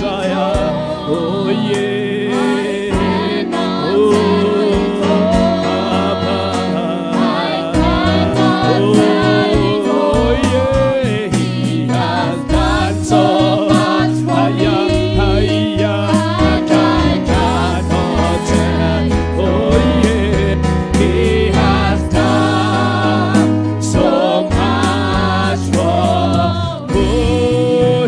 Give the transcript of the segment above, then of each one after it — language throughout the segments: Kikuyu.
Narababazaya. Oh yeah. Oh Abba. Oh yeah. He has done so much for me. I cannot tell. Oh yeah. He has done so much for me. Oh,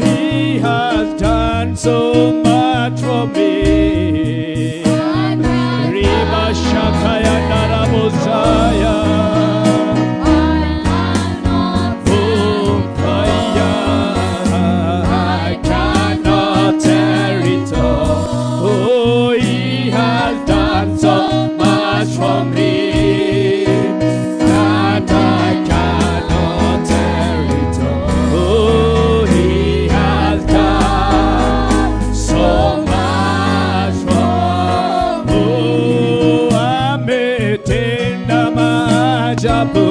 he has done so much for me. Riba Shakaya Narabosaya. Oh, I cannot tell it all. Oh, he has done so much for me that I cannot tell it all. Oh, he has done so much for me. Oh, ametenda maajabu.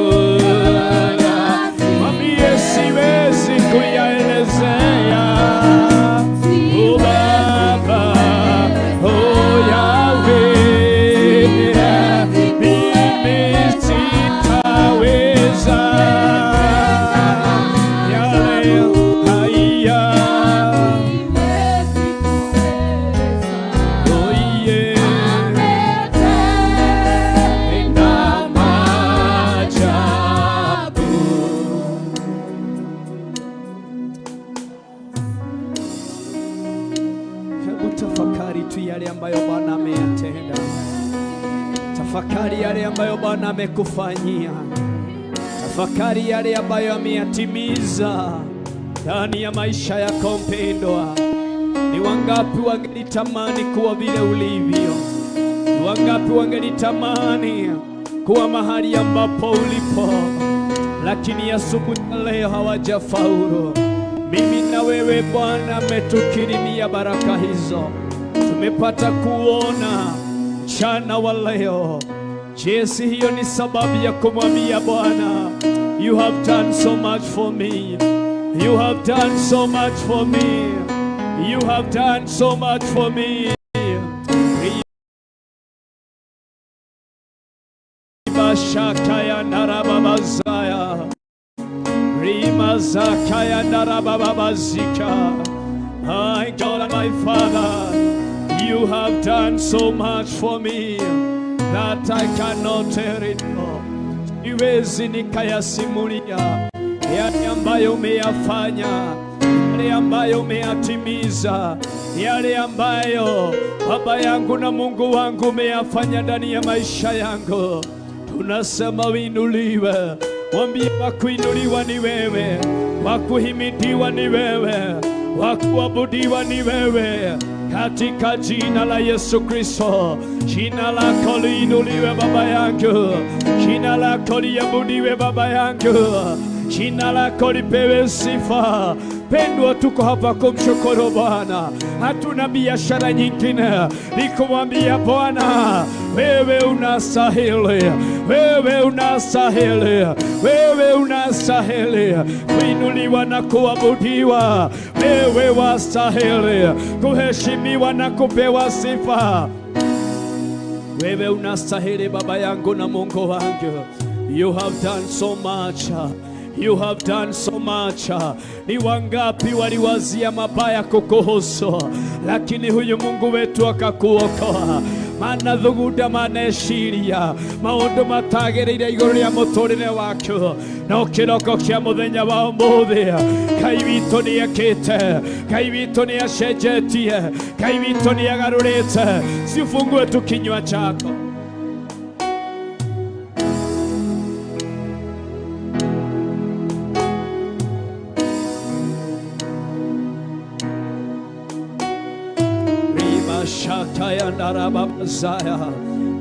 Mwambie siwezi kuyaelezea. Oh Baba, oh Yahweh, mimi sitaweza yale haya. Oh yeah, na maajabu. Hebu tafakari tu yale ambayo Bwana ameyatenda. Tafakari yale ambayo Bwana amekufanyia. Tafakari yale ambayo ameyatimiza ndani ya maisha yako mpendwa. Ni wangapi wangelitamani kuwa vile ulivyo? Ni wangapi wangelitamani kuwa mahali ambapo ulipo, lakini asubuhi ya leo hawajafaulu. Mimi na wewe Bwana ametukirimia baraka hizo, tumepata kuona mchana wa leo. Jinsi hiyo ni sababu ya kumwambia Bwana, you have done so much for me. You have done so much for me. You have done so much for me. Riba shakaya narababazaya. Rima zakaya narababazika. My God and my Father, you have done so much for me that I cannot tell it all. Siwezi nikayasimulia yale ambayo umeyafanya, yale ambayo umeyatimiza, yale ambayo Baba yangu na Mungu wangu umeyafanya ndani ya maisha yangu. Tunasema uinuliwe. Mwambie wa kuinuliwa ni wewe, wa kuhimidiwa ni wewe, wa kuabudiwa ni wewe. Katika jina la Yesu Kristo, jina lako liinuliwe Baba yangu, jina lako liabudiwe Baba yangu, jina lako lipewe sifa. Pendwa, tuko hapa kumshukuru Bwana. Hatuna biashara nyingine, ni kumwambia Bwana, wewe unastahili, wewe unastahili, wewe unastahili kuinuliwa na kuabudiwa, wewe wastahili kuheshimiwa na kupewa sifa. Wewe unastahili Baba yangu na Mungu wangu. You have done so much. You have done so much. Ni wangapi waliwazia mabaya kukuhusu, lakini huyu Mungu wetu akakuokoa. Mana thuguda maneciria maundu matagĩrĩire igũrũ rĩa mũtũrĩre waku, no kĩroko kĩa mũthenya wa ũmũthĩ Ngai witũ nĩekĩte, Ngai witũ nĩacenjetie, Ngai witũ nĩagarũrĩte. Si ufungue tu kinywa chako. Shakaya Narababazaya,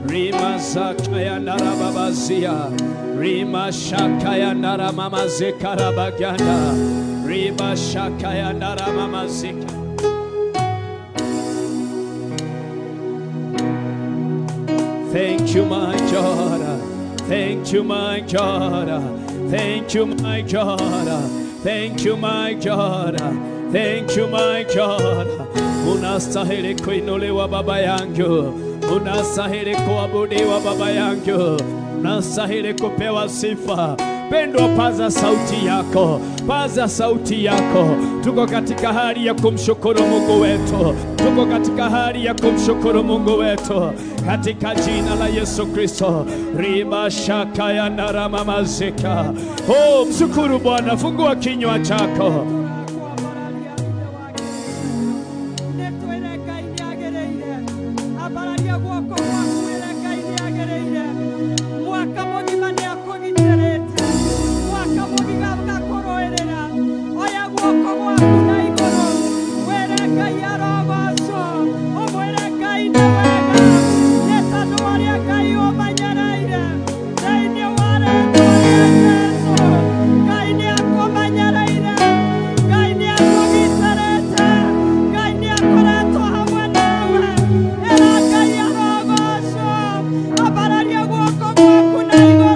Rima Zakaya Narababazia, Rima Shakaya Naramamazikarabaganda, Rima Shakaya Naramamazika. Thank you, my God. Thank you, my God. Thank you, my God. Thank you, my God. Thank you, my God. Unastahili kuinuliwa Baba yangu, unastahili kuabudiwa Baba yangu, unastahili kupewa sifa. Pendwa, paza sauti yako, paza sauti yako. Tuko katika hali ya kumshukuru Mungu wetu, tuko katika hali ya kumshukuru Mungu wetu katika jina la Yesu Kristo. Rima shaka ya narama mazika. Oh, mshukuru Bwana, fungua kinywa chako. Ngai nĩ akũgitĩrĩte, Ngai nĩ akoretwo hamwe nawe. Ĩra Ngai arogocwo, ambararia guoko gwaku na igũrũ.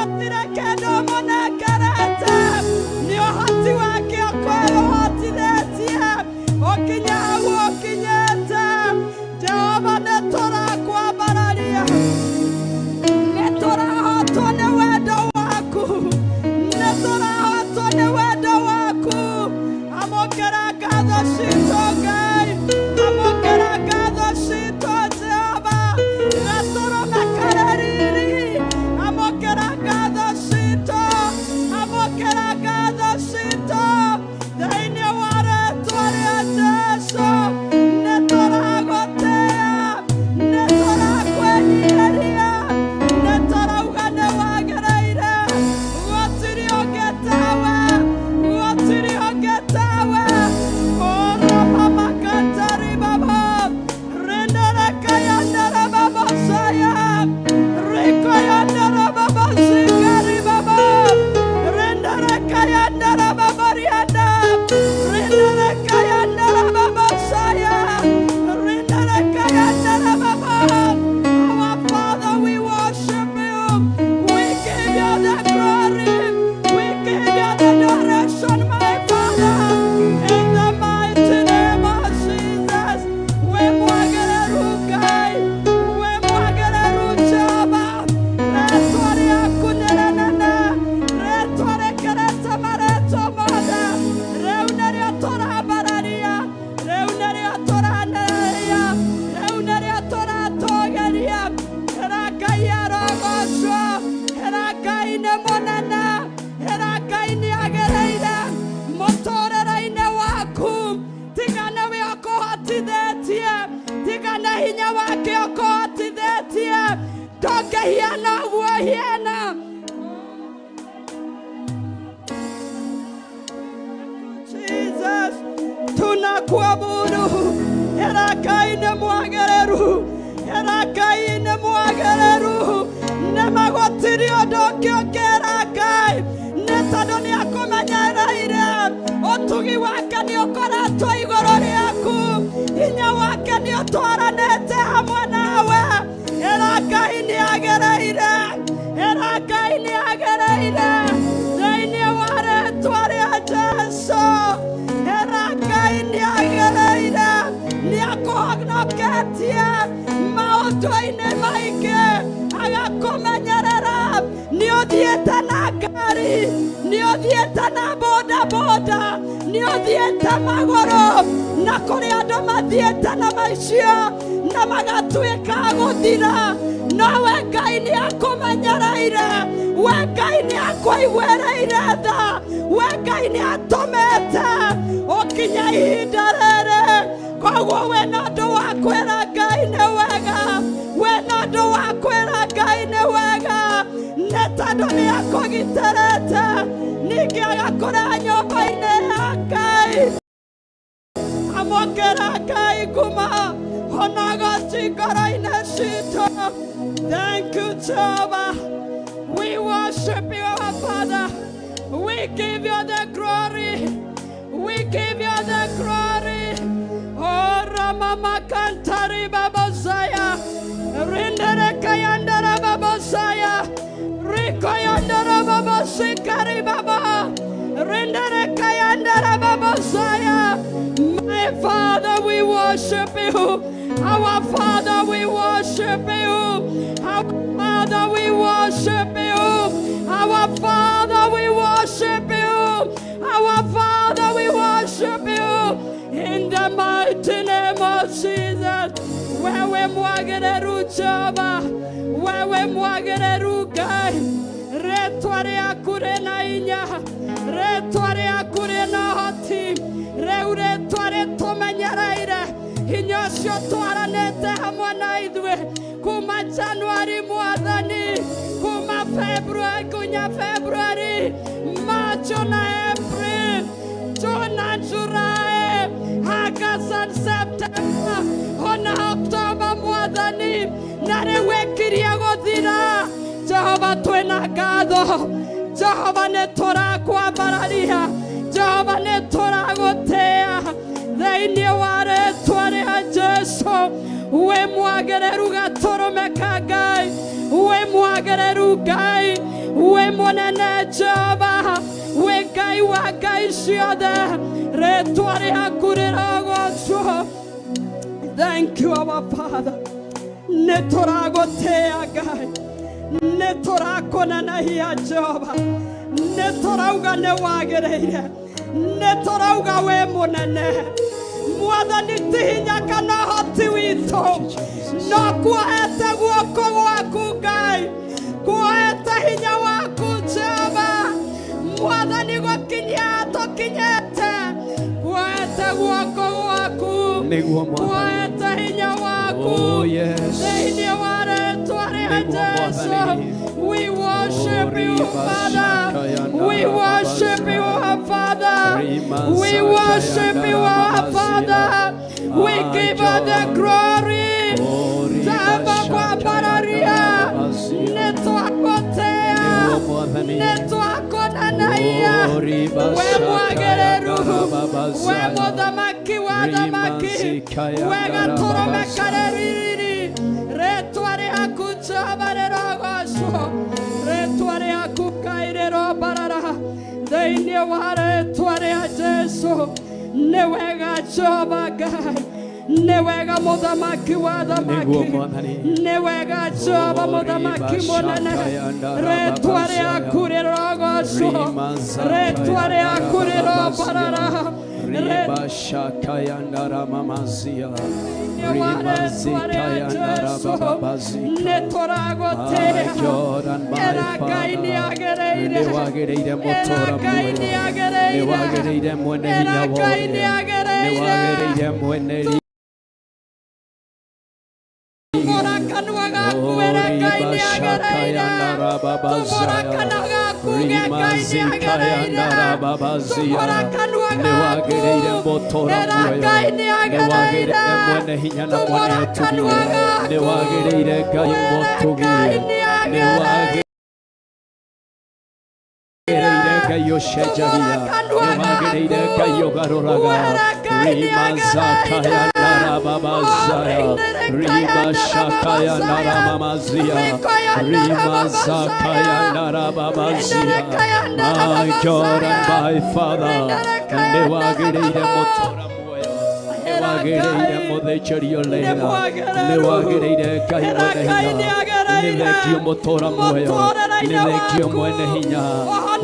Gũtirĩ kĩndũ mũnengerete. Nĩ ũhoti wake ũkwĩhotithĩtie ũkinye hau ũkinyĩte. Jehova nĩ tũrakwambararia, nĩ tũrahotwo nĩ wendo waku, nĩ tũrahotwo nĩ wendo waku. Amũkĩra ngatho citũ Ngai, amũkĩra ngatho citũ Jehova. Gatũrũme karĩ riri, amũkĩra ngatho citũ, amũkĩra ngatho citũ. Thĩinĩ wa rĩtwa rĩa Jesũ, nĩ tũragũtĩĩa, nĩ tũrakwĩnyihĩria, nĩ tũrauga nĩ wagĩrĩire. Gũtirĩ ũngĩ tawe, gũtirĩ ũngĩ tawe. Ora mama kantari baba, rendereka yandara baba saya, riko yandara baba sikari baba, rendereka yandara baba rianda, rendereka yandara baba saya, rendereka yandara baba. Our Father, we worship you. We give you the glory. We give you the adoration, my Father. In the mighty name of Jesus. We mwagereru Ngai, we mwagereru Jehova. Rĩtwa rĩaku nĩ rĩnene, rĩtwa rĩkĩrĩte marĩtwa mothe. Rĩu nĩrĩo tũrambararia, rĩu nĩrĩo tũranĩrĩria, rĩu nĩrĩo tũratũgĩria. Ĩra Ngai arogocwo, ĩra Ngai nĩ mũnene, ĩra Ngai nĩ agĩrĩire mũtũrĩre-inĩ waku. Tiga nĩwe ũkũhotithĩtie, tiga nĩ hinya wake ũkũhotithĩtie, ndũngĩhiana ũguo hiana. Jesus, tunakuabudu. Ĩra Ngai nĩ mwagĩrĩru, ĩra Ngai nĩ mwagĩrĩru. Nĩ ma gũtirĩ ũndũ ũngĩ ũngĩra Ngai, nĩ tondũ nĩ akũmenyereire. Ũtugi wake nĩ ũkoretwo igũrũ rĩaku, hinya wake nĩ ũtwaranĩte hamwe nawe. Ĩra Ngai nĩ agĩrĩire, ĩra Ngai nĩ agĩrĩire. Thĩinĩ wa rĩtwa rĩa Jesũ, ĩra Ngai nĩ agĩrĩire, nĩ akũhonoketie maũndũ-inĩ maingĩ, agakũmenyerera. Nĩ ũthiĩte na ngari, nĩ ũthiĩte na bodaboda, nĩ ũthiĩte magũrũ, na kũrĩ andũ mathiĩte na maicio na magatuĩka a gũthira. No we Ngai nĩ akũmenyereire, we Ngai nĩ akũiguĩrĩire tha, we Ngai nĩ atũmĩte ũkinye ihinda rĩrĩ. Koguo wĩna ũndũ wa kwĩra Ngai nĩ wega, wĩna ũndũ wa kwĩra Ngai nĩ wega, nĩ tondũ nĩ akũgitĩrĩte, ningĩ agakũrehe nyũmba-inĩ ya Ngai. Amũkĩra Ngai nguma onagoci ngoro-inĩ citũ. Thank you, Jehovah. We worship you, our Father. We give you the glory. We give you the glory. Oh, Ramama Kantari Babosaya. Rindere Kayandara Babosaya. Riko Yandara Babosikari Baba. Rindere Kayandara Babosaya. My Father, we worship you. Our Father, we worship you. Our Father, we worship you. Our Father, we worship you. Our Father, we worship you. In the mighty name of Jesus. Wewe mwagĩrĩru Jehova, wewe mwagĩrĩru Ngai. Rĩtwa rĩaku rĩna hinya, rĩtwa rĩaku rĩna ũhoti, rĩu rĩtwa rĩtũmenyereire. Hinya ũcio twaranĩte hamwe na ithuĩ kuma January Mwathani, kuma February nginya February, March na April, June and July, August and September, ona October Mwathani, na rĩu ĩkirie gũthira. Jehova twĩna ngatho, Jehova nĩ tũrakwambararia, Jehova nĩ tũragũtĩĩa. Thĩinĩ wa rĩtwa rĩa Jesũ, wĩ mwagĩrĩru gatũrũme ka Ngai, wĩ mwagĩrĩru Ngai, wĩ Munene Jehova, wĩ Ngai wa ngai ciothe, rĩtwa rĩaku rĩrogocwo. Thank you, our Father. Nĩ tũragũtĩĩa Ngai, nĩ tũrakũnenehia Jehova, nĩ tũrauga nĩ wagĩrĩire, nĩ tũrauga wĩ mũnene. Mwathani ti hinya kana ũhoti witũ, no kuohete guoko gwaku Ngai, kuohete hinya waku Jehova. Mwathani gũkinyia tũkinyĩte, kuohete guoko gwaku, Nĩguo Mwathani. kuohete hinya waku. Oh, yes. Thĩinĩ wa rĩtwa rĩa Nĩguo Jesu, Mwathani. we worship you, Father. We worship you, our Father. We worship you, our Father. We give you the glory. Jehova kwambararia, nĩ twagũtĩĩa, nĩ twakũneneia. We mwagĩrĩru, we mũthamaki wa thamaki, we gatũrũme karĩ riri. Rĩtwa rĩaku Jehova rĩrogocwo, rĩtwa rĩaku Ngai rĩrombarara. Thĩinĩ wa rĩtwa rĩa Jesu, nĩ wega Jehova Ngai, nĩ wega mũthamaki wa thamaki, Nĩguo Mwathani. nĩ wega Jehova mũthamaki mũnene. Rĩtwa rĩaku rĩrogocwo, rĩtwa rĩaku rĩrombarara. Nĩ tũragũtĩĩa. Era Ngai nĩ agĩrĩire, era Ngai nĩ agĩrĩire, era Ngai nĩ agĩrĩire. Tumũra kanua gaku, era Ngai nĩ agĩrĩire. Tumũra kanua gaku, uge Ngai nĩ agĩrĩire. Tumũra kanua gaku, era Ngai nĩ agĩrĩire. Tumũra kanua gaku, wĩre Ngai nĩ agĩrĩire. Tumũra kanua gaku, wĩre Ngai nĩ agĩrĩire. My God and my Father, nĩwagĩrĩire mũtũra muoyo, nĩwagĩrĩire mũthĩnjĩri ũrĩa, nĩwagĩrĩire Ngai mwene hinya, nĩ thengio mũtũra muoyo, nĩ thengio mwene hinya,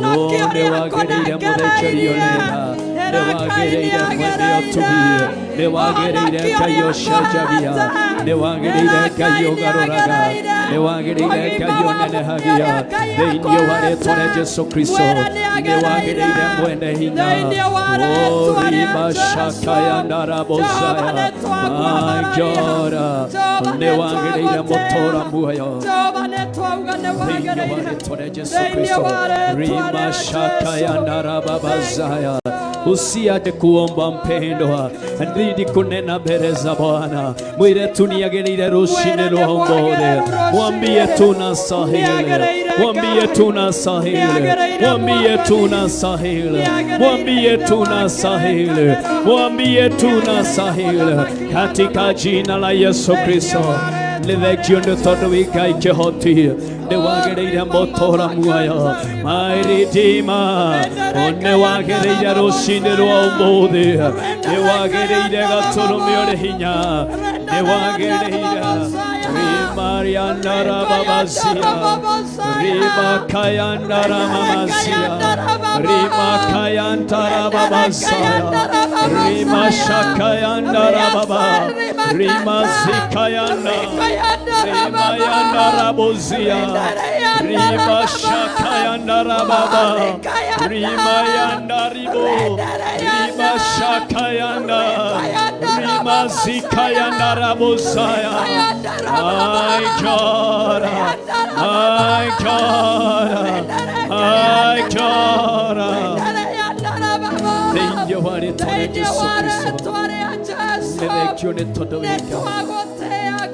o nĩwagĩrĩire mũthĩnjĩri ũrĩa, nĩwagĩrĩire mwene ũtugi, nĩwagĩrĩire Ngai ũcenjagia, nĩwagĩrĩire Ngai ũgarũraga, nĩwagĩrĩire Ngai ũnenehagia. Thĩinĩ wa rĩtwa rĩa Jesu Kristo, nĩwagĩrĩire mwene hinya. O riba shakaya ndarabozaya. My God, nĩwagĩrĩire mũtũra muoyo. Thĩinĩ wa rĩtwa rĩa Jesu Kristo, rima shakaya ndarababazaya. Usiache kuomba mpendwa, ndidi kunena mbele za Bwana. Mwire tu niagĩrĩire rũcinĩ rwa ũmũthĩ, mwambie tunastahili, mwambie tunastahili, mwambie tunastahili, mwambie tunastahili, mwambie tunastahili, katika jina la Yesu Kristo. Nĩ thengio nĩ tondũ wĩ Ngai kĩhoti, nĩwagĩrĩire mũtũra muoyo, my Redeemer, nĩwagĩrĩire rũcinĩ rwa ũmũthĩ, nĩwagĩrĩire gatũrũme ũrĩ hinya, nĩwagĩrĩire rimariandarababazia, rimakayandara-mamazia, rimakayandara-babazaya, rimashakayandarababa, rimazikayanda, rimayandarabozia, rimashakayandarababa, rimayandaribo, rimashakayanda, rimazikayandarabozaya. My God, my God, my God. Thĩinĩ wa rĩtwa rĩa Jesu Kristo, nĩ thengio nĩ tondũ wĩ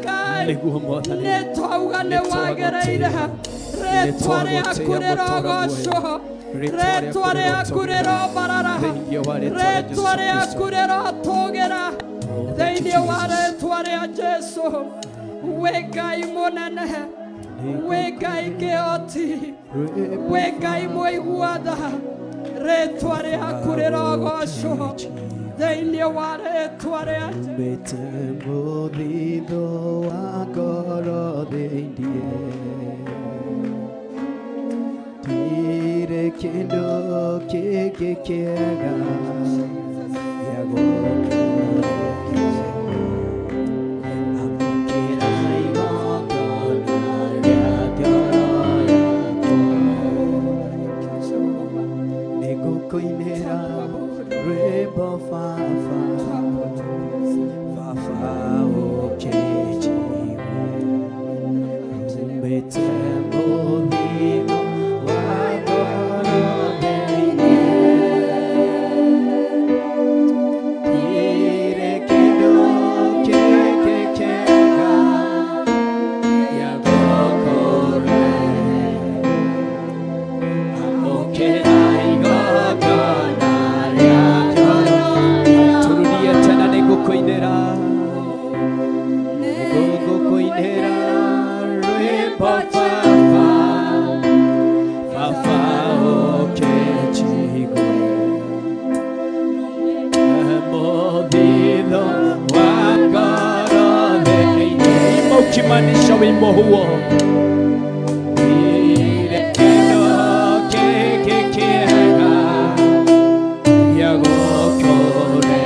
Ngai, nĩguo Mwathani. Nĩ twauga nĩ wagĩrĩire, rĩtwa rĩaku rĩrogocwo, rĩtwa rĩaku rĩrombarara, rĩtwa rĩaku rĩrotũgĩra. Thĩinĩ wa rĩtwa rĩa Jesu, wĩ Ngai mũnene, wĩ Ngai kĩhoti. We Ngai mũigua tha, rĩtwa rĩaku rĩrogocwo thĩinĩ wa rĩtwa rĩa Mbete mũthithũ wa ngoro thĩinĩ, ndirĩ kĩndũ kĩngĩ kĩega gĩa gũkũhe. Amũkĩra igongona rĩa ngoro yakwa, nĩngũkũinĩra rwĩmbo Baba, Baba ũkĩnjigue. Mbete mũthithũ wa ngoro thĩinĩ, ndirĩ kĩndũ kĩngĩ kĩega gĩa gũkũhe. Amũkĩra igongona rĩa ngoro. Turudie tena, nĩngũkũinĩra, nĩngũkũinĩra rwĩmbo Baba, Baba ũkĩnjigue. Mũthithũ wa ngoro thĩinĩ. Ukimaanisha wimbo huo, ndirĩ kĩndũ kĩngĩ kĩega gĩa gũkũhe.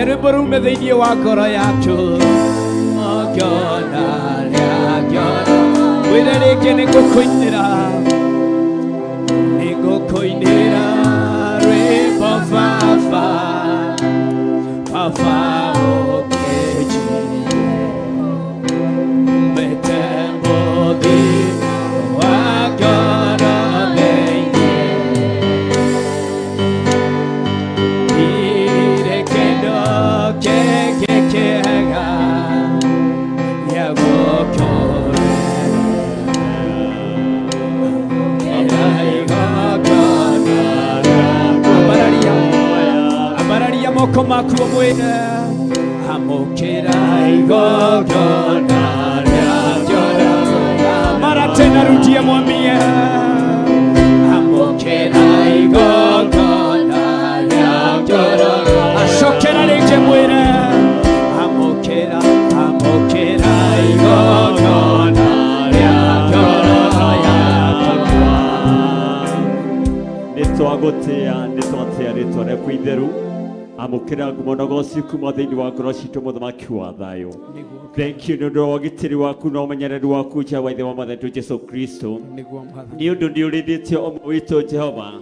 Rwĩmbo rume thĩinĩ wa ngoro yaku, igongona rĩa ngoro. Mwĩre rĩngĩ, nĩngũkũinĩra, nĩngũkũinĩra rwĩmbo Baba, Baba ũkĩnjigue. Mbete mũthithũ wa ngoro thĩinĩ, ndirĩ kĩndũ kĩngĩ kĩega gĩa gũkũhe. Ambararia, ambararia moko maku ũmwĩre, amũkĩra igongona rĩa ngoro. Mara tena rudia, mwambie, amũkĩra igongona rĩa ngoro. Acokera rĩngĩ, mwĩre, amũkĩra, amũkĩra igongona rĩa ngoro yakwa. Nĩ twagũtĩa, nĩ twatĩa rĩtwa rĩaku itheru. Amũkĩra ngumo na ũgoci kuma thĩinĩ wa ngoro citũ, mũthamaki wa thayũ. Thank you nĩ ũndũ wa ũgitĩri waku na ũmenyereri waku, Jehova ithe wa Mwathani Jesu Kristo. Nĩguo Mwathani. Nĩ ũndũ nĩ ũrĩithĩtie ũmwe witũ, Jehova,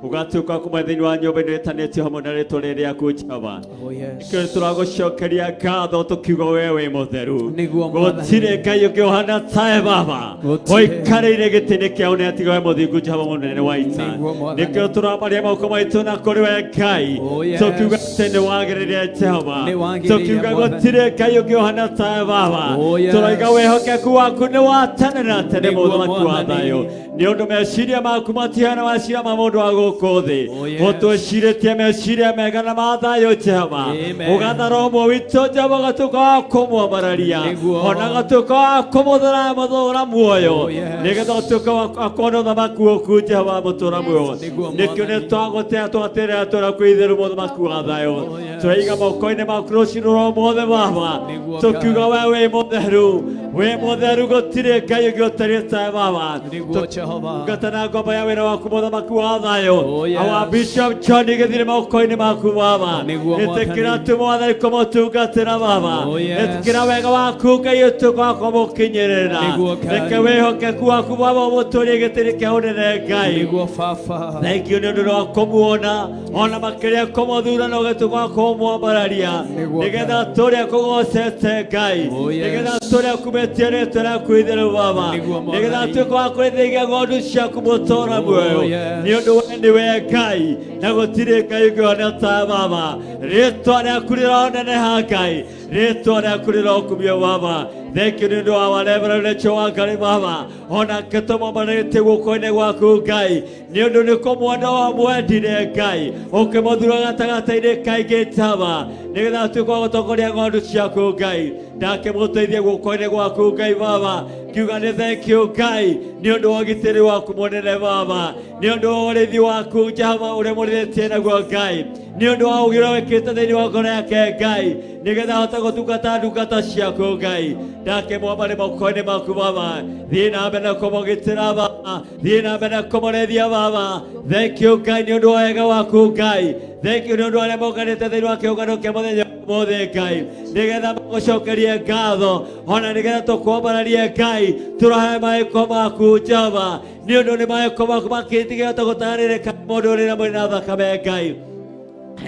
ũgatuĩka kuma thĩinĩ wa nyũmba ĩno ĩtanĩtio hamwe na rĩtwa rĩrĩ rĩaku, Jehova. Oh yes. Nĩkĩo tũragũcokeria ngatho tũkiuga we wĩ mũtheru. Nĩguo Mwathani. Gũtirĩ Ngai ũngĩ ũhana tawe, Baba, Gũtirĩ. ũikarĩire gĩtĩ-inĩ kĩa ũnene tiga we mũthingu, Jehova mũnene wa ita. Nĩguo Mwathani. Nĩkĩo tũrambaria moko maitũ na kũrĩ we, Ngai, Oh, yes. tũkiuga atĩ nĩ wagĩrĩire, Jehova. Nĩ wagĩrĩire, Tũkiuga Mwathani. gũtirĩ Ngai ũngĩ ũhana tawe, Baba. Oh, yes. Tũroiga wĩhokeku waku nĩ wa tene na tene, Nĩguo mũthamaki wa Mwathani. thayũ, nĩ ũndũ meciria maku matihana maciria ma mũndũ wa gũkũ thĩ. Oh, yes. Ũtwĩcirĩtie meciria mega na ma thayũ, Jehova. Amen. Ũgathara ũmwe witũ, Jehova, ũgatuĩka wa kũmwambararia, Nĩguo. ona ũgatuĩka wa kũmũthara mũtũra muoyo, Oh, yes. nĩgetha ũtuĩke wa kuona ũthamaki waku, Jehova, mũtũra muoyo. Nĩguo, Nĩkĩo nĩ Mwathani. twagũtĩa, twatĩrĩra tũra kwĩ itheru, mũthamaki wa thayũ. Oh, yes. Tũraiga moko-inĩ maku rũcinĩ rwa ũmũthĩ, Baba, Nĩguo, tũkiuga we wĩ mũtheru, wĩ mũtheru, gũtirĩ Ngai ũngĩ ũtariĩ tawe, Baba. Nĩguo, Jehova. Ngata na ngomba ya wĩra waku, mũthamaki wa thayũ. Oh, yes. Our Bishop John gĩthire moko-inĩ maku, Baba. Nĩguo, Ĩtĩkĩra Mwathani. tu, Mwathani, kũmũtungatĩra, Baba. Oh, yes. Ĩtĩkĩra wega waku, Ngai, ũtuĩke wa kũmũkinyĩrĩra. Nĩguo, Ngai. Reke wĩhokeku waku, Baba, ũmũtũrie gĩtĩ kĩa ũnene, Ngai. Nĩguo, Baba. Thank you nĩ ũndũ wa kũmuona ona makĩria kũmũthura na ũgĩtuĩka wa kũmwambararia, Nĩguo, nĩgetha tũrĩa kũgocete, Ngai, Oh, yes. nĩgetha tũrĩa kumĩtie rĩtwa rĩaku itheru, Baba, Nĩguo, Mwathani. nĩgetha tuĩke wa kũrĩithagia ng'ondu ciaku mũtũũra Oh, muoyo, yes. nĩ ũndũ we nĩwe Ngai na gũtirĩ Ngai ũngĩ ũhana ta Baba. Rĩtwa rĩaku rĩroneneha, Ngai. Rĩtwa rĩaku rĩrokumio Baba. Thank you nĩ ũndũ wa Reverend Rachel Wangari Baba. Onake tũmwambarĩtie guoko-inĩ gwaku Ngai. Nĩ ũndũ nĩ kũmwenda wamwendire Ngai. Ũkĩmũthura gatagatĩ-inĩ kaingĩ Jehova. Nĩgetha atuĩke wa gũtongoria ng'ondu ciaku Ngai. Ndakĩmũteithie guoko-inĩ gwaku Ngai Baba. Ngiuga nĩ thank you Ngai nĩ ũndũ wa ũgitĩri waku mũnene Baba. Nĩ ũndũ wa ũrĩithi waku Jehova ũrĩa mũrĩithĩtie naguo Ngai. Nĩ ũndũ wa ũũgĩ ũrĩa wĩkĩrĩte thĩinĩ wa ngoro yake Ngai. Nĩgetha ahote gũtungata ndungata ciaku Ngai. Ndakĩmwambare moko-inĩ maku Baba. Thiĩ na mbere na kũmũgitĩra Baba. Thiĩ na mbere na kũmũrĩithia Baba. Thank you Ngai nĩ ũndũ wa wega waku Ngai. Thank you nĩ ũndũ wa arĩa monganĩte thĩinĩ wa kĩũngano kĩa mũthenya ũmũthĩ Ngai. Nĩgetha magũcokerie ngatho ona nĩgetha tũkwambararie Ngai tũrahe maĩko maku Jehova. Nĩ ũndũ nĩ maĩko maku makĩtigĩhota gũtarĩrĩka mũndũ ũrĩ na mwĩrĩ na thakame Ngai.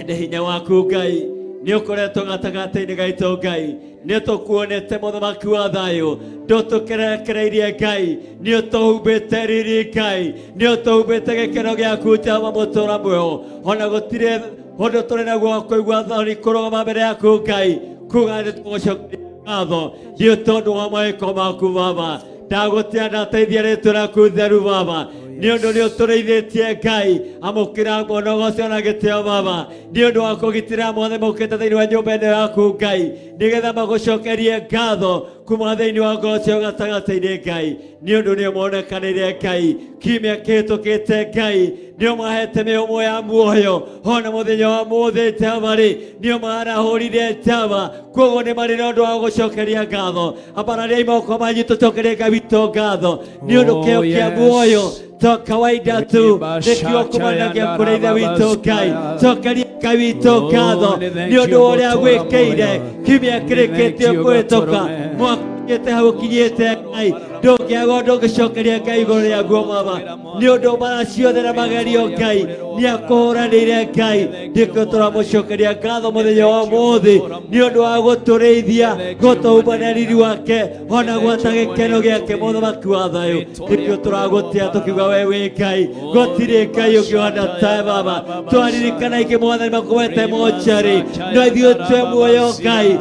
Nĩ hinya waku Ngai nĩ ũkoretwo gatagatĩ-inĩ gaitũ Ngai. Nĩ tũkuonete mũthamaki wa thayũ ndũtũkerekereirie Ngai. Nĩ ũtũhumbĩte riri Ngai. Nĩ ũtũhumbĩte gĩkeno gĩaku Jehova mũtũra muoyo. Ona gũtirĩ ũndũ tũrĩ naguo wa kũigua thoni kũrũgama mbere yaku Ngai kuga nĩ tũgũcokeria ngatho nĩ tondũ wa maĩko maku Baba. Ndagũtĩa ndateithia rĩtwa rĩaku theru Baba. Nĩ ũndũ nĩ ũtũrĩithĩtie Ngai. Amũkĩra mũnogo na gĩtĩo Baba. Nĩ ũndũ wa kũgitĩra mothe mokĩte thĩinĩ wa nyũmba ĩno yaku Ngai. Nĩgetha magũcokerie ngatho kuma thĩinĩ wa ngoro ciao gatagatĩ-inĩ Ngai. Nĩ ũndũ nĩ monekanĩire Ngai. Kiumia kĩhĩtũkĩte Ngai. Nĩ ũmahete mĩhũmũ ya muoyo. Ona mũthenya wa mũthĩ Jehova rĩ, nĩ ũmarahũrire Jehova. Koguo nĩ marĩ na ũndũ wa gũcokeria ngatho. Ambarariai moko manyu tũcokerie Ngai witũ ngatho. Nĩ ũndũ kĩo kĩa muoyo to kawaida tu nĩkĩo kumanagia kũrĩ Ithe witũ Ngai. Cokeria Ngai witũ ngatho nĩ ũndũ wa ũrĩa gwĩkĩire kiumia kĩrĩkĩtie kũhĩtũka mwaka ũkinyĩte hau ũkinyĩte Ngai. Ndũngĩaga ũndũ ũngĩcokeria Ngai igũrũ rĩaguo Baba. Nĩ ũndũ mara ciothe na magerio Ngai nĩ akũhũranĩire Ngai. Nĩkĩo tũramũcokeria ngatho mũthenya wa ũmũthĩ nĩ ũndũ wa gũtũrĩithia gũtũhumbania riri wake ona gwata gĩkeno gĩake mũthamaki wa thayũ. Nĩkĩo tũragũtĩa tũkiuga we wĩ Ngai. Gũtirĩ Ngai ũngĩ ũhana tawe Baba. Twaririkana ingĩ mwathani makũmete mocarĩ no ithuĩ twĩ muoyo Ngai.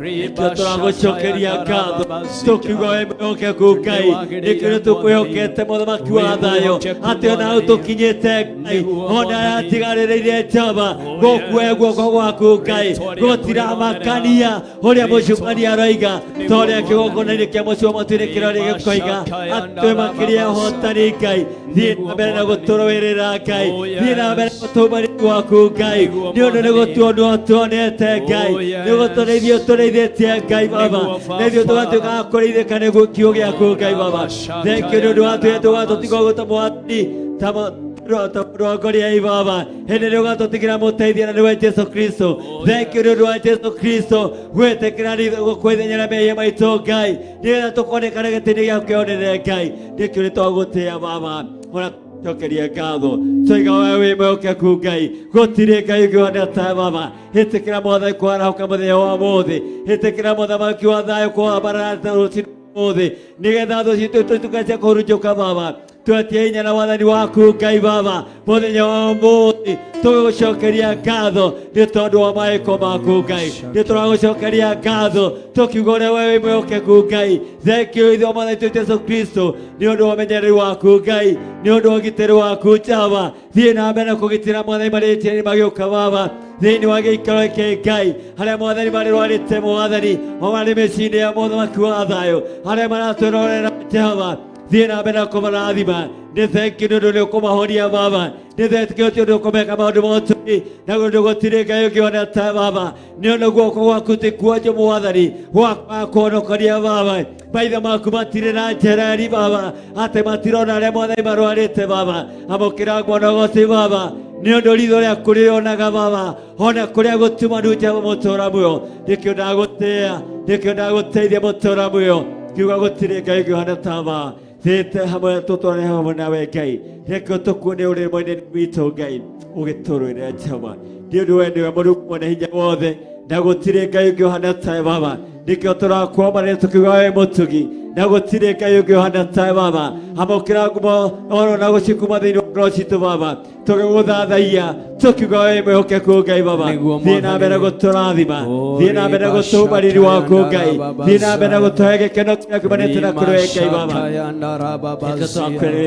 Nĩkĩo tũragũcokeria ngatho tũkiuga we mwĩhokeku Ngai. Nĩkĩo nĩ tũkwĩhokete mũthamaki wa thayũ atĩ ona hau tũkinyĩte Ngai ona arĩa atigarĩrĩire Jehova gũkuoya guoko gwaku Ngai gũtiramakania ũrĩa mũcukani aroiga ta ũrĩa kĩgongona-inĩ kĩa mũciĩ wa matu-inĩ kĩrĩa gĩkoiga atĩ makĩria ũhotani Ngai. Thiĩ na mbere na gũtũrũĩrĩra Ngai. Thiĩ na mbere gũtũma gwaku Ngai. Nĩ ũndũ nĩ gũtuonwo tuonete Ngai. Nĩ gũtũrĩithia ũtũrĩithĩtie Ngai Baba. Na ithuĩ tũgatuĩka a kũrĩithĩka nĩ kiugo gĩaku Ngai Baba. Thank you nĩ ũndũ wa twĩ tũgatigwo gũta mwathani ta mũrongoria Baba. Hĩndĩ ĩrĩa ũgatũtigĩra mũteithia na nĩwe Jesu Kristo. Thank you nĩ ũndũ wa Jesu Kristo gwĩtĩkĩra kwĩthenyera mehia maitũ Ngai. Nĩgetha tũkonekana gĩtĩ-inĩ gĩaku kĩa ũnene Ngai. Nĩkĩo nĩ twagũtĩĩa Baba. Ona cokeria ngatho. Tũiga we wĩ mwĩhokeku Ngai. Gũtirĩ Ngai ũngĩ ũhana tawe Baba. Hĩtĩkĩra mwathani kwarahũka mũthenya wa ũmũthĩ. Hĩtĩkĩra mũthamaki wa thayũ kwambarara rũcinĩ ũmũthĩ. Nĩgetha thũ citũ tũtuĩke cia kũhurunjũka Baba. Twetie hinya na wathani waku Ngai Baba. Mũthenya wa ũmũthĩ tũgũcokeria ngatho nĩ tondũ wa maĩko maku Ngai. Nĩ tũragũcokeria ngatho tũkiuga ũrĩa we wĩ mwĩhokeku Ngai. Thank you ithe wa mwathani witũ Jesu Kristo nĩ ũndũ wa ũmenyereri waku Ngai. Nĩ ũndũ wa ũgitĩri waku Jehova. Thiĩ na mbere na kũgitĩra mwathani marĩtie magĩũka Baba. Thĩinĩ wa gĩikaro gĩkĩ Ngai harĩa mwathani marĩrwarĩte mwathani o marĩ mĩciĩ-inĩ ya mũthamaki wa thayũ harĩa maratwĩrorera Jehova. Thiĩ na mbere na kũmarathima. Nĩ thank you nĩ ũndũ nĩ ũkũmahonia Baba. Nĩ thank you nĩ ũndũ ũkũmeka maũndũ ma ũtugi na ũndũ gũtirĩ Ngai ũngĩ ũhana tawe Baba. Nĩ ũndũ guoko gwaku ti kuonje mwathani wa kũhonokoria Baba. Maitho maku matirĩ na njereri Baba atĩ matirona arĩa mwathani marwarĩte Baba. Amũkĩra mwonogoci Baba nĩ ũndũ ritho rĩaku rĩonaga Baba ona kũrĩa gũtumanu Jehova mũtũũra muoyo. Nĩkĩo ndagũtĩĩa, nĩkĩo ndagũteithia mũtũũra muoyo. Kiuga gũtirĩ Ngai ũngĩ ũhana tawe Baba. Thiĩte hamwe tũtwarane hamwe nawe Ngai. Reke tũkuone ũrĩ mwene witũ Ngai ũgĩtũrũĩrĩra Jehova. Nĩ ũndũ we nĩwe Mũrungu mwene hinya wothe na gũtirĩ Ngai ũngĩ ũhana tawe Baba. Nĩkĩo tũrakwambarĩra tũkiuga we mũtugi. Na gũtirĩ Ngai ũngĩ ũhana tawe Baba. Amũkĩra ngumo oro na gũcikuma thĩinĩ wa ngoro citũ Baba. Tũgĩgũthathaiya tũkiuga wĩ mwĩhokeku Ngai Baba. Thiĩ na mbere gũtũrathima, thiĩ na mbere gũtũma riri waku Ngai, thiĩ na mbere gũtũhe gĩkeno kĩrĩa kiumanĩte na kũrĩ we Ngai Baba.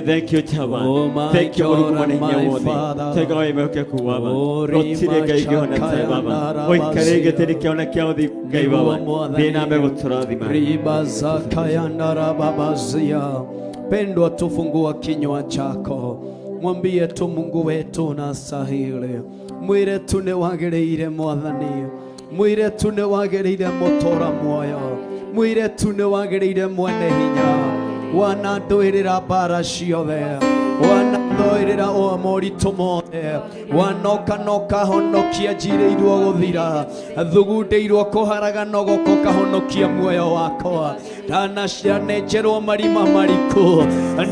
Thank you Jehova. Thank you Mũrungu mwene hinya wothe. Tũiga wĩ mwĩhokeku Baba. Gũtirĩ Ngai ũngĩ ũhana tawe Baba. Ũikarĩire gĩtĩ kĩona kĩa ũthingu Ngai Baba. Thiĩ na mbere gũtũrathima. Pendwa, tufungua kinywa chako, mwambie tu Mungu wetu unastahili. Mwire tu nĩwagĩrĩire Mwathani, mwire tu nĩwagĩrĩire mũtũra muoyo, mwire tu nĩwagĩrĩire mwene hinya. Wanandũĩrĩra mbara ciothe, wanandũĩrĩra moritũ mothe, wanoka noka honokia njirĩirwo gũthira, thugundĩirwo kũharagana ũgoka ũkahonokia muoyo wakwa. Ndanacianenjerwo marima mariku,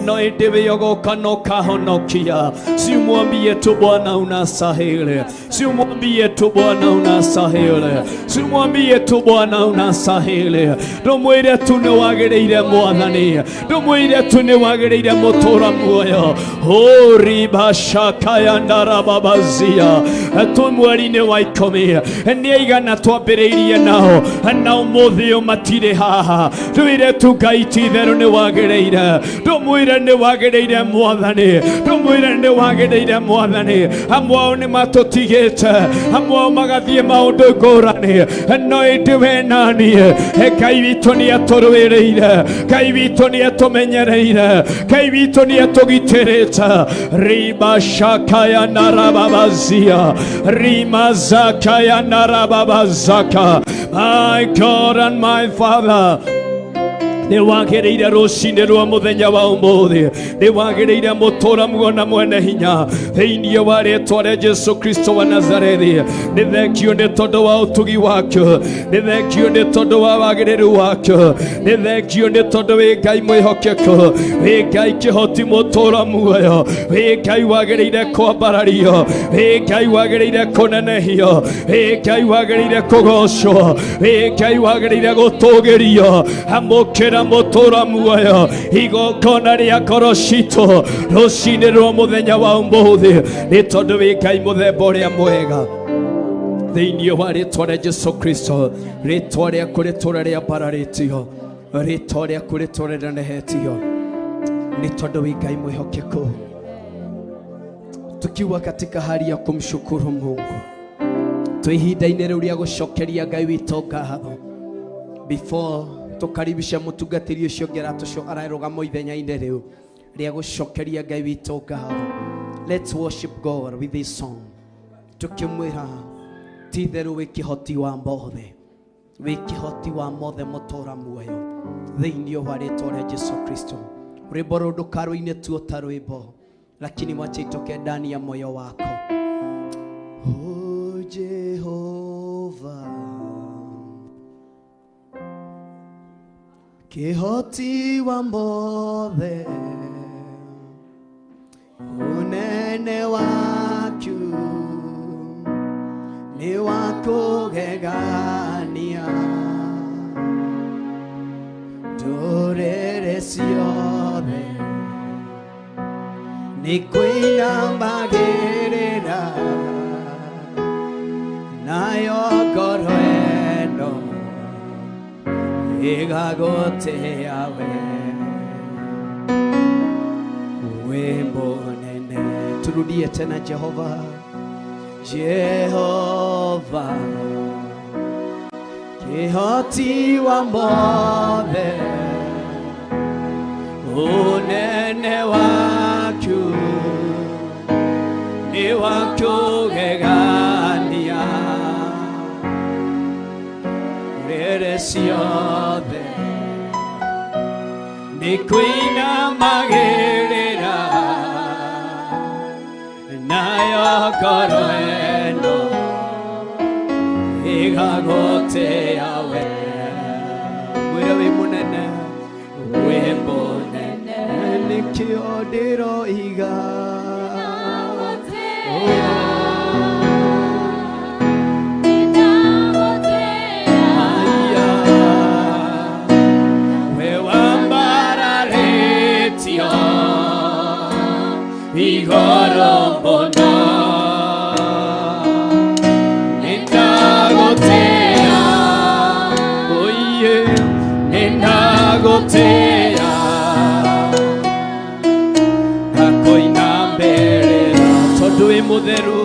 no ĩndĩ wĩ ũgoka na ũkahonokia. Si umwambie tu Bwana unastahili, si umwambie tu Bwana unastahili, si umwambie tu Bwana unastahili. Ndũmwĩre tu nĩwagĩrĩire Mwathani, ndũmwĩre tu nĩwagĩrĩire mũtũra muoyo. Oribashakayandarababazia twĩ mweri-inĩ wa 10 nĩ aigana twambĩrĩirie nao na ũmũthĩ ũyũ matirĩ haha. Twĩre tu Ngai ti itherũ nĩwagĩrĩire, ndũmwĩre nĩwagĩrĩire Mwathani, ndũmwĩre nĩwagĩrĩire Mwathani. Amwe ao nĩmatũtigĩte, amwe ao magathiĩ maũndũ ngũrani, no ĩndĩ we naniĩ Ngai witũ nĩatũrũĩrĩire, Ngai witũ nĩatũmenyereire, Ngai witũ nĩatũgitĩrĩte. Ribashakayandarababazia rimazakayandarababazaka. My God and my Father, nĩwagĩrĩire rũcinĩ rwa mũthenya wa ũmũthĩ, nĩwagĩrĩire mũtũra muona mwene hinya thĩinĩ wa rĩtwa rĩa Jesu Kristo wa Nazarethi. Nĩ thengio nĩ tondũ wa ũtugi waku, nĩ thengio nĩ tondũ wa wagĩrĩru waku, nĩ thengio nĩ tondũ wĩ Ngai mwĩhokeku, wĩ Ngai kĩhoti mũtũra muoyo, wĩ Ngai wagĩrĩire kwambarario, wĩ Ngai wagĩrĩire kũnenehio, wĩ Ngai wagĩrĩire kũgocwo, wĩ Ngai wagĩrĩire gũtũgĩrio. Amũkĩra mũtũra muoyo igongona rĩa ngoro citũ rũcinĩ rwa mũthenya wa ũmũthĩ, nĩ tondũ wĩ Ngai mũthemba ũrĩa mwega. Thĩinĩ wa rĩtwa rĩa Jesu Kristo, rĩtwa rĩaku rĩtũre rĩambararĩtio, rĩtwa rĩaku rĩtũre rĩnenehetio, nĩ tondũ wĩ Ngai mwĩhokeku. Tukiwa katika hali ya kumshukuru Mungu, twĩ ihinda-inĩ rĩu rĩa gũcokeria Ngai witũ ngatho. Before tukaribisha mũtungatĩri ũcio ũngĩ ararũgama ithenya-inĩ rĩu rĩa gũcokeria Ngai witũ ngatho, let's worship God with this song, tukĩmwĩra ti itherũ wĩ kĩhoti wa mothe, wĩ kĩhoti wa mothe mũtũra muoyo, thĩinĩ wa rĩtwa rĩa Jesu Kristo. Rwĩmbo rũrũ ndũkarũine tu ta rwĩmbo, lakini wacha itoke ndani ya moyo wako. Oh Jehova kĩhoti wa mothe, unene waku nĩ wa kũgegania, ndũrĩrĩ ciothe nĩ kũinamagĩrĩra, nayo ngoro ĩno ĩgagũtĩa we, wĩ mũnene. Turudie tena Jehova. Jehova kĩhoti wa mothe, unene waku nĩ wa kũgegania, ndũrĩrĩ ciothe nĩ kũinamagĩrĩra, nayo ngoro ĩno ĩgagũtĩa we. Mwĩre wĩ mũnene, wĩ mũnene, nĩkĩo ndĩroiga we wa Igoro mono Ninagotea Oye Ninagotea Akoina mbere Tondu wĩ mũtheru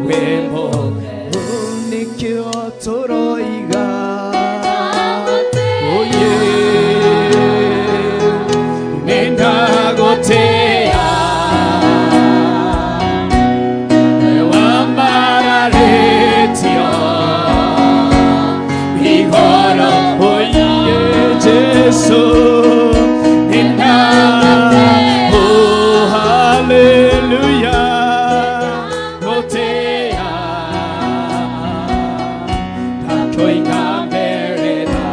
wĩ mũtheru nĩkĩo tũroiga Oye Ninagotea Wambararetio Igoro oye Jesu Nina Oh hallelujah Gotea Takoina mereda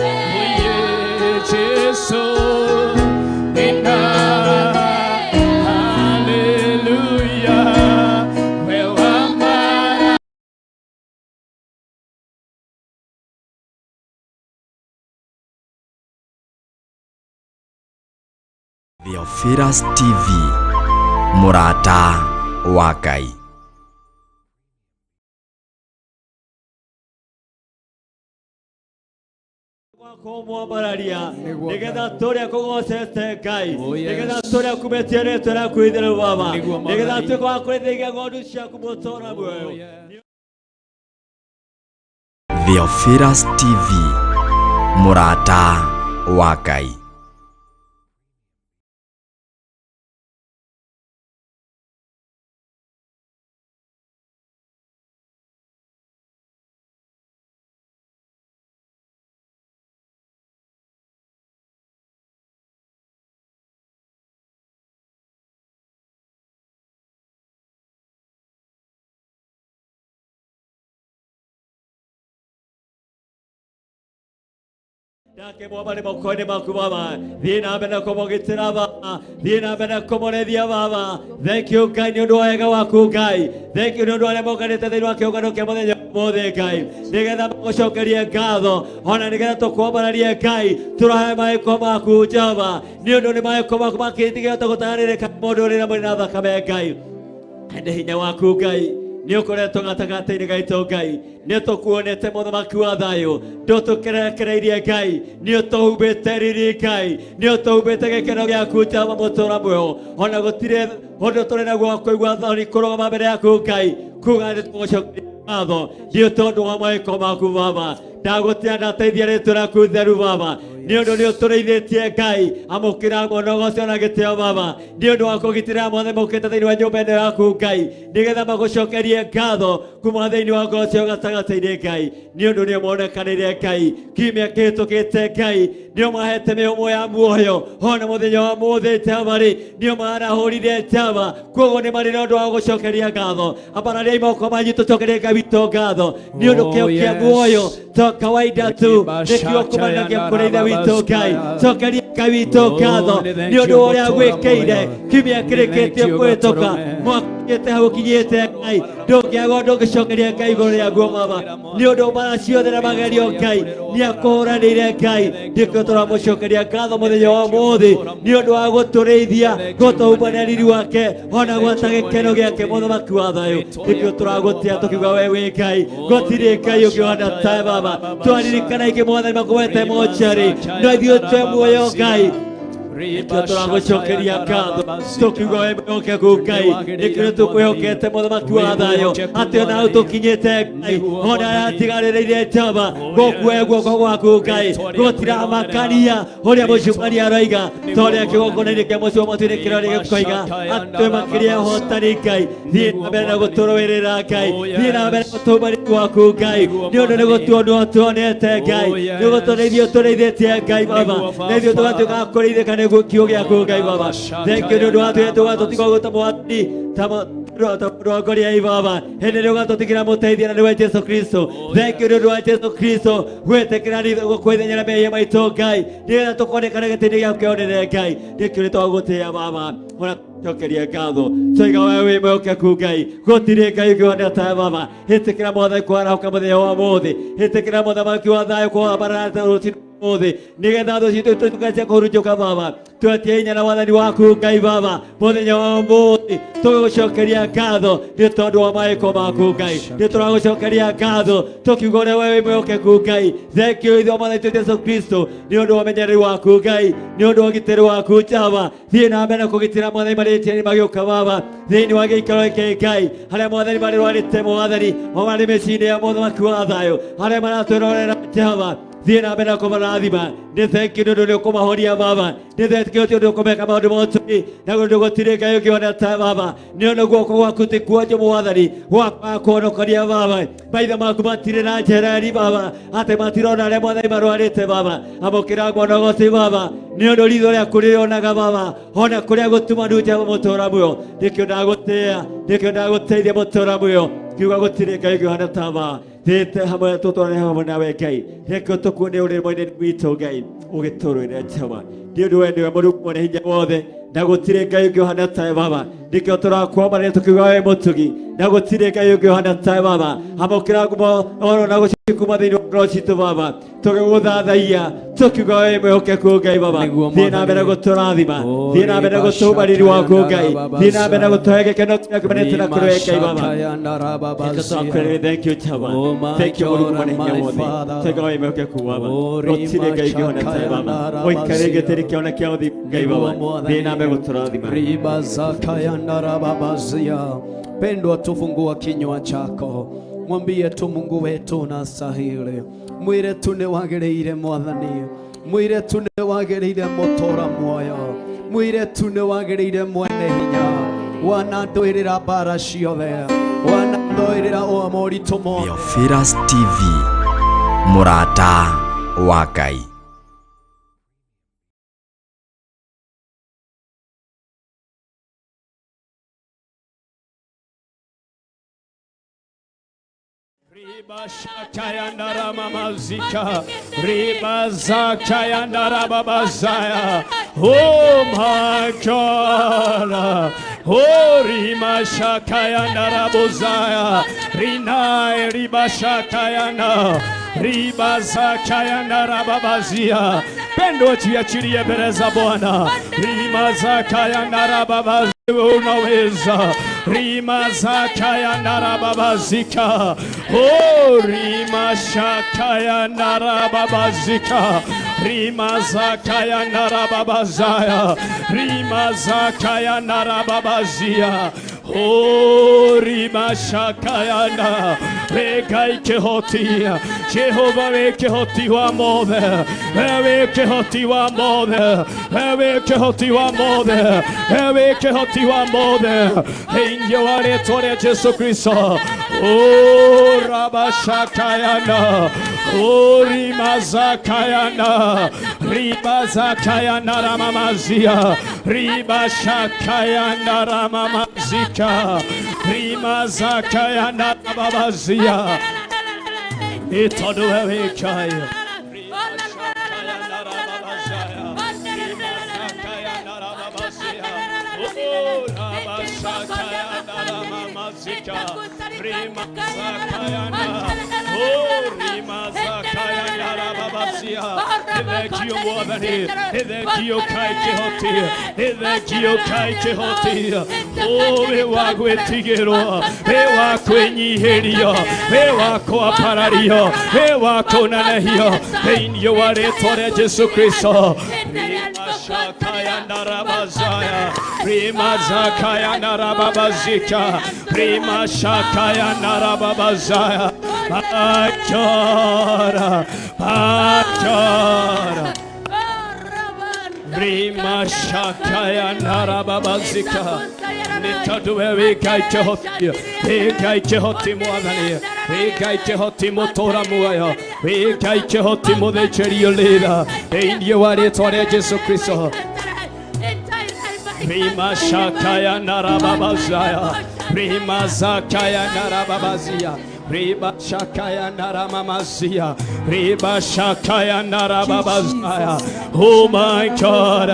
Oye Jesu Nina Hallelujah Wewambara Theophilus TV, Mũrata wa Ngai. Kumwambararia nigetha tũrĩa kũgocete Ngai Oh, yes. nigetha tũrĩa kumetie rĩtwa rĩaku itheru Baba Nĩguo nigetha Mwathani. tuĩke wa kũrĩithagia ng'ondu ciaku mũtũũra muoyo. Oh, yes. Theophilus TV, Mũrata wa Ngai. Ndake Mwathani moko-inĩ maku Baba thiĩ na mbere na kũmũgitĩra Baba thiĩ na mbere na kũmũrĩithia Baba. Thank you Ngai nĩ ũndũ wa wega waku Ngai. Thank you nĩ ũndũ wa arĩa monganĩte thĩinĩ wa kĩũngano kĩa mũthenya ũmũthĩ Ngai nĩgetha magũcokerie ngatho ona nĩgetha tũkwambararie Ngai tũrohe maĩko maku Jehova nĩ ũndũ nĩ maĩko maku makĩtigĩte gũtaganĩrĩka mũndũ ũrĩ na mwĩrĩ na thakame Ngai nĩ hinya waku Ngai nĩ ũkoretwo gatagatĩ-inĩ gaitũ Ngai nĩ tũkuonete mũthamaki wa thayũ ndũtũkerekereirie Ngai nĩ ũtũhumbĩte riri Ngai nĩ ũtũhumbĩte gĩkeno gĩaku Jehova mũtũũra muoyo ona gũtirĩ ũndũ tũrĩ naguo wa kũigua thoni kũrũgama mbere yaku Ngai kuga nĩ tũgũcokeria ngatho nĩ tondũ wa maĩko maku Baba ndagũtĩa ndateithia rĩtwa rĩaku itheru Baba nĩ ũndũ nĩ ũtũrĩithĩtie Ngai amũkĩra mũnogo na gĩtĩo Baba nĩ ũndũ wa kũgitĩra mothe mokĩte thĩinĩ wa nyũmba ĩno yaku Ngai nĩgetha magũcokerie ngatho kuma thĩinĩ wa ngoro ciao gatagatĩ-inĩ Ngai nĩ ũndũ nĩ monekanĩire Ngai kiumia kĩhĩtũkĩte Ngai nĩ ũmahete mĩhũmũ ya muoyo ona mũthenya wa mũthĩ Jehova rĩ nĩ ũmarahũrire Jehova koguo nĩ marĩ na ũndũ wa gũcokeria ngatho ambarariai moko manyu tũcokerie Ngai witũ ngatho nĩ ũndũ Oh, kĩo kĩa yes. muoyo to kawaida tu nĩkĩo kũmanagia kũrĩ Ithe witũ Ngai cokeria Ngai witũ ngatho nĩ ũndũ wa ũrĩa gwĩkĩire kiumia kĩrĩkĩtie kũhĩtũka mwakĩte hau ũkinyĩte Ngai ndũngĩaga ũndũ ũngĩcokeria Ngai igũrũ rĩaguo Baba nĩ ũndũ mbara ciothe na magerio Ngai nĩ akũhũranĩire Ngai nĩkĩo tũramũcokeria ngatho mũthenya wa ũmũthĩ nĩ ũndũ wa gũtũrĩithia gũtũhumbania riri wake ona gwata gĩkeno gĩake mũthamaki wa thayũ nĩkĩo tũragũtĩa tũkiuga we wĩ Ngai gũtirĩ Ngai ũngĩ ũhana tawe Baba twaririkana ingĩ Mwathani makũmete mocarĩ no ithuĩ twĩ muoyo Ngai nĩkĩo tũragũcokeria ngatho tũkiuga we mwĩhokeku Ngai nĩkĩo tũkwĩhokete mũthamaki wa thayũ atĩ ona hau tũkinyĩte Ngai ona arĩa atigarĩrĩire Jehova gũkuoya guoko gwaku Ngai gũtiramakania ũrĩa mũcukani aroiga ta ũrĩa kĩgongona-inĩ kĩa mũciĩ wa matu-inĩ kĩrĩa gĩkoiga atĩ makĩria ũhotani Ngai thiĩ na mbere na gũtũrũĩrĩra Ngai thiĩ na mbere na gũtũma gwaku Ngai nĩ ũndũ nĩ gũtuonwo tuonete Ngai nĩ gũtũrĩithia ũtũrĩithĩtie Ngai Baba na ithuĩ tũgatuĩka a kũrĩithĩka nĩ kiugo gĩaku Ngai Baba. Thank you nĩ ũndũ wa twĩtũga tũtigwo gwĩta Mwathani ta Rongoria baba hĩndĩ ĩrĩa ũgatũtigĩra mũteithia na nĩwe Jesu Kristo. Thank you nĩ ũndũ wa Jesu Kristo gwĩtĩkĩra kwĩthenyera mehia maitũ Ngai nĩgetha tũkonekana gĩtĩ-inĩ gĩaku kĩa ũnene Ngai. Nĩkĩo nĩtwagũtĩĩa baba ona cokeria ngatho tũiga we wĩ mwĩhokeku Ngai gũtirĩ Ngai ũngĩ ũhaana tawe baba. Hĩtĩkĩra mwathani kwarahũka mũthenya wa ũmũthĩ, hĩtĩkĩra mũthamaki wa thayũ kũhambarara rũcinĩ ũmũthĩ nĩgetha thũ citũ ituĩke kũhurunjũka baba. Twetie hinya na wathani waku Ngai baba mũthenya wa ũmũthĩ tũgũcokeria ngatho nĩ tondũ wa maĩko maku Ngai, nĩ tũragũcokeria ngatho tũkiuga ũrĩa we wĩ mwĩhokeku Ngai. Thank you ithe mwathani witũ Jesu Kristo nĩ ũndũ wa ũmenyereri waku Ngai, nĩ ũndũ wa ũgitĩri waku Jehova. Thiĩ na mbere na kũgitĩra mwathani marĩtie magĩũka baba thĩinĩ wa gĩikaro gĩkĩ Ngai, harĩa mwathani marĩrwarĩte mwathani o marĩ mĩciĩ-inĩ ya mũthamaki wa thayũ, harĩa maratwĩrorera Jehova. Thiĩ na mbere na kũmarathima. Nĩ thank you nĩ ũndũ nĩ ũkũmahonia baba, nĩ thank you nĩ ũndũ ũkũmeka maũndũ ma ũtugi na ũndũ gũtirĩ Ngai ũngĩ ũhaana tawe baba. Nĩ ũndũ guoko gwaku ti kuonje mwathani gwakwa kũhonokoria baba. Maitho maku matirĩ na njereri baba, atĩ matirona arĩa mwathani marwarĩte baba. Amũkĩra nguo na ũgoci baba nĩ ũndũ ritho rĩaku rĩrĩonaga baba ona kũrĩa gũtumanu Jehova mũtũũra muoyo. Nĩkĩo ndagũtĩĩa, nĩkĩo ndagũteithia mũtũũra muoyo kiuga gũtirĩ Ngai ũngĩ ũhaana tawe baba. Thiĩte hamwe tũtwarane hamwe nawe Ngai, reke tũkuone ũrĩ mwene witũ Ngai ũgĩtũrũĩra Jehova nĩ ũndũ we nĩwe Mũrungu mwene hinya wothe na gũtirĩ Ngai ũngĩ ũhaana tawe baba. Nĩkĩo tũrakwambarĩra tũkiuga we mũtugi na gũtirĩ Ngai ũngĩ ũhaana tawe baba. Amũkĩra ngumo oro na gũcikuma thĩinĩ wa ngoro citũ baba, tũgĩgũthathaia tũkiuga we mwĩhokeku Ngai baba. Thiĩ na mbere gũtũrathima, thiĩ na mbere gũtũma riri waku Ngai, thiĩ na mbere gũtũhe gĩkeno kĩrĩa kiumanĩte na kũrĩ we Ngai baba. Thank you Jehova, thank you Mũrungu mwene hinya wothe, tũiga we mwĩhokeku baba, gũtirĩ Ngai ũngĩ ũhaana tawe baba. Ũikarĩre gĩtĩ kĩona kĩa ũthingu Ngai baba, thiĩ na mbere gũtũrathima. Pendwa, tufungua kinywa chako, mwambie tu Mungu wetu unastahili. Mwire tu nĩwagĩrĩire mwathani, mwire tu nĩwagĩrĩire mũtũra muoyo, mwire tu nĩwagĩrĩire mwene hinya, wanandũĩrĩra mbara ciothe, wanandũĩrĩra moritũ mothe. Theophilus TV, mũrata wa Ngai. Oh my God. Oh Rima Shakayandara Bozaya. Rinai Riba Shakayana. Riba Zakayandara Babazia. Pendo jiachilie mbele za Bwana. Rima Zakayandara Babazia. Unaweza. Rima Zakayandara Babazika. Oh Rima Shakayandara Babazika. Rima Zakayandara Babazaya. Rima Zakayandara Babazia. Oh Rima Shakayanda. Regai kehoti. Jehova wekehoti wa mothe. Wekehoti wa mothe. Wekehoti wa mothe. Wekehoti wa mothe. Ingia wa rĩĩtwa Jesu Kristo. Oh Rabashakayana. Oh Rima Zakayana. Riba Zakayana Ramamazia. Riba Shakayana Ramamazika. Rima Zakayana Babazia. Itodu wewe. Rima Shakayandara Babazaya. Bachora, Bachora. Rima Shakayandara Babazika. Nitaduwe kaikehoti. Kaikehoti mwathani. Kaikehoti mutora muoyo. Kaikehoti muthĩnjĩri ũrĩra. Thĩinĩ wa rĩĩtwa rĩa Jesu Kristo. Rima Shakayandara Babazaya. Rima zakaya narababazia. Riba shakaya naramamazia. Riba shakaya narababazaya. Oh my God,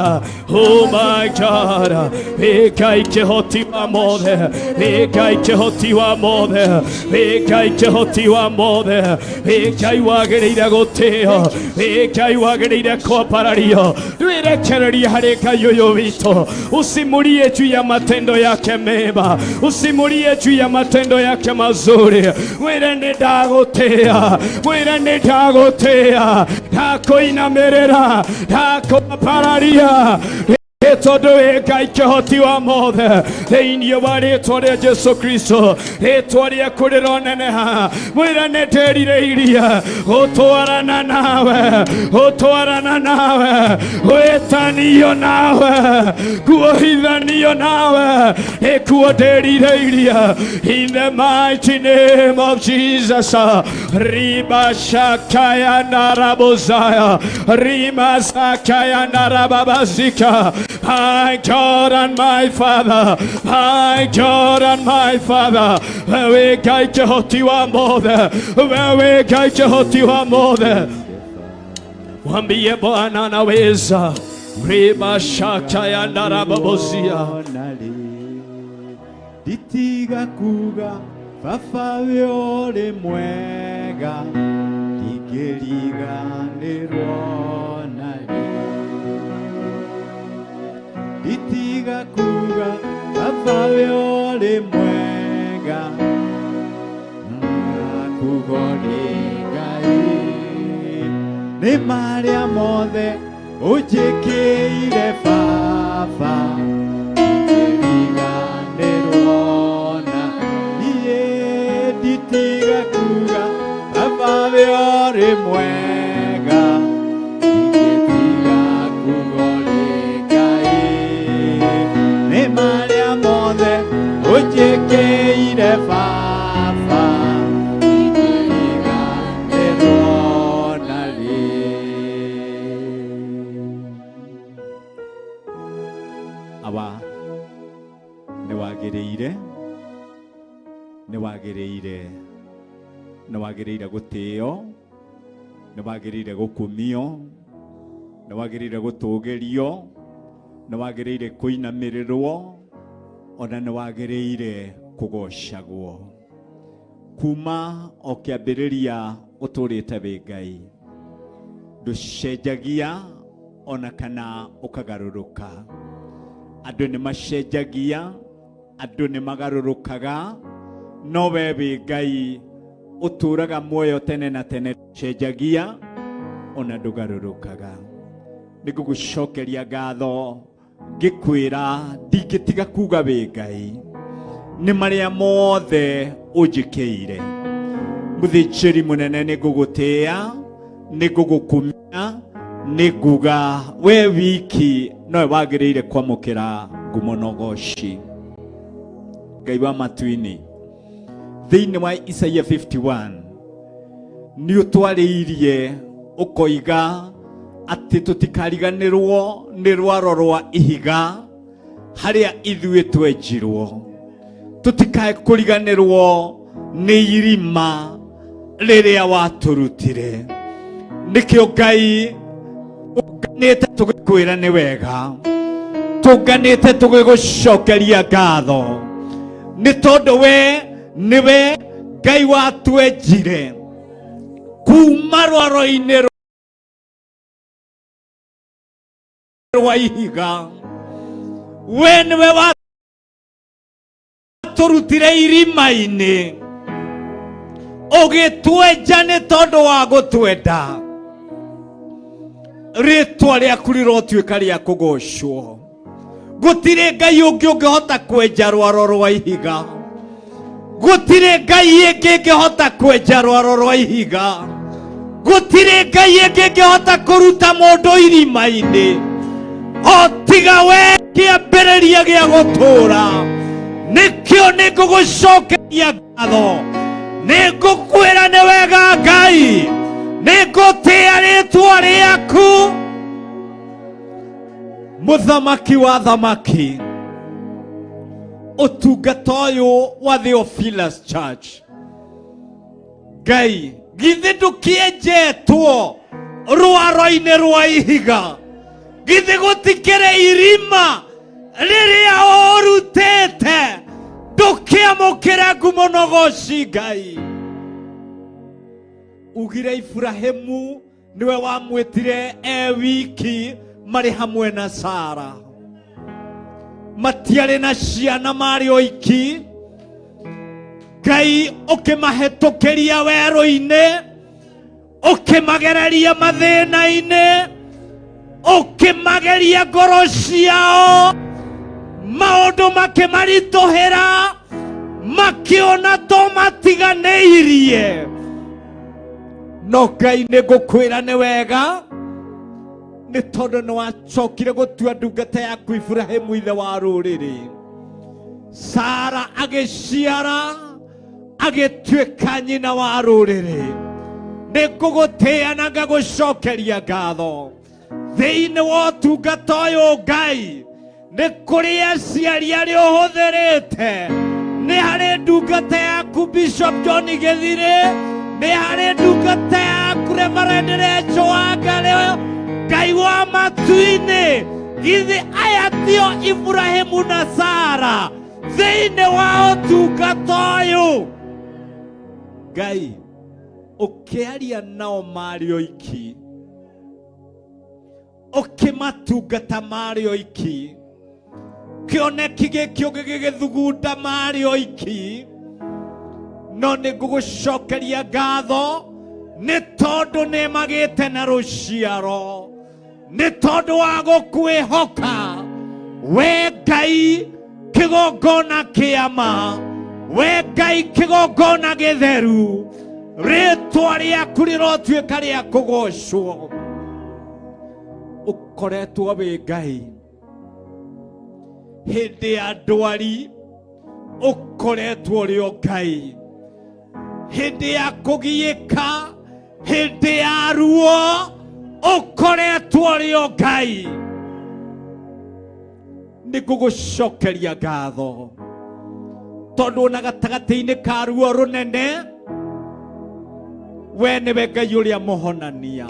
oh my God. Ngai kĩhoti wa mothe, Ngai kĩhoti wa mothe, Ngai kĩhoti wa mothe, Ngai wagĩrĩire gũtĩo, Ngai wagĩrĩire kwambarario. Ndwĩrekererie harĩ Ngai ũyũ witũ, usimulie juu ya matendo yake mema, usimulie juu ya matendo yake mazuri. Mwĩre nĩ ndagũtĩa, mwĩre nĩ ndagũtĩa, ndakũinamĩrĩra, ndakwambararia tondũ wĩ Ngai kĩhoti wa mothe thĩinĩ wa rĩtwa rĩa Jesu Kristo, rĩtwa rĩaku rĩroneneha. Mwĩre nĩ ndĩrirĩirie gũtwarana nawe, gũtwarana nawe, gwĩtanio nawe, kuohithanio nawe, nĩkuo ndĩrirĩirie. In the mighty name of Jesus. Riba shakaya narabozaya, rima sakaya narababazika. My God and my Father, my God and my Father, wewe Ngai kĩhoti wa mothe, wewe Ngai kĩhoti wa mothe. Mwambie Bwana anaweza. Riba shakaya narababozia. Nditiga kuga baba we ũrĩ mwega, ndingĩriganĩrwo narĩ. Nditiga kuga baba we ũrĩ mwega, kuga ũrĩ Ngai. Nĩ marĩa mothe ũnjĩkĩire baba, ndingĩriganĩrwo na niĩ. Nditiga kuga baba we ũrĩ mwega, ndingĩtiga kuga ũrĩ Ngai. Nĩ marĩa mothe ũnjĩkĩire baba, ndingĩriganĩrwo na rĩ. Awa nĩ wagĩrĩire, nĩ wagĩrĩire, nĩ wagĩrĩire gũtĩo, nĩ wagĩrĩire gũkumio, nĩ wagĩrĩire gũtũgĩrio, nĩ wagĩrĩire kũinamĩrĩrwo, ona nĩ wagĩrĩire kũgocagwo. Kuma o kĩambĩrĩria ũtũrĩte wĩ Ngai, ndũcenjagia ona kana ũkagarũrũka. Andũ nĩ macenjagia, andũ nĩ magarũrũkaga, no we wĩ Ngai ũtũraga muoyo tene na tene, ndũcenjagia ona ndũgarũrũkaga. Nĩ ngũgũcokeria ngatho ngĩkwĩra ndingĩtiga kuga wĩ Ngai nĩ marĩa mothe ũnjĩkĩire. Mũthĩnjĩri mũnene, nĩ ngũgũtĩĩa, nĩ ngũgũkumia, nĩ nguga we wiki nowe wagĩrĩire kwamũkĩra ngumo na ũgoci. Ngai wa matu-inĩ, thĩinĩ wa Isaia 51 nĩ ũtwarĩirie ũkoiga atĩ tũtikariganĩrwo nĩ rwaro rwa ihiga harĩa ithuĩ twenjirwo, tũtikae kũriganĩrwo nĩ irima rĩrĩa watũrutire. Nĩkĩo Ngai tũnganĩte tũgĩkwĩra nĩ wega, tũnganĩte tũgĩgũcokeria ngatho, nĩ tondũ we nĩwe Ngai watwenjire kuma rwaro-inĩ rwa ihiga. We nĩwe watũrutire irima-inĩ ũgĩtwenja nĩ tondũ wa gũtwenda. Rĩtwa rĩaku rĩrotuĩka rĩa kũgocwo. Gũtirĩ Ngai ũngĩ ũngĩhota kwenja rwaro rwa ihiga, gũtirĩ Ngai ĩngĩ ĩngĩhota kwenja rwaro rwa ihiga, gũtirĩ Ngai ĩngĩ ĩngĩhota kũruta mũndũ irima-inĩ o tiga we kĩambĩrĩria gĩa gũtũũra. Nĩkĩo nĩ ngũgũcokeria ngatho, nĩ ngũkwĩra nĩ wega Ngai, nĩ ngũtĩĩa rĩtwa rĩaku, mũthamaki wa thamaki. Ũtungata ũyũ wa Theophilus Church. Ngai, githĩ ndũkĩenjetwo rwaro-inĩ rwa ihiga? Githĩ gũtikĩrĩ irima rĩrĩa ũrutĩte? Ndũkĩamũkĩre ngumo na ũgoci Ngai. Ugire Ibrahimu niwe wamwĩtire e wiki marĩ hamwe na Sara. Matiarĩ na ciana marĩ oiki. Ngai ũkĩmahĩtũkĩria werũ-inĩ, ũkĩmagereria mathĩna-inĩ, ũkĩmageria ngoro ciao, maũndũ makĩmaritũhĩra, makĩona to matiganĩirie. No Ngai nĩ ngũkwĩra nĩ wega, nĩ tondũ nĩ wacokire gũtua ndungata yaku Ibrahimu ithe wa rũrĩrĩ. Sara agĩciara agĩtuĩka nyina wa rũrĩrĩ. Nĩ ngũgũtĩĩa na ngagũcokeria ngatho thĩinĩ wa ũtungata ũyũ. Ngai, nĩ kũrĩ aciari arĩa ũhũthĩrĩte, nĩ harĩ ndungata yaku Bishop John Gĩthirĩ, nĩ harĩ ndungata yaku Reverend Rachel Wangari. Ngai wa matu-inĩ, githĩ aya tio Ibrahimu na Sara thĩinĩ wa ũtungata ũyũ? Ngai, ũkĩaria nao marĩ oiki, ũkĩmatungata marĩ oiki, kĩoneki gĩkĩ ũgĩgĩthugunda marĩ oiki, no nĩ ngũgũcokeria ngatho nĩ tondũ nĩ magĩte na rũciaro, nĩ tondũ wa gũkwĩhoka we Ngai kĩgongona kĩa ma, we Ngai kĩgongona gĩtheru. Rĩtwa rĩaku rĩrotuĩka rĩa kũgocwo. Ũkoretwo wĩ Ngai hĩndĩ ya ndwari, ũkoretwo ũrĩ o Ngai hĩndĩ ya kũgiĩka, hĩndĩ ya ruo, ũkoretwo ũrĩ o Ngai. Nĩ ngũgũcokeria ngatho tondũ ona gatagatĩ-inĩ ka ruo rũnene, we nĩwe Ngai ũrĩa mũhonania.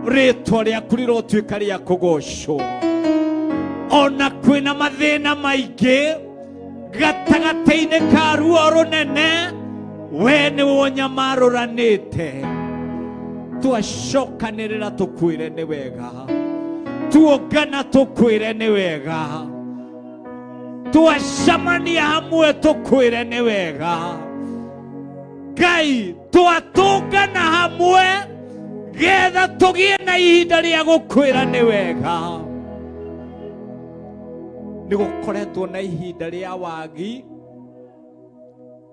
Rĩtwa rĩaku rĩrotuĩka rĩa kũgocwo. Ona kwĩna mathĩna maingĩ gatagatĩ-inĩ ka ruo rũnene, we nĩwe ũnyamarũranĩte. Twacokanĩrĩra tũkwĩre nĩ wega, tuongana tũkwĩre nĩ wega, twacemania hamwe tũkwĩre nĩ wega. Ngai, twatũngana hamwe getha tũgĩe na ihinda rĩa gũkwĩra nĩ wega. Nĩ gũkoretwo na ihinda rĩa wagi,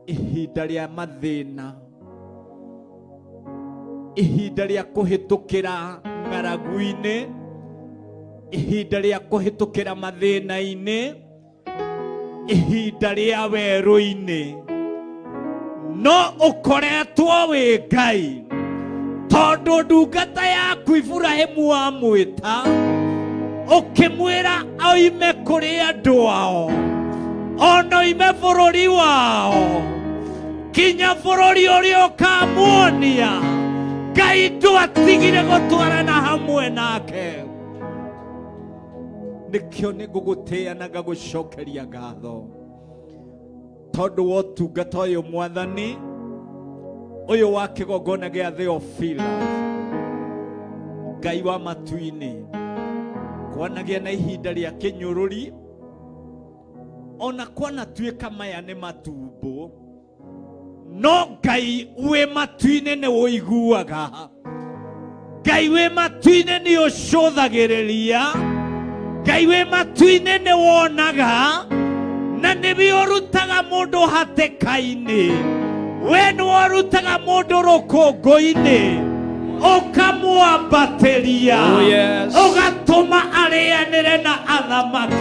ihinda rĩa mathĩna, ihinda rĩa kũhĩtũkĩra ng'aragu-inĩ, ihinda rĩa kũhĩtũkĩra mathĩna-inĩ, ihinda rĩa werũ-inĩ, no ũkoretwo wĩ Ngai tondũ ndungata yaku Ibrahimu wamwĩta ũkĩmwĩra oime kũrĩ andũ ao, ona oime bũrũri wao kinya bũrũri ũrĩa ũkamuonia. Ngai ndwatigire gũtwarana hamwe nake. Nĩkĩo nĩ ngũgũtĩĩa na ngagũcokeria ngatho tondũ wa ũtungata ũyũ, Mwathani, ũyũ wa kĩgongona gĩa Theophilus. Ngai wa matu-inĩ, kwanagĩa na ihinda rĩa kĩnyũrũri, ona kwanatuĩka maya nĩ matumbo, no Ngai wĩ matu-inĩ nĩ ũiguaga. Ngai wĩ matu-inĩ nĩ ũcũthagĩrĩria. Ngai wĩ matu-inĩ nĩ wonaga, na nĩwe ũrutaga mũndũ hatĩka-inĩ. We nĩwe ũrutaga mũndũ rũkũngũ-inĩ, ũkamwambatĩria, Oh, yes. ũgatũma arĩanĩre na athamaki.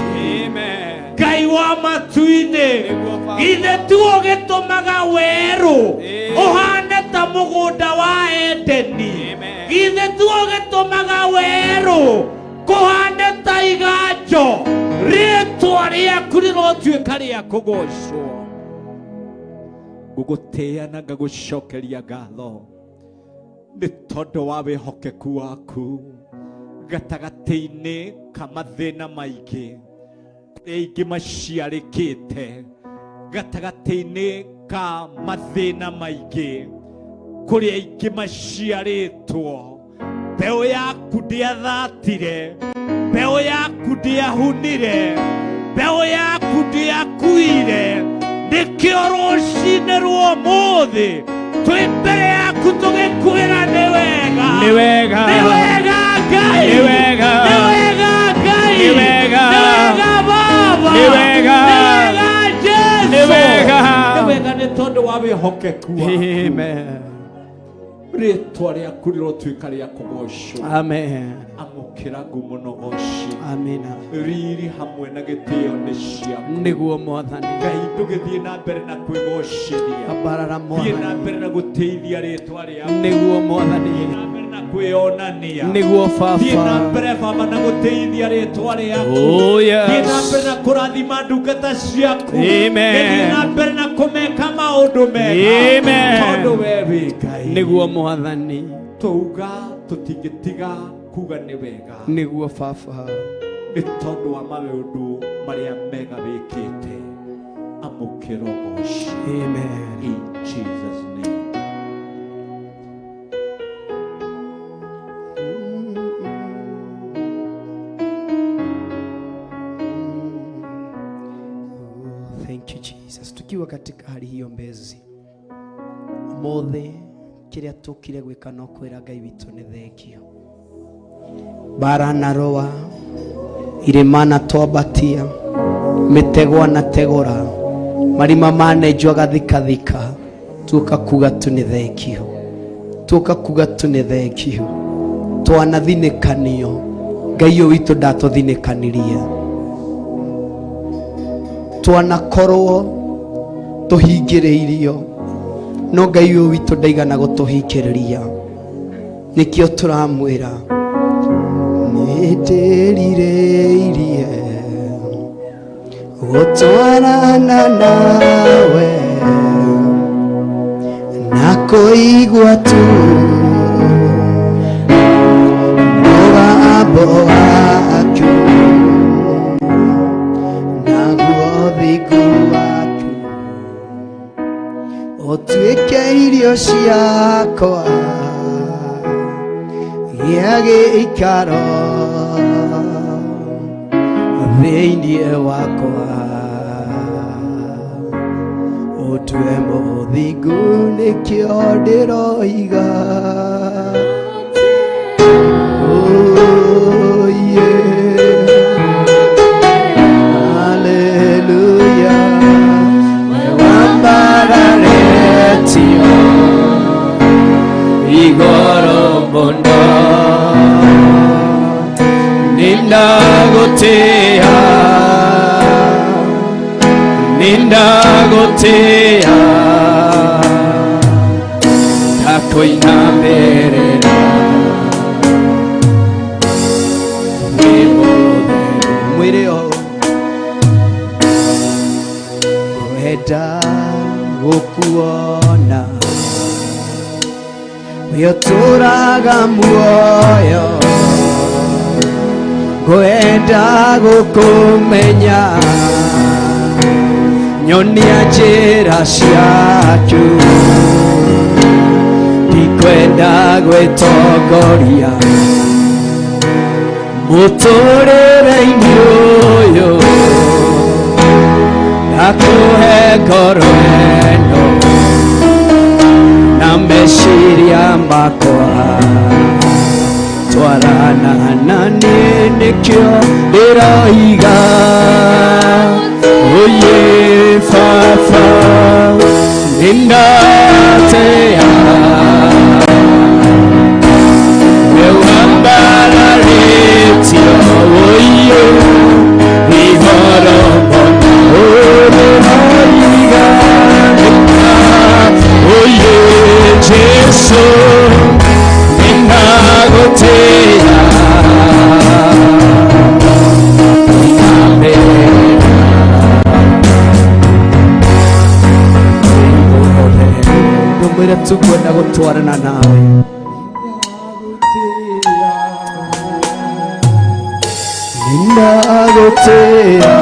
Amen. Ngai wa matu-inĩ, Nĩguo Baba. githĩ tuo gĩtũmaga werũ Ĩĩ. ũhane ta mũgũnda wa Edeni? Amen. Githĩ tuo gĩtũmaga werũ kũhane ta iganjo? Rĩtwa rĩaku Rĩaku rĩrotuĩka rĩa kũgocwo. Ngũgũtĩĩa na ngagũcokeria ngatho nĩ tondũ wa wĩhokeku waku gatagatĩ-inĩ ka mathĩna maingĩ kũrĩa aingĩ maciarĩkĩte, gatagatĩ-inĩ ka mathĩna maingĩ kũrĩa aingĩ maciarĩtwo. Mbeũ yaku ndĩathatire, mbeũ yaku ndĩahunire, mbeũ yaku ndĩakuire. Nĩkĩo rũcinĩ rwa ũmũthĩ twĩ mbere yaku tũgĩkwĩra nĩ wega, Nĩ wega. Nĩ wega Ngai, Nĩ wega. Nĩ wega Ngai, Nĩ wega. Nĩ wega Baba, Nĩ wega. Nĩ wega Jesũ, Nĩ wega. Nĩ wega nĩ tondũ wa wĩhokeku waku. Amen. Rĩtwa rĩaku rĩrotuĩka rĩa kũgocwo. Amen. Amũkĩra ngumo na ũgoci. Amina. Riri hamwe na gĩtĩo nĩ ciaku. Nĩguo Mwathani. Ngai ndũgĩthiĩ na mbere na kwĩgocithia. Ambarara Thiĩ na Mwathani. mbere na gũtĩithia rĩtwa rĩaku. Nĩguo Mwathani. Thiĩ na mbere na kwĩyonania. Nĩguo Thiĩ na Baba. mbere Baba na gũtĩithia rĩtwa rĩaku. Oh Thiĩ na yes. mbere na kũrathima ndungata ciaku. Amen. Thiĩ na mbere na kũmeka maũndũ mega. Amen. Tondũ we wĩ Ngai. Nĩguo Mwathani. Tũuga tũtingĩtiga kuga nĩ wega. Nĩguo Baba. Nĩ tondũ wa maũndũ marĩa mega wĩkĩte. Amũkĩra ũgoci. Amen. In Jesus' name. Thank you Jesus. Tukiwa katika hali hiyo mbezi ũmũthĩ kĩrĩa tũkire gwĩka no kwĩra Ngai witũ nĩ thengio. Bara na rũa, irĩma na twambatia, mĩtego na tegũra, marima manenjwo agathikathika, tuoka kuga tu nĩ thengio, tuoka kuga tu nĩ thengio. Twanathinĩkanio, Ngai ũyũ witũ ndatũthinĩkanirie. Twanakorwo tũhingĩrĩirio, no Ngai ũyũ witũ ndaigana gũtũhingĩrĩria. Nĩkĩo tũramwĩra nĩndĩrirĩirie gũtwarana nawe na kũigua tu mũgambo waku naguo thingu waku ũtuĩke irio ciakwa gĩa gĩikaro thĩinĩ wakwa ũtue mũthingu nĩkĩo ndĩroiga. Oh, yeah. Hallelujah. We wambararetio igoro mũno nĩndagũtĩĩa, nĩndagũtĩĩa ndakũinamĩrĩra wĩ mũtheru. Mwĩre o ngwenda gũkuona wĩ ũtũũraga muoyo, ngwenda gũkũmenya nyonia njĩra ciaku, ndikwenda gwĩtongoria mũtũũrĩre-inĩ ũyũ, ndakũhe ngoro ĩno na meciria makwa, twarana na niĩ nĩkĩo ndĩroiga. Oye Baba nĩndatĩa we wambararĩtio oye igoro mũno ndĩroiga oye Jesũ nĩndagũtĩĩa Amen. Tũrenda gũtwarana nawe. Nindagũtĩĩa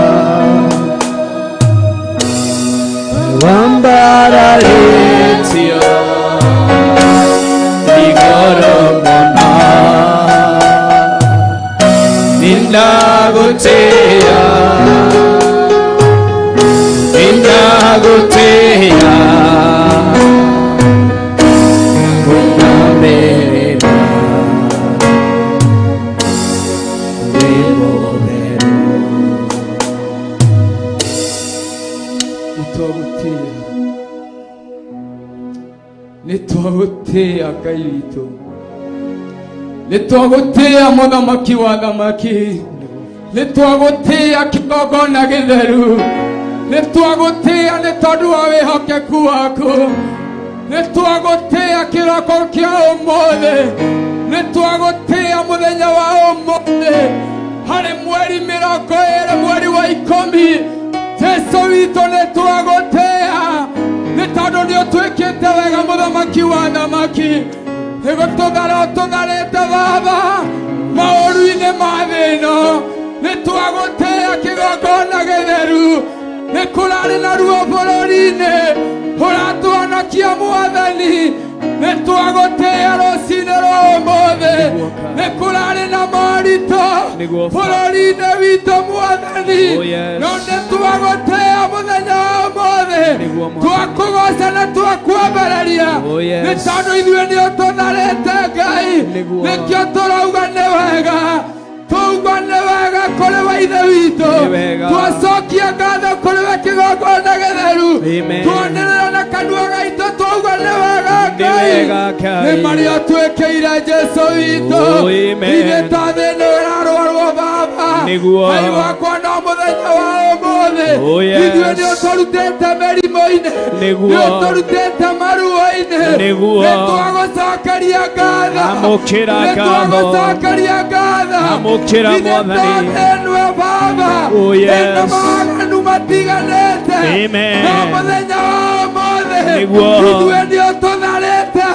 wambararĩtio igũrũ mũno. Nindagũtĩĩa, nindagũtĩĩa kũnamĩrĩra wĩ mũtheru. Nĩtwagũtĩĩa, nĩtwagũtĩĩa Ngai witũ, nĩtwagũtĩĩa mũthamaki wa thamaki, nĩtwagũtĩĩa kĩgongona gĩtheru, nĩtwagũtĩĩa nĩ tondũ wa wĩhokeku waku, nĩtwagũtĩĩa kĩroko kĩa ũmũthĩ, nĩtwagũtĩĩa mũthenya wa ũmũthĩ, harĩ mweri 20 mweri wa 10. Jesu witũ nĩtwagũtĩĩa nĩ tondũ nĩũtwĩkĩte wega mũthamaki wa thamaki, nĩgũtũthara ũtũtharĩte Baba maũru-inĩ ma thĩ ĩno. Nĩtwagũtĩĩa kĩgongona gĩtheru, nĩ kũrarĩ na ruo bũrũri-inĩ ũratũhonokia Mwathani. Nĩtwagũtĩĩa rũcinĩ rwa ũmũthĩ, nĩ kũrarĩ na moritũ bũrũri-inĩ witũ Mwathani, no nĩtwagũtĩĩa mũthenya wa ũmũthĩ, twakũgoca na twakwambararia nĩ tondũ ithuĩ nĩũtũtharĩte Ngai, nĩkĩo tũrauga nĩ wega, tũuga nĩ wega kũrĩ we Ithe witũ, twacokia ngatho kũrĩ we kĩgongona gĩtheru, twanĩrĩra na kanua gaitũ twauga nĩ wega Ngai, nĩ marĩa twĩkĩire Jesu witũ. Ithuĩ ta thĩ nĩ ĩrarwarwo Baba, Ngai wakwa, no mũthenya wa ũmũthĩ ithuĩ nĩũtũrutĩte mĩrimũ-inĩ, nĩũtũrutĩte maruo-inĩ, nĩtwagũcokeria ngatho, nĩtwagũcokeria ngatho. Amũkĩra Mwathani. Ĩnwe Baba, ĩno mawaganu matiganĩte, no mũthenya wa ũmũthĩ ithuĩ nĩũtũtharĩte,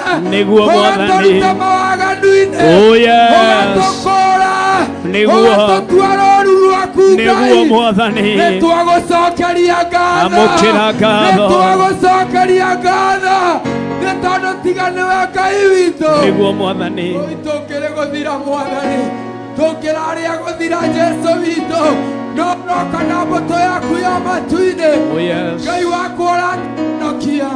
ũgatũruta mawaganu-inĩ, ũgatũkũũra, ũgatũtua rũũru rwaku Ngai. Nĩtwagũcokeria ngatho, nĩtwagũcokeria ngatho nĩ tondũ tiga nĩwe Ngai witũ. Tũkĩrĩ gũthira Mwathani, tũkĩrarĩa gũthira Jesu witũ, no ũroka na mbũtũ yaku ya matu-inĩ. Ngai wakwa ũranokia,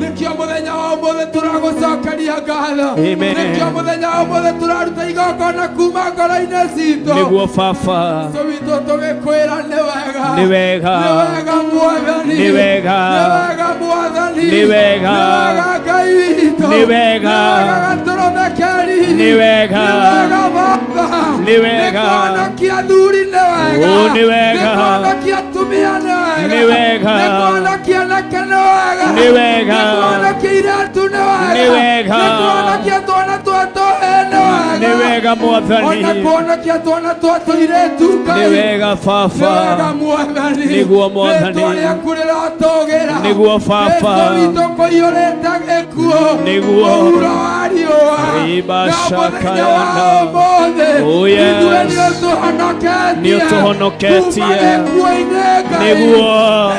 nĩkĩo mũthenya wa ũmũthĩ tũragũcokeria ngatho, nĩkĩo mũthenya wa ũmũthĩ tũraruta igongona kuma ngoro-inĩ citũ. Nĩguo Baba. Jesu witũ tũgĩkwĩra nĩ wega, nĩ wega, nĩ wega Mwathani, nĩ wega, nĩ wega Mwathani, nĩ wega, nĩ wega Ngai witũ, nĩ wega, nĩ wega gatũrũme keri, nĩ wega, nĩ wega Baba, nĩ wega, nĩ kũhonokia athuri nĩ wega, nĩ wega, nĩ kũhonokia atumia nĩ wega, nĩ wega, nĩ kũhonokia anake nĩ wega, nĩ wega, nĩ kũhonokia airĩtu nĩ wega, nĩ wega, nĩ kũhonokia twana twa tũhĩĩ nĩ wega, nĩ wega Mwathani, ona kũhonokia twana twa tũirĩtu Ngai, nĩ wega Baba, nĩ wega Mwathani, nĩguo Mwathani, rĩtwa rĩaku rĩrotũgĩra, nĩguo Baba, rĩtwa witũ kũiyũrĩte gĩkuũ, nĩguo mũhuro wa riũa, na mũthenya wa ũmũthĩ ithuĩ nĩũtũhonoketie kuma gĩkuũ-inĩ Ngai, nĩguo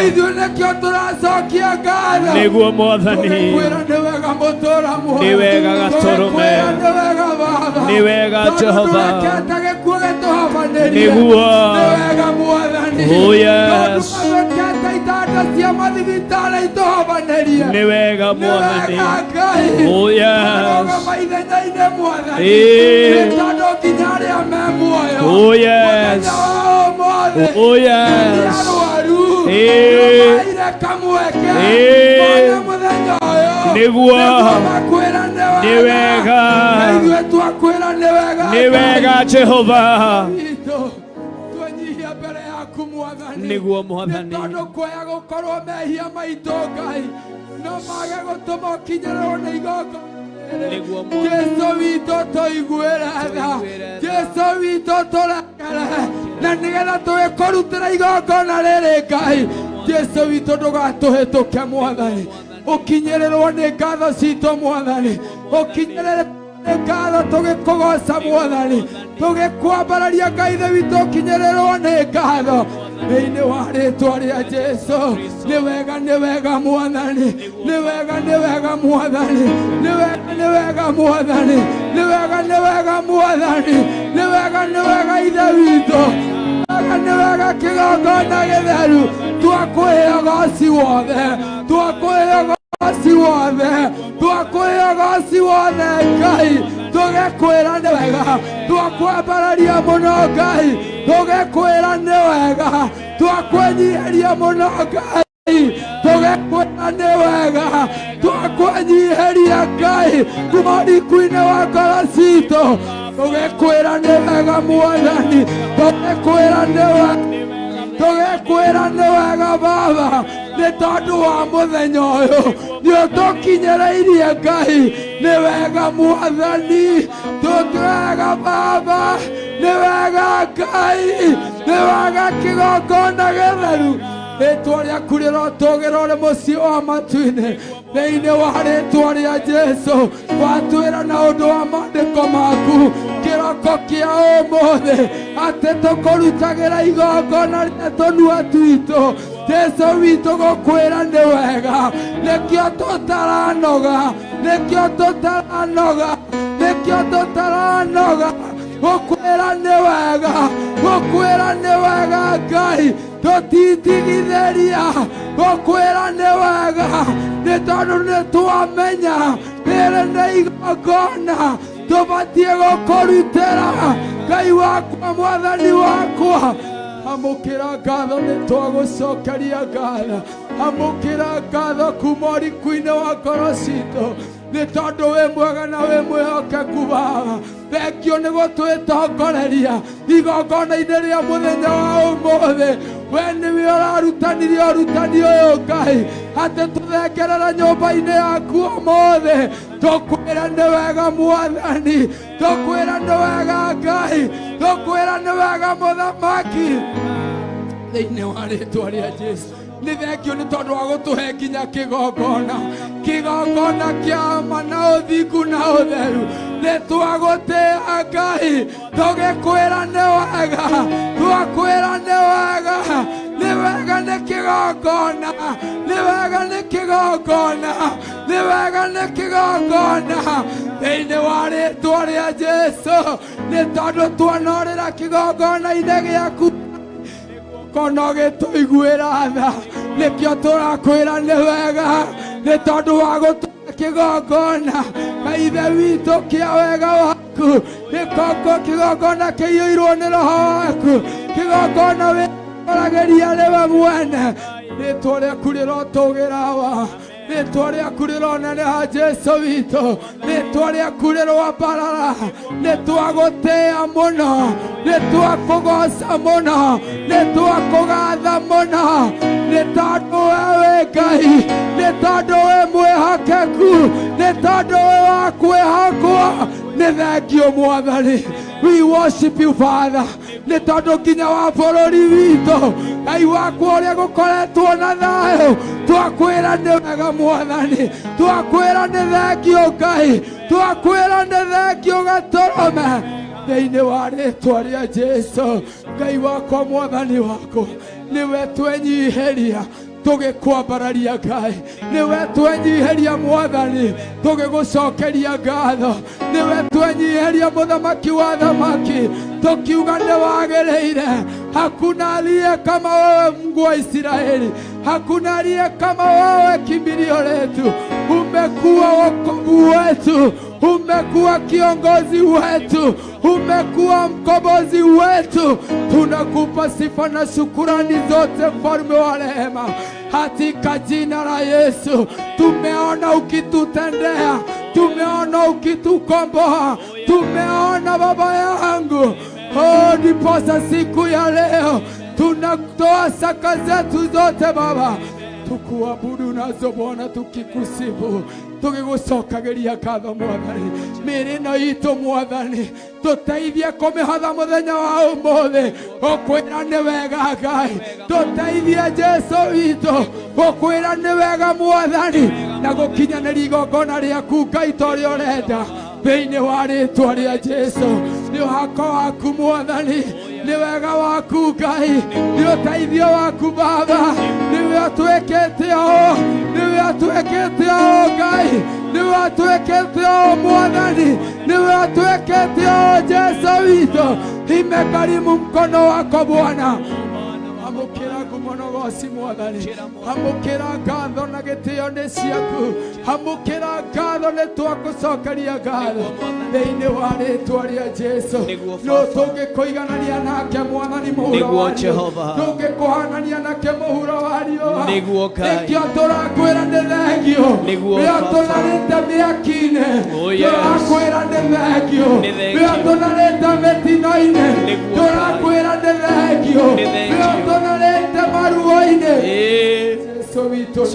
ithuĩ nĩkĩo tũracokia ngatho, nĩguo Mwathani, tũgĩkwĩra nĩ wega mũtũra muoyo, nĩ wega gatũrũme, tũgĩkwĩra nĩ wega Baba, nĩ wega tondũ Jehova, ndũrekete gĩkuũ gĩtũhabanĩrie, nĩguo, nĩ wega Mwathani, Oh yes, tondũ ndũrekete itanda cia mathibitarĩ itũhabanĩrie, nĩ wega nĩ Mwathani, wega Ngai, Oh yes, marũgama ithenya-inĩ Mwathani, Ĩĩ. nĩ tondũ nginya arĩa me muoyo Oh yes, mũthenya wa ũmũthĩ Oh nĩ yes, arwaru Ĩĩ. nĩmaire kamweke Ĩĩ. mone mũthenya ũyũ Nĩguo. nĩguo makwĩra nĩ nĩ wega, na ithuĩ twakwĩra nĩ wega nĩ wega Jehova, witũ twenyihia mbere yaku Mwathani, nĩguo Mwathani, nĩ tondũ kwaya gũkorwo mehia maitũ Ngai no mage gũtũma ũkinyĩrĩrwo nĩ igongona rĩrĩ. Nĩguo Mwathani. Jesu witũ tũiguĩre tha, Jesu witũ tũrekere, na nĩgetha tũgĩkũrutĩra igongona rĩrĩ Ngai, Jesu witũ ndũgatũhĩtũke Mwathani. Ũkinyĩrĩrwo nĩ ngatho citũ Mwathani, ũkinyĩrĩrwo nĩ ngatho tũgĩkũgoca Mwathani, tũgĩkwambararia Ngai Ithe witũ, ũkinyĩrĩrwo nĩ ngatho thĩinĩ wa rĩtwa rĩa Jesu. Nĩ wega, nĩ wega Mwathani, nĩ wega, nĩ wega Mwathani, nĩ wega, nĩ wega Mwathani, nĩ wega, nĩ wega Mwathani, nĩ wega, nĩ wega Ithe witũ, wega nĩ wega kĩgongona gĩtheru. Twakũhe ũgoci wothe, twakũhe ũgoci wothe, twakũhe ũgoci wothe Ngai, tũgĩkwĩra nĩ wega, twakwambararia mũno Ngai, tũgĩkwĩra nĩ wega, twakwĩnyihĩria mũno Ngai, tũgĩkwĩra nĩ wega, twakwĩnyihĩria Ngai kuma ũriku-inĩ wa ngoro citũ, tũgĩkwĩra nĩ wega Mwathani, tũgĩkwĩra nĩ wega, tũgĩkwĩra nĩ wega Baba, nĩ tondũ wa mũthenya ũyũ nĩ ũtũkinyĩrĩirie Ngai. Nĩ wega Mwathani, tũtwega Baba, nĩ wega Ngai, nĩ wega kĩgongona gĩtheru. Rĩtwa rĩaku rĩrotũgĩrwo rĩ mũciĩ wa matu-inĩ thĩinĩ wa rĩtwa rĩa Jesu. Watwĩra na ũndũ wa maandĩko maku kĩroko kĩa ũmũthĩ atĩ tũkũrutagĩra igongona rĩa tũnua twitũ. Jesu witũ gũkwĩra nĩ wega, nĩkĩo tũtaranoga, nĩkĩo tũtaranoga, nĩkĩo tũtaranoga gũkwĩra nĩ wega, gũkwĩra nĩ wega Ngai, tũtitigithĩria gũkwĩra nĩ wega, nĩ tondũ nĩ twamenya rĩrĩ nĩ igongona tũbatiĩ gũkũrutĩra Ngai wakwa, Mwathani wakwa. Amũkĩra ngatho, nĩ twagũcokeria ngatho. Amũkĩra ngatho kuma ũriku-inĩ wa ngoro citũ, nĩ tondũ wĩ mwega na wĩ mwĩhokeku Baba. Thengio nĩ gũtwĩtongoreria igongona-inĩ rĩa mũthenya wa ũmũthĩ. We nĩwe ũrarutanirie ũrutani ũyũ Ngai, atĩ tũthengerere nyũmba-inĩ yaku ũmũthĩ. Tũkwĩra nĩ wega Mwathani, tũkwĩra nĩ wega Ngai, tũkwĩra nĩ wega Mũthamaki, thĩinĩ wa rĩtwa rĩa Jesu. Nĩ thengio nĩ tondũ wa gũtũhe nginya kĩgongona, kĩgongona kĩa ma na ũthingu na ũtheru. Nĩ twagũtĩĩa Ngai, tũgĩkwĩra nĩ wega, twakwĩra nĩ wega, nĩ wega nĩ kĩgongona, nĩ wega nĩ kĩgongona, nĩ wega nĩ kĩgongona thĩinĩ wa rĩtwa rĩa Jesu. Nĩ tondũ tuonorĩra kĩgongona-inĩ gĩaku kono gĩtũiguĩra tha, nĩkĩo tũrakwĩra nĩ wega, nĩ tondũ wa gũtũhe kĩgongona Ngai Ithe witũ kĩa wega waku, gĩkongo kĩgongona kĩiyũirwo nĩ Roho waku, kĩgongona wĩkoragĩria nĩwe mwene. Rĩtwa rĩaku rĩrotũgĩra wa, rĩtwa rĩaku rĩroneneha Jesu witũ, rĩtwa rĩaku rĩroambarara. Nĩ twagũtĩĩa mũno, nĩ twakũgoca mũno, nĩ twakũgatha mũno, nĩ tondũ we wĩ Ngai, nĩ tondũ wĩ mwĩhokeku, nĩ tondũ wĩ wa kwĩhokwo. Nĩ thengio Mwathani. We worship you Father, nĩ tondũ nginya wa bũrũri witũ Ngai wakwa ũrĩa gũkoretwo na thayũ, twakwĩra nĩ wega Mwathani, twakwĩra nĩ thengio Ngai, twakwĩra nĩ thengio Gatũrũme thĩinĩ wa rĩtwa rĩa Jesu. Ngai wakwa, Mwathani wakwa, nĩwe twenyihĩria tũgĩkwambararia Ngai, nĩwe twenyihĩria Mwathani tũgĩgũcokeria ngatho, nĩwe twenyihĩria Mũthamaki wa thamaki tũkiuga nĩ wagĩrĩire. Hakuna aliye kama wewe Mungu wa Israeli, hakuna aliye kama wewe kimbilio letu. Umekuwa wokovu wetu, umekuwa kiongozi wetu, umekuwa mkombozi wetu. Tunakupa sifa na shukurani zote, Mfalme wa rehema, katika jina la Yesu. Tumeona ukitutendea, tumeona ukitukomboa, tumeona Baba yangu. Oh, ndiposa siku ya leo tunatoa saka zetu zote Baba, tukuabudu nazo Bwana, tukikusifu, tũgĩgũcokagĩria ngatho Mwathani. Mĩĩrĩ ĩno itũ Mwathani, tũteithie kũmĩhotha mũthenya wa ũmũthĩ, gũkwĩra nĩ wega Ngai, tũteithie Jesu witũ, gũkwĩra nĩ wega Mwathani. Na gũkinyanĩria igongona rĩaku Ngai ta ũrĩa ũrenda thĩinĩ wa rĩtwa rĩa Jesu. Nĩ ũhako waku Mwathani, nĩ wega waku Ngai, nĩ ũteithio waku Baba, nĩwe ũtwĩkĩte ũũ, nĩwe ũtwĩkĩte ũũ Ngai, nĩwe ũtwĩkĩte ũũ Mwathani, nĩwe ũtwĩkĩte ũũ Jesu witũ. Imekarimu mkono wako Bwana. Amũkĩra ngumo na ũgoci Mwathani, amũkĩra ngatho na gĩtĩo nĩ ciaku, amũkĩra ngatho nĩ twagũcokeria ngatho thĩinĩ wa rĩtwa rĩa Jesu. No tũngĩkũiganania nake Mwathani mũhuro wa riũa, tũngĩkũhanania nake mũhuro wa riũa, nĩkĩo tũrakwĩra nĩ thengio, nĩo tũnarĩte mĩaki-inĩ, tũrakwĩra nĩ thengio, nĩo tũnarĩte mĩtino-inĩ, tũrakwĩra nĩ thengio, nĩo tũnarĩte maruo-inĩ. Jesu witũ nĩ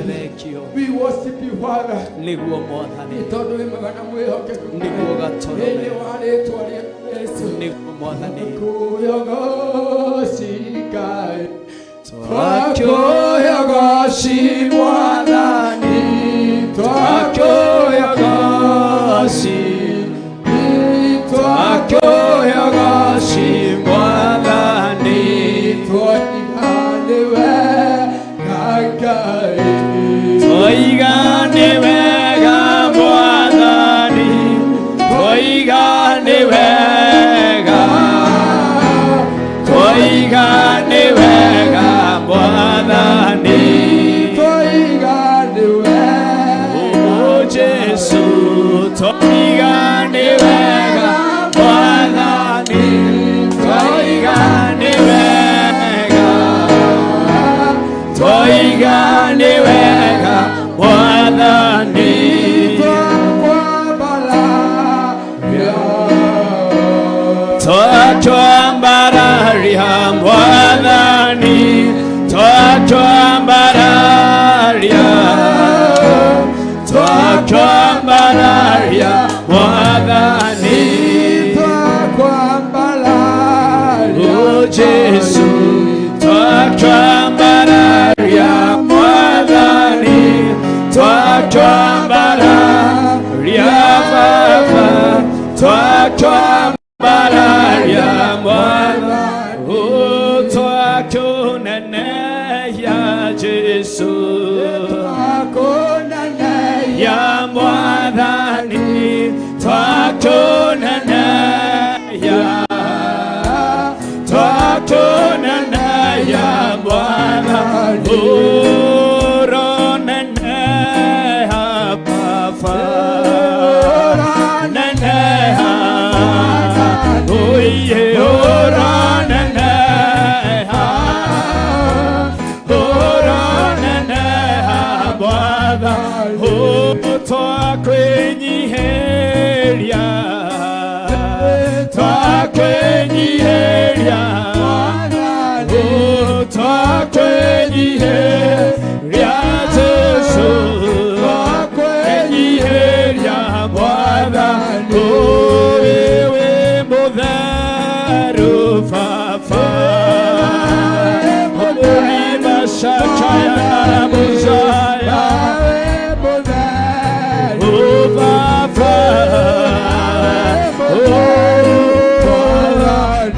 thengio. We worship you, Father. Nĩguo Mwathani, nĩ tondũ wĩ mwega na mwĩhokeku, nĩguo gatũrũme, thĩinĩ wa rĩtwa rĩa Jesu. Nĩguo Mwathani, Twakũhe Ngai, twakũhe ũgoci Mwathani, twakũhe ũgoci, twakũhe ũgoci Mwathani, twoiga nĩ wega Ngai, twoiga nĩ wega Mwathani, twoiga nĩ wega, twoiga nĩ wega Mwathani, twoiga nĩ wega, O Jesu, twoiga nĩ wega Mwathani, twoiga nĩ wega, twoiga nĩ wega Mwathani, twatwambararia Mwathani, twatwambararia, twatwambararia Mwathani, twakwambararia, O Jesu, twatwambararia Mwathani, twatwambararia Baba, twatwambararia Mwathani, o twakunenehia Jesu, twakunenehia Mwathani, twakunenehia, twakunenehia Mwathani, uroneneha Baba, neneha, oye uroneneha, uroneneha Mwathani, twakwenyiheria, twakwenyiheria, twakwenyiheria Jesu, twakwenyiheria Mwathani, wewe mũtheru Baba, urimasakaya muzaya, O Baba, o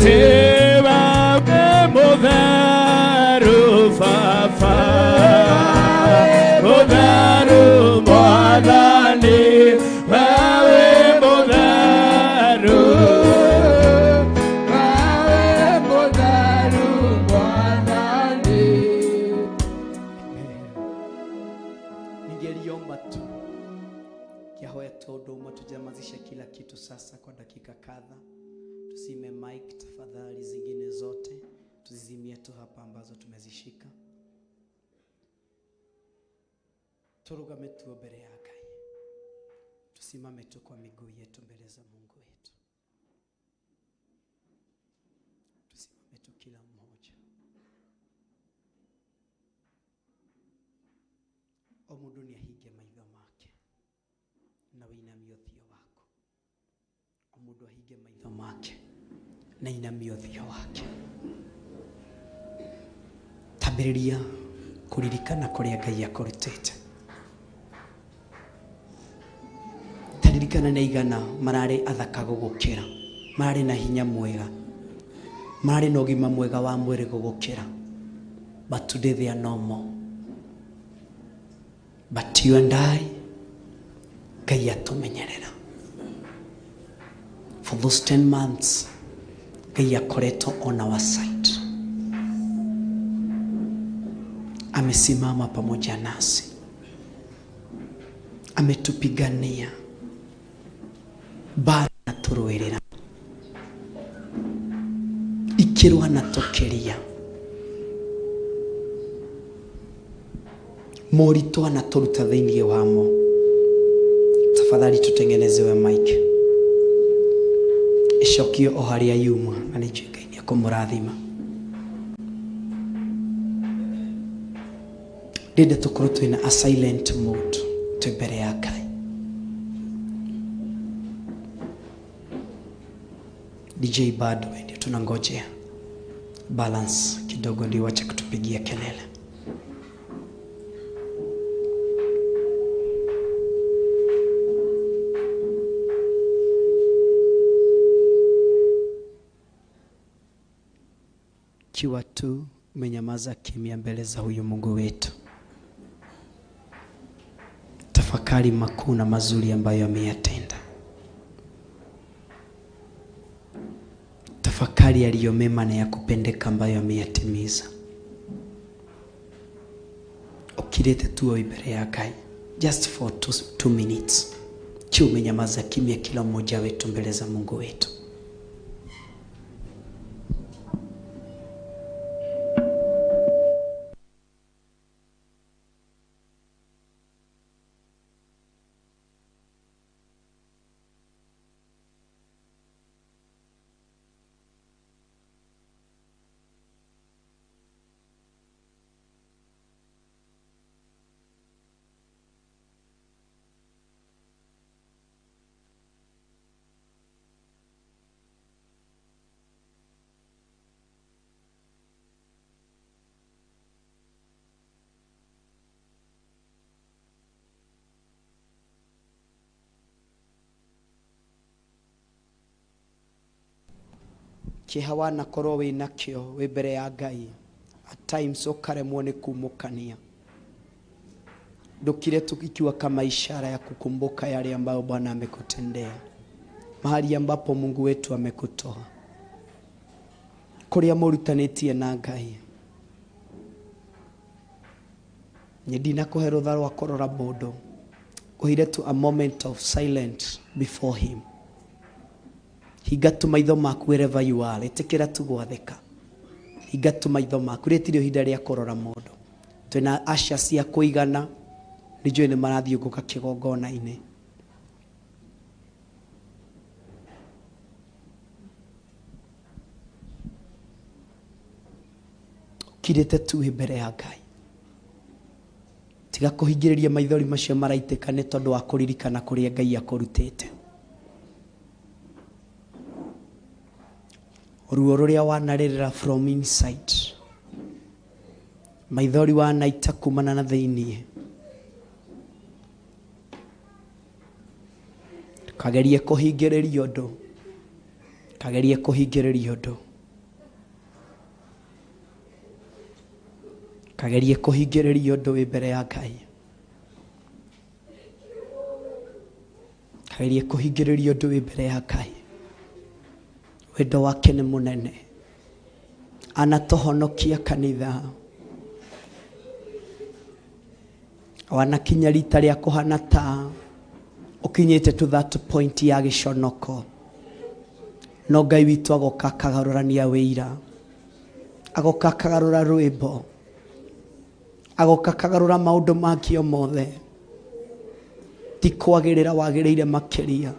Tewa mũtheru Baba, mũtheru Mwathani, wewe mũtheru, wewe mũtheru Mwathani. Ningeliomba tu kiahoya tondu umwe tujamazishe kila kitu sasa kwa dakika kadha. Tusime mic tafadhali, zingine zote tuzizimie tu hapa ambazo tumezishika. Turugame tu mbele ya Ngai, tusimame tu kwa miguu yetu mbele za Mungu wetu. Tusimame tu kila mmoja. O mundu ni ahinge maitho make na wĩinamie ũthiũ waku. O mundu ahinge maitho make na inamie ũthiũ wake. Tambĩrĩria kũririkana kũrĩa Ngai akũrutĩte. Ndingĩririkana nĩ aigana mararĩ athaka gũgũkĩra, mararĩ na hinya mwega, mararĩ na ũgima mwega wa mwĩrĩ gũgũkĩra, but today they are no more. But you and I, Ngai atũmenyerera for those 10 months. Ngai akoretwo on our side, amesimama pamoja nasi, ametupigania mbara atũrũĩrĩra, ikĩrwo anatũkĩria moritũ, anatũruta thĩinĩ wamo. Tafadhali tutengenezewe mic ĩcokio o harĩa yuma, na nĩ njũĩ Ngai nĩ ekũmũrathima. Ndĩnda tũkorwo twĩna a silent mode twĩ mbere ya Ngai. DJ bado ndio tunangojea balance kidogo ndio wache kutupigia kelele. Kiwa tu umenyamaza kimya mbele za huyu Mungu wetu, tafakari makuu na mazuri ambayo ameyatenda, tafakari yaliyo mema na ya kupendeka ambayo ameyatimiza. Ukirete tu wĩ mbere ya Ngai just for 2 minutes, kiwa umenyamaza kimya, kila mmoja wetu mbele za Mungu wetu. Kĩeha wanakorwo wĩ nakĩo wĩ mbere ya Ngai, at times ũkaremwo nĩ kumũkania, ndũkire tu ikiwa kama ishara ya kukumbuka yale ambayo Bwana amekutendea, mahali ambapo Mungu wetu amekutoa, kũrĩa mũrutanĩtie na Ngai. Nye ndinakũhe rũtha rwa kũrora mũndũ, ngũheire tu a moment of silence before him. Hinga tu maitho maku wherever you are, ĩtĩkĩra tu gwathĩka. Hinga tu maitho maku, rĩtirĩ ihinda rĩa kũrora mũndũ. Twĩna asha cia kũigana, nĩ njũĩ nĩ marathiũngũka kĩgongona-inĩ. Ũkirĩte tu wĩ mbere ya Ngai, tiga kũhingĩrĩria maithori macio maraitĩka nĩ tondũ wa kũririkana kũrĩa Ngai akũrutĩte, ruo rũrĩa wanarĩrĩra from inside, maithori wanaita kumana na thĩiniĩ. Kagerie kũhingĩrĩria ũndũ, kagerie kũhingĩrĩria ũndũ, kagerie kũhingĩrĩria ũndũ wĩ mbere ya Ngai, kagerie kũhingĩrĩria ũndũ wĩ mbere ya Ngai. Wendo wake nĩ mũnene, anatũhonokia kanitha. Wanakinya rita rĩa kũhana ta ũkinyĩte to that point ya gĩconoko, no Ngai witũ agoka akagarũrania wĩira, agoka akagarũra rwĩmbo, agoka akagarũra maũndũ mangĩ o mothe. Ti kwagĩrĩra wagĩrĩire makĩria.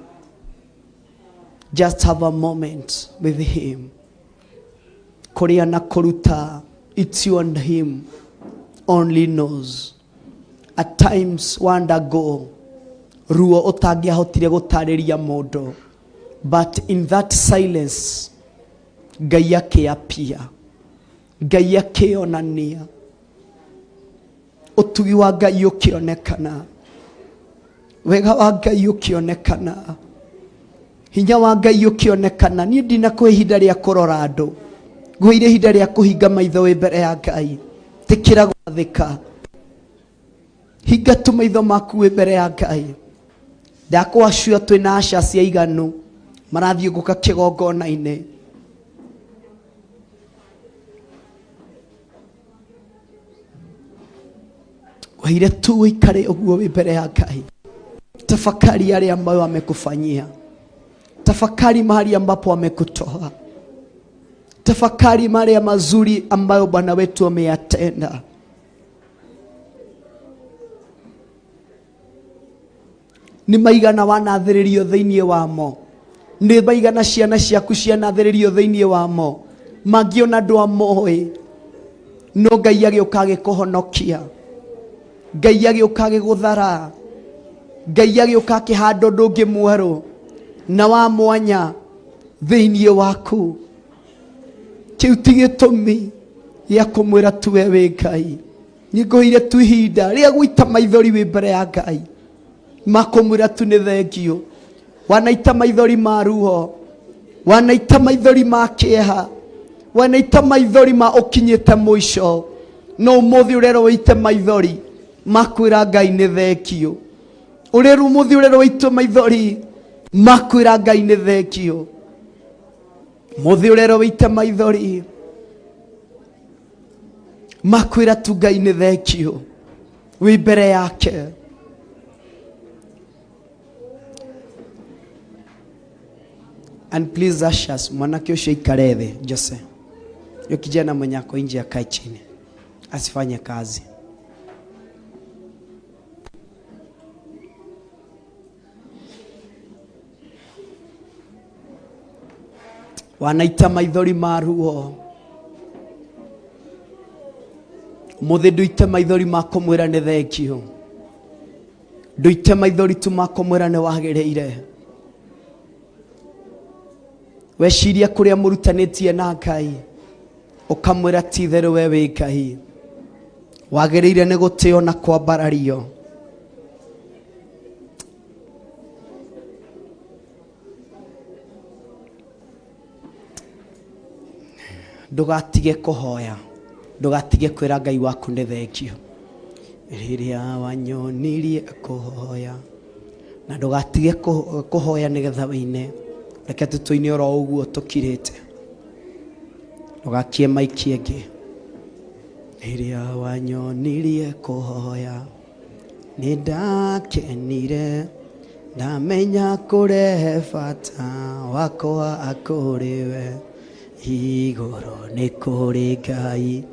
Just have a moment with him. Kũrĩa na kũruta, it's you and him only knows. At times wandago ruo ũtangĩahotire gũtarĩria mũndũ, but in that silence Ngai akĩapia, Ngai akĩonania ũtugi wa Ngai ũkĩonekana. Wega wa Ngai ũkĩonekana, hinya wa Ngai ũkĩonekana. Niĩ ndinakũhe ihinda rĩa kũrora andũ, ngũheire ihinda rĩa kũhinga maitho wĩ mbere ya Ngai. Tĩkĩra gwathĩka, hinga tu maitho maku wĩ mbere ya Ngai. Ndakwacua twĩna aca cia iganu marathiũngũka kĩgongona-inĩ. Waire tu uikare ũguo wĩ mbere ya Ngai. Tafakari yale ambayo amekufanyia, tafakari mahali ambapo amekutoa, tafakari yale mazuri ambayo Bwana wetu ameyatenda. Nĩ maigana wanathĩrĩrio thĩinĩ wamo, nĩ maigana ciana ciaku cianathĩrĩrio thĩinĩ wamo, mangĩona ndwamoĩ, no Ngai agĩũka agĩkũhonokia, Ngai agĩũka agĩgũthara, Ngai agĩũka akĩhanda ũndũ ũngĩ mwerũ na wa mwanya thĩinĩ waku. Kĩu ti gĩtũmi gĩa kũmwĩra tu we wĩ Ngai. Nĩngũheire tu ihinda rĩa gũita maithori wĩ mbere ya Ngai, makũmwĩra tu nĩ thengio. Wanaita maithori ma ruo, wanaita maithori ma kĩeha, wanaita maithori ma ũkinyĩte mũico, no ũmũthĩ ũrerwo wĩite maithori makwĩra Ngai nĩ thengio. Ũrerwo ũmũthĩ ũrerwo wĩite maithori makwĩra Ngai nĩ thengio. Mũthĩ ũrerwo wĩite maithori makwĩra tu Ngai nĩ thengio wĩ mbere yake. And please ushers, mwanake ũcio aikare thĩ. Jose, yo kijana mwenye ako nje akae chini, asifanye kazi. Wanaita maithori ma ruo, ũmũthĩ nduite maithori ma kũmwĩra nĩ thengio, nduite maithori tu ma kũmwĩra nĩ wagĩrĩire. Weciria kũrĩa mũrutanĩtie na Ngai, ũkamwĩra ti itherũ we wĩ Ngai, wagĩrĩire nĩ gũtĩo na kwambarario. Ndũgatige kũhoya, ndũgatige kwĩra Ngai waku nĩ thengio rĩrĩa wanyonirie kũhoya, na ndũgatige kũhoya nĩgetha wĩine. Reke tũtũine oro ũguo tũkirĩte, ndũgakie maiki ĩngĩ. Rĩrĩa wanyonirie kũhoya nĩ ndakenire, ndamenya kũrehe bata wakwa kũrĩ we. Igũrũ nĩ kũrĩ Ngai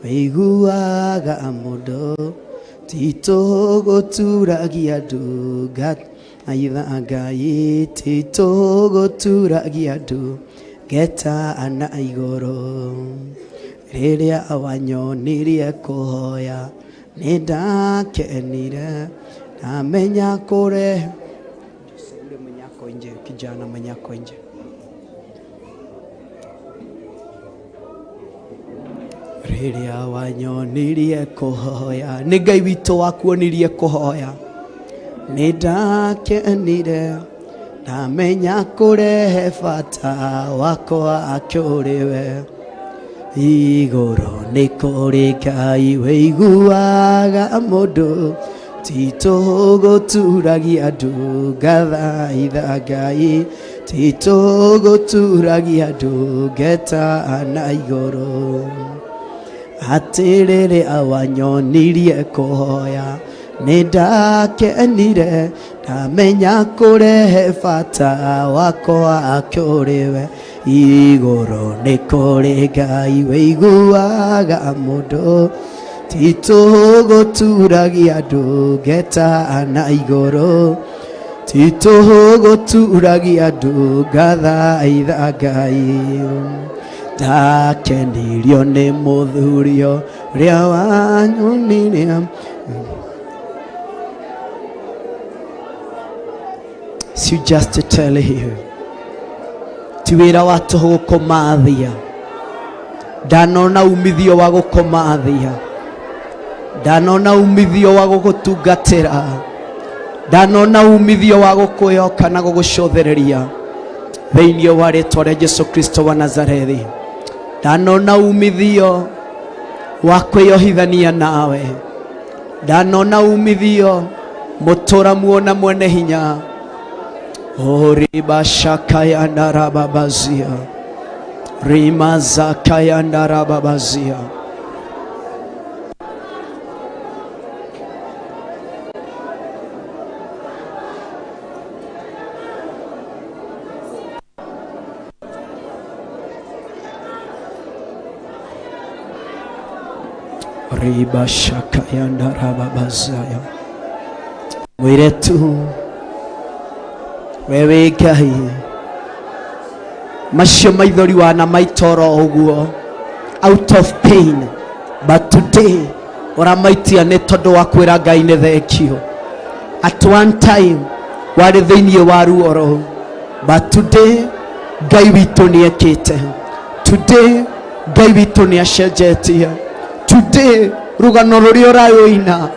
wĩiguaga mũndũ, ti tũgũturagia ndungata aitha Ngai, ti tũgũturagia ndungata na igũrũ. Rĩrĩa wanyonirie kũhoya nĩ ndakenire, ndamenya kũrehe. Yule mwenye ako nje, kijana mwenye ako nje. Rĩrĩa wanyonirie kũhoya, nĩ Ngai witũ wakuonirie kũhoya, nĩ ndakenire, ndamenya kũrehe bata wakwa kũrĩ we. Igũrũ nĩ kũrĩ Ngai wĩiguaga mũndũ, ti tũgũturagia ndungathaitha Ngai, ti tũgũturagia ndungata na igũrũ. Atĩrĩrĩ awanyonirie kũhoya, nĩ ndakenire, ndamenya kũrehe bata wakwa kũrĩ we. Igũrũ nĩ kũrĩ Ngai wĩiguaga mũndũ, ti tũgũturagia ndungata na igũrũ, ti tũgũturagia ndungathaitha Ngai. Ndakenirio nĩ mũthuri ũrĩa wanyonirie. So just to tell you, ti wĩra wa tũhũ gũkũmathia, ndanona umithio wa gũkũmathia, ndanona umithio wa gũgũtungatĩra, Ndanona umithio wa gũkwĩhoka na gũgũcũthĩrĩria thĩinĩ wa rĩtwa rĩa Jesu Kristo wa Nazarethi. Ndanona umithio wa kwĩyohithania nawe. Ndanona umithio mũtũra muona mwene hinya. Oribashakayandarababazia rimazakayandarababazia. Ribashakayandarababazaya. Mwiretu wewe Ngai, macio maithori wana maitoro ũguo out of pain, but today ũramaitia nĩ tondũ wa kwĩra Ngai nĩ thengio. At one time warĩ thĩinĩ wa ruoro, but today Ngai witũ nĩ ekĩte. Today Ngai witũ nĩ acenjetie. Today rũgano rũrĩa ũrarũina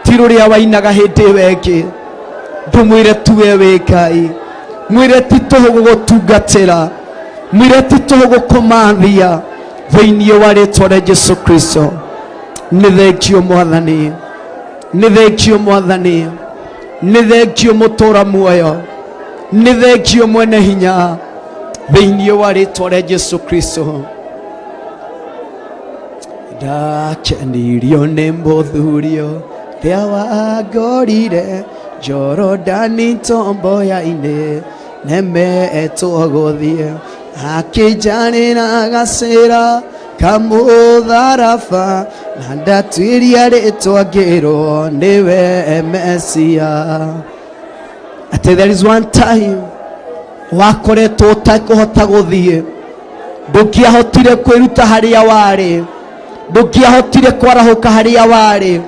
ti rũrĩa wainaga hĩndĩ ĩyo ĩngĩ. Ndũmwĩre tu we wĩ Ngai, mwĩre ti tũhũ gũgũtungatĩra, mwĩre ti tũhũ gũkũmathia thĩinĩ wa rĩtwa rĩa Jesu Kristo. Nĩ thengio Mwathani, nĩ thengio Mwathani, nĩ thengio mũtũra muoyo, nĩ thengio mwene hinya thĩinĩ wa rĩtwa rĩa Jesu Kristo. Ndakenirio nĩ mũthurio rĩa wangorire Jorodani tomboya-inĩ, nemetwo gũthiĩ akĩnjanĩra gacĩra kamũtharaba, na ndatuĩria rĩtwa ngĩrwo nĩwe Mesia. Atĩ there is one time wakoretwo ũtakũhota gũthiĩ, ndũngĩahotire kwĩruta harĩa warĩ, ndũngĩahotire kwarahũka harĩa warĩ,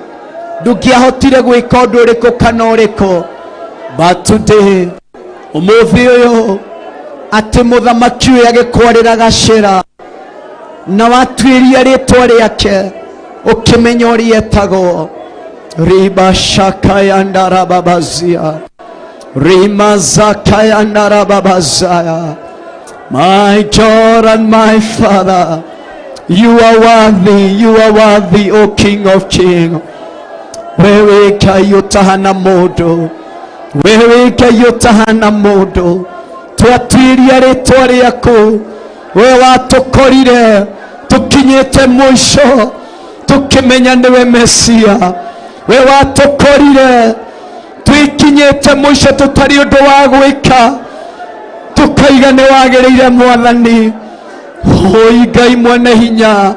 ndũngĩahotire gwĩka ũndũ ũrĩkũ kana ũrĩkũ, but today ũmũthĩ ũyũ atĩ mũthamaki ũyũ agĩkwarĩra gacĩra na watuĩria rĩtwa rĩake ũkĩmenya ũrĩa etagwo. Ribashakayandarababazia rimazakayandarababazaya. My God and my Father, you are worthy, you are worthy, O King of Kings. Wewe Ngai ũtahana mũndũ, wewe Ngai ũtahana mũndũ, twatuĩria rĩtwa rĩaku, we watũkorire tũkinyĩte mũico tũkĩmenya nĩwe Mesia. We watũkorire twikinyĩte mũico tũtarĩ ũndũ wa gwĩka, tũkaiga nĩ wagĩrĩire Mwathani. Oi Ngai mwene hinya,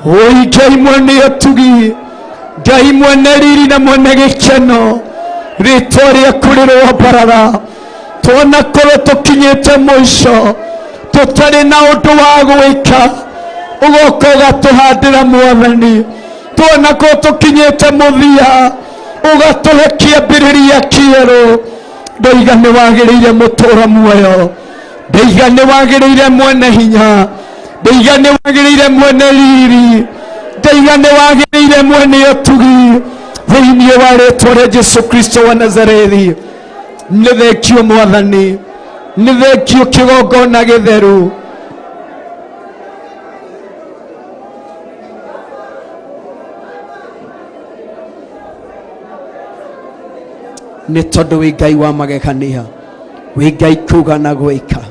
oi Ngai mwene ũtugi, Ngai mwene riri na mwene gĩkeno, rĩtwa rĩaku rĩrwambarara. Twanakorwo tũkinyĩte mũico tũtarĩ na ũndũ wa gwĩka, ũgoka ũgatũhandĩra Mwathani. Twanakorwo tũkinyĩte mũthia, ũgatũhe kĩambĩrĩria kĩerũ. Ndaiga nĩ wagĩrĩire mũtũra muoyo, ndaiga nĩ wagĩrĩire mwene hinya, ndaiga nĩ wagĩrĩire mwene riri, ndaiga nĩ wagĩrĩire mwene ũtugi thĩinĩ wa rĩtwa rĩa Jesu Kristo wa Nazarethi. Nĩ thengio Mwathani, nĩ thengio kĩgongona gĩtheru. Nĩ tondũ wĩ Ngai wa magegania, wĩ Ngai kuga na gwĩka.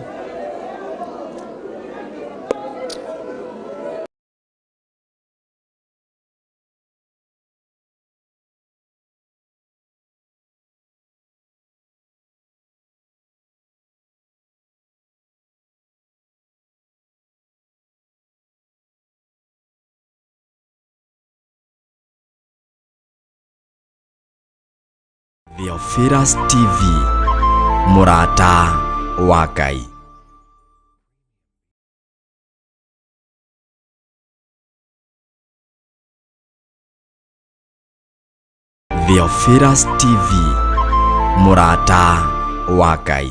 Theophilus TV, mũrata wa Ngai. Theophilus TV, mũrata wa Ngai.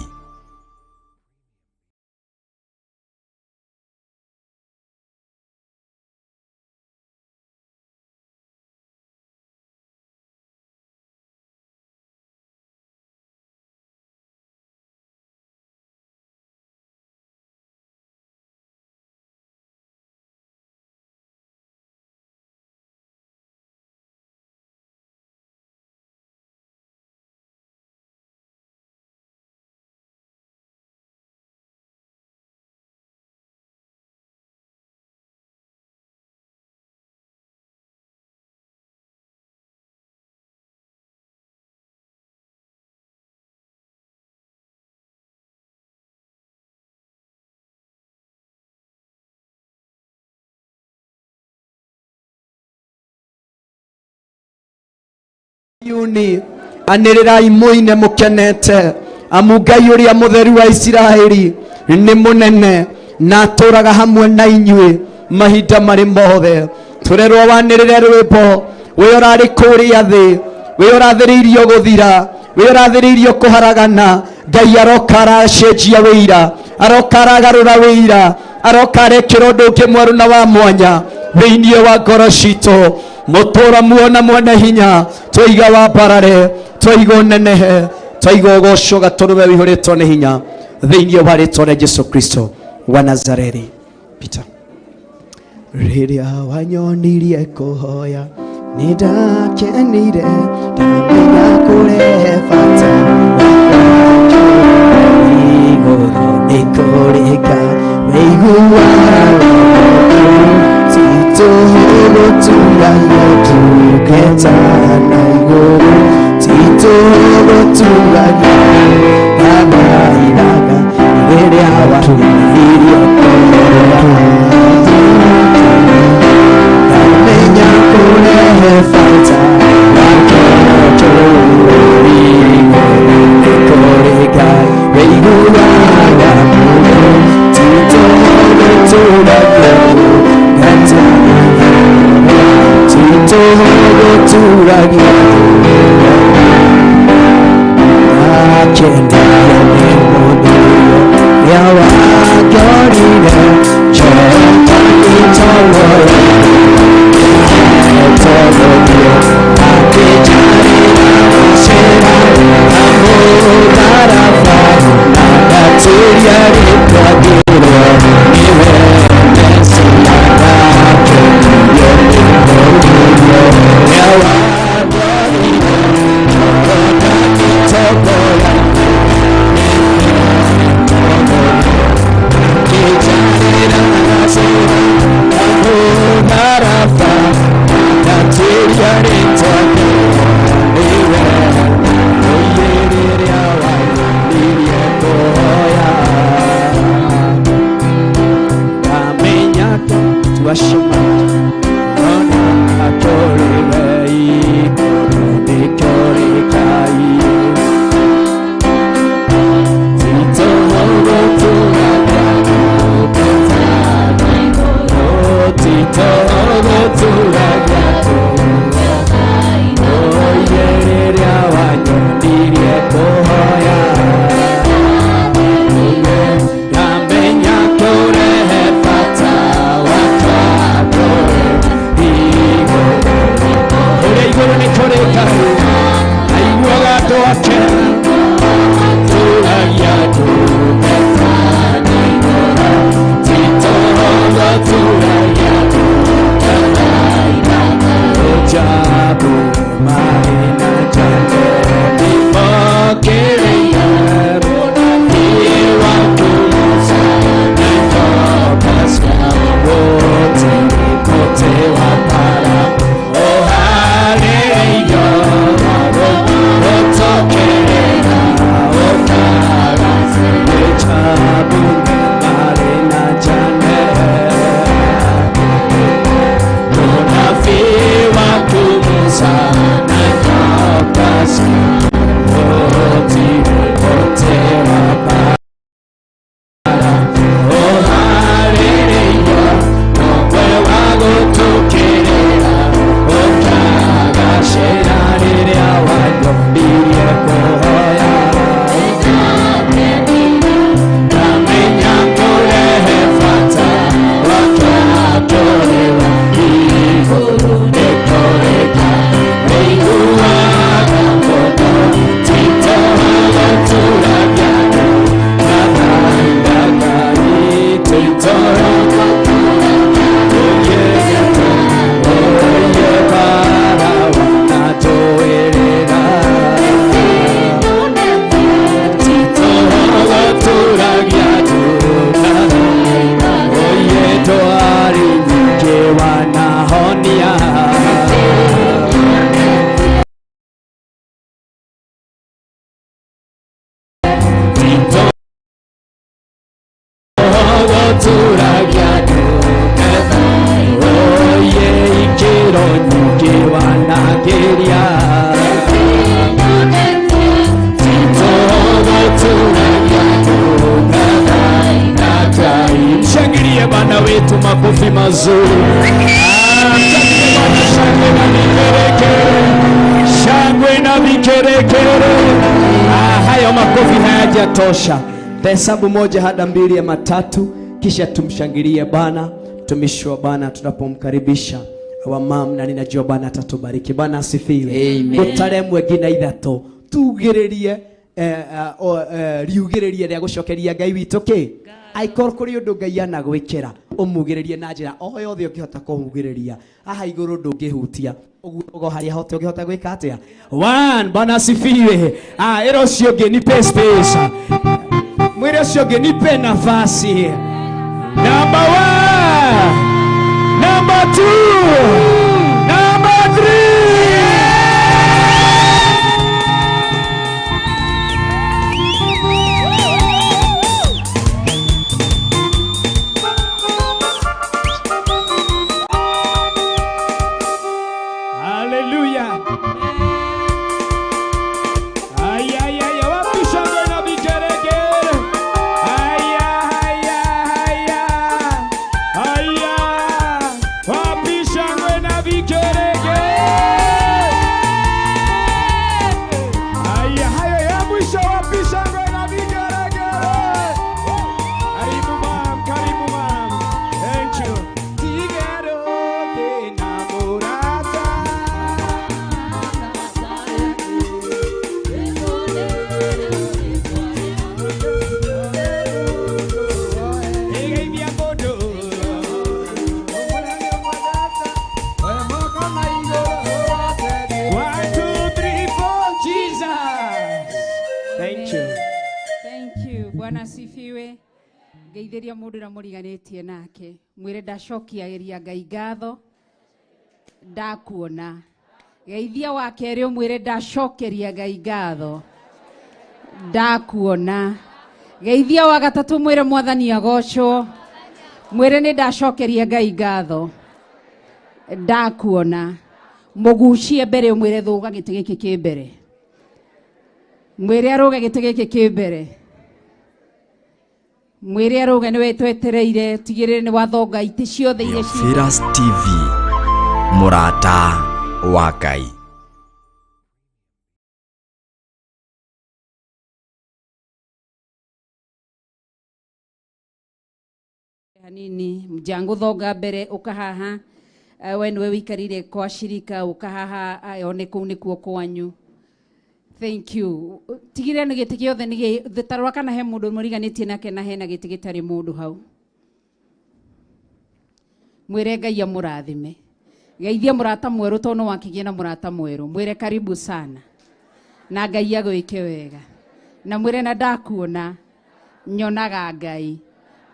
Zayuni anĩrĩrai mũine mũkenete amu Ngai ũrĩa mũtheru wa Isiraeli nĩ mũnene na atũũraga hamwe na inyuĩ mahinda marĩ mothe. Tũrerwo wanĩrĩre rwĩmbo wĩ ũrarĩ kũrĩa thĩ, wĩ ũrathĩrĩirio gũthira, wĩ ũrathĩrĩirio kũharagana. Ngai aroka aracenjia wĩira, aroka aragarũra wĩira, aroka arekĩra ũndũ ũngĩ mwerũ na wa mwanya thĩinĩ wa ngoro citũ. Mũtũra muona mwene hinya, twaiga wambarare, twaiga ũnenehe, twaiga ũgocwo gatũrũme wĩihũrĩtwo nĩ hinya thĩinĩ wa rĩtwa rĩa Jesu Kristo wa Nazareti. Peter. Rĩrĩa wanyonirie kũhoya nĩ ndakenire, ndamenya kũrehe bata wakwa igũrũ nĩ kũrĩ Ngai wĩiguaga titũgũturagia ndungata na igũrũ, titũgũturagia ndagairaga rĩrĩa wanyonirie kũhoya ndamenya kũrehe bata wakwa igũrũ nĩ kũrĩ Ngai wĩiguaga mũno, titũgũturagia ndungata titũgũturagia ndakenire nĩ mũndũ ũrĩa wangorire Jehova itogoya itogorio akĩnjarĩra mũcera na mũtharaba na ndatĩria rĩtwa ngĩrwo nĩwe Mesia. Ndakenire nĩ mũndũ ũrĩa wangorire Jehova itogoya. yetu makofi mazuri. Shangwe na vigeregere, shangwe na vigeregere. Hayo makofi hayajatosha. Tahesabu 1 hadi 2 ama 3, kisha tumshangilie Bwana, mtumishi wa Bwana tunapomkaribisha our mom, na ninajua Bwana atatubariki. Bwana asifiwe. Gutaremwe nginya 3 tugiririe riugiririe ria gucokeria Ngai witũ ki aikorwo kuri undu Ngai anagwikira umugiririe na njira o yothe ũngĩhota kũmugĩrĩria haha igũrũ ndũngĩhutia ũguo harĩa hote ũngĩhota gwĩka atĩa. 1 Bwana asifiwe. Ĩra ũcio ũngĩ nipe space, mwĩre ũcio ũngĩ nipe nafasi. Number 1, number 2, number 3. Hallelujah. Ay, ay, ay, wapi shangwe na vigeregere. Ay, ay, ay, ay, wapi shangwe na vigeregere. Ay, hayo ya mwisho, wapi shangwe na vigeregere. Karibu ma'am, karibu ma'am. Thank you. Tigero enamorada. Bwana asifiwe. Ngeithiria mundu na muriganitie nake mwire ndacokiagiria Ngai ngatho ndakuona. Geithia wa keri umwire ndacokeria Ngai ngatho ndakuona. Geithia wa gatatu mwire Mwathani agocwo, mwire ni ndacokeria Ngai ngatho ndakuona. Mugucie mbere umwire thuga giti giki ki mbere, mwire aruge giti giki ki mbere, mwire aruge niwe twetereire tigirire ni wathonga iti ciothe iria ci. Theophilus TV, mũrata wa Ngai. Hanini mjango thonga mbere ukahaha, we niwe wikarire kwa shirika ukahaha, one kuu nikuo kwanyu. Thank you. Tigire ni giti giothe ni tarora kana he mundu muriganitie nake na hena giti gitari mundu hau. Mwire Ngai amurathime. Geithia murata mweru tono wakigie na murata mweru. Mwire karibu sana. Na Ngai agwike wega. Na mwire na ndakuona nyonaga Ngai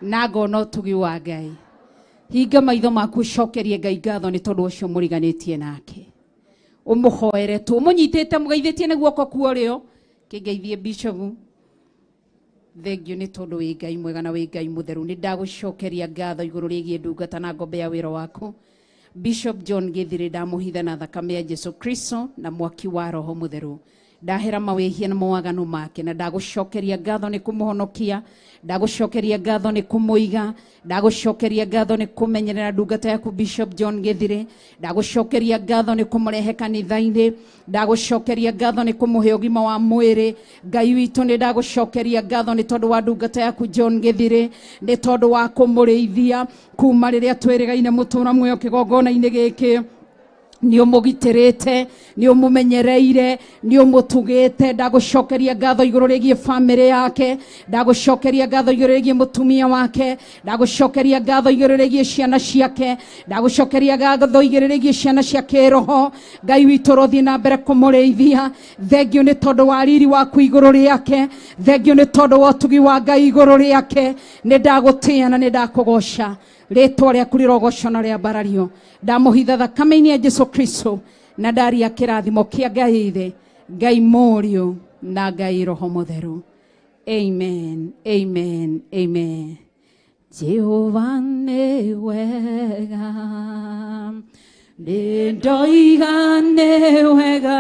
na ngona utugi wa Ngai. Hinga maitho maku cokerie Ngai ngatho ni tondu ucio muriganitie nake. Umuhoere tu umunyitite mugeithitie na guoko kwa urio kingeithie bishop. Thengio ni tondu wi Ngai mwega na wi Ngai mutheru. Ni ndagucokeria ngatho iguru rigie ndungata na ngombe ya wira waku Bishop John Githiri. Ndamuhitha na thakame ya Jesu Kristo na mwaki wa Roho Mutheru. Ndahera mawĩhia na mawaganu make, na ndagucokeria ngatho ni kumuhonokia, ndagucokeria ngatho ni kumuiga, ndagucokeria ngatho ni kumenyerera ndungata yaku Bishop John Githiri, ndagucokeria ngatho ni kumurehe kanitha-inĩ, ndagucokeria ngatho ni kumuhe ũgima wa mwĩrĩ. Ngai witũ nĩ ndagucokeria ngatho nĩ tondũ wa ndungata yaku John Githiri, nĩ tondũ wa kũmũrĩithia kuma rĩrĩa twĩrĩgaine mũtũra muoyo kĩgongona-inĩ gĩkĩ. Ni umugitirite, ni umumenyereire, ni umutugite. Ndagucokeria ngatho iguru rigie family yake, ndagucokeria ngatho iguru rigie mutumia wake, ndagucokeria ngatho iguru rigie ciana ciake, ndagucokeria ngatho iguru rigie ciana cia kiroho. Ngai witũ rothie na mbere kumũrĩithia. Thengio nĩ tondũ wa riri waku iguru riake, thengio nĩ tondũ wa ũtugi wa Ngai iguru riake. Nĩ ndagũtĩa na nĩ ndakũgoca. Rĩtwa rĩaku rĩrogocwo na rĩambarario. Ndamũhitha thakame-inĩ ya Jesu Kristo na ndaria kĩrathimo kĩa Ngai Ithe, Ngai Mũriũ na Ngai Roho Mũtheru. Amen, amen, amen. Jehova nĩ wega, nĩ ndoiga nĩ wega,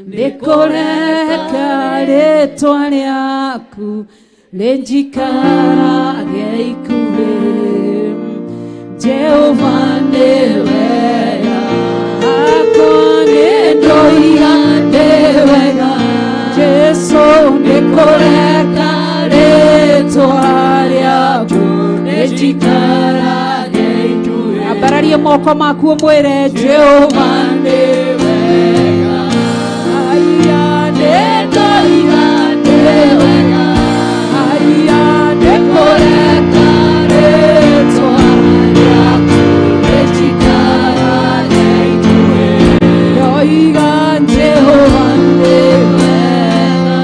nĩ kũreka rĩtwa rĩaku rĩnjikarage ikuhĩ. Jehova nĩ wega akwa nĩ ndoiga nĩ wega Jesu nĩ kũreka rĩtwa rĩaku rĩnjikarage ikuhĩ. Ambararia moko maku ũmwĩre Jehova nĩ wega aya nĩ ndoiga nĩ wega aya nĩ kũreka rĩtwa rĩaku rĩnjikarage ikuhĩ. Ndoiga Jehova nĩ wega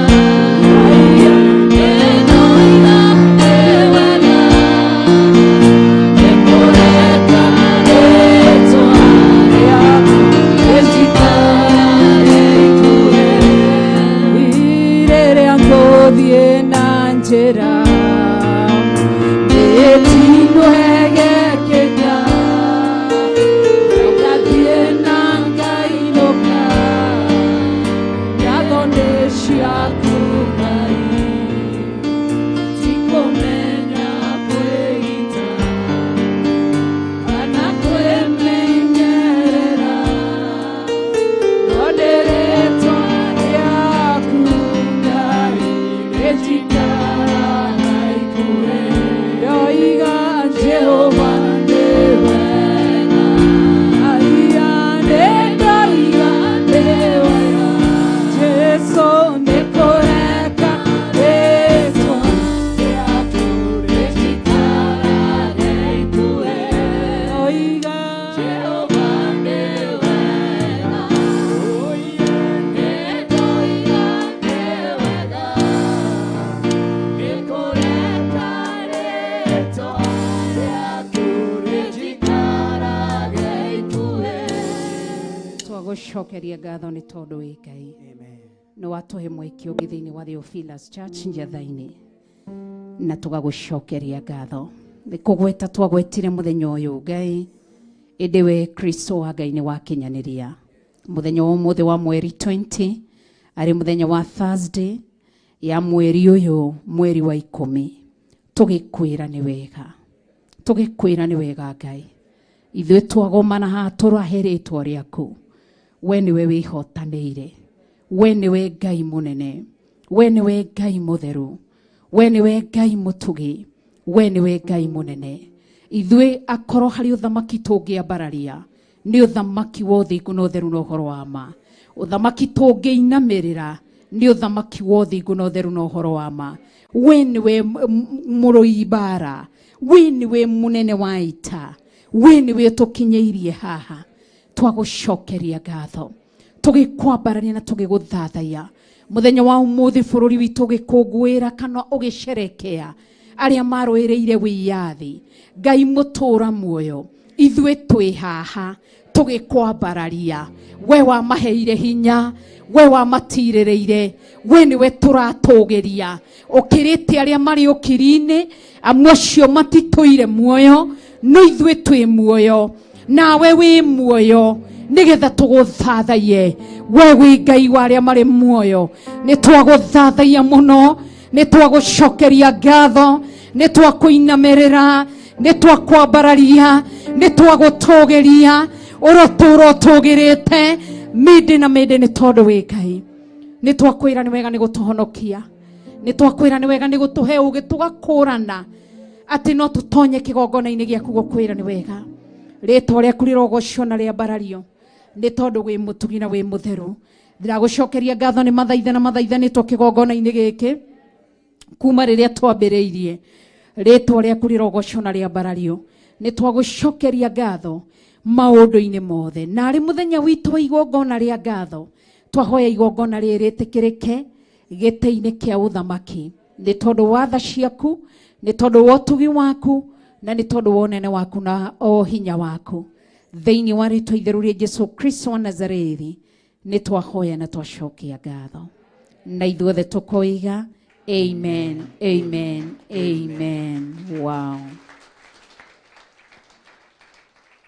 aya nĩ ndoiga nĩ wega nĩ kũreka rĩtwa rĩaku rĩnjikarage ikuhĩ. Rĩrĩa ngũthiĩ na njĩra mĩtino ĩgekĩka ngathiĩ na ngainũka ngatho nĩ ciaku Ngai tikũmenya kwĩita kana kwĩmenyerera no nĩ rĩtwa rĩaku Ngai rĩnjikaraga ikuhĩ. Ndoiga Jehova nĩ wega aya nĩ ndoiga nĩ wega Jesu nĩ kũreka rĩtwa rĩaku rĩnjikarage ikuhĩ. Ndoiga Jehova nĩ wega nĩ ndoiga nĩ wega nĩ kũreka rĩtwa rĩaku rĩnjikarage ikuhĩ. Twagũcokeria ngatho nĩ tondũ wĩ Ngai nĩ watũhe mweke ũngĩ thĩinĩ wa Theophilus Church Njatha-inĩ na tũgagũcokeria ngatho nĩ kũgweta twagwetire mũthenya ũyũ Ngai ĩndĩ we Kristo wa Ngai nĩ wakinyanĩria mũthenya wa ũmũthĩ wa mweri 20 arĩ mũthenya wa Thursday ya mweri ũyũ mweri wa 10 tũgĩkwĩra nĩ wega tũgĩkwĩra nĩ wega Ngai ithuĩ twagomana haha tũrahe rĩtwa rĩaku we nĩwe wĩhotanĩire we nĩwe Ngai mũnene we nĩwe Ngai mũtheru we nĩwe Ngai mũtugi we nĩwe Ngai mũnene ithuĩ akorwo harĩ ũthamaki tũngĩambararia nĩ ũthamaki wa ũthingu na ũtheru na ũhoro wa ma ũthamaki tũngĩinamĩrĩra nĩ ũthamaki wa ũthingu na ũtheru na ũhoro wa ma we nĩwe mũrũi mbara we nĩwe mũnene wa ita we nĩwe ũtũkinyĩirie haha twagũcokeria ngatho tũgĩkwambararia na tũgĩgũthathaiya mũthenya wa ũmũthĩ bũrũri witũ ũgĩkũngũĩra kana ũgĩcerekea arĩa marũĩrĩire wĩyathi Ngai mũtũra muoyo ithuĩ twĩ haha tũgĩkwambararia we wamaheire hinya we wamatirĩrĩire we nĩwe tũratũgĩria ũkĩrĩte arĩa marĩ ũkiri-inĩ amu acio matitũire muoyo no ithuĩ twĩ muoyo nawe wĩ muoyo nĩgetha tũgũthathaiye we wĩ Ngai wa arĩa marĩ muoyo nĩ twagũthathaiya mũno nĩ twagũcokeria ngatho nĩ twakũinamĩrĩra nĩ twakwambararia nĩ twagũtũgĩria ũrotũra ũtũgĩrĩte mĩndĩ na mĩndĩ nĩ tondũ wĩ Ngai nĩ twakwĩra nĩ wega nĩ gũtũhonokia nĩ twakwĩra nĩ wega nĩ gũtũhe ũgĩ tũgakũrana atĩ no tũtonye kĩgongona-inĩ gĩaku gũkwĩra nĩ wega rĩtwa rĩaku rĩrogocwo na rĩambarario nĩ tondũ wĩ mũtugi na wĩ mũtheru ndĩragũcokeria ngatho nĩ mathaitha na mathaithanĩtwo kĩgongona-inĩ gĩkĩ kuma rĩrĩa twambĩrĩirie rĩtwa rĩaku rĩrogocwo na rĩambarario nĩ twagũcokeria ngatho maũndũ-inĩ mothe na arĩ mũthenya witũ wa igongona rĩa ngatho twahoya igongona rĩrĩ rĩtĩkĩrĩke gĩtĩ-inĩ kĩa ũthamaki nĩ tondũ wa tha ciaku nĩ tondũ wa ũtugi waku na nĩ tondũ wa ũnene waku na o hinya waku thĩinĩ wa rĩtwa itheru rĩa Jesu Kristo wa Nazarethi nĩ twahoya na twacokia ngatho na ithuothe tũkoiga amen amen amen. Wow.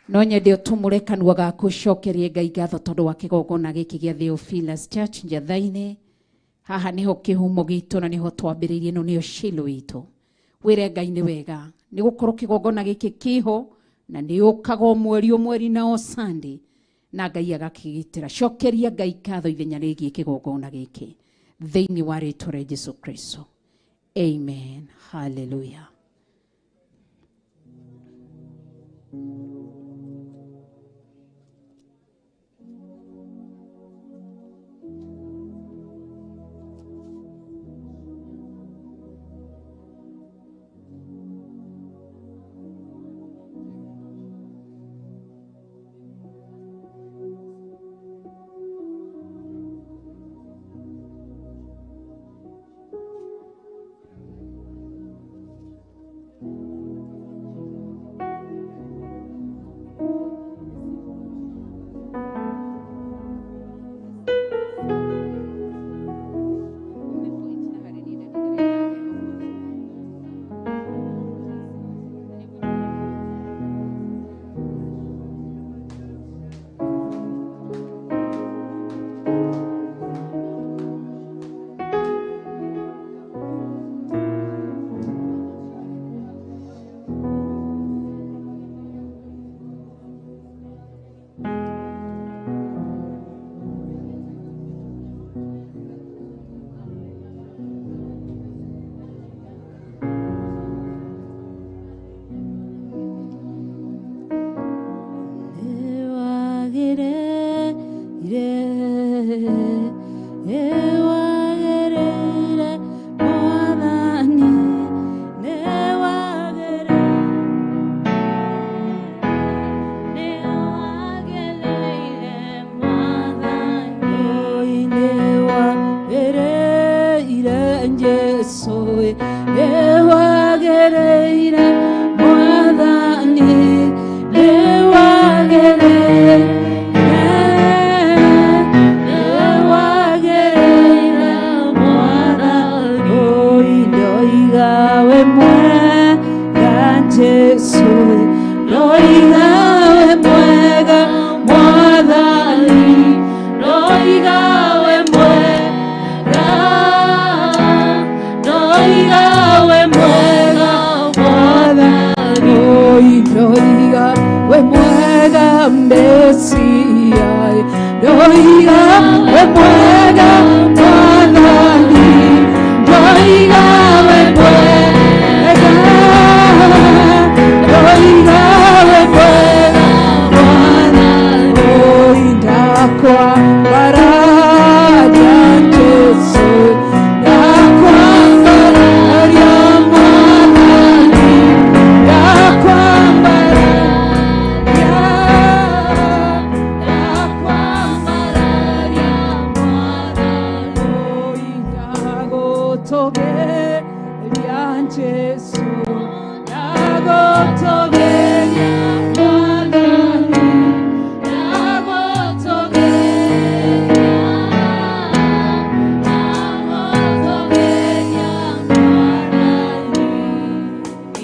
No nyende ũtumũre kanua gaku ũcokerie Ngai ngatho tondũ wa kĩgongona gĩkĩ gĩa Theophilus Church Njatha-inĩ haha nĩho kĩhumo gitũ na nĩho twambĩrĩirie no nĩyo Shilo itũ wĩre Ngai nĩ wega nĩ gũkorwo kĩgongona gĩkĩ kĩho Na nĩ ũkaga o mweri o mweri na o Sunday na Ngai agakĩgitĩra. Cokeria Ngai ngatho ithenya rĩgiĩ kĩgongona gĩkĩ thĩinĩ wa rĩtwa rĩa Jesu Kristo. Amen. Hallelujah.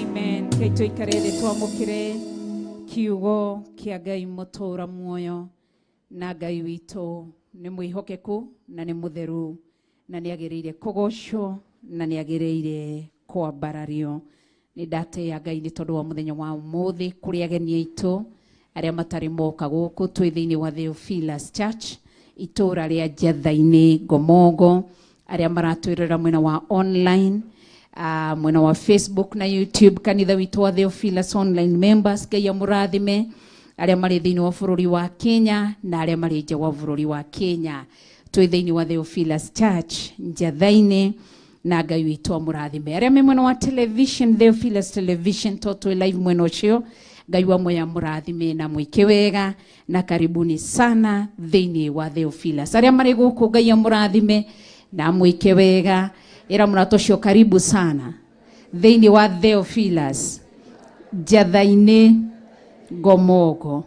Amen. Kei tuikare thĩ twamũkĩre kiugo kĩa Ngai mũtũũra muoyo na Ngai witũ nĩ mwĩhokeku na nĩ mũtheru na nĩ agĩrĩire kũgocwo na nĩ agĩrĩire kwambarario. Nĩ ndatĩĩa Ngai nĩ tondũ wa mũthenya wa ũmũthĩ kũrĩ ageni aitũ arĩa matarĩ moka gũkũ. Twĩ thĩinĩ wa Theophilus Church itũũra rĩa Njatha-inĩ Ngomongo, arĩa maratwĩrora mwena wa online, mwena wa Facebook na YouTube, kanitha witũ wa Theophilus online members, Ngai amũrathime arĩa marĩ thĩinĩ wa bũrũri wa Kenya na arĩa marĩ nja wa bũrũri wa Kenya. Twĩ thĩinĩ wa Theophilus Church Njatha-inĩ na Ngai witũ amũrathime. Arĩa me mwena wa television, Theophilus Television, to twĩ live mwena ũcio, Ngai wa moya mũrathime na mwĩke wega na karibuni sana thĩinĩ wa Theophilus. Arĩa marĩ gũkũ Ngai amũrathime na mwĩke wega. Ĩra mũrata ũcio karibu sana thĩinĩ wa Theophilus Njatha-inĩ Ngomongo.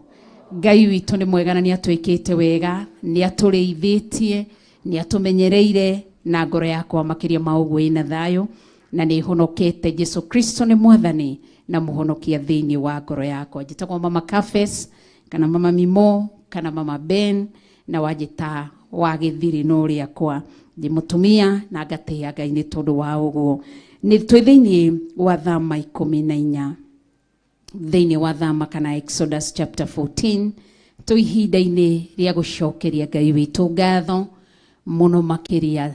Ngai witũ nĩ mwega na nĩ atwĩkĩte wega, nĩ atũrĩithĩtie, nĩ atũmenyereire na ngoro yakwa makĩria ma ũguo ĩna thayũ na nĩ honokete. Jesu Kristo nĩ mwathani na mũhonokia thĩinĩ wa ngoro yakwa. Njĩtagwo Mama Kafes kana Mama Mimo kana Mama Ben na wanjĩta wa gĩthiri no rĩakwa. Ndĩ mũtumia na ngatĩĩa Ngai nĩ tondũ wa ũguo. Nĩ twĩ thĩinĩ wa thama 14 Thĩinĩ wa Thama kana Exodus chapter 14 tũ ihinda-inĩ rĩa gũcokeria Ngai witũ ngatho mũno makĩria,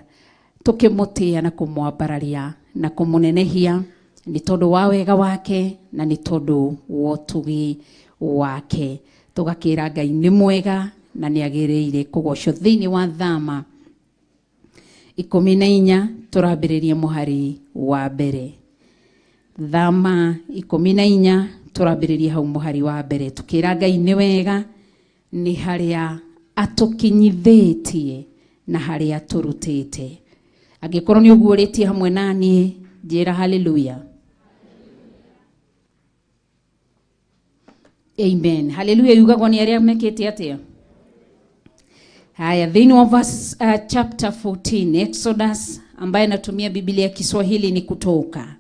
tũkĩmũtĩĩa na kũmwambararia na kũmũnenehia nĩ tondũ wa wega wake na nĩ tondũ wa ũtugi wake. Tũgakĩra Ngai nĩ mwega na nĩ agĩrĩire kũgocwo. Thĩinĩ wa Thama 14 tũrambĩrĩria mũhari wa mbere. Thama 14 tũrambĩrĩria hau mũhari wa mbere, tukĩra Ngai nĩ wega nĩ harĩa atũkinyithĩtie na harĩa atũrutĩte. Angĩkorwo nĩ ũguũrĩtie hamwe na niĩ, njĩra haleluya. Amen. Haleluya yugagwo nĩ arĩa mekĩte atĩa? Haya, thĩinĩ wa verse, chapter 14 Exodus, ambaye anatumia Biblia ya Kiswahili ni Kutoka,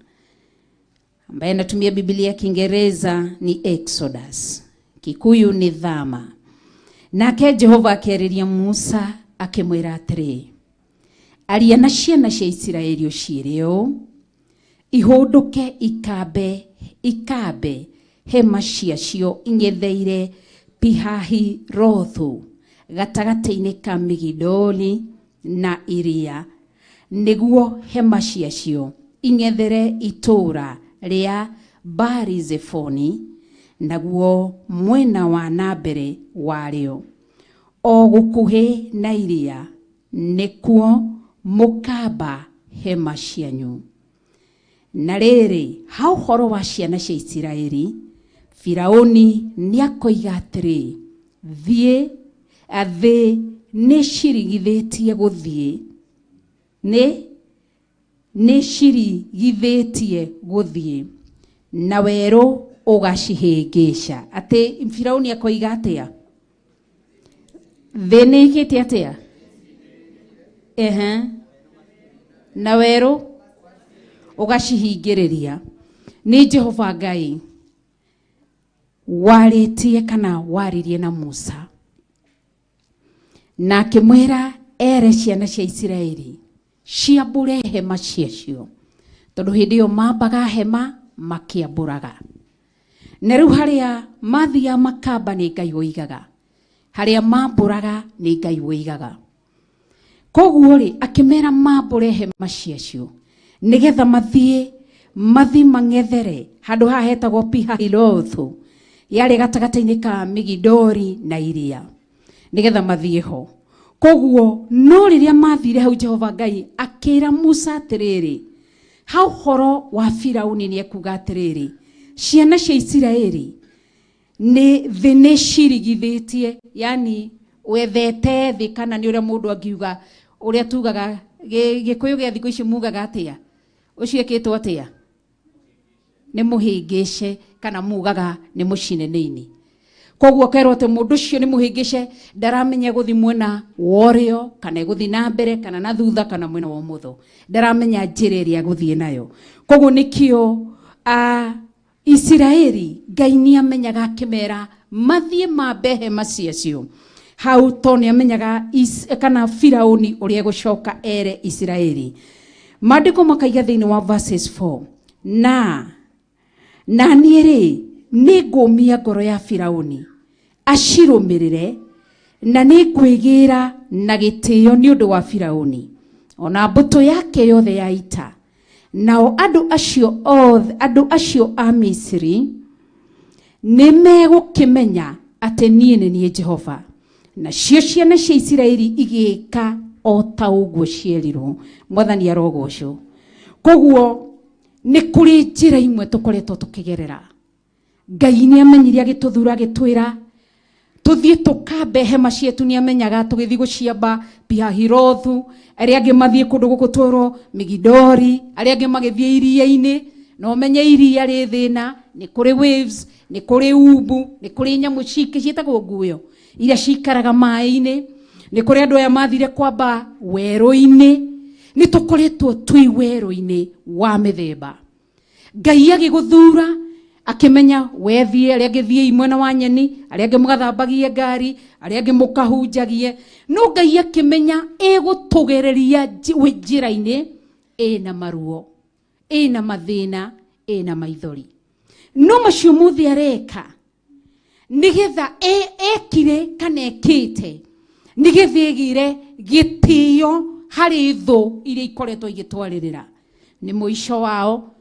ambaye anatumia Biblia ya Kiingereza ni Exodus, Kikuyu ni Thama. Nake Jehova akĩarĩria Musa akĩmwĩra atĩrĩ, aria na ciana cia Isiraeli ũciĩre ũũ, ihũndũke ikambe hema ciacio ing'etheire Pihahirothu gatagatĩ-inĩ ka Migidoli na iria, nĩguo hema ciacio ing'ethere itũũra rĩa Baali-Zefoni, naguo mwena wa na mbere warĩo o gũkuhĩ na iria, nĩkuo mũkamba hema cianyu. Na rĩrĩ, ha ũhoro wa ciana cia Isiraeli, Firauni nĩakoiga atĩrĩ, thiĩ thĩ nĩcirigithĩtie gũthiĩ, nĩcirigithĩtie gũthiĩ, na werũ ũgacihĩngĩca. Atĩ Firauni akoiga atĩa? Thĩ nĩĩkĩte atĩa? Ehe. Na werũ ũgacihingĩrĩria. Nĩ Jehova Ngai warĩtie kana waririe na Musa, na akĩmwĩra ere ciana cia Isiraeli ciambũre hema ciacio, tondũ hĩndĩ ĩyo mambaga hema makĩambũraga. Na rĩu harĩa mathiaga makamba nĩ Ngai woigaga, harĩa mambũraga nĩ Ngai woigaga. Koguo rĩ, akĩmera mambũre hema ciacio nĩgetha mathiĩ mang'ethere handũ haha hetagwo Pihahirothu, yarĩ gatagatĩ-inĩ ka Migidori na iria, nĩgetha mathiĩ ho. Koguo no rĩrĩa mathire hau, Jehova Ngai akĩra Musa atĩrĩrĩ, ha ũhoro wa Firauni nĩ ekuga atĩrĩrĩ, ciana cia Isiraeli nĩ thĩ nĩcirigithĩtie, yani wethete thĩ, kana nĩ ũrĩa mũndũ angiuga, ũrĩa tugaga Gĩkũyũ gĩa thikũ ici mugaga atĩa? Ũcio ĩkĩtwo atĩa? Nĩ mũhĩngĩce, kana mugaga nĩ mũcinenĩini. Koguo kerwo atĩ mũndũ ũcio nĩ mũhĩngĩce, ndaramenya gũthiĩ mwena wa ũrĩo, kana gũthiĩ na mbere, kana na thutha, kana mwena wa ũmotho, ndaramenya njĩra ĩrĩa gũthiĩ nayo. Koguo nĩkĩo Isiraeli Ngai nĩamenyaga akĩmera mathiĩ mambe hema ciacio hau, to nĩamenyaga kana Firauni ũrĩa egũcoka ere Isiraeli. Maandĩko makaiga thĩinĩ wa verses 4, na niĩ rĩ, nĩngũmia ngoro ya Firauni acirũmĩrĩre, na nĩngwĩgĩra na gĩtĩo nĩ ũndũ wa Firauni ona mbũtũ yake yothe ya ita, nao andũ acio othe, andũ acio a Misiri nĩmegũkĩmenya atĩ niĩ nĩ niĩ Jehova. Nacio ciana cia Isiraeli igĩka o ta ũguo cierirwo. Mwathani arogocwo. Koguo nĩ kũrĩ njĩra imwe tũkoretwo tũkĩgerera. Ngai nĩamenyire agĩtũthura agĩtwĩra tũthiĩ tũkambe hema cietu, nĩamenyaga tũgĩthiĩ gũciamba Pihahirothu, arĩa angĩ mathiĩ kũndũ gũkũ twĩrwo Migidori, arĩa angĩ magĩthiĩ iria-inĩ. Na ũmenye iria rĩ thĩna, nĩ kũrĩ waves, nĩ kũrĩ umbu, nĩ kũrĩ nyamũ ciĩtagwo nguyo iria cikaraga maĩ-inĩ, nĩ kũrĩ andũ aya mathire kwamba werũ-inĩ. Nĩ tũkoretwo twĩ werũ-inĩ wa mĩthemba. Ngai agĩgũthura akĩmenya wethiĩ, arĩa angĩ thiĩi mwena wa nyeni, arĩa angĩ mũgathambagie ngari, arĩa angĩ mũkahunjagie. No Ngai akĩmenya ĩgũtũgereria njĩra-inĩ ĩna maruo, ĩna mathĩna, ĩna maithori. No macio mothe areka nigetha ekire kana ekite nigetha egire gitio hari thu iria ikoretwo igitwaririra ni muico wao.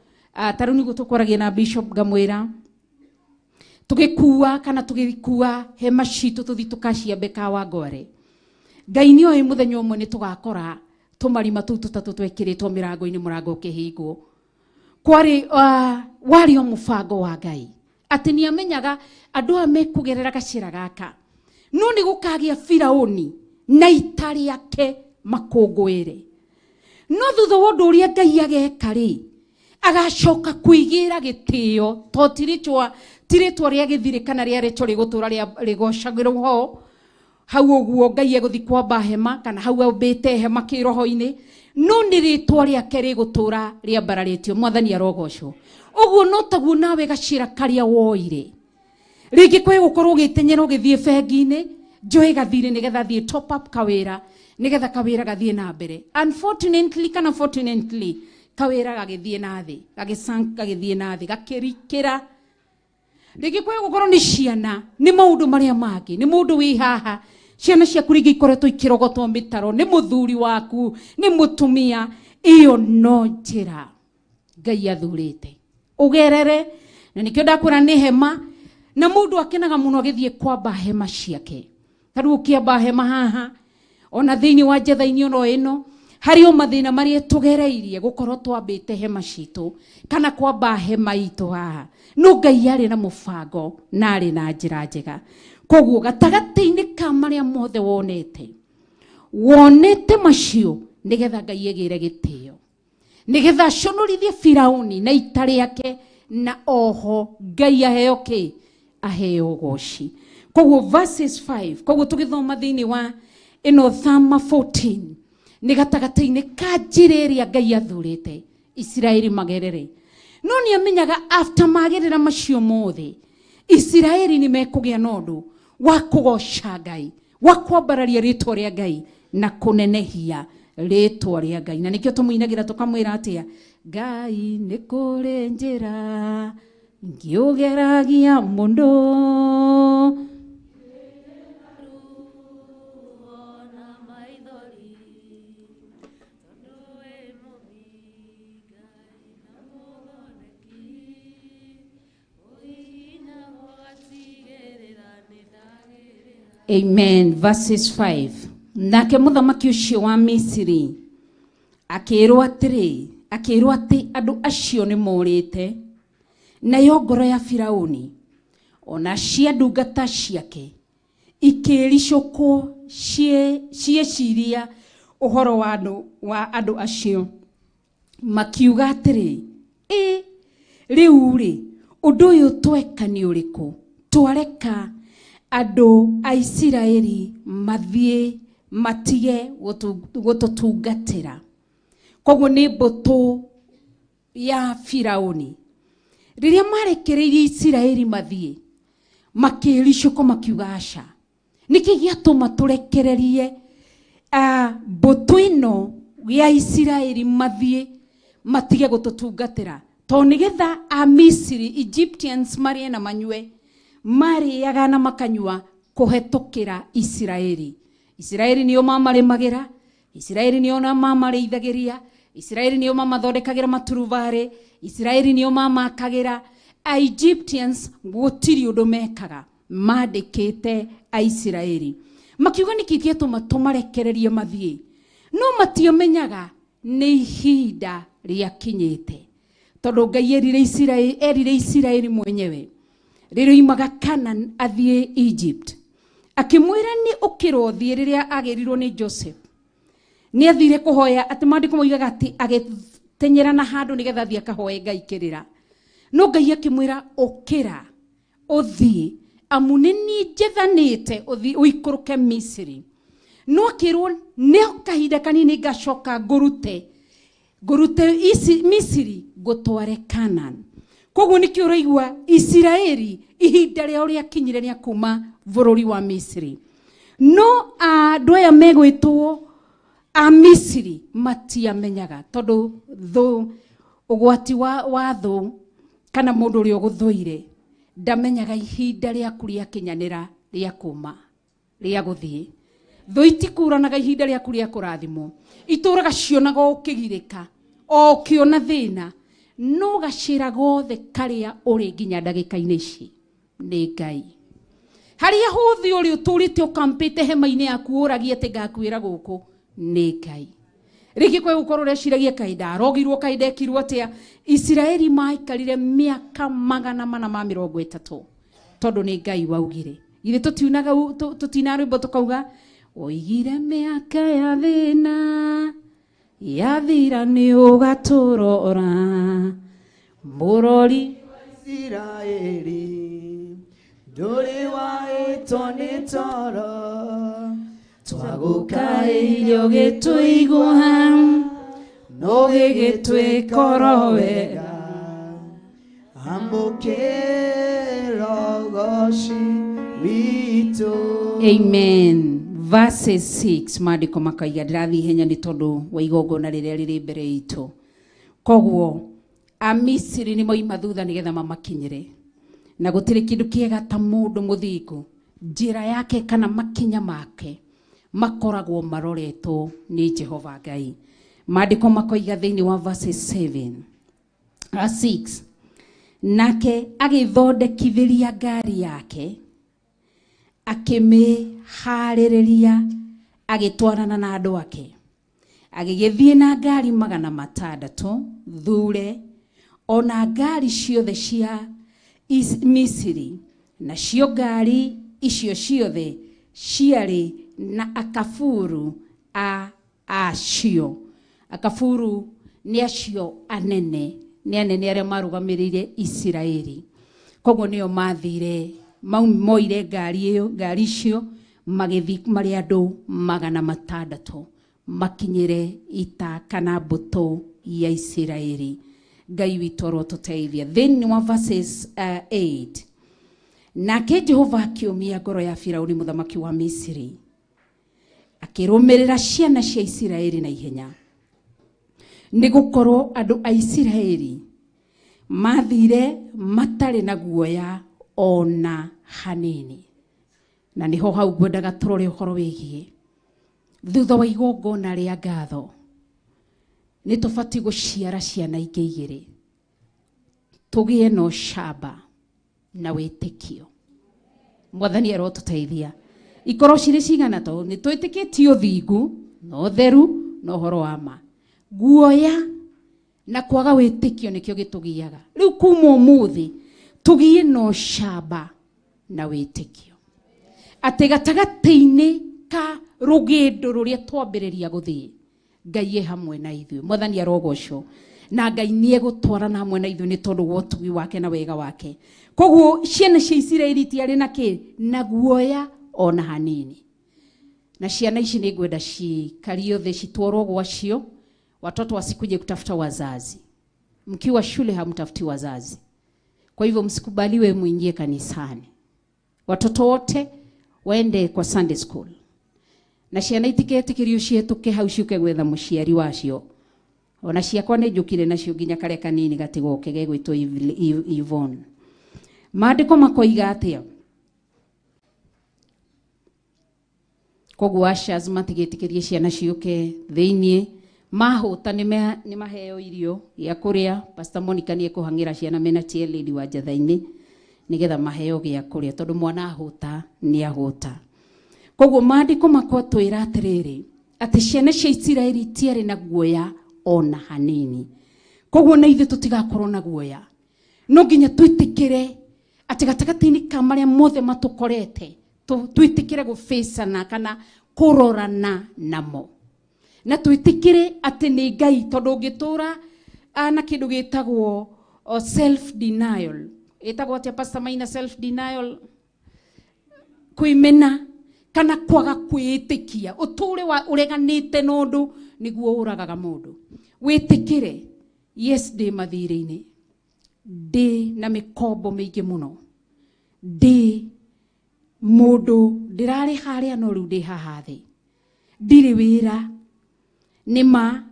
Taru niguo tukwaragia na Bishop ngamwira tugikua kana tugikua hema citu tuthi tukaciambe Kawangware. Ngai ni oĩ muthenya ũmwe ni tugakora tumarima tu tutatu twekiritwo mirango-ini murango ukihingwo. Kwari wari o mubango wa Ngai ati ni amenyaga andu aya mekugerera gacira gaka no ni gukagia Firauni na ita riake makũngũĩre. No thutha wa ũndũ ũrĩa Ngai ageka rĩ, agacoka kwĩgĩra gĩtĩo to ti rĩtwa rĩa gĩthirĩ kana rĩa rĩtwa rĩgũtũra rĩgocagĩrwo ho hau ũguo Ngai egũthiĩ kwamba hema kana hau ambĩte hema kĩroho-inĩ, no nĩ rĩtwa rĩake rĩgũtũra rĩambararĩtio. Mwathani arogocwo. Ũguo no taguo nawe gacĩra karĩa woire rĩngĩ kwĩ gũkorwo ũgĩtenyera ũgĩthiĩ bengi-inĩ njoe gathirĩ nĩgetha thiĩ top up kawĩra nĩgetha kawĩra gathiĩ na mbere. Unfortunately kana fortunately kawĩra gagĩthiĩ na thĩ, gagĩsank gagĩthiĩ na thĩ, gakĩrikĩra. Rĩngĩ kwĩ gũkorwo nĩ ciana, nĩ maũndũ marĩa mangĩ, nĩ mũndũ wĩ haha ciana ciaku rĩngĩ ikoretwo ikĩrogotwo mĩtaro nĩ mũthuri waku, nĩ mũtumia. Iyo no njĩra Ngai athurĩte ũgerere, na nĩkĩo ndakwĩra nĩ hema, na mũndũ akenaga mũno agĩthiĩ kwamba hema ciake. Ta rĩu ũkĩamba hema haha ona thĩinĩ wa njetha-inĩ ono ĩno harĩ o mathĩna marĩa tũgereirie gũkorwo twambĩte hema citũ kana kwamba hema itũ haha, no Ngai arĩ na mũbango na arĩ na njĩra njega. Koguo gatagatĩ-inĩ ka marĩa mothe wonete, wonete macio nĩgetha Ngai egĩre gĩtĩo, nĩgetha aconorithie Firauni na ita rĩake, na oho Ngai aheo kĩ? Aheo ũgoci. Koguo verses 5, koguo tũgĩthoma thĩinĩ wa ĩno Thama 14 nĩ gatagatĩ-inĩ ka njĩra ĩrĩa Ngai athurĩte Isiraeli magerere. No nĩ amenyaga after magerera macio mothe Isiraeli nĩ mekũgĩa na ũndũ wa kũgoca Ngai, wa kwambararia rĩtwa rĩa Ngai na kũnenehia rĩtwa rĩa Ngai. Na nĩkĩo tũmũinagĩra tũkamwĩra atĩa? Ngai nĩ kũrĩ njĩra ngĩũgeragia mũno, Amen. Verses 5. Nake mũthamaki ũcio wa Misiri akĩrwo atĩrĩ, akĩrwo atĩ andũ acio nĩ morĩte, nayo ngoro ya Firauni ona cia ndungata ciake ikĩricũkwo cieciria ũhoro wa andũ acio, makiuga atĩrĩ, ĩ rĩu rĩ ũndũ ũyũ tweka nĩ ũrĩkũ? Twareka andũ a Isiraeli mathiĩ matige gũtũtungatĩra. Koguo nĩ mbũtũ ya Firauni rĩrĩa marekereirie Isiraeli mathiĩ, makĩricũkwo makiuga aca, nĩkĩ gĩatũma tũrekererie mbũtũ ĩno ya Isiraeli mathiĩ matige gũtũtungatĩra? Tondũ nĩgetha a Misiri, Egyptians marĩe na manyue, marĩaga na makanyua kũhetũkĩra Isiraeli. Isiraeli nĩo mamarĩmagĩra, Isiraeli nĩo mamarĩithagĩria, Isiraeli nĩo mamathondekagĩra maturubarĩ, Isiraeli nĩo mamakagĩra. Egyptians gũtirĩ ũndũ mekaga, mandĩkĩte Aisiraeli. Makiuga nĩkĩ gĩatũma tũmarekererie mathiĩ? No matiamenyaga nĩ ihinda rĩakinyĩte, tondũ Ngai erire Isiraeli mwenyewe rĩrĩa oimaga Canaan athiĩ Egypt, akĩmwĩra nĩ ũkĩra ũthiĩ. Rĩrĩa agĩrirwo nĩ Joseph nĩ athire kũhoya, atĩ maandĩko moigaga atĩ agĩtenyera na handũ nĩgetha athiĩ akahoe Ngai kĩrĩra, no Ngai akĩmwĩra ũkĩra ũthiĩ, amu nĩ niĩ njethanĩte ũthiĩ ũikũrũke Misiri. No akĩrwo nĩ kahinda kanini ngacoka ngũrute Misiri ngũtware Canaan. Koguo nĩkĩo ũraigua Isiraeli ihinda rĩao rĩakinyire rĩa kuma bũrũri wa Misiri. No andũ aya megwĩtwo a Misiri matiamenyaga, tondũ thũ ũgwati wa thũ kana mũndũ ũrĩa ũgũthũire ndamenyaga ihinda rĩaku rĩakinyanĩra rĩa kuma rĩa gũthiĩ. Thũ itikũranaga ihinda rĩaku rĩa kũrathimwo, itũraga cionaga o ũkĩgirĩka o ũkĩona thĩna, no gacĩra gothe karĩa ũrĩ nginya ndagĩka-inĩ ici nĩ Ngai. Harĩa hothe ũrĩ ũtũrĩte ũkampĩte hema-inĩ yaku ũragie atĩ ngakuĩra gũkũ nĩ Ngai. Rĩngĩ kwĩ gũkorwo ũreciragia kaĩ ndarogirwo kaĩ ndekirwo atĩa. Isiraeli maikarire mĩaka 430 tondũ nĩ Ngai waugire. Githĩ tũtiunaga tũtina rwĩmbo tũkauga oigire mĩaka ya thĩna yathira nĩ ũgatũrora mũrori Isiraeli ndũrĩ waĩtwo nĩ toro twagũkaĩire ũgĩtũigua no gĩgĩtwĩka oro wega amũkĩra ũgoci witũ. Amen. Verse 6 maandĩko makaiga ndĩrathiĩ ihenya nĩ tondũ wa igongona rĩrĩa rĩrĩ mbere itũ. Koguo Amisiri nĩ moima thutha nĩgetha mamakinyĩre, na gũtirĩ kĩndũ kĩega ta mũndũ mũthingu njĩra yake kana makinya make makoragwo maroretwo nĩ Jehova Ngai. Maandĩko makoiga thĩinĩ wa verse 7 6 nake agĩthondekithĩria ngari yake akĩmĩharĩrĩria agĩtwarana na andũ ake agĩgĩthiĩ na ngari 600 thure ona ngari ciothe cia Misiri, nacio ngari icio ciothe ciarĩ na akaburu a acio. Akaburu nĩ acio anene, nĩ anene arĩa marũgamĩrĩire Isiraeli. Koguo nĩo mathire moire ngari ĩyo, ngari icio magĩthiĩ marĩ andũ 600 makinyĩre ita kana mbũtũ ya Isiraeli. Ngai witũ arotũteithia. Thĩinĩ wa verses 8 nake Jehova akĩũmia ngoro ya Firauni mũthamaki wa Misiri akĩrũmĩrĩra ciana cia Isiraeli na ihenya, nĩ gũkorwo andũ a Isiraeli mathire matarĩ na guoya ona hanini. Na nĩho hau ngwendaga tũrore ũhoro wĩgiĩ thutha wa igongona rĩa ngatho nĩ tũbatiĩ gũciara ciana ingĩ igĩrĩ tũgĩe na ũcamba na wĩtĩkio. Mwathani arotũteithia. Ikorwo cirĩ cigana tondũ nĩ twĩtĩkĩtie ũthingu na ũtheru na ũhoro wa ma. Guoya na kwaga wĩtĩkio nĩkĩo gĩtũgiaga. Rĩu kuma ũmũthĩ tũgĩe na ũcamba na wĩtĩkio atĩ gatagatĩ-inĩ ka rũgendo rũrĩa twambĩrĩria gũthiĩ Ngai e hamwe na ithuĩ. Mwathani arogocwo na Ngai nĩ egũtwarana hamwe na ithuĩ nĩ tondũ wa ũtugi wake na wega wake. Koguo ciana cia Isiraeli itiarĩ na kĩ na guoya ona hanini. Na ciana ici nĩ ngwenda cikario thĩ citwarwo gwacio, watoto wasikuje kutafuta wazazi. Mkiwa shule hamtafuti wazazi, kwa hivyo msikubaliwe muingie kanisani. Watoto wote waende kwa Sunday school. Na ciana itiketĩkĩrio cihetũke hau ciũke gwetha mũciari wacio. Ona ciakwa nĩ njũkire nacio nginya karĩa kanini gatigoke gegwĩtwo Yvonne. Maandĩko makoiga atĩa? Koguo ushers matigĩtĩkĩrie ciana ciũke thĩiniĩ mahũta nĩ maheo irio gĩa kũrĩa. Pastor Monica nĩ ekũhang'ĩra ciana mena chair lady wa njatha-inĩ nĩgetha maheo gĩa kũrĩa tondũ mwana ahũta nĩ ahũta. Koguo maandĩko makwatwĩra atĩrĩrĩ atĩ ciana cia Isiraeli itiarĩ na guoya ona hanini. Koguo na ithuĩ tũtigakorwo na guoya. No nginya twĩtĩkĩre atĩ gatagatĩ-inĩ ka marĩa mothe matũkorete twĩtĩkĩre gũbĩcana kana kũrorana namo. Na twĩtĩkĩre atĩ nĩ Ngai tondũ ũngĩtũra na kĩndũ gĩtagwo self denial. Ĩtagwo atĩa Pastor Maina self denial? Kwĩmena kana kwaga kwĩĩtĩkia ũtũre wa ũreganĩte na ũndũ nĩguo ũragaga mũndũ. Wĩtĩkĩre yes ndĩ mathirĩ-inĩ, ndĩ na mĩkombo mĩingĩ mũno, ndĩ mũndũ ndĩrarĩ harĩa no rĩu ndĩ haha thĩ, ndirĩ wĩra, nĩ ma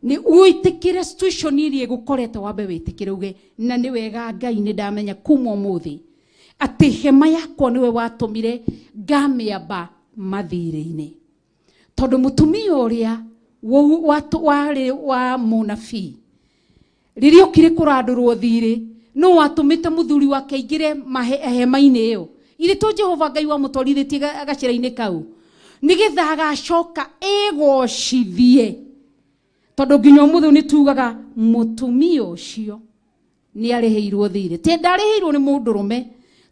Nĩ wĩtĩkĩre situation iria ĩgũkorete wambe wĩtĩkĩre uge na nĩ wega Ngai nĩ ndamenya kuma ũmũthĩ atĩ hema yakwa nĩwe watũmire ngamĩamba mathirĩ-inĩ. Tondũ mũtumia ũrĩa warĩ wa mũnabii rĩrĩa okire kũrandũrwo thirĩ no watũmĩte mũthuri wake aingĩre hema-inĩ ĩyo irĩ to Jehova Ngai wamũtwarithĩtie gacĩra-inĩ kau nĩgetha agacoka ĩgocithie tondũ nginya ũmũthĩ nĩ tugaga mũtumia ũcio nĩ arĩhĩirwo thirĩ ti ndarĩhĩirwo nĩ mũndũrũme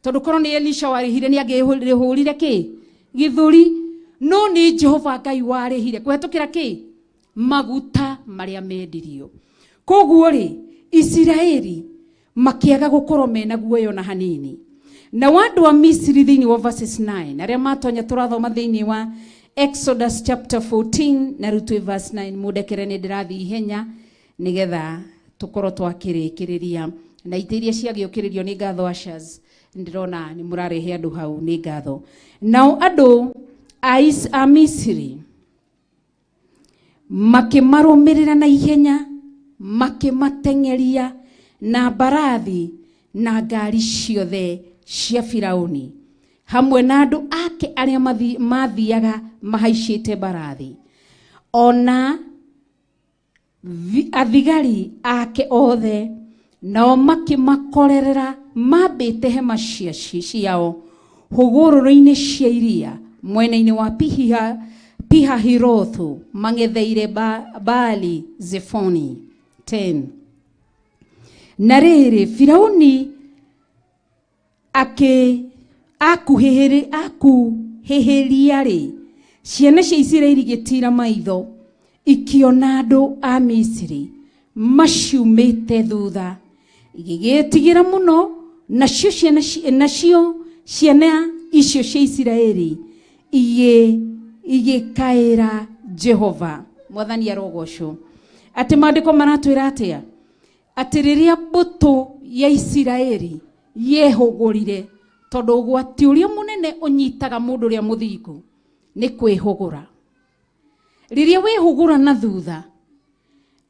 tondũ korwo nĩ Elisha warĩhire nĩ angĩrĩhũrire kĩ gĩthũri no nĩ Jehova Ngai warĩhire kũhetũkĩra kĩ maguta marĩa mendirio. Koguo rĩ Isiraeli makĩaga gũkorwo mena guoya ona hanini. Na andũ a Misiri thĩinĩ wa verses 9 arĩa matonya tũrathoma thĩinĩ wa Exodus chapter 14 na rĩu twĩ verse 9 mũndekere nĩ ndĩrathiĩ ihenya nĩgetha tũkorwo twakĩrĩkĩrĩria na itĩ iria ciagĩũkĩrĩrio nĩ ngatho ushers ndĩrona nĩ mũrarehe andũ hau nĩ ngatho. Nao andũ a Misiri makĩmarũmĩrĩra na ihenya makĩmateng'eria na mbarathi na ngari ciothe cia Firauni hamwe na andũ ake arĩa mathiaga mahaicĩte mbarathi ona athigari ake othe nao makĩmakorerera mambĩte hema ciao hũgũrũrũ-inĩ cia iria mwena-inĩ wa Pihahirothu mang'etheire Baali Zefoni. 10 Na rĩrĩ Firauni akuhĩhĩria rĩ ciana cia Isiraeli igĩtiira maitho ikiona andũ a Misiri maciumĩte thutha igĩgĩtigĩra mũno nacio ciana icio cia Isiraeli igĩkaĩra Jehova. Mwathani arogocwo. Atĩ maandĩko maratwĩra atĩa? Atĩ rĩrĩa mbũtũ ya Isiraeli yehũgũrire tondũ ũgwati ũrĩa mũnene ũnyitaga mũndũ ũrĩa mũthingu nĩ kwĩhũgũra. Rĩrĩa wĩhũgũra na thutha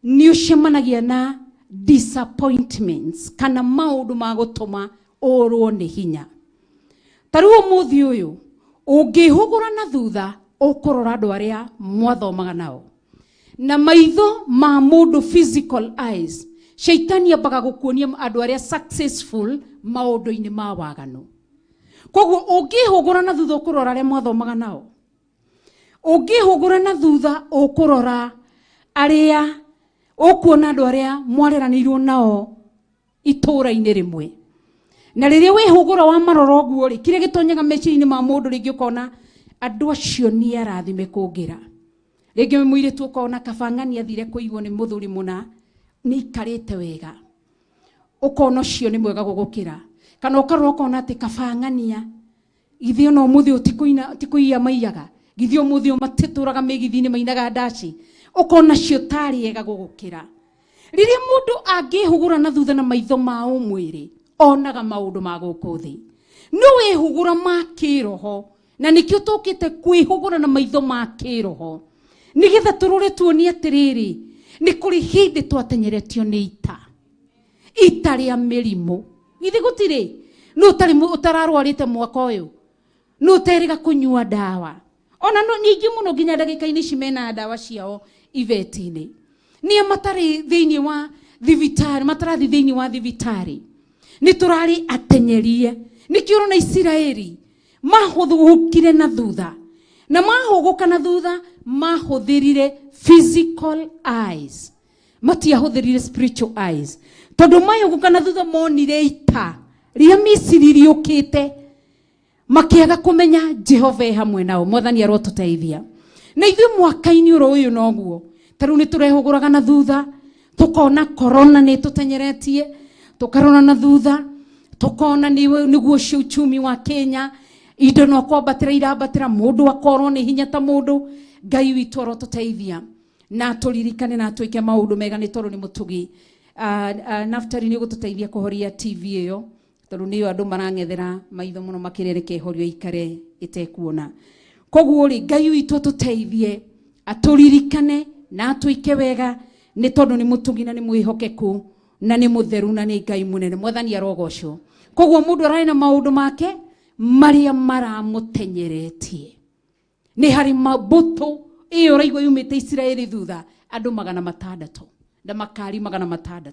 nĩ ũcemanagia na disappointments kana maũndũ ma gũtũma ũrwo nĩ hinya. Ta rĩu ũmũthĩ ũyũ ũngĩhũgũra na thutha ũkũrora andũ arĩa mwathomaga nao na maitho ma mũndũ physical eyes shaitani ambaga gũkuonia andũ arĩa successful maũndũ-inĩ ma waganu. Koguo ũngĩhũgũra na thutha ũkũrora arĩa mwathomaga nao, ũngĩhũgũra na thutha ũkũrora arĩa ũkuona andũ arĩa mwareranĩirwo nao itũũra-inĩ rĩmwe. Na rĩrĩa wĩhũgũra wa marora ũguo rĩ kĩrĩa gĩtonyaga meciria-inĩ ma mũndũ rĩngĩ ũkona andũ acio nĩ arathime kũngĩra. Rĩngĩ mũirĩtu ũkona kabang'ani athire kũigwo nĩ mũthuri mũna nĩ ikarĩte wega ũkona ũcio nĩ mwega gũgũkĩra. Kana ũkarora ũkona atĩ kabang'ania githĩ ona ũmũthĩ ũtikũina tikũiya maiyaga githĩ ũmũthĩ matitũraga mĩgithi-inĩ mainaga ndaci ũkona cio tarĩ ega gũgũkĩra. Rĩrĩa mũndũ angĩhũgũra na thutha na maitho ma ũmwĩrĩ onaga maũndũ ma gũkũ thĩ no wĩhũgũra ma kĩroho na nĩkĩo tũkĩte kwĩhũgũra na maitho ma kĩroho nĩgetha tũrore tuonie atĩrĩrĩ nĩ kũrĩ hĩndĩ twatenyeretio nĩ ita rĩa mĩrimũ. Githĩ gũtirĩ nũ ũtararwarĩte mwaka ũyũ nũ ũterĩga kũnyua ndawa ona ningĩ mũno nginya ndagĩka-inĩ ici mena ndawa ciao ibeti-inĩ nĩa matarĩ thĩinĩ wa thibitarĩ matarathi thĩinĩ wa thibitarĩ nĩ tũrarĩ atenyerie. Nĩkĩo ũrona Isiraeli mahũthũkire na thutha na mahũgũka na thutha mahũthĩrire physical eyes matiahũthĩrire spiritual eyes tondũ mahũgũka na thutha monire ita rĩa Misiri rĩũkĩte makĩaga kũmenya Jehova e hamwe nao. Mwathani arotũteithia. Na ithuĩ mwaka-inĩ ũrũ ũyũ noguo ta rĩu nĩ tũrehũgũraga na thutha tũkona corona nĩ tũtenyeretie tũkarora na thutha tũkona nĩguo ũcio uchumi wa Kenya indo no kwambatĩra irambatĩra mũndũ akorwo nĩ hinya ta mũndũ. Ngai witũ arotũteithia na tũririkane na twĩke maũndũ mega nĩ tondũ nĩ mũtugi. Naftali nĩ ũgũtũteithia kũhoria TV ĩyo tondũ nĩyo andũ marang'ethera maitho mũno makĩrereka ĩhorio ikare ĩtekuona. Koguo rĩ Ngai witũ atũteithie atũririkane na atwĩke wega Nĩ tondũ nĩ mũtugi na nĩ mwĩhokeku na nĩ mũtheru na nĩ Ngai mũnene. Mwathani arogocwo. Koguo mũndũ ararĩ na maũndũ make marĩa maramũtenyeretie. Nĩ harĩ mbũtũ ĩyo ũraigua yumĩte Isiraeli thutha andũ 600 na makari 600.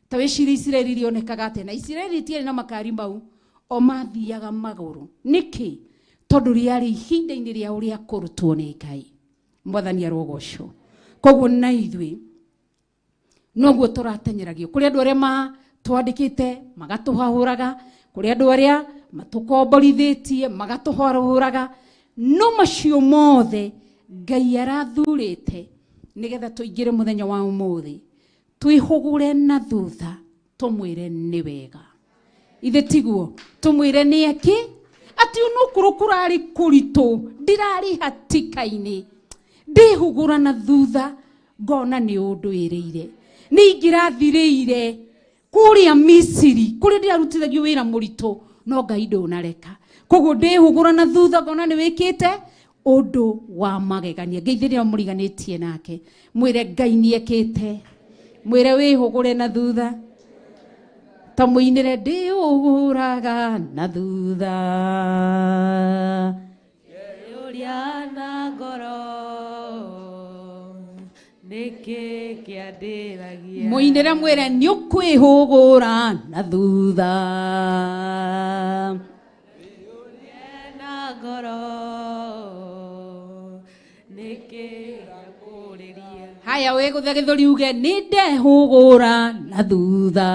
Ta wĩcirie Isiraeli rĩonekaga atĩa, na Isiraeli itiarĩ na makari mau, o mathiaga magũrũ. Nĩkĩ? Tondũ rĩarĩ ihinda-inĩ rĩao rĩa kũrutwo nĩ Ngai. Mwathani arogocwo. Koguo na ithuĩ noguo tũratenyeragio. Kũrĩ andũ arĩa matwandĩkĩte magatũhahũraga, kũrĩ andũ arĩa matũkomborithĩtie magatũhahũraga, no macio mothe Ngai arathurĩte nĩgetha tũingĩre mũthenya wa ũmũthĩ twĩhũgũre na thutha tũmwĩre nĩ wega. Ithe tiguo tũmwĩre nĩ eki atĩ onokorwo kũrarĩ kũritũ ndirarĩ hatĩka-inĩ ndĩhũgũra na thutha ngona nĩ ũndwĩrĩire nĩ ingĩrathirĩire kũrĩa Misiri kũrĩa ndĩrarutithagio wĩra mũritũ no Ngai ndũnareka. Koguo ndĩhũgũra na thutha ngona nĩ wĩkĩte ũndũ wa magegania. Ngeithĩrĩra mũriganĩtie nake mwĩre Ngai nĩekĩte, mwĩre wĩhũgũre na thutha ta mũinĩre ndĩhũgũraga na thutha. Ũrĩa na ngoro nĩkĩ kĩandĩragia. Mũinĩre mwĩre nĩ ũkwĩhũgũra na thutha. Na ngoro nĩkĩ gĩakũrĩria. Haya wĩgũthe gĩthũri uge nĩ ndehũgũra na thutha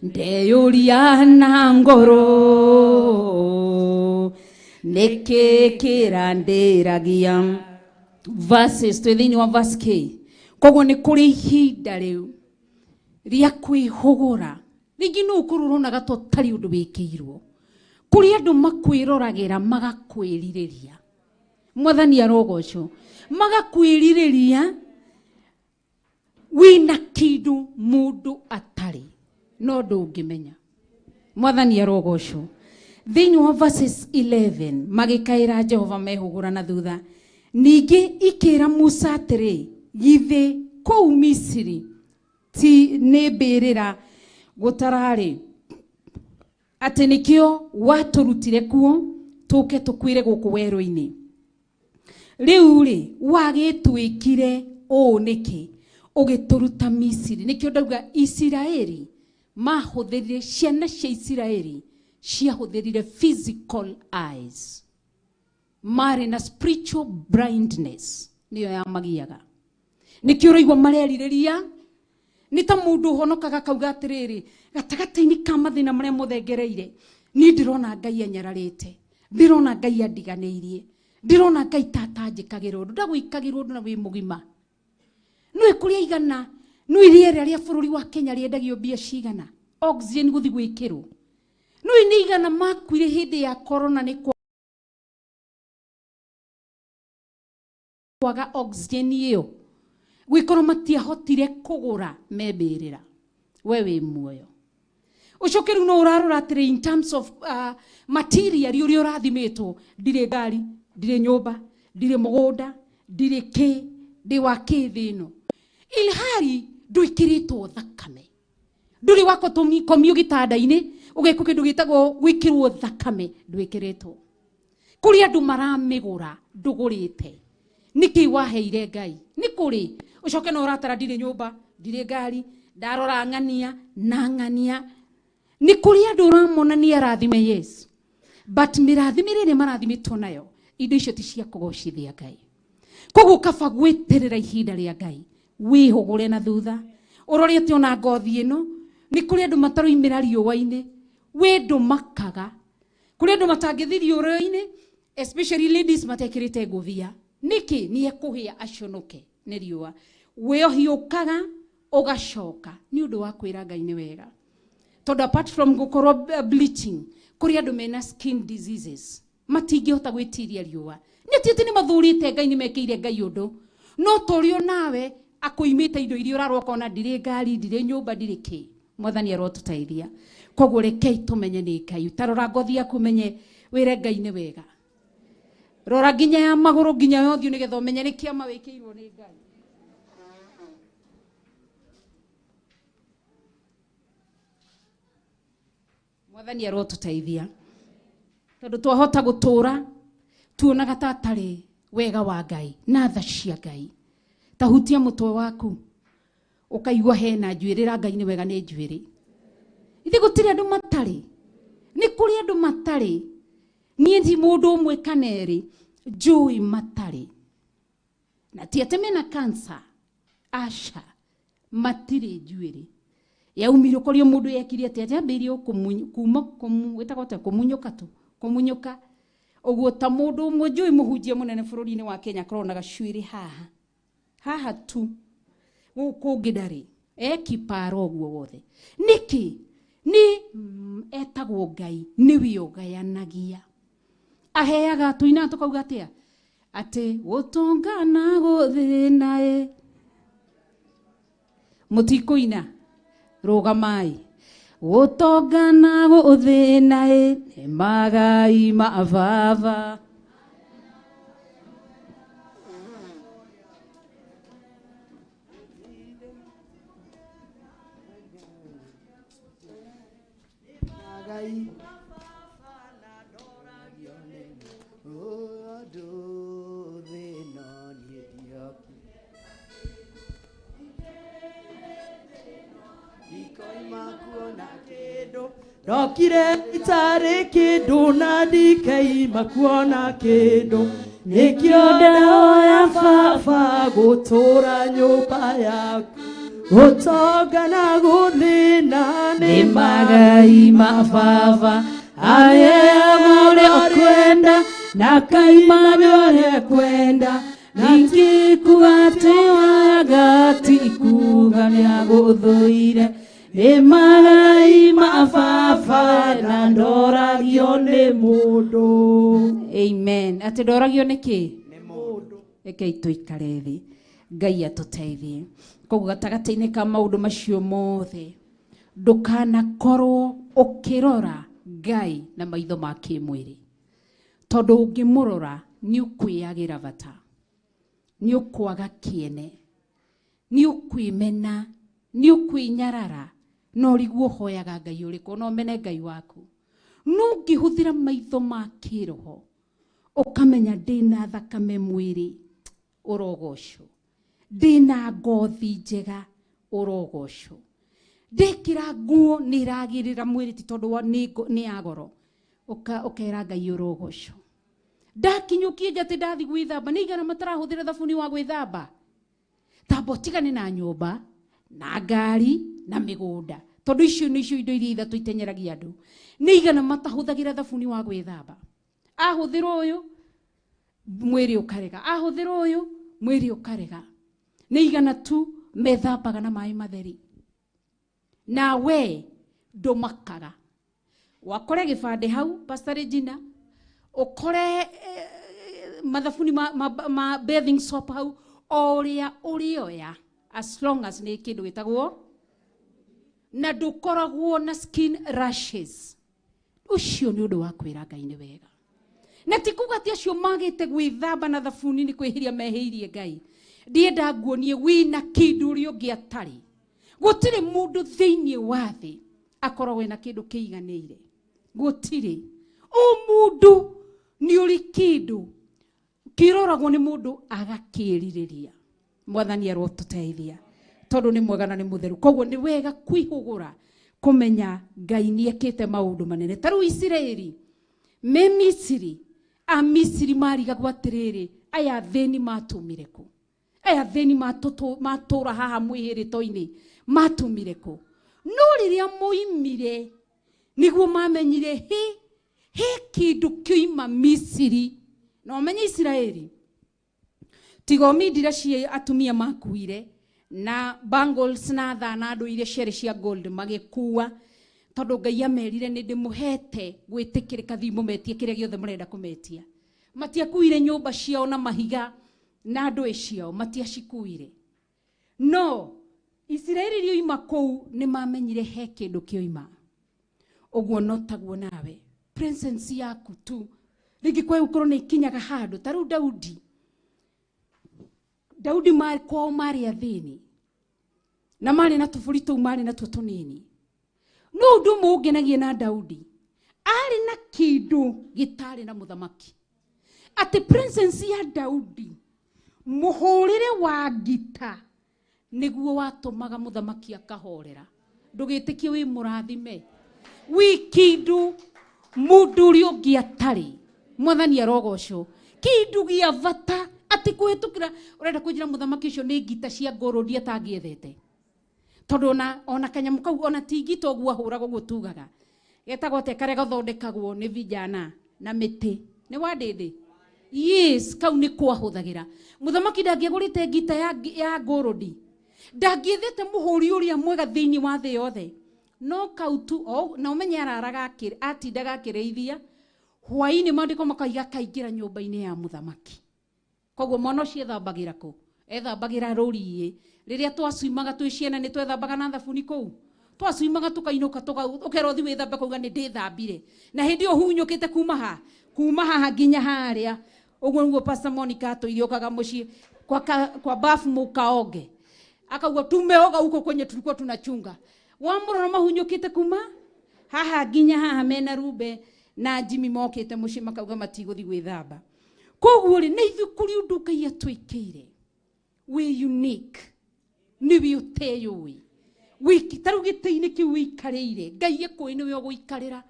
ndeyũria na ngoro nĩkĩ kĩrandĩragia. Verses twĩ thĩinĩ wa verse K. Koguo nĩ kũrĩ ihinda rĩu rĩa kwĩhũgũra. Rĩngĩ no ũkorwo ũronaga ta ũtarĩ ũndũ wĩkĩirwo. Kũrĩ andũ makwĩroragĩra magakwĩrirĩria. Mwathani arogocwo. Magakwĩrirĩria wĩna kĩndũ mũndũ atarĩ no ndũngĩmenya. Mwathani arogocwo. Thĩinĩ wa verses 11 magĩkaĩra Jehova mehũgũra na thutha. Ningĩ ikĩra Musa atĩrĩ, githĩ kũu Misiri ti nĩ mbĩrĩra gũtararĩ atĩ nĩkĩo watũrutire kuo tũke tũkuĩre gũkũ werũ-inĩ. Rĩu rĩ wagĩtwĩkire ũũ nĩkĩ ũgĩtũruta Misiri? Nĩkĩo ndauga Isiraeli mahũthĩrire, ciana cia Isiraeli ciahũthĩrire physical eyes, marĩ na spiritual blindness nĩyo yamagiaga. Nĩkĩo ũraigua marerirĩria nĩ ta mũndũ ũhonokaga akauga atĩrĩrĩ, gatagatĩ-inĩ ka mathĩna marĩa mothe ngereire niĩ ndĩrona Ngai anyararĩte, ndĩrona Ngai andiganĩirie, ndĩrona Ngai ta atanjĩkagĩra ũndũ. Ndagwĩkagĩra ũndũ na wĩ mũgima. Nĩũĩ kũrĩa igana, nĩũĩ rĩera rĩa bũrũri wa Kenya rĩendagio mbia cigana, oxygen gũthiĩ gwĩkĩrwo. Nĩũĩ nĩ igana makuire hĩndĩ ya corona nĩ kwaga oxygen ĩyo, gwĩkorwo matiahotire kũgũra membĩrĩra. We wĩ muoyo. Ũcoke rĩu no ũrarora atĩrĩ in terms of material ũrĩa ũrathimĩtwo, ndirĩ ngari, ndirĩ nyũmba, ndirĩ mũgũnda, ndirĩ kĩ, ndĩ wa kĩ thĩ ĩno. Ilhali ndwĩkĩrĩtwo thakame. Ndũrĩ wakomio gĩtanda-inĩ ũgekwo kĩndũ gĩtagwo gwĩkĩrwo thakame, ndwĩkĩrĩtwo. Kũrĩ andũ maramĩgũra ndũgũrĩte. Nĩkĩ waheire Ngai? Nĩ kũrĩ. Ũcoke no ũratara ndirĩ nyũmba, ndirĩ ngari, ndarora ng'ania na ng'ania. Nĩ kũrĩ andũ ũramona nĩ arathime, yes, but mĩrathimĩre ĩrĩa marathimĩtwo nayo indo icio ti cia kũgocithia Ngai. Koguo kaba gwĩterera ihinda rĩa Ngai, wĩhũgũre na thutha ũrore atĩ ona ngothi ĩno nĩ kũrĩ andũ mataroimĩra riũa-inĩ, wĩ ndũmakaga. Kũrĩ andũ matangĩthiĩ riũa-inĩ, especially ladies matekĩrĩte ngũbia. Nĩkĩ? Nĩ ekũhĩa aconoke nĩ riũa. Wĩ ũhiũkaga ũgacoka nĩ ũndũ wa kwĩra Ngai nĩ wega. Tondũ apart from gũkorwo bleaching, kũrĩ andũ mena skin diseases matingĩhota gwĩtiria riũa. Nĩ ti atĩ nĩ mathurĩte Ngai, nĩ mekĩire Ngai ũndũ, no torio nawe akũimĩte indo iria ũrarora ũkona ndirĩ ngari, ndirĩ nyũmba, ndirĩ kĩ. Mwathani arotũteithia. Koguo rekei tũmenye nĩ Ngai. Ũtarora ngothi yaku ũmenye wĩre Ngai nĩ wega. Rora nginya ya magũrũ nginya ya ũthiũ nĩgetha ũmenye nĩ kĩama wĩkĩirwo nĩ Ngai. Mwathani arotuteithia tondu twahota gutura tuonaga ta atarĩ wega wa Ngai na tha cia Ngai. Ta hutia mutwe waku ukaigua hena njuĩrĩ ra Ngai nĩ wega nĩ njuĩrĩ. Ithe gũtirĩ andũ matarĩ, nĩ kũrĩ andũ matarĩ. Niĩ ti mũndũ ũmwe kana erĩ njũĩ matarĩ, na ti atĩ mena cancer, aca, matirĩ njuĩrĩ. Yaumire ũkorio mũndũ yekire atĩa, atĩ ambĩrĩirie kuma wĩtagwo atĩa, kũmunyũka tu, kũmunyũka ũguo. Ta mũndũ ũmwe njũĩ mũhunjia mũnene bũrũri-inĩ wa Kenya akoragwo na gacuĩrĩ haha haha tu, gũkũ ũngĩ ndarĩ, ekipara ũguo wothe. Nĩkĩ? Nĩ etagwo Ngai nĩwe ũgayanagia, aheaga tũinaga tũkauga atĩa, atĩ gũtongana gũthĩna ĩ mũtikũina, rũgamai. Gũtongana gũthĩna ĩ nĩ magai ma baba. Magai ndokire itarĩ kĩndũ na ndikaima kuona kĩndũ, nĩkĩo ndahoya baba gũtũra nyũmba yaku, gũtonga na gũthĩna nĩ magai ma baba. Aheaga ũrĩa ũkwenda na akaima ũrĩa ekwenda, ningĩ kuga atĩ waga ti kuga nĩagũthũire. Nĩ magai ma baba na ndoragio nĩ mũndũ. Amen. Atĩ ndoragio nĩ kĩ? Nĩ mũndũ. Rekei tũikare thĩ, Ngai atũteithie. Koguo gatagatĩ-inĩ ka maũndũ macio mothe, ndũkanakorwo ũkĩrora Ngai na maitho ma kĩmwĩrĩ, tondũ ũngĩmũrora nĩ ũkwĩagĩra bata, nĩ ũkwaga kĩene, nĩ ũkwĩmena, nĩ ũkwĩnyarara, na ũriguo ũhoyaga Ngai ũrĩkũ, no ũmene Ngai waku. No ũngĩhũthĩra maitho ma kĩroho ũkamenya ndĩna thakame mwĩrĩ, ũrogocwo, ndĩna ngothi njega, ũrogocwo, ndekĩra nguo nĩ ĩragĩrĩra mwĩrĩ, ti tondũ nĩ ya goro, ũkera Ngai ũrogocwo. Ndakinyũkie nja atĩ ndathi gwĩthamba, nĩ igana matarahũthĩra thabuni wa gwĩthamba. Tamba ũtigane na nyũmba na ngari na mĩgũnda, tondũ icio nĩcio indo iria ithatũ itenyeragia andũ. Nĩ igana matahũthagĩra thabuni wa gwĩthamba, ahũthĩra ũyũ mwĩrĩ ũkarega, ahũthĩra ũyũ mwĩrĩ ũkarega. Nĩ igana tu methambaga na maĩ matheri, na we ndũmakaga. Wakore gĩbandĩ hau Pastor Regina, ũkore mathabuni ma bathing soap hau, o ũrĩa ũrĩoya as long as nĩ kĩndũ gĩtagwo, na ndũkoragwo na skin rashes. Ũcio nĩ ũndũ wa kwĩra Ngai nĩ wega. Na ti kuga atĩ acio magĩte gwĩthamba na thabuni nĩ kwĩhĩria mehĩirie Ngai. Ndienda nguonie wĩna kĩndũ ũrĩa ũngĩ atarĩ. Gũtirĩ mũndũ thĩinĩ wa thĩ akoragwo ena kĩndũ kĩiganĩire, gũtirĩ. O mũndũ nĩ ũrĩ kĩndũ kĩroragwo nĩ mũndũ agakĩrirĩria. Mwathani arotũteithia, tondũ nĩ mwega na nĩ mũtheru. Koguo nĩ wega kwĩhũgũra kũmenya Ngai nĩ ekĩte maũndũ manene. Ta rĩu Isiraeli me Misiri, Amisiri marigagwo atĩrĩrĩ, aya athĩni matũmire kũ? Aya athĩni matũra haha mwĩhĩrĩto-inĩ matũmire kũ? No rĩrĩa moimire nĩguo mamenyire he kĩndũ kĩoima Misiri. Na ũmenye Isiraeli tiga mindira cia atumia makuire na bangles na thana andũ iria ciarĩ cia gold magĩkua, tondũ Ngai amerire nĩ ndĩmũhete gwĩtĩkĩrĩka, thiĩ mũmetie kĩrĩa gĩothe mũrenda kũmetia. Matiakuire nyũmba ciao na mahiga na ndũĩ ciao, matiacikuire. No Isiraeli rĩoima kũu nĩ mamenyire he kĩndũ kĩoima. Ũguo no taguo nawe presence yaku tu rĩngĩ kwa gũkorwo nĩ ikinyaga handũ. Ta rĩu Daudi kwao marĩ athĩni na marĩ na tũbũri tũu marĩ natuo tũnini. No ũndũ ũmwe ũngenagia na Daudi, arĩ na kĩndũ gĩtarĩ na mũthamaki. Atĩ presence ya Daudi, mũhũrĩre wa ngita nĩguo watũmaga mũthamaki akahorera. Ndũgĩtĩkie wĩ mũrathime, wĩ kĩndũ mũndũ ũrĩa ũngĩ atarĩ. Mwathani arogocwo. Kĩndũ gĩa bata atĩ kũhĩtũkĩra ũrenda kũnjĩra mũthamaki ũcio nĩ ngita cia ngũrũndi atangĩethete. Tondũ ona kanyamũ kau ona ti ngita ũguo ahũraga ũguo tugaga. Getagwo atĩa karĩa gathondekagwo nĩ vijana na mĩtĩ. Nĩ wa ndĩndĩ? Yes, kau nĩ kwahũthagĩra. Mũthamaki ndangĩagũrĩte ngita ya ngũrũndi. Ndangĩethete mũhũri ũrĩa mwega thĩinĩ wa thĩ yothe. No kau tu, na ũmenye araraga atindaga akĩrĩithia. Hwaĩ-inĩ maandĩko makaiga akaingĩra nyũmba-inĩ ya mũthamaki. Koguo mwana ũcio ethambagĩra kũ? Ethambagĩra rũriĩ. Rĩrĩa twacuimaga twĩ ciana nĩ twethambaga na thabuni kũu. Twacuimaga tũkainũka ũkerwo thiĩ wĩthambe kũuga nĩ ndĩthambire. Na hĩndĩ ĩyo hunyũkĩte kuma ha? Kuma haha nginya harĩa. Ũguo nĩguo Pastor Monica atũire okaga mũciĩ kwa bafu mũkaonge. Akauga tumeoga huko kwenye tulikuwa tunachunga. Wamũrora mahunyũkĩte kuma haha nginya haha mena Rube na Jimmy mokĩte mũciĩ makauga matigũthiĩ gwĩthamba. Koguo rĩ, nĩ ithuĩ kũrĩ ũndũ Ngai atwĩkĩire wĩ unique, nĩwe ũteyũĩ. Ta rĩu gĩtĩ-inĩ kĩu wĩikarĩire, Ngai ekũĩ nĩwe ũgũikarĩra,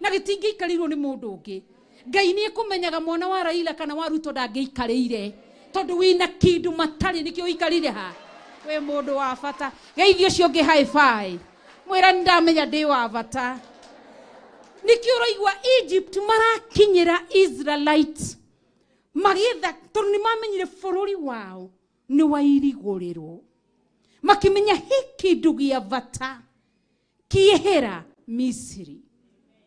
na gĩtingĩikarĩirwo nĩ mũndũ ũngĩ. Ngai nĩ ekũmenyaga mwana wa Raila kana wa Ruto ndangĩikarĩire, tondũ wĩna kĩndũ matarĩ nĩkĩo ũikarĩire ha. Wĩ mũndũ wa bata. Geithio ũcio ũngĩ high five. Mwĩra nĩ ndamenya ndĩ wa bata. Nĩkĩo ũraigua Egypt marakinyĩra Israelites magĩetha, tondũ nĩ mamenyire bũrũri wao nĩ wairigũrĩrwo. Makĩmenya he kĩndũ gĩa bata kĩehera Misiri.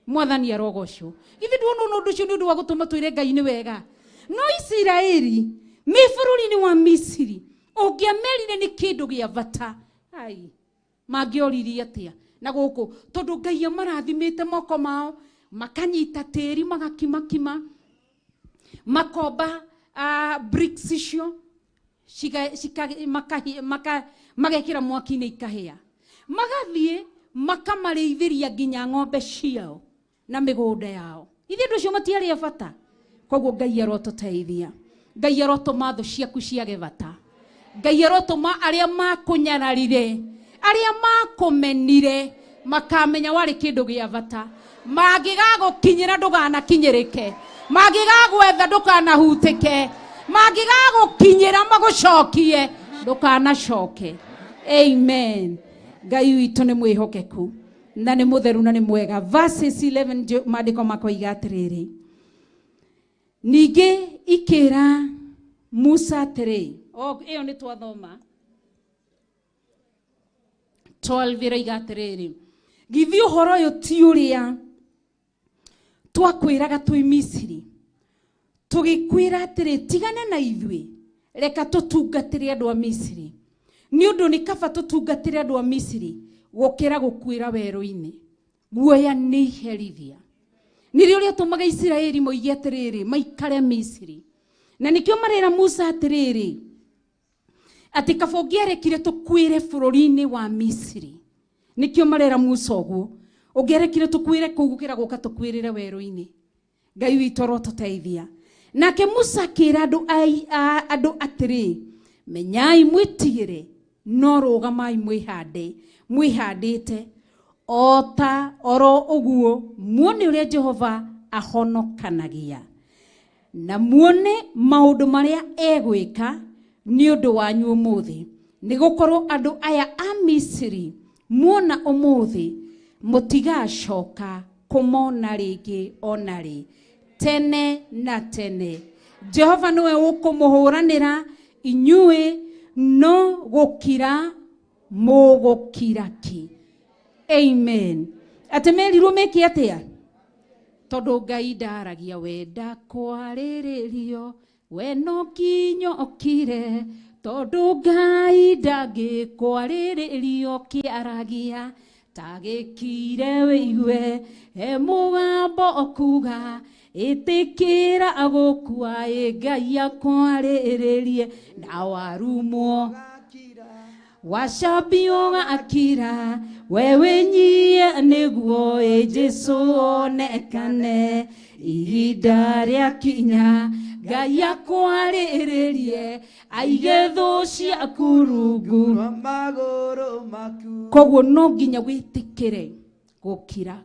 Mwathani arogocwo. Githĩ nduona ũndũ ũcio nĩ ũndũ wa gũtũma twĩre Ngai nĩ wega? No Isiraeli me bũrũri-inĩ wa Misiri ũngĩamerire nĩ kĩndũ gĩa bata, ai, mangĩoririe atĩa na gũkũ? Tondũ Ngai amarathimĩte moko mao, makanyita tĩri magakimakima, makomba bricks icio magekĩra mwaki-inĩ ikahĩa, magathiĩ makamarĩithĩria nginya ng'ombe ciao na mĩgũnda yao. Ithuĩ andũ acio matiarĩ a bata. Koguo Ngai arotũteithia. Ngai arotũma thũ ciaku ciage bata. Ngai arotũma arĩa makũnyararire, arĩa makũmenire, makamenya warĩ kĩndũ gĩa bata. Mangĩgagũkinyĩra ndũganakinyĩrĩke, mangĩgagwetha ndũkanahutĩke, mangĩgagũkinyĩra magũcokie ndũkanacoke. Amen. Ngai witũ nĩ mwĩhokeku na nĩ mũtheru na nĩ mwega. Verses 11 maandĩko makoiga atĩrĩrĩ, ningĩ ikĩra Musa atĩrĩ, ĩyo nĩ twathoma 12 ĩroiga atĩrĩrĩ, githĩ ũhoro ũyũ ti ũrĩa twakwĩraga twĩ Misiri, tũgĩkwĩra atĩrĩ, tigana na ithuĩ, reka tũtungatĩre andũ a Misiri, nĩ ũndũ nĩ kaba tũtungatĩre andũ a Misiri gũkĩra gũkuĩra werũ-inĩ. Guoya nĩ iherithia. Nĩrĩo rĩatũmaga Isiraeli moige atĩrĩrĩ, maikare Misiri. Na nĩkĩo marera Musa atĩrĩrĩ, atĩ kaba ũngĩarekire tũkuĩre bũrũri-inĩ wa Misiri. Nĩkĩo marera Musa ũguo, ũngĩarekire tũkuĩre kũu gũkĩra gũka tũkuĩrĩre werũ-inĩ. Ngai witũ arotũteithia. Nake Musa akĩra andũ atĩrĩ, menyai mwĩtigĩre, no rũgamai mwĩhandĩte o ta oro ũguo, muone ũrĩa Jehova ahonokanagia, na muone maũndũ marĩa egwĩka nĩ ũndũ wanyu ũmũthĩ. Nĩgũkorwo andũ aya a Misiri muona ũmũthĩ mũtigacoka kũmona rĩngĩ ona rĩ, tene na tene. Jehova nĩwe ũkũmũhũranĩra inyuĩ, no gũkira mũgũkira ki. Amen. Atĩ merirwo meke atĩa? Tondũ Ngai ndaragia, wenda kwarĩrĩrio, we no nginya ũkire, tondũ Ngai ndangĩkwarĩrĩrio kĩaragia, ta gĩkire wĩigue he mũgambo ũkuga, ĩtĩkĩra gũkua, ĩ Ngai akwarĩrĩrie, na warumwo wacambio gakira, we wĩnyie nĩ Nĩguo ĩ Jesũ onekane ihinda rĩakinya Ngai akwarĩrĩrie aige thũ ciaku rungu rwa magũrũ maku. Koguo no nginya wĩtĩkĩre gũkira.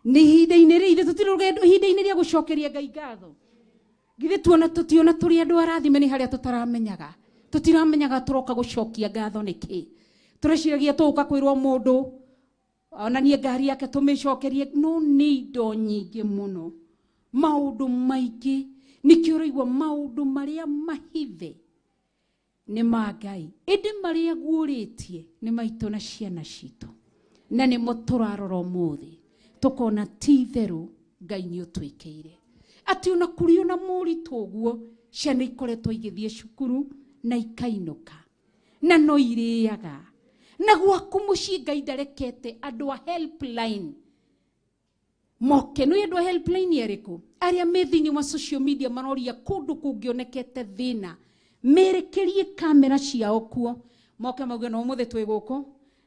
Nĩ ihinda-inĩ rĩrĩ ithuĩ tũtirĩ rũgendo ihinda-inĩ rĩa gũcokeria Ngai ngatho. Githĩ tuona tũtiona tũrĩ andũ arathime nĩ harĩa tũtaramenyaga. Tũtiramenyaga tũroka gũcokia ngatho nĩkĩ. Tũreciragia tũgũka kwĩrwo mũndũ onanie ngari yake tũmĩcokerie, no nĩ indo nyingĩ mũno, maũndũ maingĩ. Nĩkĩo ũraigua maũndũ marĩa mahithe nĩ ma Ngai, ĩndĩ marĩa guũrĩtie nĩ maitũ na ciana citũ, na nĩmo tũrarora ũmũthĩ tũkona ti itherũ Ngai nĩ ũtwĩkĩire. Atĩ ona kũrĩ ona moritũ ũguo, ciana ikoretwo igĩthiĩ cukuru na ikainũka na no irĩaga, na gwaku mũciĩ Ngai ndarekete andũ a helpline moke. Nĩ andũ a helpline arĩkũ? Arĩa me thĩinĩ wa social media maroria kũndũ kũngĩonekete thĩna, merekerie kamera ciao kuo, moke mauge no ũmũthĩ twĩ gũkũ,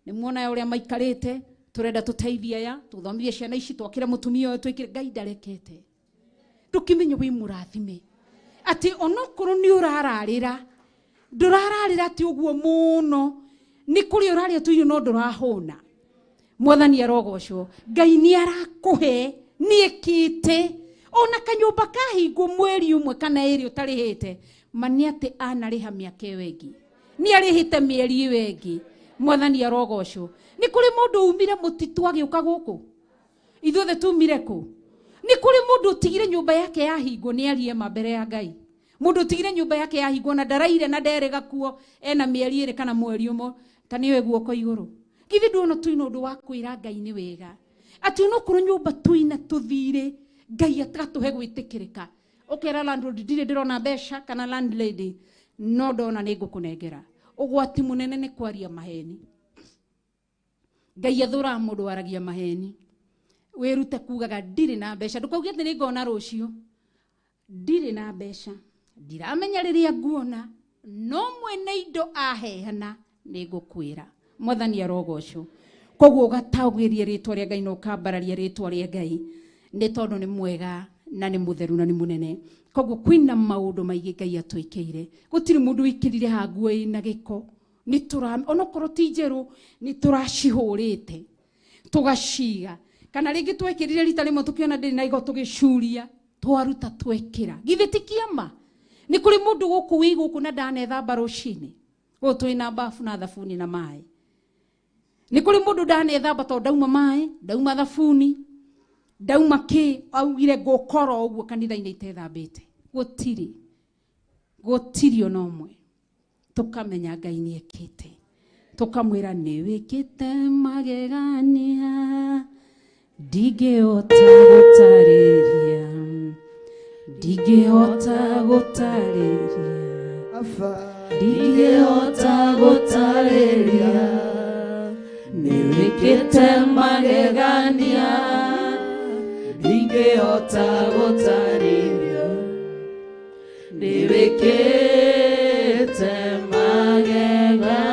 nĩ muona ũrĩa maikarĩte, tũrenda tũteithie aya, tũthomithie ciana ici, twakĩre mũtumia ũyũ, twĩkĩre. Ngai ndarekete. Ndũkĩmenye wĩ mũrathime atĩ onokorwo nĩ ũrararĩra, ndũrararĩra atĩ ũguo mũno, nĩ kũrĩa ũrarĩa tu irio no ndũrahũna. Mwathani arogocwo. Ngai nĩ arakũhe, nĩ ekĩte. Ona kanyũmba kahingwo mweri ũmwe kana ĩrĩ ũtarĩhĩte, ma nĩ atĩ anarĩha mĩaka ĩyo ĩngĩ, nĩ arĩhĩte mĩeri ĩyo ĩngĩ. Mwathani arogocwo. Nĩ kũrĩ mũndũ umire mũtitũ agĩũka gũkũ? Ithuothe tumire kũ? Nĩ kũrĩ mũndũ ũtigire nyũmba yake yahingwo nĩ arie ma mbere ya Ngai? Mũndũ ũtigire nyũmba yake yahingwo na ndaraire na nderĩga kuo, ena mĩeri ĩrĩ kana mweri ũmwe, ta nĩoe guoko igũrũ. Githĩ nduona twĩna ũndũ wa kwĩra Ngai nĩ wega? Atĩ onokorwo nyũmba twĩna tũthirĩ, Ngai agatũhe gwĩtĩkĩrĩka. Ũkera landlord ndirĩ ndĩrona mbeca kana landlady, no ndona nĩ ngũkũnengera. Ũgwati mũnene nĩ kwaria maheni. Ngai athũraga mũndũ waragia maheni. Wĩrute kugaga ndirĩ na mbeca, ndũkauge atĩ nĩ ngona rũciũ. Ndirĩ na mbeca, ndiramenya rĩrĩa nguona, no mwene indo aheana nĩ ngũkwĩra. Mwathani arogocwo. Koguo ũgataũgĩria rĩtwa rĩa Ngai na ũkambararia rĩtwa rĩa Ngai, nĩ tondũ nĩ mwega na nĩ mũtheru na nĩ mũnene. Koguo kwĩna maũndũ maingĩ Ngai atwĩkĩire. Gũtirĩ mũndũ wĩkĩrire haha nguo ĩna gĩko, onokorwo ti njerũ, nĩ tũracihũrĩte tũgaciga, kana rĩngĩ twekĩrire rita rĩmwe tũkĩona ndĩrĩ na gĩko tũgĩcuria, twaruta twekĩra. Githĩ ti kĩama? Nĩ kũrĩ mũndũ gũkũ wĩ gũkũ na ndanethamba rũcinĩ, gũkũ twĩna bafu na thabuni na maĩ. Nĩ kũrĩ mũndũ ndanethamba tondũ ndauma maĩ, ndauma thabuni, ndauma kĩ, augire ngũkora ũguo kanitha-inĩ itethambĩte. Gũtirĩ, gũtirĩ ona ũmwe. Tũkamenya Ngai nĩ ekĩte, tũkamwĩra nĩ wĩkĩte magegania, ndingĩhota gũtarĩria, ndingĩhota gũtarĩria, ndingĩhota gũtarĩria, nĩ wĩkĩte magegania, ndingĩhota gũtarĩria, nĩ wĩkĩte magegania.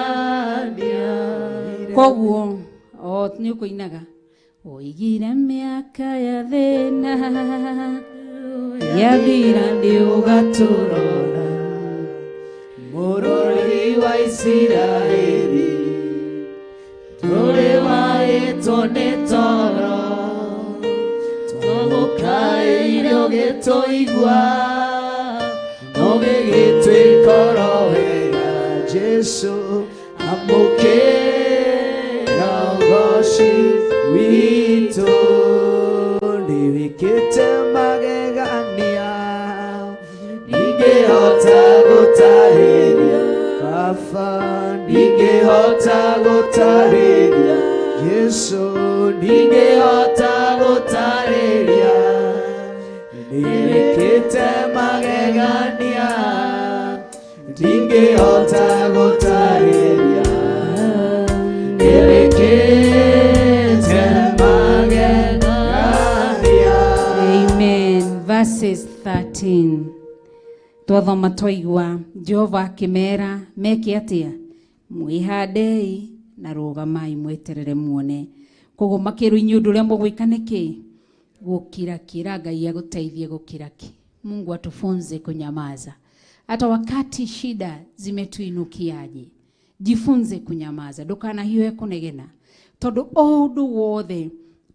Koguo o nĩ ũkũinaga oigire mĩaka ya thĩna yathira nĩ ũgatũrora, Mũrori wa Isiraeli ndũrĩ waĩtwo nĩ toro, twagũkaĩire ũgĩtũigua, ũgĩgĩtuĩka oro wega. Jesũ amũkĩra ũgoci witũ, nĩ wĩkĩte magegania, ndingĩhota gũtarĩria, Baba ndingĩhota gũtarĩria, Jesũ ndingĩhota gũtarĩria, nĩ wĩkĩte magegania, ndingĩhota gũtarĩria, nĩ wĩkĩte magegania. Amen. Verses 13. Twathoma twaigua Jehova akĩmera meke atĩa? Mwĩhandei na rũgamai mweterere muone. Koguo makĩrwo inyuĩ ũndũ ũrĩa mũgwĩka nĩ kĩ? Gũkira kira. Ngai agũteithie gũkira ki. Mungu atufunze kunyamaza hata wakati shida zimetuinukiaje. Jifunze kunyamaza, ndũkanahiũhe kũnegena, tondũ o ũndũ wothe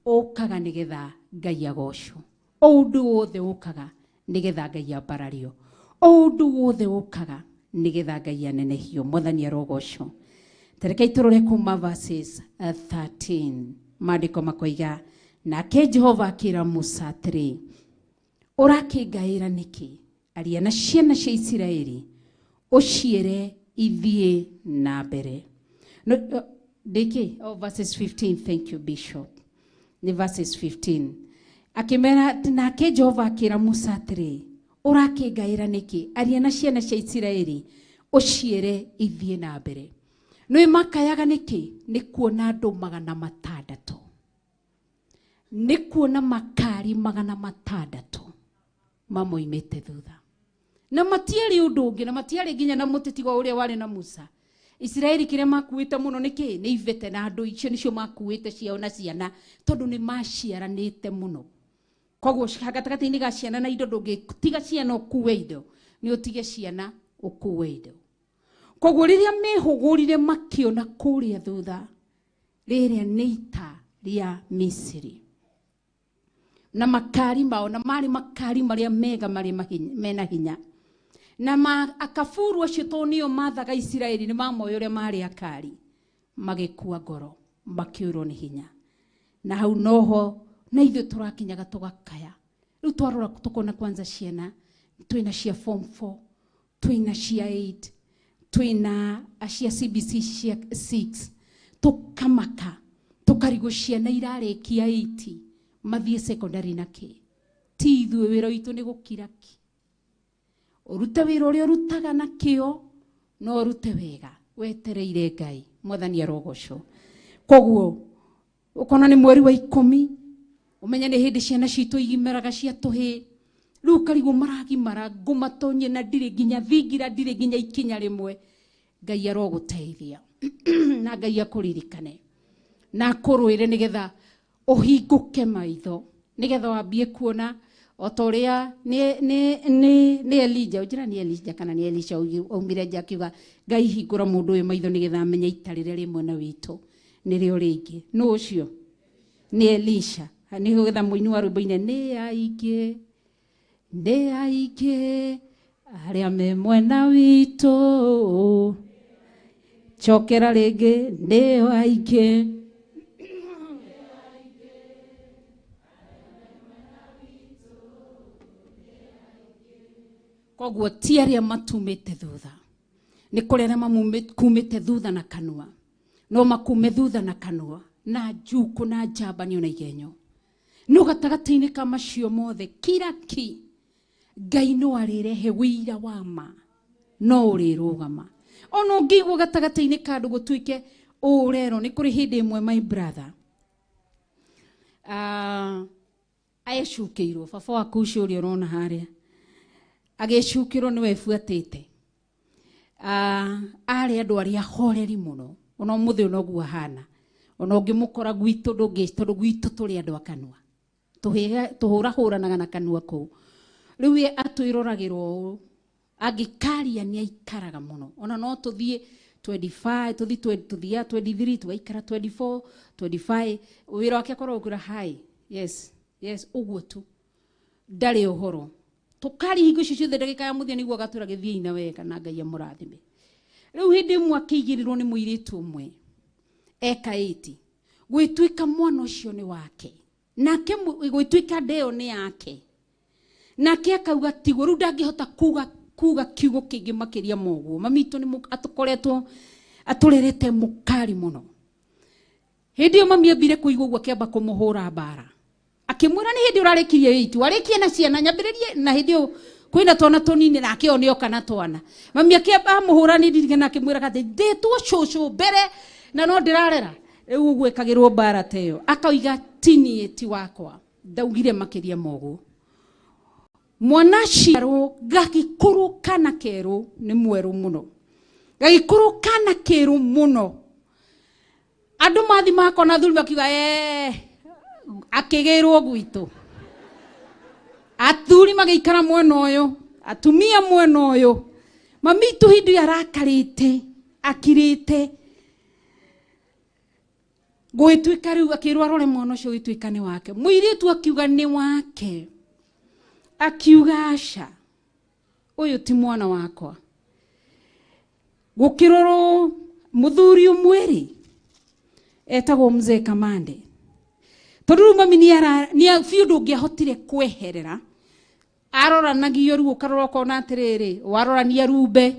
ũkaga nĩgetha Ngai agocwo, o ũndũ wothe ũkaga nĩgetha Ngai ambarario, o ũndũ wothe ũkaga nĩgetha Ngai anenehio. Mwathani arogocwo. Tarekei tũrore kuma verses 13. Maandĩko makoiga, nake Jehova akĩra Musa atĩrĩ, ũrakĩngaĩra nĩkĩ? Aria na ciana cia Isiraeli ũciĩre ithiĩ na mbere. No, ndĩkĩ? Oh, verses 15. Thank you, Bishop. Nĩ verses 15. Akĩmera, nake Jehova akĩra Musa atĩrĩ, ũrakĩngaĩra nĩkĩ? Aria na ciana cia Isiraeli ũciĩre ithiĩ na mbere. Nĩ makayaga nĩkĩ? Nĩ kuona andũ 600, nĩ kuona makari 600 mamoimĩte thutha, na matiarĩ ũndũ ũngĩ, na matiarĩ nginya na mũtĩ tiga ũrĩa warĩ na Musa. Isiraeli kĩrĩa makuĩte mũno nĩ kĩ? Nĩ ivete na andũ icio nĩcio makuĩte ciao na ciana, tondũ nĩ maciaranĩte mũno. Koguo gatagatĩ-inĩ ga ciana na indo ndũngĩtiga ciana ũkue indo, nĩ ũtige ciana ũkue indo. Koguo rĩrĩa mehũgũrire makĩona kũrĩa thutha rĩrĩa nĩ ita rĩa Misiri na makari mao, na marĩ makari marĩa mega marĩa mena hinya, na akaburu acio tondũ nĩo mathaga Isiraeli nĩ mamoĩ ũrĩa marĩ akari, magĩkua ngoro, makĩũrwo nĩ hinya. Na hau noho na ithuĩ tũrakinyaga tũgakaya. Rĩu twarora tũkona kwanza ciana twĩna cia form 4, twĩna cia 8, twĩna cia CBC cia 6, tũkamaka tũkarigwo ciana irarĩkia 8 mathiĩ secondary na kĩ? Ti ithuĩ, wĩra witũ nĩ gũkira ki. Ũrute wĩra ũrĩa ũrutaga na kĩo, no ũrute wega wetereire Ngai. Mwathani arogocwo. Koguo ũkona nĩ mweri wa 10, ũmenye nĩ hĩndĩ ciana citũ igimaraga cia tũhĩĩ. Rĩu ũkarigwo maragimara ngũmatonye na ndirĩ nginya thingira, ndirĩ nginya ikinya rĩmwe. Ngai arogũteithia na Ngai akũririkane na akũrũĩre nĩgetha ũhingũke maitho, nĩgetha wambie kuona o ta ũrĩa nĩ Elijah, ũnjĩra nĩ Elijah kana nĩ Elisha aumire nja akiuga Ngai hingũra mũndũ ũyũ maitho nĩgetha amenye ita rĩrĩa rĩ mwena witũ nĩrĩo rĩingĩ. Nũ ũcio? Nĩ Elisha. Nĩgetha mũini wa rwĩmbo-inĩ nĩ aingĩ, nĩ aingĩ arĩa me mwena witũ, cokera rĩngĩ nĩ aingĩ. Koguo ti arĩa matumĩte thutha, nĩ kũrĩ arĩa makumĩte thutha na kanua, no makume thutha na kanua na njukũ na njambanio na igenyo. No gatagatĩ-inĩ ka macio mothe kira ki Ngai no arĩrehe wĩira wa ma, no ũrĩrũgama. Ona ũngĩigua gatagatĩ-inĩ ka andũ gũtuĩke ũrero, nĩ kũrĩ hĩndĩ ĩmwe my brother ecukĩirwo, baba waku ũcio ũrĩa ũrona harĩa agĩcukĩrwo nĩwe ebuatĩte. Arĩ andũ arĩa ahoreri mũno, ona ũmũthĩ ũyũ noguo ahana. Ona ũngĩmũkora gwitũ ndũngĩ, tondũ gwitũ tũrĩ andũ a kanua, tũhũrahũranaga na kanua kũu. Rĩu ye atwĩroragĩrwo ũũ, angĩkaria nĩ aikaraga mũno. Ona no tũthiĩ 25, tũthiĩ tũthiaga 23, tũgaikara 24, 25. Wĩra wake akoragwo kwĩra hi, yes, yes, ũguo tu, ndarĩ ũhoro. Tũkaria hingo icio ciothe, ndagĩka ya mũthia nĩguo agatwĩra gĩthiĩi na wega na Ngai amũrathime. Rĩu hĩndĩ ĩmwe akĩigĩrĩrwo nĩ mũirĩtu ũmwe eka 80, gwĩtuĩka mwana ũcio nĩ wake, nake gwĩtuĩka ndeo nĩ yake, nake akauga tiguo. Rĩu ndangĩhota kuga kiugo kĩngĩ makĩria ma ũguo. Mami witũ nĩ atũkoretwo atũrerete mũkari mũno. Hĩndĩ ĩyo mami ambire kũigua ũguo akĩamba kũmũhũra mbara, akĩmwĩra nĩ hĩndĩ ũrarĩkirie 8, warĩkie na ciana nyambĩrĩrie, na hĩndĩ ĩyo kwĩna twana tũnini nake o nĩoka na twana. Mami akĩamba amũhũra nĩ ndirikana, akĩmwĩra atĩ ndĩtwo cũcũ mbere na no ndĩrarera. Rĩu ũguo ĩkagĩrwo mbara ta ĩyo, akauga ti niĩ ti wakwa, ndaugire makĩria ma ũguo. Mwana aciarwo gagĩkũrwo kana kerũ nĩ mwerũ mũno, gagĩkũrwo kana kerũ mũno. Andũ mathi makona thuri makiuga akĩgĩrwo gwitũ. Athuri magĩikara mwena ũyũ, atumia mwena ũyũ. Mami witũ hĩndĩ ĩyo arakarĩte, akirĩte. Gũgĩtuĩka rĩu akĩrwo arore mwana ũcio gũgĩtuĩka nĩ wake. Mũirĩtu akiuga nĩ wake. Akiuga aca, ũyũ ti mwana wakwa. Gũkĩrorwo mũthuri ũmwe rĩ, etagwo Mzee Kamande. Tondũ rĩu mami nĩ biũ ndũngĩahotire kweherera. Aroranagio rĩu ũkarora ũkona atĩrĩrĩ, warorania rumbe,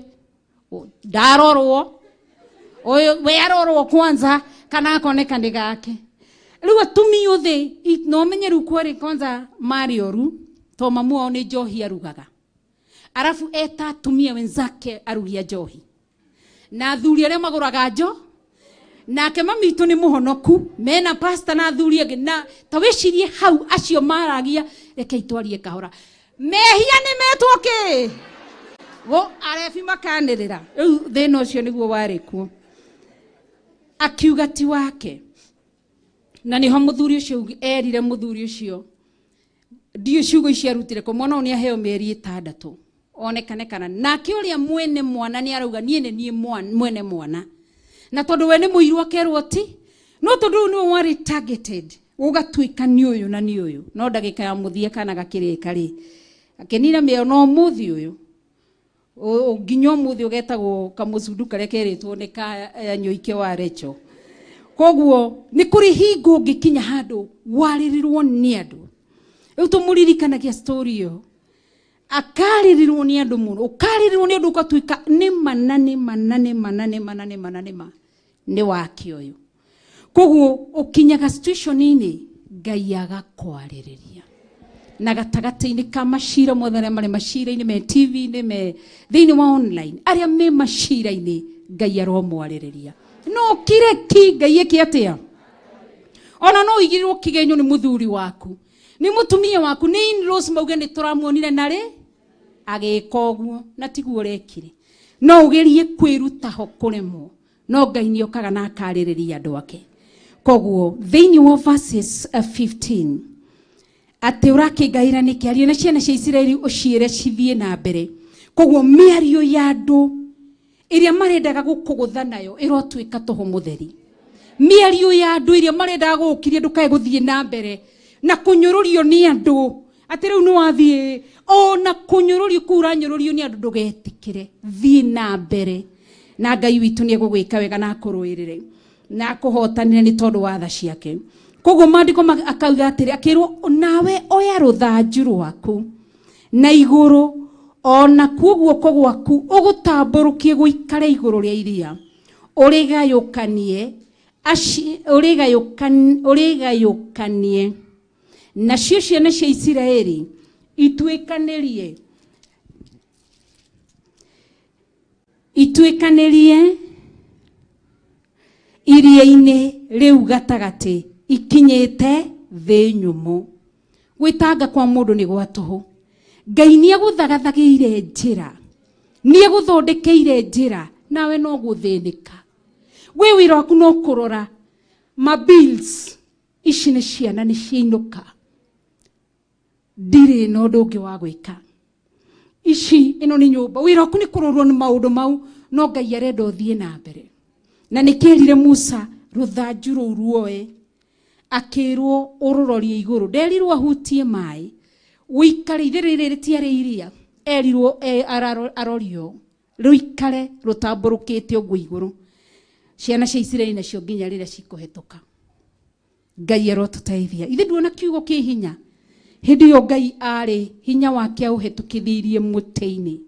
ndarorwo, ũyũ we arorwo kwanza kana akoneka nĩ gake. Rĩu atumia othe no menye rĩu kwarĩ kwanza marĩ oru, to mamu wao nĩ njohi arugaga. Arabu eta atumia wenzake arugia njohi. Na athuri arĩa magũraga njo, nake mami witũ nĩ mũhonoku, mena pastor na athuri angĩ, na ta wĩcirie hau acio maragia, reke itwarie kahora. Mehia nĩ metwo kĩ? Go arebi makanĩrĩra. Rĩu thĩna ũcio nĩguo warĩ kuo. Akiuga ti wake. Na nĩho mũthuri ũcio erire mũthuri ũcio, ndiũ ciugo ici arutire kũ, mwana ũyũ nĩ aheo mĩeri 6 onekane kana. Nake ũrĩa mwene mwana nĩ arauga niĩ nĩ niĩ mwene mwana. Na tondũ we nĩ mũiru akerwo ti, no tondũ rĩu nĩwe warĩ targeted, ũgatuĩka nĩ ũyũ na nĩ ũyũ. No ndagĩka ya mũthia kana gakĩrĩka rĩ, akĩnina mĩoyo no ũmũthĩ ũyũ. Nginya ũmũthĩ ũgetagwo kamũcundu karĩa kerĩtwo nĩ ka Nyoike wa Recho. Koguo nĩ kũrĩ hingo ũngĩkinya handũ warĩrĩrwo nĩ andũ. Rĩu tũmũririkanagia story ĩyo. Akarĩrĩrwo nĩ andũ mũno, ũkarĩrĩrwo nĩ andũ ũgatuĩka nĩ ma na nĩ ma na nĩ ma na nĩ ma na nĩ ma na nĩ ma nĩ wake ũyũ. Koguo ũkinyaga situation-inĩ Ngai agakwarĩrĩria. Na gatagatĩ-inĩ ka macira mothe arĩa marĩ macira-inĩ, me TV-inĩ, me thĩinĩ wa online, arĩa me macira-inĩ, Ngai aromwarĩrĩria. No kire ki Ngai ĩke atĩa? Ona no ũigĩrĩrwo kĩgenyo nĩ mũthuri waku, nĩ mũtumia waku, nĩ in-laws mauge nĩ tũramuonire narĩ agĩka ũguo na tiguo ũrekire. No ũgerie kwĩruta ho kũremwo, no Ngai nĩ okaga na akarĩrĩria andũ ake. Koguo thĩinĩ wa verses 15 atĩ ũrakĩngaĩra nĩkĩ, aria na ciana cia Isiraeli ũciĩre cithiĩ na mbere. Koguo mĩario ya andũ ĩrĩa marendaga gũkũgũtha nayo ĩrotuĩka tũhũ mũtheri. Mĩario ya andũ ĩrĩa marendaga gũgũkiria ndũkae gũthiĩ na mbere na kũnyũrũrio nĩ andũ atĩ rĩu nĩ wathiĩ, ona kũnyũrũrio kũu ũranyũrũrio nĩ andũ ndũgetĩkĩre, thiĩ na mbere na Ngai witũ nĩ egũgwĩka wega na akũrũĩrĩre na akũhotanĩre nĩ tondũ wa tha ciake. Koguo maandĩko akauga atĩrĩ, akĩrwo nawe oya rũthanju rwaku na igũrũ ona kuo guoko gwaku ũgũtambũrũkie gũikare igũrũ rĩa iria, ũrĩgayũkanie ũrĩgayũkanie nacio ciana cia Isiraeli ituĩkanĩrie iria-inĩ rĩu gatagatĩ ikinyĩte thĩ nyũmũ. Gwĩtanga kwa mũndũ nĩ gwa tũhũ. Ngai nĩ agũthagathagĩire njĩra, nĩ agũthondekeire njĩra, nawe no gũthĩnĩka. We wĩra waku no kũrora ma bills ici nĩ ciana nĩ ciainũka, ndirĩ na ũndũ ũngĩ wa gwĩka, ici ĩno nĩ nyũmba. Wĩra waku nĩ kũrorwo nĩ maũndũ mau, no Ngai arenda ũthiĩ na mbere. Na nĩkĩerire Musa rũthanju rũu ruoe, akĩrwo ũrũrorie igũrũ, nderirwo ahutie maĩ, ũikare ithe rĩrĩ rĩtiarĩ iria, erirwo arorio rũikare rũtambũrũkĩte ũguo igũrũ. Ciana cia Isiraeli nacio nginya rĩrĩa cikũhetũka. Ngai arotũteithia. Ithe nduona kiugo kĩ hinya. Hĩndĩ ĩyo Ngai arĩ hinya wake aũhetũkithirie mũtĩ-inĩ.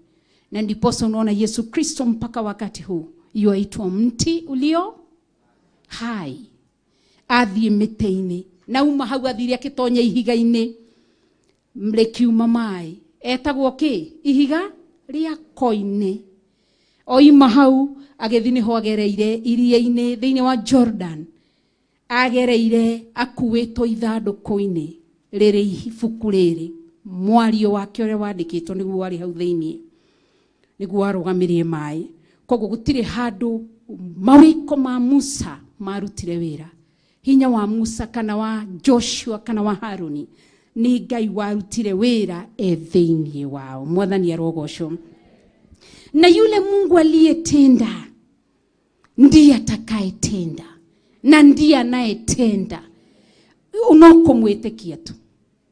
Na ndiposa unaona Yesu Kristo mpaka wakati huu yuaitwa mti ulio hai. Athiĩ mĩtĩ-inĩ na uma hau athire akĩtonya ihiga-inĩ rĩkiuma maĩ, etagwo kĩ? Ihiga rĩa koine. Oima hau agĩthiĩ nĩho agereire iria-inĩ thĩinĩ wa Jordan, agereire akuĩtwo ithandũkũ-inĩ rĩrĩ ibuku rĩrĩ, mwario wake ũrĩa wandĩkĩtwo nĩguo warĩ hau thĩinĩ, nĩguo warũgamirie maĩ. Koguo gũtirĩ handũ mawĩko ma Musa marutire wĩra. Hinya wa Musa kana wa Joshua kana wa Haruni nĩ Ngai warutire wĩra e thĩinĩ wao. Mwathani arogocwo. Na yule Mungu aliyetenda ndiye atakayetenda na ndiye anayetenda. No kũmwĩtĩkia tu,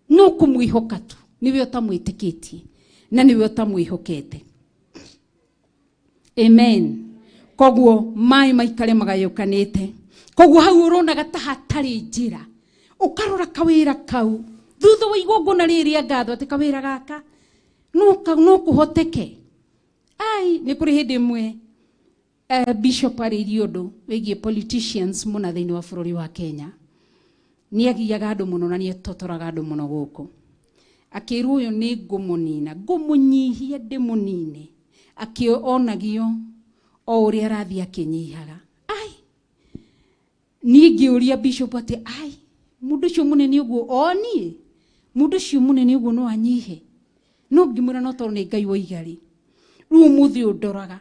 no kũmwĩhoka tu, nĩwe ũtamwĩtĩkĩtie na nĩwe ũtamwĩhokete. Amen. Koguo maĩ maikare magayũkanĩte. Koguo hau ũronaga ta hatarĩ njĩra, ũkarora kawĩra kau thutha wa igongona rĩrĩ rĩa ngatho atĩ kawĩra gaka no kũhoteke. Ai, nĩ kũrĩ hĩndĩ ĩmwe bishop arĩirie ũndũ wĩgiĩ politicians mũna thĩinĩ wa bũrũri wa Kenya. Nĩ agiaga andũ mũno na nĩ atotoraga andũ mũno gũkũ. Akĩrwo ũyũ nĩ ngũmũnina, ngũmũnyihia ndĩmũnine. Akĩonagio o ũrĩa arathiĩ akĩnyihaga. Ai, niĩ ngĩũria bishop atĩ ai, mũndũ ũcio mũnene ũguo o niĩ, mũndũ ũcio mũnene ũguo no anyihe. No ngĩmwĩra no tondũ nĩ Ngai woiga rĩ. Rĩu ũmũthĩ ũyũ ndoraga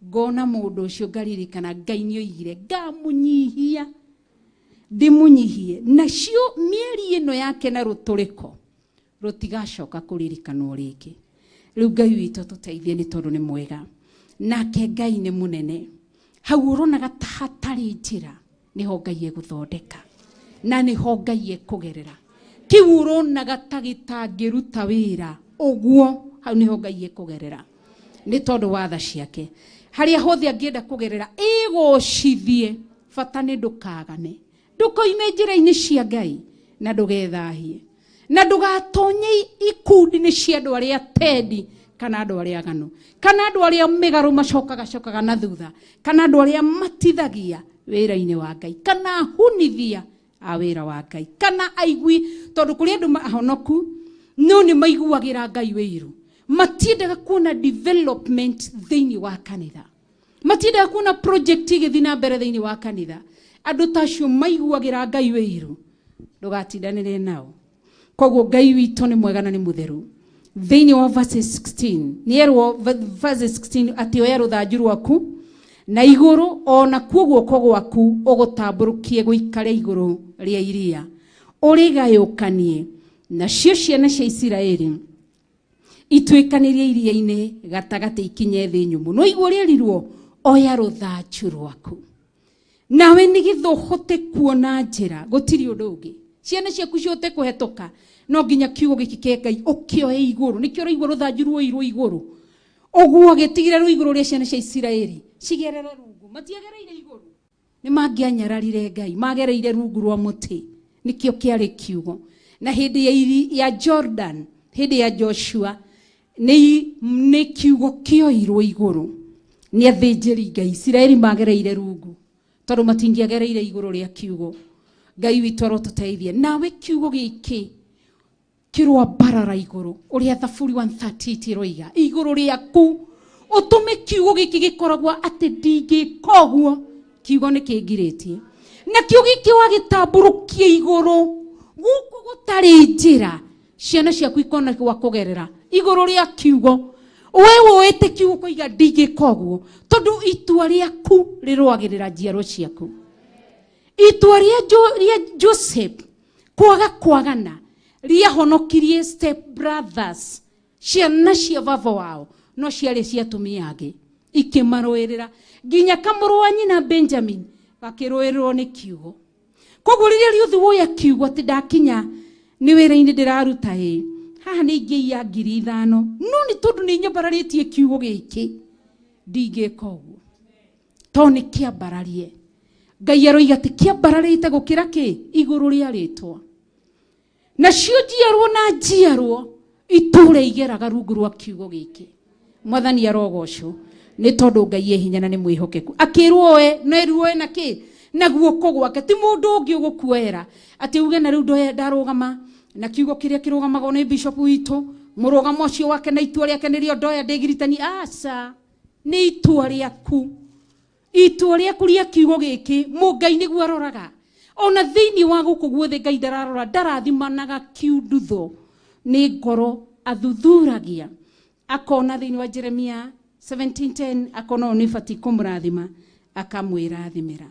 ngona mũndũ ũcio ngaririkana Ngai nĩ oigire ngamũnyihia ndĩmũnyihie, nacio mĩeri ĩno yake na rũtũrĩko rũtigacoka kũririkanwo rĩngĩ. Rĩu Ngai witũ tũteithie nĩ tondũ nĩ mwega, nake Ngai nĩ mũnene. Hau ũronaga ta hatarĩ njĩra nĩho Ngai egũthondeka na nĩho Ngai ekũgerera. Kĩu ũronaga ta gĩtangĩruta wĩra ũguo, hau nĩho Ngai ekũgerera nĩ tondũ wa tha ciake. Harĩa hothe angĩenda kũgerera ĩgocithie, bata nĩ ndũkagane, ndũkoime njĩra-inĩ cia Ngai na ndũgethahie na ndũgatonye ikundi-inĩ cia andũ arĩa tendi kana andũ arĩa aganu kana andũ arĩa mĩgarũ macokaga cokaga na thutha kana andũ arĩa matithagia wĩra-inĩ wa Ngai kana hunithia a wĩra wa Ngai kana aigui, tondũ kũrĩ andũ ahonoku no nĩ maiguagĩra Ngai wĩiru. Matiendaga kuona development thĩinĩ wa kanitha, matiendaga kuona project ĩgĩthiĩ na mbere thĩinĩ wa kanitha. Andũ ta acio maiguagĩra Ngai wĩiru, ndũgatindanĩre nao. Koguo Ngai witũ nĩ mwega na nĩ mũtheru. Thĩinĩ wa verse 16 nĩerwo verse 16 atĩ oya rũthanju rwaku na igũrũ o nakuo guoko gwaku ũgũtambũrũkie gũikare igũrũ rĩa iria ũrĩgayũkanie, nacio ciana cia Isiraeli ituĩkanĩrie iria-inĩ gatagatĩ ikinye thĩ nyũmũ. No igua rĩerirwo oya rũthanju rwaku nawe nĩgetha ũhote kuona njĩra, gũtirĩ ũndũ ũngĩ. Ciana ciaku cihote kũhetũka no nginya kiugo gĩkĩ kĩa Ngai ũkĩoe igũrũ. Nĩkĩo ũraigua rũthanju ruoirwo igũrũ ũguo gĩtigire rũ igũrũ rĩa ciana cia Isiraeli cigerere rungu, matiagereire igũrũ, nĩ mangĩanyararire Ngai, magereire rungu rwa mũtĩ. Nĩkĩo kĩarĩ kiugo. Na hĩndĩ ya Jordan, hĩndĩ ya Joshua, nĩ kiugo kĩoirwo igũrũ nĩ athĩnjĩri Ngai. Isiraeli magereire rungu tondũ matingĩagereire igũrũ rĩa kiugo. Ngai witũ arotũteithie. Nawe kiugo gĩkĩ kĩrwambarara igũrũ ũrĩa Thaburi 138 ĩroiga igũrũ rĩaku, ũtũme kiugo gĩkĩ gĩkoragwo atĩ ndingĩka ũguo, kiugo nĩ kĩngirĩtie. Na kiugo gĩkĩ wagĩtambũrũkia igũrũ gũkũ gũtarĩ njĩra, ciana ciaku ikona gwa kũgerera igũrũ rĩa kiugo. We woete kiugo kũiga ndingĩka ũguo, tondũ itua rĩaku rĩrũagĩrĩra njiaro ciaku. Itua rĩa Joseph kwaga kwagana rĩahonokirie step brothers, ciana cia baba wao no ciarĩ cia atumia angĩ, ikĩmarũĩrĩra nginya kamũrũ wa nyina Benjamin gakĩrũĩrĩrwo nĩ kiugo. Koguo rĩrĩa rĩothe woya kiugo atĩ ndakinya nĩ wĩra-inĩ ndĩraruta ĩ haha nĩ ingĩiya 5,000, no nĩ tondũ nĩ nyambararĩtie kiugo gĩkĩ ndingĩka ũguo, tondũ nĩ kĩambararie. Ngai aroiga atĩ kĩambararĩte gũkĩra kĩ igũrũ rĩa rĩtwa. Nacio njiarwo na njiarwo itũre igeraga rungu rwa kiugo gĩkĩ. Mwathani arogocwo nĩ tondũ Ngai e hinya na nĩ mwĩhokeku. Akĩrwo oe no eruoe na kĩ na guoko gwake, ti mũndũ ũngĩ ũgũkuoera atĩ uge na rĩu ndoya ndarũgama na kiugo kĩrĩa kĩrũgamagwo nĩ bishop witũ, mũrũgamo ũcio wake na itua rĩake nĩrĩo ndoya ndĩgiritani. Aca, nĩ itua rĩaku, itua rĩaku rĩa kiugo gĩkĩ Mũngai nĩguo aroraga. Ona thĩinĩ wa gũkũ guothe Ngai ndararora, ndarathimanaga kiundutho, nĩ ngoro athuthuragia. Akona thĩinĩ wa Jeremia 17:10 akona ũyũ nĩ batiĩ kũmũrathima, akamwĩrathimĩra.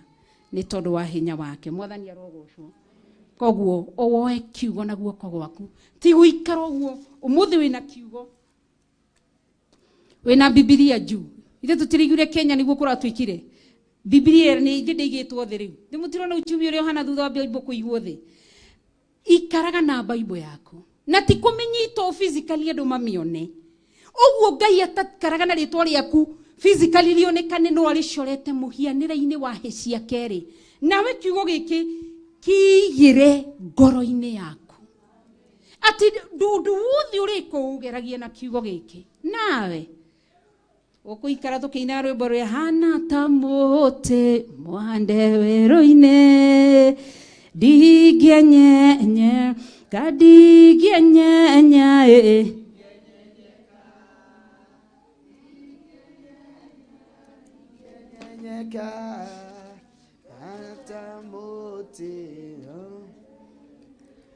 Nĩ tondũ wa hinya wake. Mwathani arogocwo. Koguo owoe kiugo na guoko gwaku. Ti gũikara ũguo ũmũthĩ wĩna kiugo. Wĩna Bibilia juu. Ithe tũtirigire Kenya nĩguo kũratuĩkire. Bibilia nĩ ithe ndĩigĩtwo thĩ rĩu. Ndĩmũtirona uchumi ũrĩa ũhana thutha wa Bible kũigwo thĩ. Ikaraga na Bible yaku. Na ti kũmĩnyita physically andũ mamione. Ũguo Ngai atakaraga na rĩtwa rĩaku physically rĩonekane no arĩcorete mũhianĩre-inĩ wa hĩ ciake rĩ. Nawe kiugo gĩkĩ kĩigĩre ngoro-inĩ yaku. Atĩ ndũndũ wothe ũrĩkũ ũgeragia na kiugo gĩkĩ. Nawe ũkũikara tũkĩina rwĩmbo rũrĩa hana ta mũtĩ mũhande werũ-inĩ ndingĩenyenye ka ndingĩenyenya ĩ.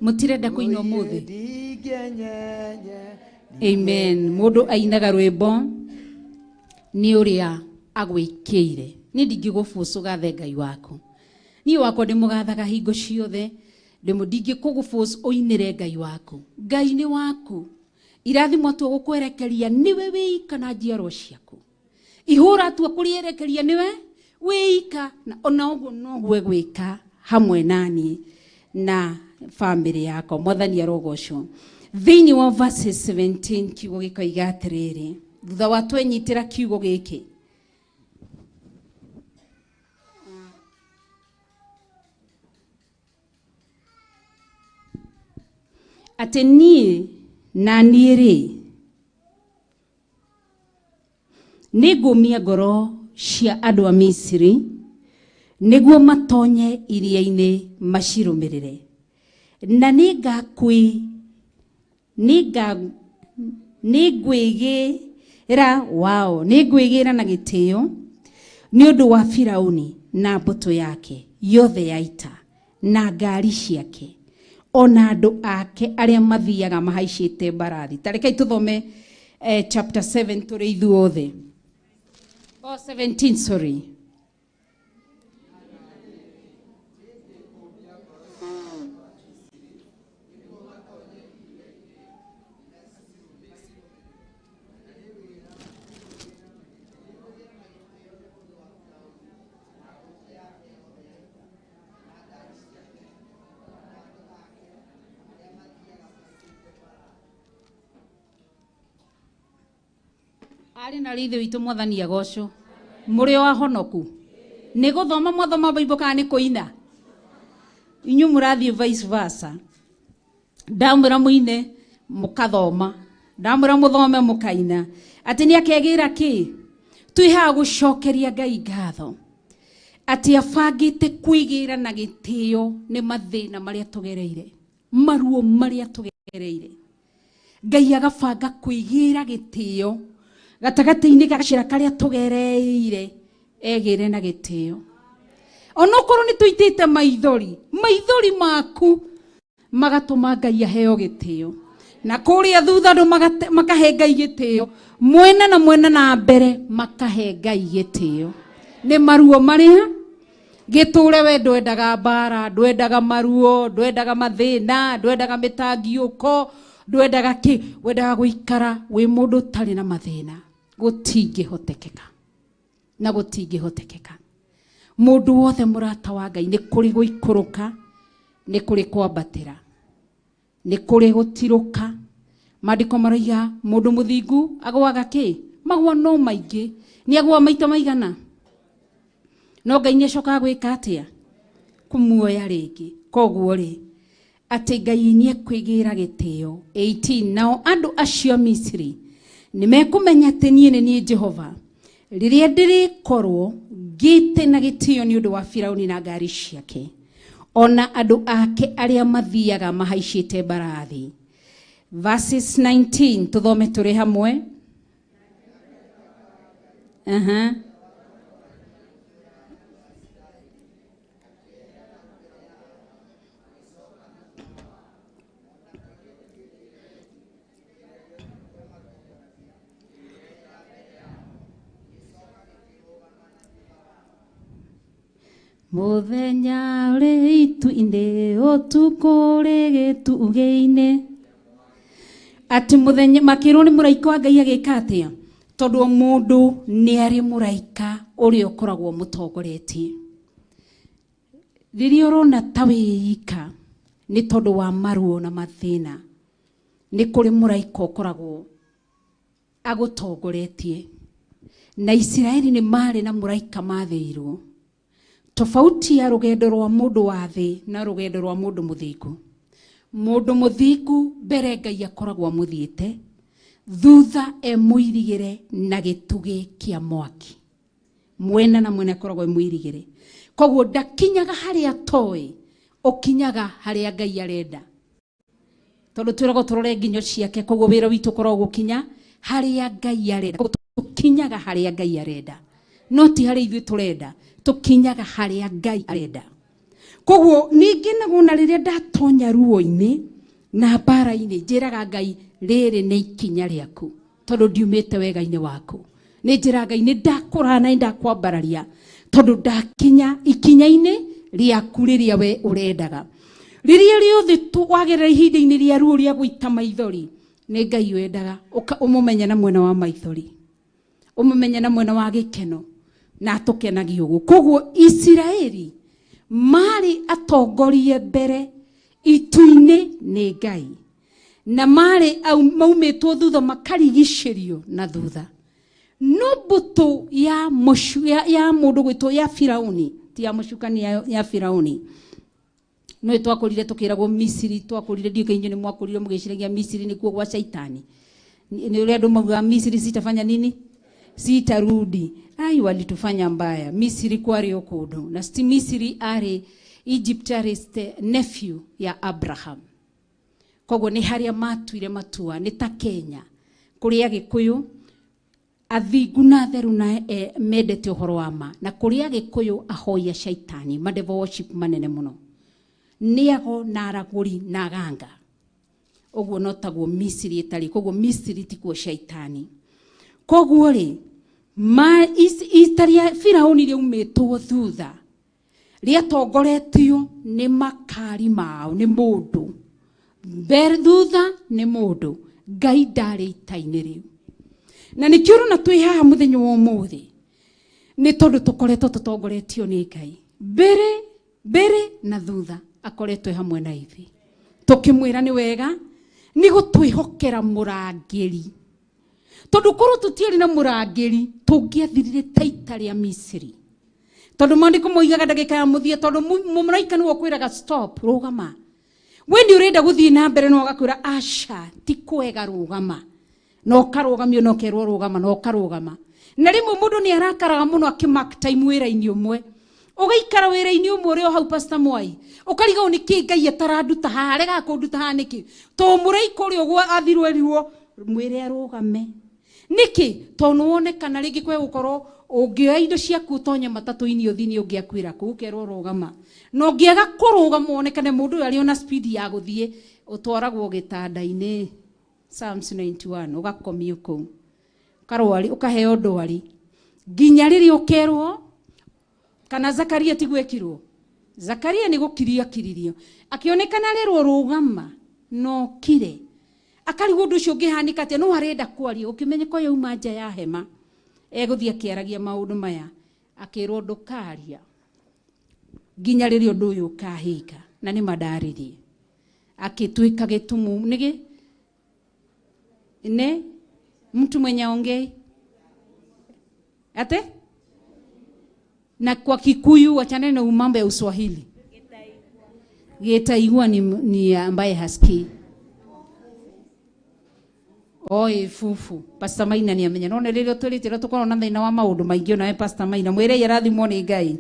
Mũtirenda kũina ũmũthĩ? Amen. Mũndũ ainaga rwĩmbo nĩ ũrĩa agwĩkĩire. Niĩ ndingĩgũbucũ gathe Ngai waku. Niĩ wakwa ndĩmũgathaga hingo ciothe. Ndingĩkũgũbucũ ũinĩre Ngai waku. Ngai nĩ waku. Irathimo atua gũkwerekeria nĩwe wĩika na njiarwa ciaku. Ihũra atua kũrĩerekeria nĩwe wĩika na ona ũguo noguo egwĩka hamwe naniĩ na family yakwa. Mwathani arogocwo. Thĩinĩ wa verses 17 kiugo gĩkoiga atĩrĩrĩ, thutha wa twenyitĩra kiugo gĩkĩ atĩ niĩ na niĩ rĩ nĩngũmia ngoro cia andũ a Misiri nĩguo matonye iria-inĩ macirũmĩrĩre na nĩngwĩgĩra wao nĩngwĩgĩra na gĩtĩo nĩ ũndũ wa Firauni na mbũtũ yake yothe ya ita na ngari ciake ona andũ ake arĩa mathiaga mahaicĩte mbarathi. Ta rekei tũthome chapter 7 tũrĩ ithuothe. Oh, 17, sorry. Arĩ na rĩithe witũ Mwathani agocwo. Mũrĩ o ahonoku. Nĩ gũthoma mwathoma Bible kana nĩ kũina? Inyuĩ mũrathiĩ vice versa. Ndamwĩra mũine mũkathoma. Ndamwĩra mũthome mũkaina. Atĩ nĩ akegĩra kĩ? Twĩ haha gũcokeria Ngai ngatho. Atĩ abangĩte kwĩgĩra na gĩtĩo nĩ mathĩna marĩa tũgereire. Maruo marĩa tũgereire. Ngai agabanga kwĩgĩra gĩtĩo gatagatĩ-inĩ ga gacĩra karĩa tũgereire egĩre na gĩtĩo. Onokorwo nĩ tũitĩte maithori, maithori maku magatũma Ngai aheo gĩtĩo. Na kũrĩa thutha andũ makahe Ngai gĩtĩo, mwena na mwena na mbere makahe Ngai gĩtĩo. Nĩ maruo marĩa gĩtũre we ndwendaga mbara, ndwendaga maruo, ndwendaga mathĩna, ndwendaga mĩtangiũko, ndwendaga kĩ, wendaga gũikara wĩ mũndũ ũtarĩ na mathĩna. Gũtingĩhotekeka. Na gũtingĩhotekeka. Mũndũ wothe mũrata wa Ngai nĩ kũrĩ gũikũrũka, nĩ kũrĩ kwambatĩra, nĩ kũrĩ gũtirũka. Maandĩko maroiga mũndũ mũthingu agũaga kĩ? Magũa no maingĩ. Nĩ agũa maita maigana? No Ngai nĩ acokaga gwĩka atĩa? Kũmuoya rĩngĩ. Koguo rĩ, atĩ Ngai nĩ ekwĩgĩra gĩtĩo. 18 nao andũ acio a Misiri nĩ mekũmenya atĩ niĩ nĩ niĩ Jehova rĩrĩa ndĩrĩkorwo ngĩte na gĩtĩo nĩ ũndũ wa Firauni na ngari ciake ona andũ ake arĩa mathiaga mahaicĩte mbarathi. Verses 19 tũthome tũrĩ hamwe. Aha. Mũthenya ũrĩ itu-inĩ, ũtukũ ũrĩ gĩtugĩ-inĩ. Atĩ mũthenya makĩrwo nĩ mũraika wa Ngai agĩka atĩa? Tondũ o mũndũ nĩ arĩ mũraika ũrĩa ũkoragwo mũtongoretie. Rĩrĩa ũrona ta wĩ ika nĩ tondũ wa maruo na mathĩna, nĩ kũrĩ mũraika ũkoragwo agũtongoretie. Na Isiraeli nĩ marĩ na mũraika mathĩirwo. Tofauti ya rũgendo rwa mũndũ wa thĩ na rũgendo rwa mũndũ mũthingu. Mũndũ mũthingu mbere Ngai akoragwo amũthiĩte, thutha emũirigĩre na gĩtugĩ kĩa mwaki. Mwena na mwena akoragwo emũirigĩre. Koguo ndakinyaga harĩa atoĩ, ũkinyaga harĩa Ngai arenda. Tondũ twĩragwo tũrore nginyo ciake, koguo wĩra witũ ũkoragwo gũkinya harĩa Ngai arenda. Koguo tũkinyaga harĩa Ngai arenda, no ti harĩa ithuĩ tũrenda, tũkinyaga harĩa Ngai arenda. Koguo ningĩ naguo na rĩrĩa ndatonya ruo-inĩ na mbara-inĩ, njĩraga Ngai rĩrĩ nĩ ikinya rĩaku, tondũ ndiumĩte wega-inĩ waku. Nĩ njĩraga Ngai nĩ ndakũraha na nĩ ndakwambararia, tondũ ndakinya ikinya-inĩ rĩaku rĩrĩa we ũrendaga. Rĩrĩa rĩothe wagerera ihinda-inĩ rĩa ruo rĩa gũita maithori, nĩ Ngai wendaga ũmũmenye na mwena wa maithori, ũmũmenye na mwena wa gĩkeno, na atũkenagia ũguo. Koguo Isiraeli marĩ atongorie mbere itu-inĩ nĩ Ngai, na marĩ maumĩtwo thutha makarigicĩrio na thutha. No mbũtũ ya mũcu, ya, ya mũndũ gwĩtwo ya Firauni, ti ya mũcukani, ya Firauni. No twakũrire tũkĩragwo Misiri, twakũrire ndiũĩ inyuĩ nĩ mwakũrire mũgĩciragia Misiri nĩkuo gwa Shaitani. Nĩ ũrĩa andũ maugaga Misiri sitafanya nini? Sitarudi. Ai, walitufanya mbaya. Misiri kwarĩ o kũndũ. Na si Misiri arĩ Egypt arĩ nephew ya Abraham. Koguo nĩ harĩa matuire matua, nĩ ta Kenya kũrĩ Agĩkũyũ athingu na atheru na mendete ũhoro wa ma, na kũrĩ Agĩkũyũ ahoi a Shaitani, ma devil worship manene mũno, nĩ ago na aragũri na aganga. Ũguo no taguo Misiri ĩtarĩ. Koguo Misiri tikuo Shaitani. Koguo rĩ, ita rĩa Firauni rĩaumĩtwo thutha, rĩatongoretio nĩ makari mao, nĩ mũndũ. Mbere thutha nĩ mũndũ. Ngai ndarĩ ita-inĩ rĩu. Na nĩkĩo ũrona twĩ haha mũthenya wa ũmũthĩ, nĩ tondũ tũkoretwo tũtongoretio nĩ Ngai. Mbere, mbere na thutha akoretwo e hamwe na ithuĩ. Tũkĩmwĩra nĩ wega, nĩ gũtwĩhokera mũrangĩri. Tondũ korwo tũtiarĩ na mũrangĩri, tũngĩathirire ta ita rĩa Misiri. Tondũ maandĩko moigaga ndagĩka ya mũthia, tondũ mũraika nĩwe ũkwĩraga stop, rũgama. We nĩ ũrenda gũthiĩ na mbere no agakwĩra aca, ti kwega, rũgama. Na ũkarũgamio na ũkerwo rũgama, na ũkarũgama. Na rĩmwe mũndũ nĩ arakaraga mũno akĩmark time wĩra-inĩ ũmwe. Ũgaikara wĩra-inĩ ũmwe ũrĩ o hau Pastor Mwai, ũkarigwo nĩ kĩ Ngai ataranduta haha, aregaga kũnduta haha nĩkĩ? Tondũ mũraika ũrĩa ũguo athirwo erirwo, mwĩre arũgame. Nĩkĩ? Tondũ nĩ wonekana rĩngĩ kwe gũkorwo ũngĩoya indo ciaku ũtonye matatũ-inĩ ũthiĩ nĩ ũngĩakuĩra kũu, ũkerwo rũgama. Na ũngĩaga kũrũgama wonekane mũndũ ũyũ arĩ ona speed ya gũthiĩ, ũtwaragwo gĩtanda-inĩ. Psalms 91, ũgakomio kũu. Ũkarwari, ũkaheo ndwari. Nginya rĩrĩa ũkerwo, kana Zakaria tiguo ekirwo? Zakaria nĩ gũkirio akiririo. Akĩonekana rĩrwo rũgama, na ũkire. Akarigwo ũndũ ũcio ũngĩhanĩka atĩa, no arenda kwaria, ũkĩmenyeka ũyũ auma nja ya hema. Egũthiĩ akĩaragia maũndũ maya, akĩrwo ndũkaria. Nginya rĩrĩa ũndũ ũyũ ũkahinga, na nĩ mandaririe. Akĩtuĩka gĩtumu, nĩgĩ? Ne? Mtu mwenye aongei? Ate? Na kwa Kikuyu wachane na mambo ya Uswahili. Gĩtaigua ni ambaye hasikii. Oi fufu. Pastor Maina ni amenya. None rĩrĩa twĩrĩte rĩrĩa tũkoragwo na thĩna wa maũndũ maingĩ onawe Pastor Maina. Mwĩrei arathimwo nĩ Ngai.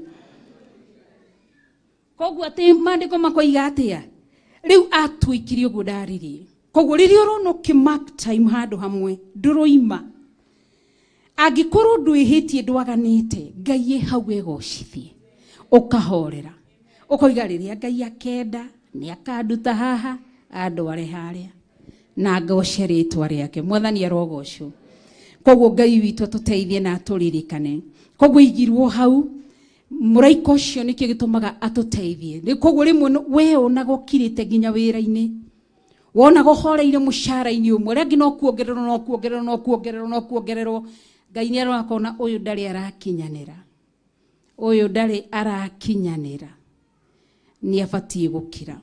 Koguo atĩ maandĩko makoiga atĩa? Rĩu atuĩkire ũguo ndaririe. Koguo rĩrĩa ũrona ũkĩ mark time handũ hamwe, ndũroima. Angĩkorwo ndwĩhĩtie ndwaganĩte, Ngai e hau egocithie. Ũkahorera. Ũkoiga rĩrĩa Ngai akenda, nĩ akanduta haha, andware harĩa. Na ngoce rĩtwa rĩake. Mwathani arogocwo. Koguo Ngai witũ atũteithie na atũririkane. Koguo igirwo hau, Mũraika ũcio nĩkĩo gĩtũmaga atũteithie. Nĩ koguo rĩmwe we onaga ũkirĩte nginya wĩra-inĩ, wonaga ũhoreire mũcara-inĩ ũmwe, arĩa angĩ no kuongererwo no kuongererwo no kuongererwo no kuongererwo. Ngai nĩ arora akona ũyũ ndarĩ arakinyanĩra, ũyũ ndarĩ arakinyanĩra, nĩ abatiĩ gũkira.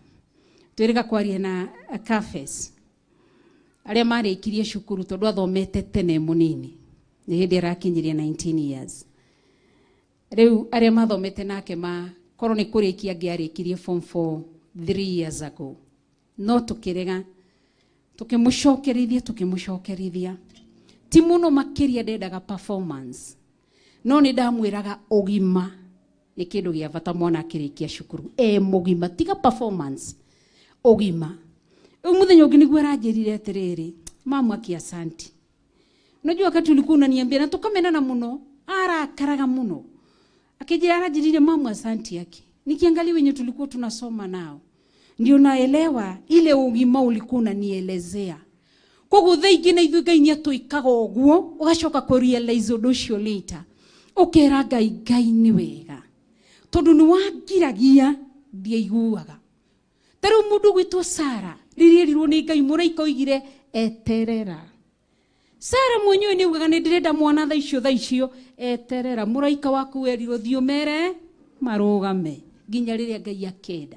Twĩrĩga kwaria na Cafes arĩa marĩkirie cukuru tondũ athomete tene mũnini, nĩ hĩndĩ arakinyirie 19 years. Rĩu arĩa mathomete nake korwo nĩ kũrĩkia angĩarĩkirie form 4 3 years ago, no tũkĩrega tũkĩmũcokerithia ti mũno makĩria ndendaga performance, no nĩ ndamwĩraga ũgima nĩ kĩndũ gĩa bata mwana akĩrĩkia cukuru e mũgima, tiga performance, ũgima. Rĩu mũthenya ũngĩ nĩguo aranjĩrire atĩrĩrĩ, mamu aki asanti, unajua wakati ulikuwa unaniambia na tukamenana mũno, arakaraga mũno, akijia aranjĩrire mamu asanti yake, nikiangalia wenye tulikuwa tunasoma nao ndio naelewa ile ũgima ulikuwa unanielezea. Koguo thaa ingĩ na ithuĩ Ngai nĩatwĩkaga ũguo, ũgacoka kũ realize ũndũ ũcio later, ũkera Ngai Ngai nĩ wega tondũ nĩ wangiragia ndiaiguaga. Ta rĩu mũndũ ũgwĩtwo Sara rĩrĩa erirwo nĩ Ngai, mũraika oigire eterera. Sara mwenyewe nĩ augaga nĩ ndĩrenda mwana thaa icio thaa icio, eterera. Mũraika waku erirwo thiĩ ũmere marũgame nginya rĩrĩa Ngai akenda.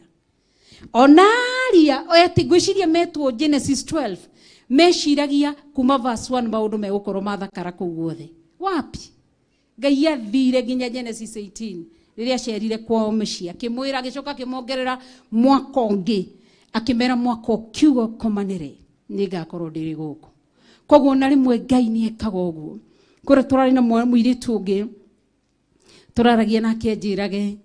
Onaria ngwĩciria metwo Genesis 12 meciragia kuma verse 1 maũndũ megũkorwo mathakara kũu guothe. Wapi? Ngai athire nginya Genesis 18 rĩrĩa acerire kwao mũciĩ, akĩmwĩra, agĩcoka akĩmongerera mwaka ũngĩ, akĩmera mwaka ũkiuga ũkomanĩre nĩngakorwo ndĩrĩ gũkũ. Koguo na rĩmwe Ngai nĩekaga ũguo. Kũrĩa tũrarĩ na mũirĩtu ũngĩ tũraragia nake anjĩrage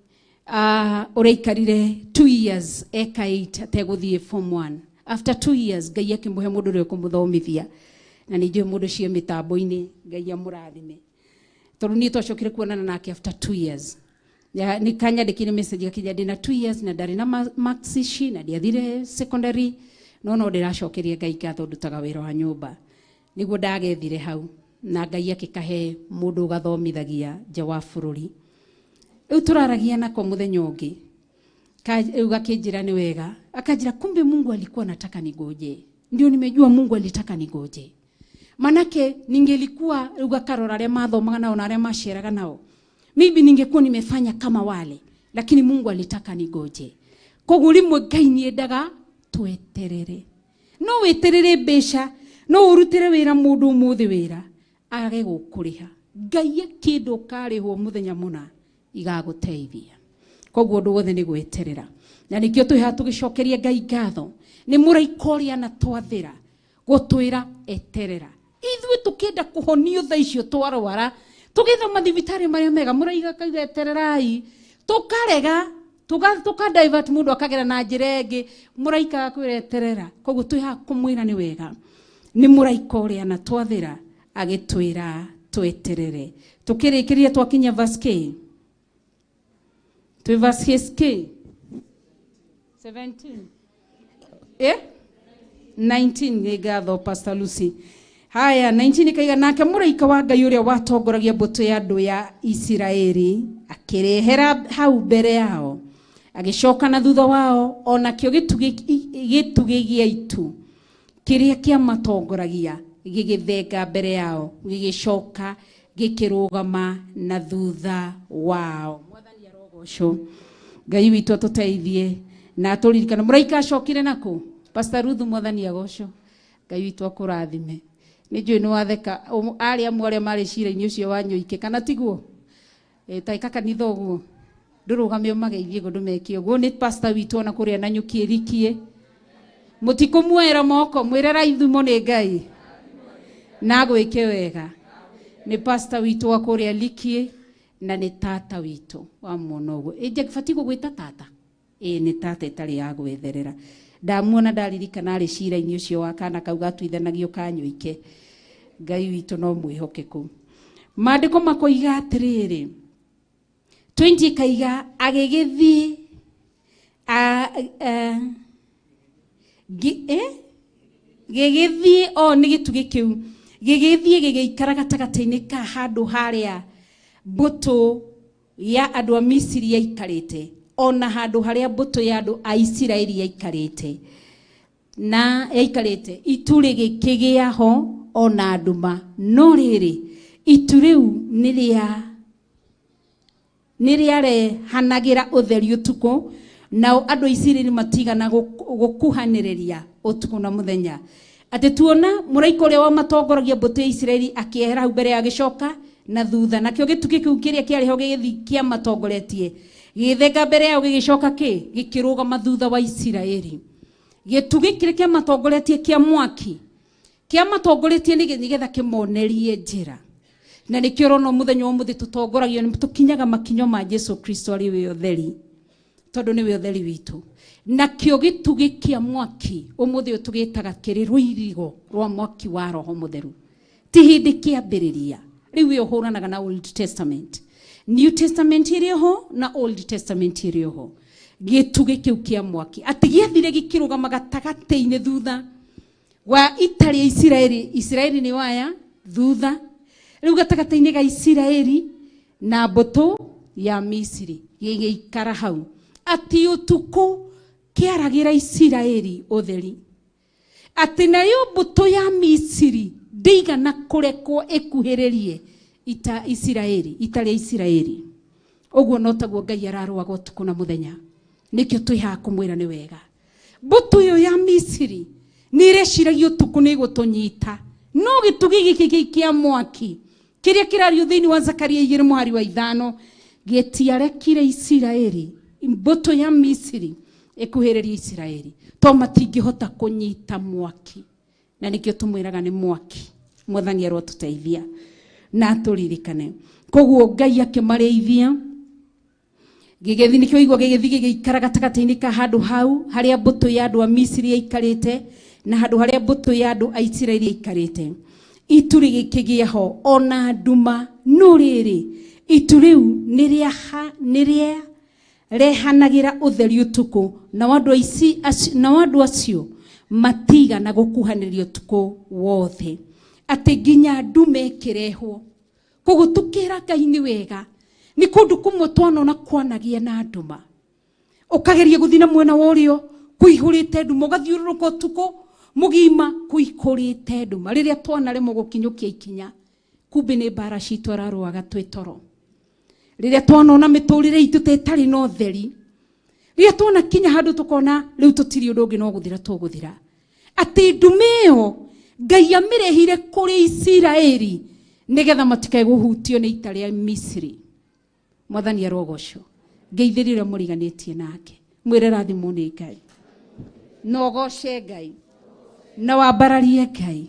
ũrĩa aikarire 2 years eka 8 ategũthiĩ form 1. After 2 years Ngai akĩmũhe mũndũ ũrĩa ũkũmũthomithia, na nĩ njũĩ mũndũ ũcio mĩtambo-inĩ, Ngai amũrathime, tondũ niĩ twacokire kuonana nake after 2 years. Nĩ kanyandĩkire message gakinya ndĩna 2 years na ndarĩ na marks ici na ndiathire secondary, no no ndĩracokeria Ngai ngatho ndutaga wĩra wa nyũmba. Nĩguo ndagethire hau na Ngai akĩkahe mũndũ ũgathomithagia nja wa bũrũri. Rĩu tũraragia nako mũthenya ũngĩ, rĩu gakĩnjĩra nĩ wega, akanjĩra kumbe Mungu alikuwa anataka nigoje. Ndio nimejua Mungu alitaka nigoje. Manake ningelikuwa rĩu gakarora arĩa mathomaga nao na arĩa maceraga nao, maybe ningekuwa nimefanya kama wale, lakini Mungu alitaka nigoje. Koguo rĩmwe Ngai nĩendaga tweterere. No weterere mbeca, no ũrutĩre wĩra mũndũ ũmũthĩ wĩra age gũkũrĩha, Ngai akĩndũ ũkarĩhwo mũthenya mũna igagũteithia. Koguo ũndũ wothe nĩ gweterera, na nĩkĩo twĩ haha tũgĩcokeria Ngai ngatho nĩ mũraika ũrĩa anatwathĩra gũtwĩra eterera. Ithuĩ tũkĩenda kũhonio thaa icio twarwara, tũgĩtha mathibitarĩ marĩa mega, mũraika akauga etererai, tũkarega, tũka divert mũndũ akagera na njĩra ĩngĩ, mũraika agakwĩra eterera. Koguo twĩ haha kũmwĩra nĩ wega nĩ mũraika ũrĩa anatwathĩra agĩtwĩra tweterere. Tũkĩrĩkĩria twakinya verse K, twĩ verse K 17 19. Nĩ ngatho Pastor Lucy. Haya 19 ikaiga nake mũraika wa Ngai ũrĩa watongoragia mbũtũ ya andũ ya Isiraeli akĩrehera hau mbere yao, agĩcoka na thutha wao, onakĩo gĩtugĩ gĩa itu kĩrĩa kĩamatongoragia gĩgĩthenga mbere yao, gĩgĩcoka gĩkĩrũgama na thutha wao. Mwathani arogocwo. Ngai witũ atũteithie na atũririkane. Mũraika acokire nakũ? Pastor Ruth, Mwathani agocwo. Ngai witũ akũrathime. Nĩ njũĩ nĩ watheka arĩa amwe arĩa marĩ cira-inĩ ũcio wa Nyoike, kana tiguo? Ta kanitha ũguo ndũrũgame ũmageithie ũguo ndũmeke ũguo. Nĩ pastor witũ ona kũrĩa na Nyuki ĩrikie, mũtikũmuoera moko, mwĩre raithumo nĩ Ngai na agwĩke wega. Nĩ pastor witũ wa kũrĩa Likie na nĩ tata witũ wa muona ũguo. Ĩnjabatiĩ gũgwĩta tata? Ĩĩ nĩ tata ĩtarĩ ya gwetherera. Ndamuona ndaririkana arĩ cira-inĩ ũcio wa kana kau gatuithanagio ka Nyoike. Ngai witũ no mwĩhokeku. Maandĩko makoiga atĩrĩrĩ, 20 ikaiga agĩgĩthiĩ gĩgĩthiĩ o nĩ gĩtugĩ kĩu gĩgĩthiĩ gĩgĩikara gatagatĩ-inĩ ka handũ harĩa mbũtũ ya andũ a Misiri yaikarĩte ona handũ harĩa mbũtũ ya andũ a Isiraeli yaikarĩte na yaikarĩte itu rĩgĩkĩgĩa ho ona nduma no rĩrĩ itu rĩu nĩ rĩarehanagĩra ũtheri ũtukũ nao andũ a Isiraeli matigana gũkuhanĩrĩria ũtukũ na mũthenya atĩ tuona mũraika ũrĩa wamatongoragia mbũtũ ya Isiraeli akĩehera hau mbere ya gĩcoka na thutha nakĩo gĩtugĩ kĩu kĩrĩa kĩarĩ ho gĩgĩthiĩ kĩamatongoretie gĩgĩthenga mbere yao gĩgĩcoka kĩ gĩkĩrũgama thutha wa Isiraeli gĩtugĩ kĩrĩa kĩamatongoretie kĩa mwaki kĩamatongoretie nĩgetha kĩmonerie njĩra na nĩkĩo ũrona mũthenya wa ũmũthĩ tũtongoragio nĩ tũkinyaga makinyo ma Jesu Kristo arĩ we ũtheri tondũ nĩwe ũtheri witũ nakĩo gĩtugĩ kĩa mwaki ũmũthĩ ũyũ tũgĩtaga kĩrĩ rũirigo rwa mwaki wa Roho Mũtheru ti hĩndĩ kĩambĩrĩria rĩu we ũhũranaga na Old Testament New Testament ĩrĩ ho na Old Testament ĩrĩ ho gĩtugĩ kĩu kĩa mwaki atĩ gĩathire gĩkĩrũgama gatagatĩ-inĩ thutha wa ita rĩa Isiraeli Isiraeli nĩ waya thutha rĩu gatagatĩ-inĩ ga Isiraeli na mbũtũ ya Misiri gĩgĩikara hau atĩ ũtukũ kĩaragĩra Isiraeli ũtheri atĩ nayo mbũtũ ya Misiri ndĩigana kũrekwo ĩkuhĩrĩrie ita Isiraeli ita rĩa Isiraeli ũguo no taguo Ngai ararũaga ũtukũ na mũthenya nĩkĩo twĩ haha kũmwĩra nĩ wega mbũtũ ĩyo ya Misiri nĩ ĩreciragia ũtukũ nĩ ĩgũtũnyita no gĩtugĩ gĩkĩ kĩa mwaki kĩrĩa kĩrario thĩinĩ wa Zakaria 2 mũhari wa 5 gĩtiarekire Isiraeli mbũtũ ya Misiri ĩkuhĩrĩrie Isiraeli to matingĩhota kũnyita mwaki na nĩkĩo tũmwĩraga nĩ mwaki mwathani arotũteithia na atũririkane koguo Ngai akĩmarĩithia gĩgĩthiĩ nĩkĩo igua gĩgĩthiĩ gĩgĩikara gatagatĩ-inĩ ka handũ hau harĩa mbũtũ ya andũ a Misiri yaikarĩte na handũ harĩa mbũtũ ya andũ a Isiraeli yaikarĩte itu rĩgĩkĩgĩa ho ona nduma no rĩrĩ itu rĩu nĩ rĩarehanagĩra ũtheri ũtukũ nao andũ acio matigana gũkuhanĩria ũtukũ wothe atĩ nginya ndume ĩkĩrehwo koguo tũkĩra Ngai nĩ wega nĩ kũndũ kũmwe twanona kwanagia na nduma ũkageria gũthiĩ na mwena wa ũrĩo kũihũrĩte nduma ũgathiũrũrũka ũtukũ mũgima kũihũrĩte nduma rĩrĩa twanaremwo gũkinyũkia ikinya kumbe nĩ mbara citũ ararũaga twĩ toro rĩrĩa twanona mĩtũrĩre itũ ta ĩtarĩ na ũtheri rĩrĩa tuona kinya handũ tũkona rĩu tũtirĩ ũndũ ũngĩ no gũthira tũgũthira atĩ ndume ĩyo Ngai amĩrehire kũrĩ Isiraeli nĩgetha matikae kũhutio nĩ ita rĩa Misiri mwathani arogocwo ngeithĩrie ũrĩa mũriganĩtie nake mwĩre rathimwo nĩ Ngai na ũgoce Ngai na wambararie Ngai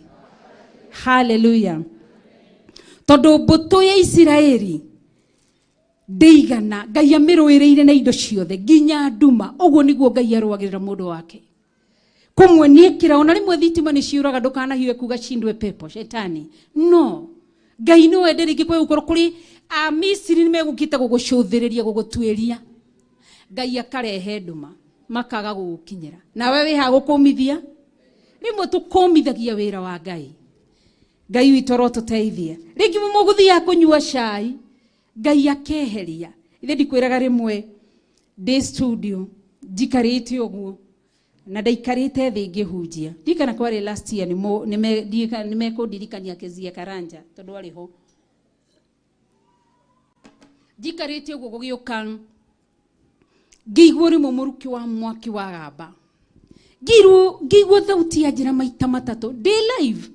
haleluya tondũ mbũtũ ya Isiraeli ndĩigana Ngai amĩrũĩrĩire na indo ciothe nginya nduma ũguo nĩguo Ngai arũagĩrĩra mũndũ wake kũmwe nĩekĩra ona rĩmwe thitima nĩ ciũraga ndũkanahiũhe kuga cindwe pepo shetani no Ngai no ende rĩngĩ kwĩ gũkorwo kũrĩ a Misiri nĩ megũkĩte gũgũcũthĩrĩria gũgũtuĩria Ngai akarehe nduma makaga gũgũkinyĩra nawe wĩ haha gũkũmithia rĩmwe tũkũmithagia wĩra wa Ngai Ngai witũ arotũteithia rĩngĩ mũgũthiaga kũnyua cai Ngai akeheria ithe ndikwĩraga rĩmwe ndĩ studio njikarĩte ũguo na ndaikarĩte thĩ ngĩhunjia ndikana kwarĩ last year nĩ mekũndirikania Kezia Karanja tondũ arĩ ho njikarĩte ũguo gũgĩũka ngĩigua rĩmwe mũrukĩ wa mwaki wagamba ngĩigua thauti ya njĩra maita matatũ ndĩ live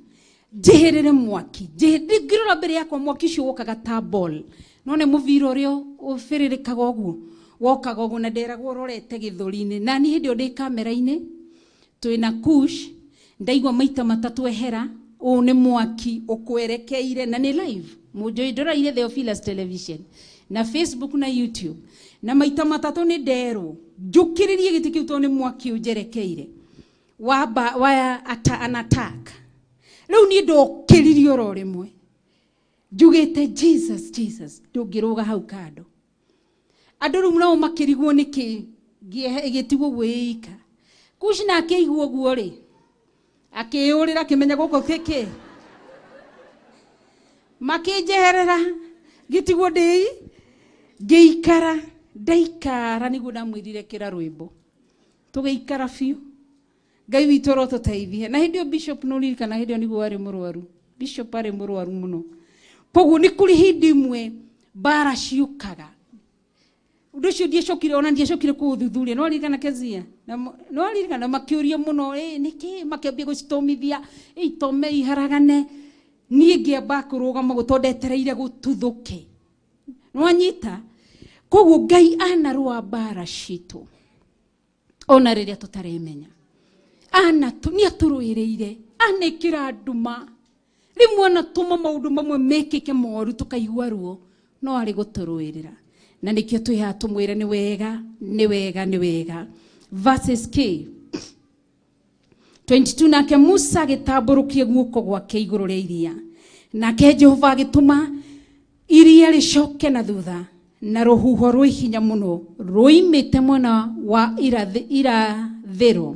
njeherere mwaki ngĩrora mbere yakwa mwaki ũcio wokaga ta ball no nĩ mũbira ũrĩa ũbĩrĩrĩkaga ũguo wokaga ũguo na nderagwo ũrorete gĩthũri-inĩ na niĩ hĩndĩ ĩyo ndĩ kamera-inĩ twĩna Kush ndaigua maita matatũ ehera ũũ nĩ mwaki ũkwerekeire na nĩ live mũnjũĩ ndoroire Theophilus Television na Facebook na YouTube na maita matatũ nĩ nderwo njũkĩrĩrie gĩtĩ kĩu tondũ nĩ mwaki ũnjerekeire wa an attack rĩu niĩ ndokĩririe oro rĩmwe njugĩte Jesus Jesus ndũngĩrũga hau kando andũ rĩu nao makĩrigwo nĩkĩ ĩgĩtigwo ũguo ĩika Kush na akĩigua ũguo rĩ akĩyũrĩra akĩmenya gũkũ kĩkĩ makĩnjeherera ngĩtigwo ndĩ Ngĩikara ndaikara nĩguo ndamwĩrire kĩra rwĩmbo. Tũgĩikara biũ. Ngai witũ arotũteithie. Na hĩndĩ ĩyo bishop nĩũririkana hĩndĩ ĩyo nĩguo arĩ mũrwaru. Bishop arĩ mũrwaru mũno. Koguo nĩ kũrĩ hĩndĩ ĩmwe mbara ciũkaga. Ũndũ ũcio ndiacokire ona ndiacokire kũũthuthuria. Nĩwaririkana Kezia? Nĩwaririkana makĩũria mũno, nĩkĩ makĩambia gũcitomithia, itome iharagane. Niĩ ngĩamba kũrũgama ũguo tondũ ndetereire gũtuthũke. Nĩwanyita? Koguo Ngai anarũa mbara citũ ona rĩrĩa tũtaremenya. Nĩ atũrũĩrĩire, anekĩra nduma. Rĩmwe anatũma maũndũ mamwe mekĩke moru tũkaigua ruo, no arĩ gũtũrũĩrĩra. Na nĩkĩo twĩ haha tũmwĩre nĩ wega, nĩ wega, nĩ wega. Verses K 22 nake Musa agĩtambũrũkia guoko gwake igũrũ rĩa iria. Nake Jehova agĩtũma iria rĩcoke na thutha na rũhuho rwĩ hinya mũno rũimĩte mwena wa irathĩro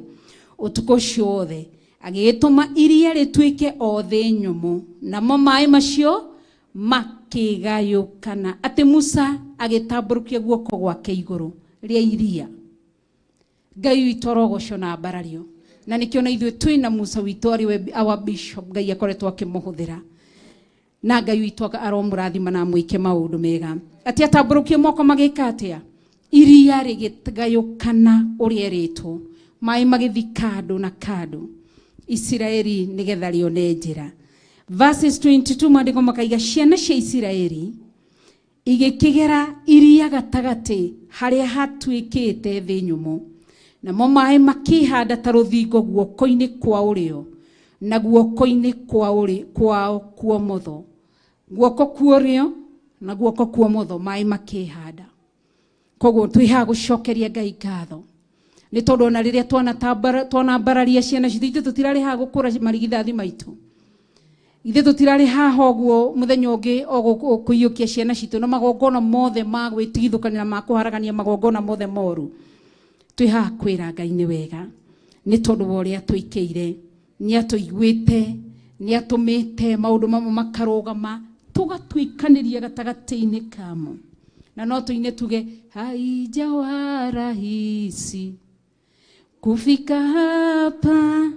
ũtukũ ũcio wothe. Agĩgĩtũma iria rĩtuĩke o thĩ nyũmũ, namo maĩ macio makĩgayũkana. Atĩ Musa agĩtambũrũkia guoko gwake igũrũ rĩa iria. Ngai witũ arogocwo na ambarario. Na nĩkĩo na ithuĩ twĩna Musa witũ arĩ we our bishop, Ngai akoretwo akĩmũhũthĩra. Na Ngai witũ aromũrathima na amwĩke maũndũ mega. Atĩ atambũrũkie moko magĩka atĩa? Iria rĩgĩgayũkana ũrĩa ĩrĩtwo. Maĩ magĩthiĩ kando na kando. Isiraeli nĩgetha rĩone njĩra. Verses 22 maandĩko makaiga ciana cia Isiraeli igĩkĩgera iria gatagatĩ harĩa hatuĩkĩte thĩ nyũmũ. Namo maĩ makĩhanda ta rũthingo guoko-inĩ kwa ũrĩo na guoko-inĩ kwao kuomotho. Guoko kwa ũrĩo na guoko kuomotho maĩ makĩhanda. Koguo twĩ haha gũcokeria Ngai ngatho. Nĩ tondũ ona rĩrĩa twanambararia ciana citũ, ithuĩ tũtirarĩ haha gũkũra marigithathi maitũ. Ithuĩ tũtirarĩ haha ũguo mũthenya ũngĩ o kũiyũkia ciana citũ na magongona mothe ma gwĩtigithũkania na ma kũharagania magongona mothe moru. Twĩ haha kwĩra Ngai nĩ wega. Nĩ tondũ wa ũrĩa atwĩkĩire, nĩ atũiguĩte, nĩ atũmĩte maũndũ mamwe makarũgama, tũgatuĩkanĩria gatagatĩ-inĩ kamo. Na no tũine tuge haijawa rahisi kufika hapa.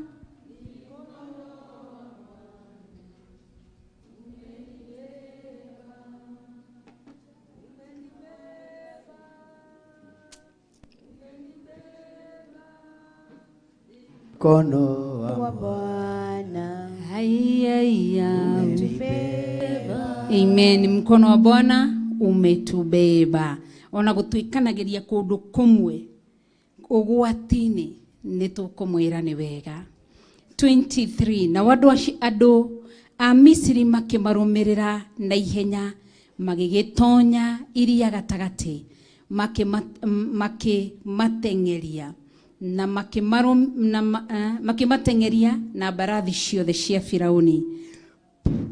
Mkono wa Bwana Amen. Mkono wa Bwana umetubeba. Ona gũtuĩkanagĩria kũndũ kũmwe ũgwati-inĩ nĩ tũkũmwĩra nĩ wega. 23 na andũ a Misiri makĩmarũmĩrĩra na ihenya magĩgĩtonya iria gatagatĩ makĩmateng'eria na makĩmateng'eria na mbarathi ciothe cia Firauni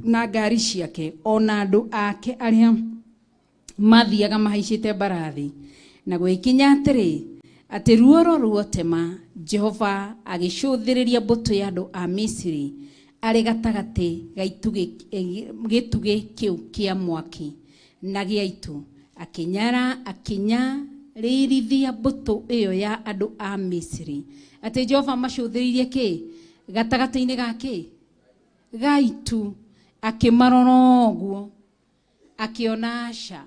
na ngari ciake ona andũ ake arĩa mathiaga mahaicĩte mbarathi. Na gwĩkinya atĩrĩ atĩ ruoro ruotema Jehova agĩcũthĩrĩria mbũtũ ya andũ a Misiri arĩ gatagatĩ ga gĩtugĩ kĩu kĩa mwaki na gĩa itu, akĩnyarĩrithia mbũtũ ĩyo ya andũ a Misiri. Atĩ Jehova macũthĩrĩirie kĩ gatagatĩ-inĩ ga kĩ ga itu, akĩmarora ũguo akĩona aca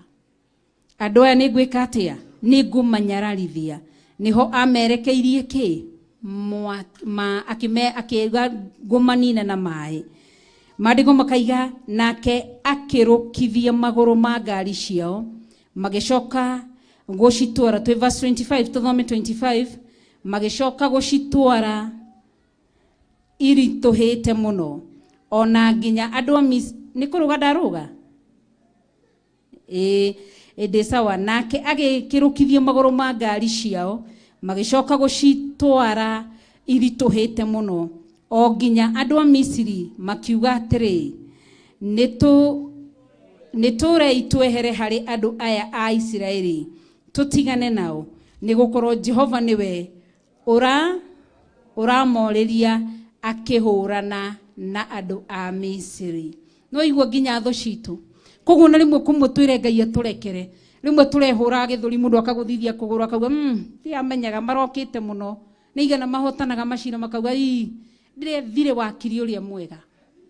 andũ aya nĩ ngwĩka atĩa, nĩ ngũmanyararithia. Nĩho amerekeirie kĩ akĩuga ngũmanina na maĩ. Maandĩko makaiga nake akĩrũkithia magũrũ ma ngari ciao magĩcoka gũcitwara. Twĩ verse 25, tũthome 25. Magĩcoka gũcitwara iritũhĩte mũno ona nginya andũ a Misiri. Nĩ kũrũga ndarũga? Ĩndĩ sawa. Nake agĩkĩrũkithia magũrũ ma ngari ciao magĩcoka gũcitwara iritũhĩte mũno o nginya andũ a Misiri makiuga atĩrĩ, nĩ tũrei twehere harĩ andũ aya a Isiraeli tũtigane nao, nĩ gũkorwo Jehova nĩwe ũramorĩria akĩhũrana na andũ a Misiri. No igua nginya thũ citũ. Koguo na rĩmwe kũmwe twĩre Ngai atũrekere Rĩmwe tũrehũraga gĩthũri mũndũ akagũthithia kũgũrũ akauga ndiamenyaga marokĩte mũno nĩ igana mahotanaga macira makauga ii ndĩrethire wakiri ũrĩa mwega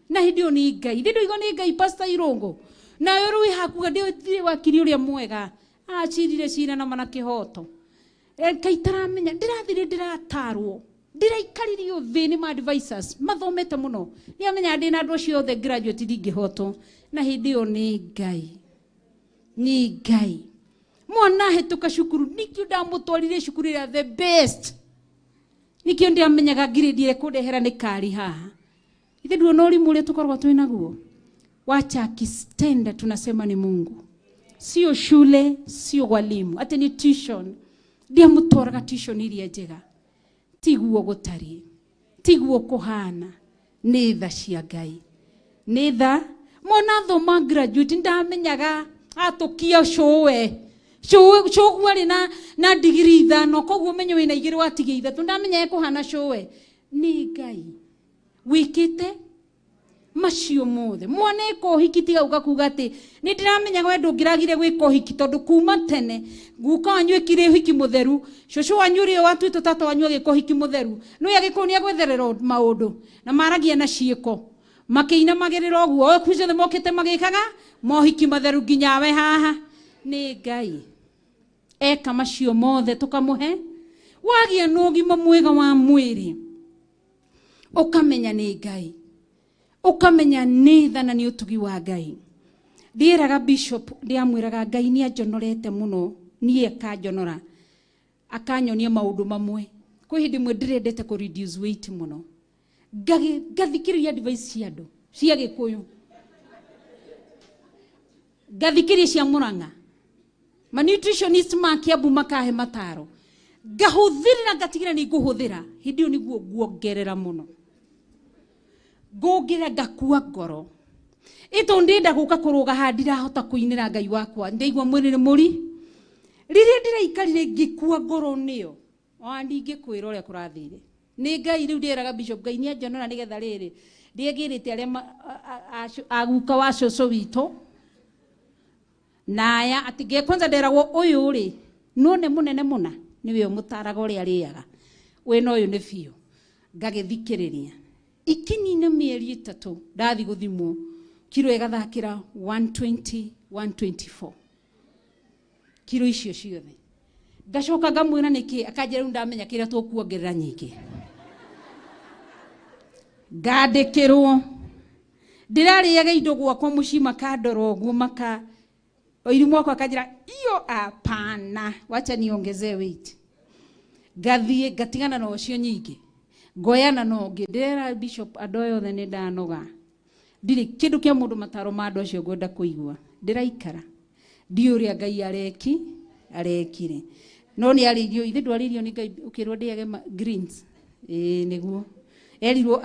na hĩndĩ ĩyo nĩ Ngai ndĩ ndũigua nĩ Ngai Pastor Irũngũ nawe rĩu hakuga ndĩrethire wakiri ũrĩa mwega acirire cira na mana kĩhoto Ngai taramenya ndĩrathire ndĩratarwo ndĩraikaririo thĩ nĩ ma advisors mathomete mũno nĩamenya ndĩ na andũ acio othe graduate ndingĩhotwo na hĩndĩ ĩyo nĩ Ngai nĩ Ngai mwana hĩtũka cukuru nikĩo ndamũtwarire cukuru ĩrĩa the best nikĩo ndĩamenyaga grade ĩrĩa kũndehera nĩ kari haha ithe nduona ũrimũ ũrĩa tũkoragwo twĩ naguo wacha akistenda tunasema ni Mungu sio shule sio walimu ati ni tuition ndiamũtwaraga tuition iria njega tiguo gũtariĩ tiguo kũhana nĩ tha cia Ngai nĩ tha mwana thoma graduate ndamenyaga atũkia cũwe cũguo arĩ na digiri 5 koguo menye wĩna 2 watigia 3 ndamenya ekũhana cũwe nĩ Ngai wĩkĩte macio mothe mwana eka ũhiki tiga uga kuga atĩ nĩ ndĩramenya we ndũngĩragire gwĩka ũhiki tondũ kuma tene guka wanyu ĩkire ũhiki mũtheru cũcũ wanyu ũrĩa watuĩtwo tata wanyu agĩka ũhiki mũtheru nĩwe agĩkũyũ nĩ agwetherera maũndũ na maragia na ciĩko makĩinamagĩrĩra ũguo o ciothe mokĩte magĩkaga mohiki matheru nginya we haha nĩ Ngai eka macio mothe tũkamũhe wagĩa na ũgima mwega wa mwĩrĩ ũkamenya nĩ Ngai ukamenya nĩ tha na nĩ ũtugi wa Ngai ndiĩraga bishop ndiamwĩraga Ngai nĩ anjonorete mũno niĩ akanjonora akanyonia maũndũ mamwe kwĩ hĩndĩ ĩmwe ndĩrendete kũ reduce weight mũno ngathikĩrĩria advice cia andũ cia Gĩkũyũ ngathikĩrĩria cia Mũrang'a ma nutritionist ma Kiambu makahe mataro ngahũthĩrĩra ngatigĩra nĩ ngũhũthĩra hĩndĩ ĩyo nĩguo nguongerera mũno ngũngĩra ngakua ngoro ĩtũ ndĩenda gũka kũrũga haha ndirahota kũinĩra Ngai wakwa ndaigua mwĩrĩ nĩ mũri rĩrĩa ndĩraikarire ngĩkua ngoro nĩyo ona ndingĩkwĩra ũrĩa kũrathire nĩ Ngai rĩu ndĩraga bishop Ngai nĩ anjonora nĩgetha rĩrĩ ndĩagĩrĩte arĩa aguka wa cũcũ witũ na aya atĩ kwanza nderagwo ũyũ rĩ none mũnene mũna nĩwe ũmũtaraga ũrĩa arĩaga wĩna ũyũ nĩ biũ ngagĩthikĩrĩria ikinina mĩeri 3 ndathi gũthimwo kiro ĩgathakĩra 120 124 kiro icio ciothe ngacoka ngamwĩra nĩkĩ akanjĩra rĩu ndamenya kĩrĩa tũkuongerera nyingĩ ngandĩkĩrwo ndĩrarĩaga indo gwakwa mũciĩ makandora ũguo maka oirimu wakwa akanjĩra iyo apana wacha niongezee weight ngathiĩ ngatigana na ũcio nyingĩ ngoyana na ũngĩ ndĩrera bishop andũ aya othe nĩ ndanoga ndirĩ kĩndũ kĩa mũndũ mataro ma andũ acio ngwenda kũigua ndĩraikara ndiũĩ ũrĩa Ngai arekire no nĩ arĩirio ithe ndwarĩirio nĩ Ngai ũkĩrwo ndĩage greens ĩĩ nĩguo erirwo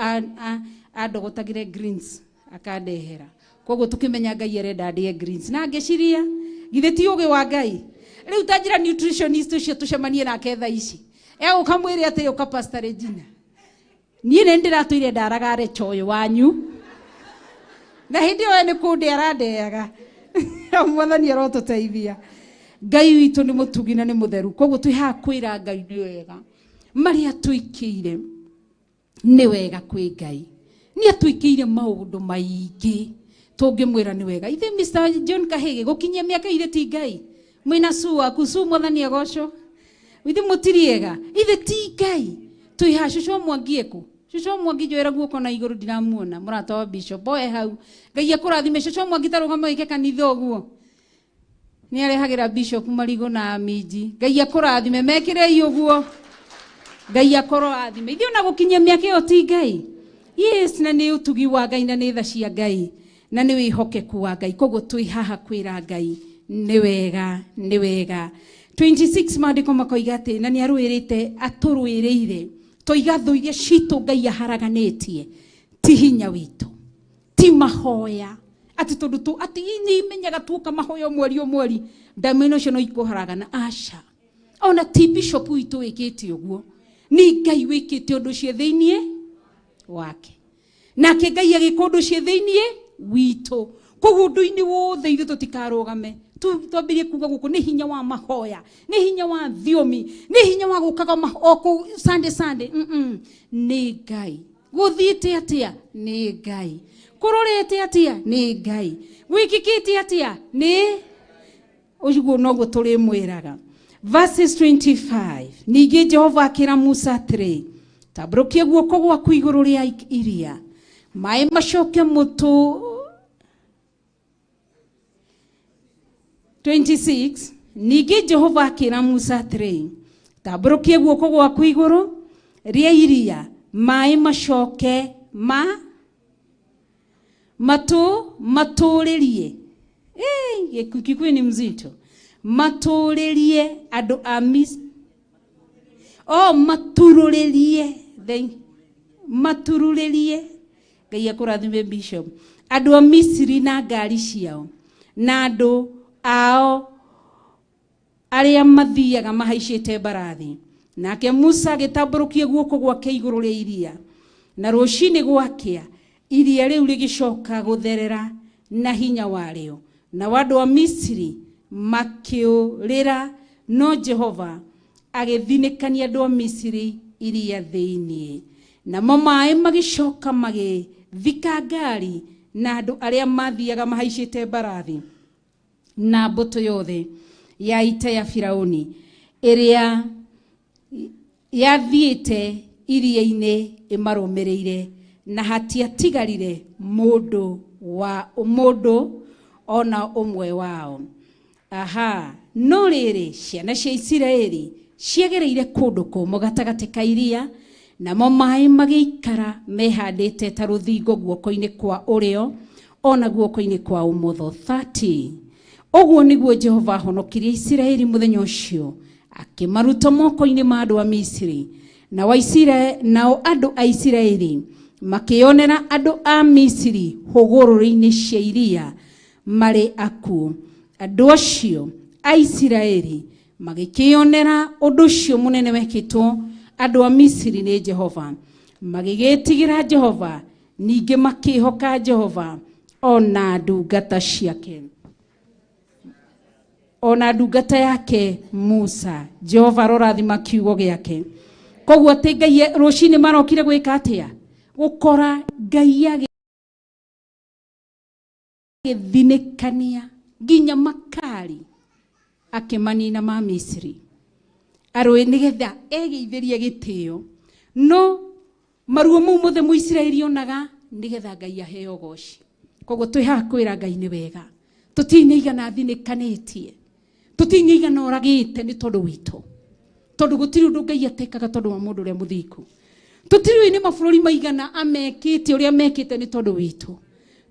andogotagĩre greens akandehera koguo tũkĩmenya Ngai arenda ndĩe greens na ngĩciria githĩ ti ũgĩ wa Ngai rĩu ta njĩra nutritionist ũcio tũcemanie nake thaa ici egũka mwĩre atĩrĩ ũka Pastor Regina niĩ nĩ ndĩratũire ndaraga recho ũyũ wanyu na hĩndĩ ĩyo nĩ kũndĩa arandeaga mwathani arotũteithia Ngai witũ nĩ mũtugi na nĩ mũtheru koguo twĩ haha kwĩra Ngai nĩ wega marĩa twĩkĩire nĩ wega kwĩ Ngai nĩ atwĩkĩire maũndũ maingĩ tũngĩmwĩra nĩ wega ithe Mr John Kahĩgĩ gũkinyia mĩaka ithe ti Ngai mwĩna su waku su mwathani agocwo ithe mũtiriega ithe ti Ngai twĩ haha cũcũ wa Mwangi ekũ cũcũ wa Mwangi njoera guoko na igũrũ ndiramuona mũrata wa bishop oe hau Ngai akũrathime cũcũ wa Mwangi ta rũgama wĩke kanitha ũguo nĩ arehagĩra bishop marigũ na minji Ngai akũrathime mekĩrei ũguo Ngai akũrathime ithuĩ ona gũkinyia mĩaka ĩyo ti Ngai yes na nĩ ũtugi wa Ngai na nĩ tha cia Ngai na nĩ wĩhokeku wa Ngai koguo twĩ haha kwĩra Ngai nĩ wega nĩ wega 26 maandĩko makoiga atĩ na nĩ arũĩrĩte atũrũĩrĩire toiga thũ iria citũ Ngai aharaganĩtie ti hinya witũ ti mahoya atĩ tondũ tu atĩ nĩ menyaga tuoka mahoya mweri o mweri ndameno ũcio no ikũharagana aca ona ti bishop witũ wĩkĩte ũguo nĩ Ngai wĩkĩte ũndũ ũcio thĩiniĩ wake nake Ngai agĩka ũndũ ũcio thĩiniĩ witũ koguo ũndũ-inĩ wothe ithuĩ tũtikarũgame Twambirie kuga gũkũ nĩ hinya wa mahoya, nĩ hinya wa thiomi, nĩ hinya wa gũkaga o kũu Sunday Sunday. Nĩ Ngai. Gũthiĩte atĩa? Nĩ Ngai. Kũrorete atĩa? Nĩ Ngai. Gwĩkĩkĩte atĩa? Nĩ ũguo noguo tũrĩmwĩraga. Verses 25. Ningĩ Jehova akĩra Musa atĩrĩ, tambũrũkia guoko gwaku igũrũ rĩa iria, maĩ macoke mũtũ. 26. Ningĩ Jehova akĩra Musa atĩrĩ, tambũrũkia guoko gwaku igũrũ rĩa iria, maĩ macoke ma matũ matũrĩrie. Gĩkũyũ nĩ mzito. Matũrĩrie andũ a Misiri. Oh, maturũrĩrie. Maturũrĩrie. Ngai akũrathime Bishop. Andũ a Misiri na ngari ciao na andũ ao arĩa mathiaga mahaicĩte mbarathi. Nake Musa agĩtambũrũkia guoko gwake igũrũ rĩa iria, na rũcinĩ gwakĩa iria rĩu rĩgĩcoka gũtherera na hinya warĩo, nao andũ a Misiri makĩũrĩra, no Jehova agĩthinĩkania andũ a Misiri iria thĩinĩ. Namo maĩ magĩcoka magĩthika ngari na andũ arĩa mathiaga mahaicĩte mbarathi na mbũtũ yothe ya ita ya Firauni ĩrĩa yathiĩte iria-inĩ ĩmarũmĩrĩire, na hatiatigarire mũndũ ona ũmwe wao. Aha, no rĩrĩ, ciana cia Isiraeli ciagereire kũndũ kũmũ gatagatĩ ka iria, namo maĩ magĩikara mehandĩte ta rũthingo guoko-inĩ kwa ũrĩo ona guoko-inĩ kwa ũmotho. 30. Ũguo nĩguo Jehova ahonokirie Isiraeli mũthenya ũcio, akĩmaruta moko-inĩ ma andũ a Misiri. Nao andũ a Isiraeli makĩonera andũ a Misiri hũgũrũrũ-inĩ cia iria marĩ akuũ. Andũ acio a Isiraeli magĩkĩonera ũndũ ũcio mũnene wekĩtwo andũ a Misiri nĩ Jehova, magĩgĩtigĩra Jehova, ningĩ makĩĩhoka Jehova ona ndungata ciake, ona ndungata yake Musa. Jehova arorathima kiugo gĩake. Koguo atĩ Ngai rũcinĩ marokire gwĩka atĩa? Gũkora Ngai agĩthinĩkania nginya makari akĩmanina ma Misiri arũĩ, nĩgetha egĩithĩrie gĩtĩo. No maruo mau mothe Mũisiraeli onaga nĩgetha Ngai aheo ũgoci. Koguo twĩ haha kwĩra Ngai nĩ wega, tũtiĩ igana thinĩkanĩtie, tũtiĩ igana oragĩte nĩ tondũ witũ, tondũ gũtirĩ ũndũ Ngai atekaga tondũ wa mũndũ ũrĩa mũthingu. Tũtirĩ nĩ mabũrũri maigana amekĩte ũrĩa mekĩte nĩ tondũ witũ.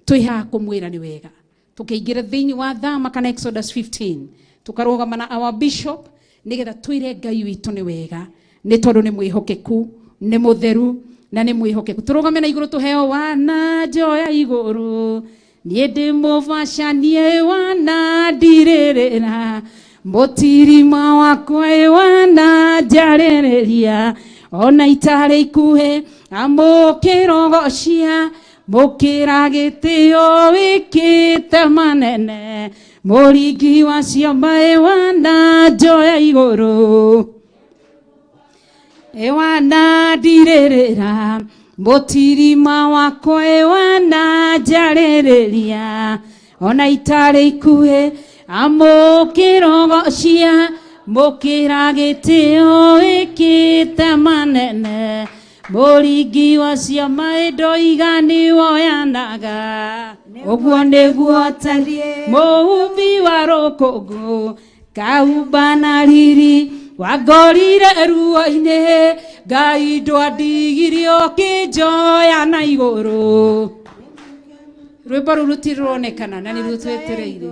Twĩ haha kũmwĩra nĩ wega. Tũkĩingĩra thĩinĩ wa Thama kana Exodus 15, tũkarũgama na our bishop nĩgetha twĩre Ngai witũ nĩ wega, nĩ tondũ nĩ mwĩhokeku, nĩ mũtheru na nĩ mwĩhokeku. Tũrũgame na igũrũ tũheo wana njoya igũrũ, niĩ ndĩ mũbacanie wana ndirĩrĩra, mũtirima wakwa wana njarĩrĩria, ona itarĩ ikuhĩ amũkĩrogocia, mũkĩra gĩtĩo wĩkĩte manene, mũringi wa ciama wana njoya igũrũ, wana ndirĩrĩra, mũtirima wakwa wana njarĩrĩria, ona itarĩ ikuhĩ amũkĩrogocia, mũkĩra gĩtĩo wĩkĩte manene, mũringi wa ciama ndoiga nĩwoyanaga. Ũguo nĩguo tariĩ mũũmbi wa rũkũngũ, kaumba na riri wangorire ruo-inĩ, Ngai ndwandigirie ũkĩnjoya na igũrũ. Rwĩmbo rũu rũtirĩ rũronekana na nĩruo twetereire.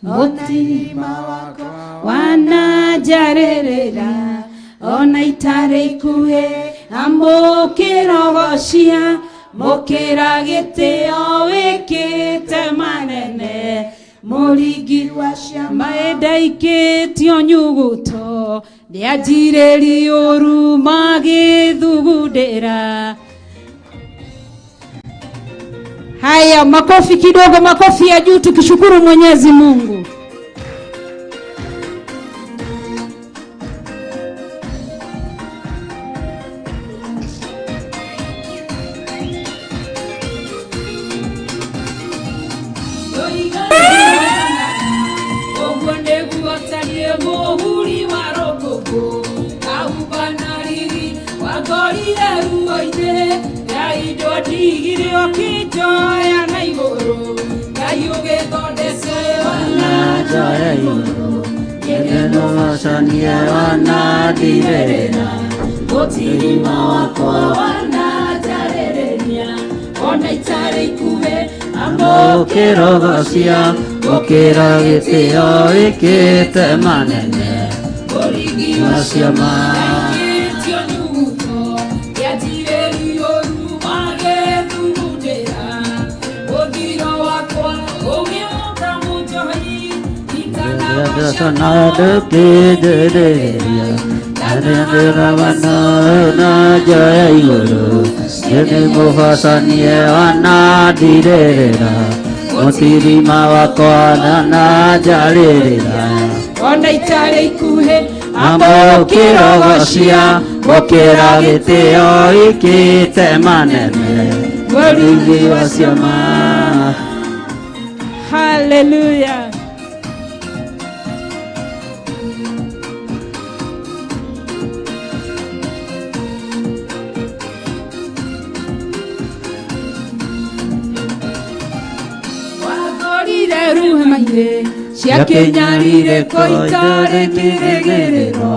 Mũtirima wakwa wana njarĩrĩra, ona itarĩ ikuhĩ amũkĩrogocia, mũkĩra gĩtĩo wĩkĩte manene, mũringi wa ciama ndaikĩtio nyuguto, nĩanjirĩrie ũru magĩthugundĩra. Haya, makofi kidogo, makofi ya juu tukishukuru Mwenyezi Mungu. Kirogocia gukira gitio ikite manene macio ma Mutirima wakwa na njarĩrĩra ona itarĩ ikuhĩ amũkĩrogocia gũkĩra gĩtĩo ikĩte manene mũringi wa ciama. Hallelujah. Ciakinyarire ko itarĩ kĩrĩgĩrĩro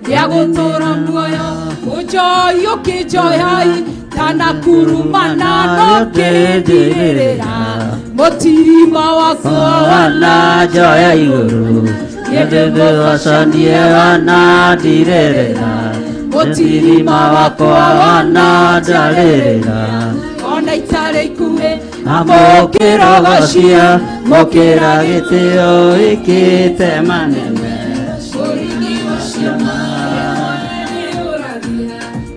gĩa gũtũũra muoyo ũnjohi ũkĩnjohai kana kurumana no kĩndirĩrĩra mũtirima wakwa wana njoya igũrũ nĩndĩmũgocanie wana ndirĩrĩra mũtirima wakwa wana njarĩrĩra ona itarĩ ikuhĩ amũkĩrogocia mũkĩra gĩtĩo ikĩte manene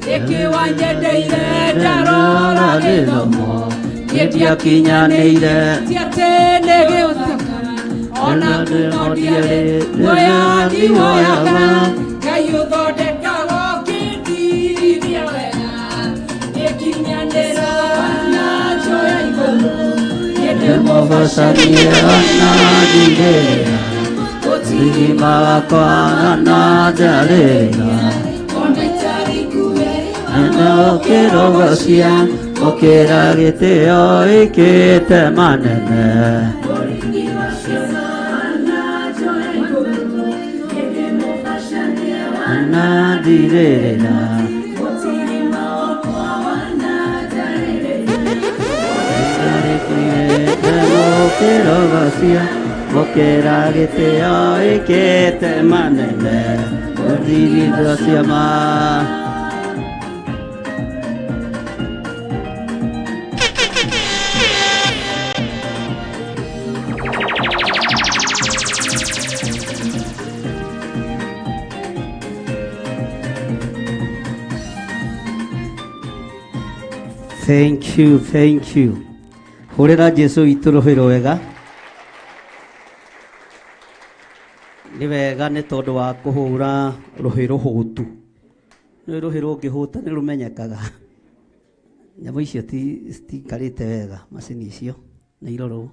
nĩkĩwanyendeire ndarora gĩthomo nĩndiakinyanĩire ti atĩ nĩ gĩũthaka ona ngumo ndiarĩ woyani woyaga Ngai ũthondekaga ũkĩndirithia wega nĩkinyanĩra na njoya igũrũ nĩndĩmũgocanie ona ndirĩrĩra mũtirima wakwa ona njarĩrĩra ona itarĩ ikuhĩ amũkĩrogocia gũkĩra gĩtĩo ikĩte manene na ndirĩrĩra Mũkĩrogocia gũkĩra gĩtĩo ikĩte manene mũthirithio ciama. Thank you, thank you. Hũrĩra Jesu witũ rũhĩ rwega. Nĩ wega nĩ tondũ wa kũhũra rũhĩ rũhũtu. Nĩ rũhĩ rũngĩhũta nĩ rũmenyekaga. Nyamũ icio citiikarĩte wega, macini icio nĩ irorwo.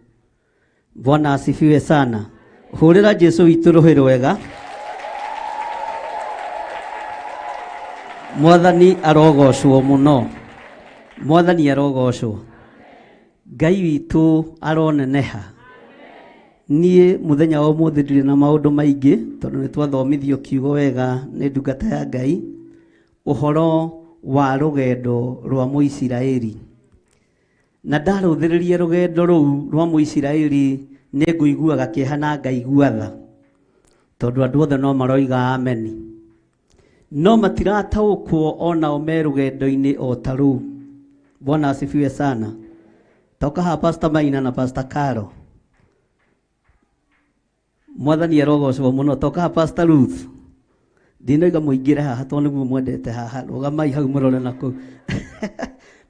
Bwana asifiwe sana. Hũrĩra Jesu witũ rũhĩ rwega. Mwathani arogocwo mũno. Mwathani arogocwo. Ngai witũ aroneneha. Niĩ mũthenya wa ũmũthĩ ndirĩ na maũndũ maingĩ tondũ nĩ twathomithio kiugo wega nĩ ndungata ya Ngai ũhoro wa rũgendo rwa Mũisiraeli. Na ndarũthĩrĩria rũgendo rũu rwa Mũisiraeli nĩ ngũiguaga kĩeha na ngaigua tha tondũ andũ othe no maroiga ameni, no matirataũkwo onao me rũgendo-inĩ o ta rũu. Bwana asifiwe sana. Toka haha Pastor Maina na Pastor Caro. Mwathani arogocwo mũno. Toka haha Pastor Ruth. Ndinoiga mũingĩre haha tondũ nĩguo mwendete haha. Rũgamai hau mũrore na kũu.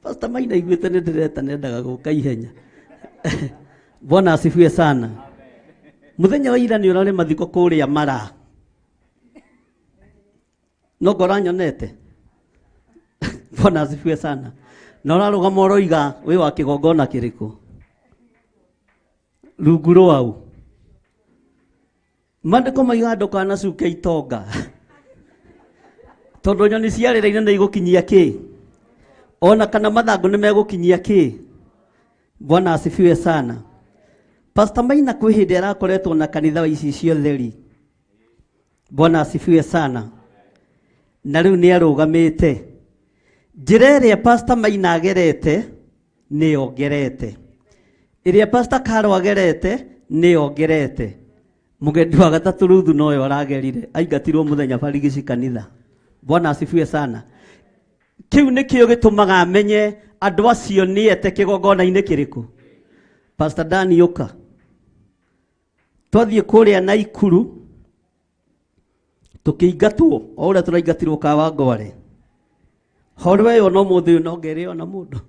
Pastor Maina iguĩte nĩ ndĩreta nendaga gũka ihenya. Bwana asifiwe sana. Mũthenya wa ira nĩ ũrarĩ mathiko kũrĩa Mara. No ngora nyonete. Bwana asifiwe sana. Na ũrarũgama ũroiga wĩ wa kĩgongona kĩrĩkũ? Rungu rwau. Maandĩko maiga ndũkanacuke itonga. Tondũ nyoni cia rĩera-inĩ nĩ igũkinyia kĩ? Ona kana mathangũ nĩ megũkinyia kĩ? Bwana asifiwe sana. Pastor Maina kwĩ hĩndĩ arakoretwo na kanitha wa ici ciothe. Bwana asifiwe sana. Na rĩu nĩ arũgamĩte. Njĩra ĩrĩa Pastor Maina agerete nĩyo ngerete. Ĩrĩa Pastor Karo agerete nĩyo ngerete. Mũgendi wa gatatũ Ruthu noyo aragerire, aingatirwo mũthenya barigici kanitha. Bwana asifiwe sana. Kĩu nĩkĩo gĩtũmaga amenye andũ acio nĩete kĩgongona-inĩ kĩrĩkũ. Pastor Dani ũka. Twathiĩ kũrĩa Naikuru tũkĩingatwo o ũrĩa tũraingatirwo Kawangware. Horo ĩyo no mũthĩ ũyũ no ngerĩo na mũndũ.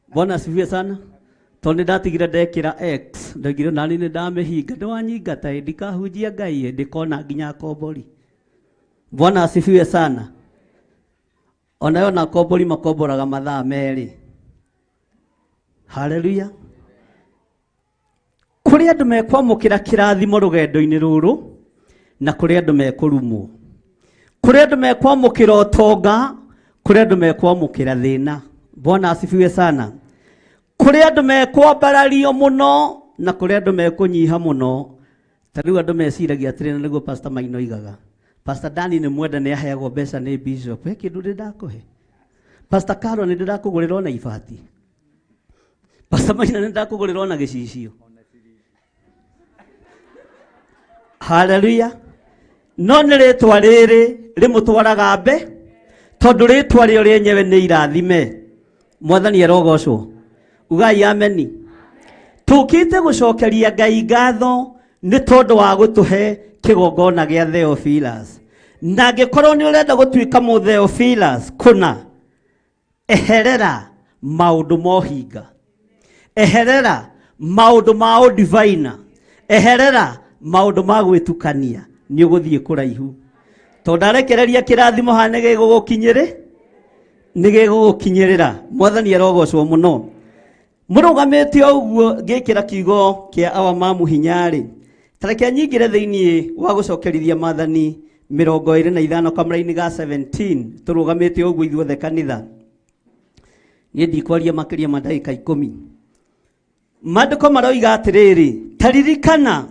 Bwana asifiwe sana. Tondũ nĩ ndatigire ndekĩra X, ndaigire nani nĩ ndamĩhinga, nĩwanyingata ĩ, ndikahunjia Ngai ĩ, ndikona nginya akombori. Bwana asifiwe sana. Onayo na akombori makomboraga mathaa merĩ. Haleluya. Kũrĩ andũ mekwamũkĩra kĩrathimo rũgendo-inĩ rũrũ na kũrĩ andũ mekũrumwo. Kũrĩ andũ mekwamũkĩra ũtonga, kũrĩ andũ mekwamũkĩra thĩna. Bwana asifiwe sana. Kũrĩ andũ mekwambarario mũno na kũrĩ andũ mekũnyiha mũno. Ta rĩu andũ meciragia atĩrĩ, na nĩguo Pastor Maina oigaga. Pastor Dani nĩ mwenda nĩ aheagwo mbeca nĩ bishop. He kĩndũ ndĩ ndakũhe. Pastor Karo nĩ ndĩrakũgũrĩra ona ibati. Pastor Maina nĩ ndakũgũrĩra ona gĩcicio. Haleluya. No nĩ rĩtwa rĩrĩ rĩmũtwaraga mbe, tondũ rĩtwa rĩo rĩenyewe nĩ irathime. Mwathani arogocwo. Ugai ameni. Tũkĩte gũcokeria Ngai ngatho nĩ tondũ wa gũtũhe kĩgongona gĩa Theophilus. Na angĩkorwo nĩ ũrenda gũtuĩka mũ Theophilus kũna, eherera maũndũ ma ũhinga, eherera maũndũ ma ũdivaina, eherera maũndũ ma gwĩtukania, nĩ ũgũthiĩ kũraihu. Tondũ arekereria kĩrathimo haha nĩ gĩgũgũkinyĩrĩra. Mwathani arogocwo mũno. Mũrũgamĩte o ũguo ngĩkĩra kiugo kĩa awa mamu hinya-rĩ, ta reke nyingĩre thĩinĩ wa gũcokerithia maathani 25 kamũra-inĩ ga 17. Tũrũgamĩte ũguo ithuothe kanitha. Niĩ ndikwaria makĩria ma ndagĩka 10. Maandĩko maroiga atĩrĩrĩ, ta ririkana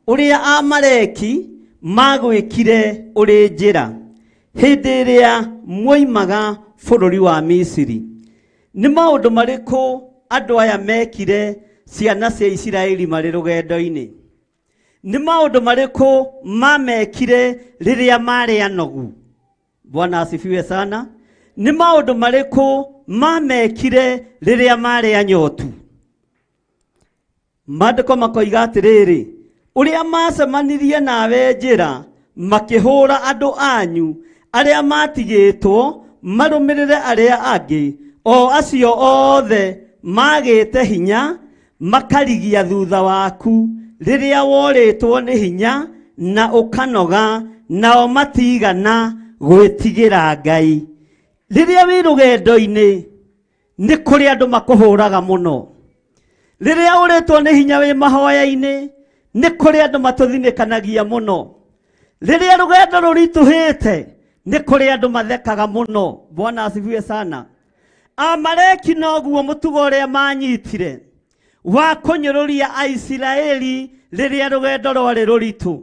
ũrĩa Amaleki magwĩkire ũrĩ njĩra hĩndĩ ĩrĩa mwoimaga bũrũri wa Misiri. Nĩ maũndũ marĩkũ andũ aya mekire ciana cia Isiraeli marĩ rũgendo-inĩ? Nĩ maũndũ marĩkũ mamekire rĩrĩa marĩ anogu? Bwana asifiwe sana. Nĩ maũndũ marĩkũ mamekire rĩrĩa marĩ anyotu? Maandĩko makoiga atĩrĩrĩ, ũrĩa macemanirie nawe njĩra makĩhũra andũ anyu arĩa matigĩtwo marũmĩrĩre arĩa angĩ, o acio othe magĩte hinya makarigia thutha waku rĩrĩa worĩtwo nĩ hinya na ũkanoga, nao matigana gwĩtigĩra Ngai. Rĩrĩa wĩ rũgendo-inĩ nĩ kũrĩ andũ makũhũraga mũno. Rĩrĩa ũrĩtwo nĩ hinya wĩ mahoya-inĩ nĩ kũrĩ andũ matũthinĩkanagia mũno. Rĩrĩa rũgendo rũritũhĩte nĩ kũrĩ andũ mathekaga mũno. Bwana asifiwe sana. Amaleki noguo mũtugo ũrĩa manyitire wa kũnyũrũria Aisiraeli rĩrĩa rũgendo rwarĩ rũritũ.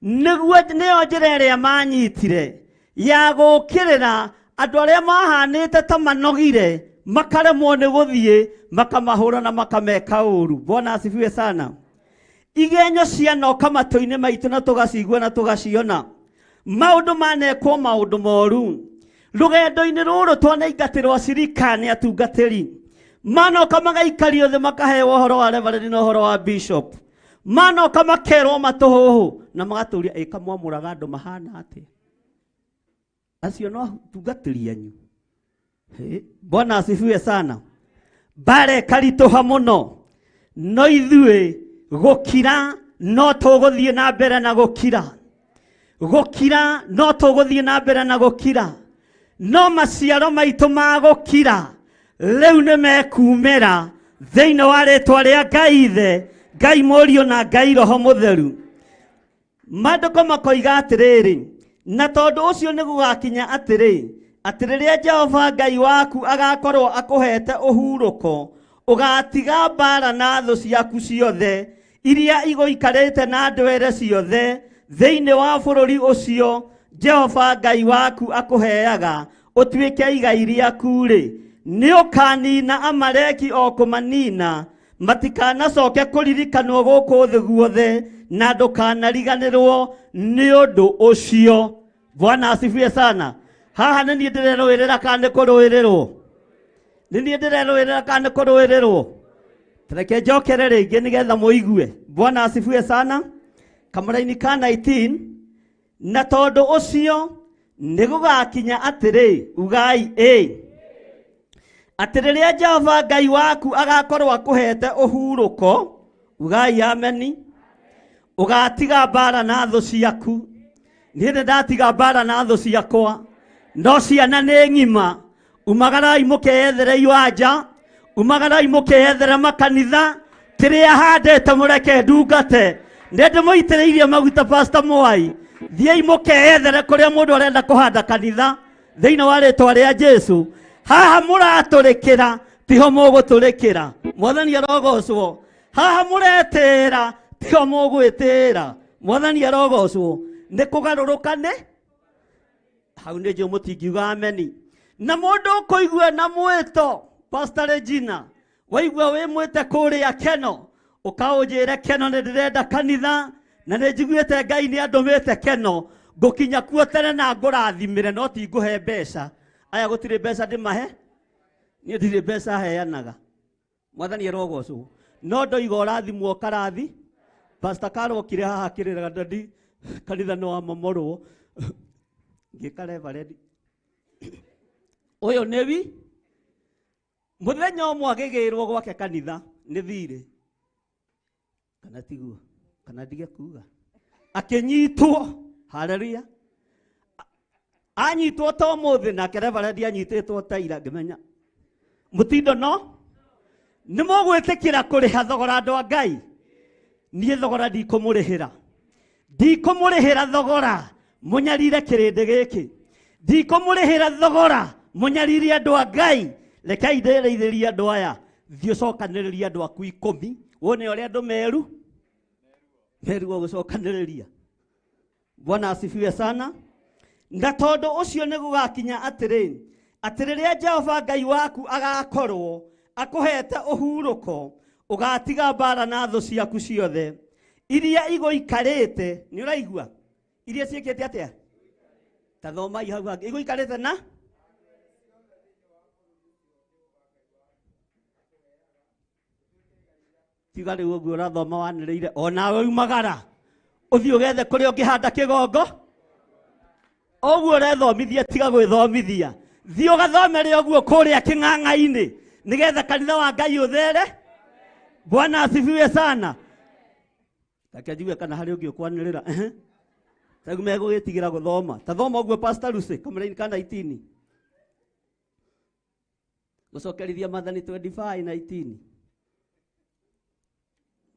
Nĩguo nĩyo njĩra ĩrĩa manyitire ya gũũkĩrĩra andũ arĩa mahanĩte ta manogire makaremwo nĩ gũthiĩ, makamahũra na makameka ũru. Bwana asifiwe sana. Igenyo cianoka matũ-inĩ maitũ na tũgacigua na tũgaciona. Maũndũ manekwo maũndũ moru. Rũgendo-inĩ rũrũ twanaingatĩrwo cirika nĩ atungatĩri. Manoka magaikario thĩ makaheo ũhoro wa reverend na ũhoro wa bishop. Manoka makerwo matũhũhũ na magatũria ĩka mwamũraga andũ mahana atĩa. Acio no atungatĩri anyu. Bwana asifiwe sana. Mbara ĩkaritũha mũno, no ithuĩ gũkira no tũgũthiĩ na mbere na gũkira. Gũkira no tũgũthiĩ na mbere na gũkira. No maciaro maitũ ma gũkira rĩu nĩ mekumĩra thĩinĩ wa rĩtwa rĩa Ngai Ithe, Ngai Mũriũ na Ngai Roho Mũtheru. Maandĩko makoiga atĩrĩrĩ, na tondũ ũcio nĩ gũgakinya atĩrĩ, atĩ rĩrĩa Jehova Ngai waku agakorwo akũhete ũhurũko, ũgatiga mbara na thũ ciaku ciothe iria igũikarĩte na ndwere ciothe thĩinĩ wa bũrũri ũcio Jehova Ngai waku akũheaga ũtuĩke igai rĩaku-rĩ, nĩũkanina Amaleki o kũmanina, matikanacoke kũririkanwo gũkũ thĩ guothe, na ndũkanariganĩrwo nĩ ũndũ ũcio. Bwana asifiwe sana. Haha nĩ niĩ ndĩrerũĩrĩra kana nĩ kũrũĩrĩrwo? Nĩ niĩ ndĩrerũĩrĩra kana nĩ kũrũĩrĩrwo? Reke njokere rĩngĩ nĩgetha mũigue. Bwana asifiwe sana. Kamũraini ka 19, na tondũ ũcio nĩ gũgakinya atĩrĩ, ugai ĩ, atĩ rĩrĩa Jehova Ngai waku agakorwo akũhete ũhurũko, ugai ameni, ũgatiga mbara na thũ ciaku. Niĩ nĩ ndatiga mbara na thũ ciakwa, no ciana nĩ ng'ima. Umagarai mũkeyethere iwanja, umagarai mũkeyethere makanitha, kĩrĩa handĩte mũreke ndungate. Nĩ ndĩmũitĩrĩirie maguta Pastor Mwai. Thiĩi mũkeyethere kũrĩa mũndũ arenda kũhanda kanitha thĩinĩ wa rĩtwa rĩa Jesu. Haha mũratũrĩkĩra tiho mũgũtũrĩkĩra. Mwathani arogocwo. Haha mũretĩĩra tiho mũgwĩtĩĩra. Mwathani arogocwo. Nĩ kũgarũrũka nĩ hau nĩ njũĩ mũtingiuga ameni. Na mũndũ ũkũigua na mwĩto, Pastor Regina, waigua wĩ mwĩte kũrĩa Keno, ũkaũnjĩre Keno nĩ ndĩrenda kanitha, na nĩ njiguĩte Ngai nĩ andũmĩte Keno, ngũkinya kuo tene na ngũrathimĩre, no ti ngũhe mbeca. Aya gũtirĩ mbeca ndĩmahe, niĩ ndirĩ mbeca heanaga. Mwathani arogocwo. No ndoiga ũrathimwo karathi. Pastor Carol okire haha akĩrĩraga, Daddy, kanitha nĩ wamomorwo. Ngĩka reverend. Ũyũ nĩ wi mũthenya ũmwe agĩgĩrwo gwake kanitha nĩ thirĩ, kana tiguo, kana ndige kuga, akĩnyitwo. Haleluya. Anyitwo ta ũmũthĩ, nake reverend anyitĩtwo ta ira, ngĩmenya mũtindo no nĩ mũgwĩtĩkĩra kũrĩha thogora andũ a Ngai. Niĩ thogora ndikũmũrĩhĩra, ndikũmũrĩhĩra thogora mũnyarire kĩrĩndĩ gĩkĩ, ndikũmũrĩhĩra thogora mũnyarire andũ a Ngai. Rekei ndĩrĩithĩrie andũ aya. Thiĩ ũcokanĩrĩrie andũ aku 10, wone ũrĩa andũ meruo gũcokanĩrĩria. Bwana asifiwe sana. Na tondũ ũcio nĩ gũgakinya atĩrĩ, atĩ rĩrĩa Jehova Ngai waku agakorwo akũhete ũhurũko, ũgatiga mbara na thũ ciaku ciothe iria igũikarĩte. Nĩ ũraigua iria ciĩkĩte atĩa? Ta thomai hau hangĩ. Igũikarĩte na tiga rĩu ũguo ũrathoma wanĩrĩire, onawe umagara ũthiĩ ũgethe kũrĩa ũngĩhanda kĩgongo. Ũguo ũrethomithia, tiga gwĩthomithia, thiĩ ũgathomere ũguo kũrĩa kĩng'ang'a-inĩ nĩgetha kanitha wa Ngai ũthere. Bwana asifiwe sana. Reke njigue kana harĩ ũngĩ ũkwanĩrĩra. Rĩu megũgĩtigĩra gũthoma. Ta thoma ũguo Pastor Lucy, kamũraini ka 19. Gũcokerithia Maathani 25 19.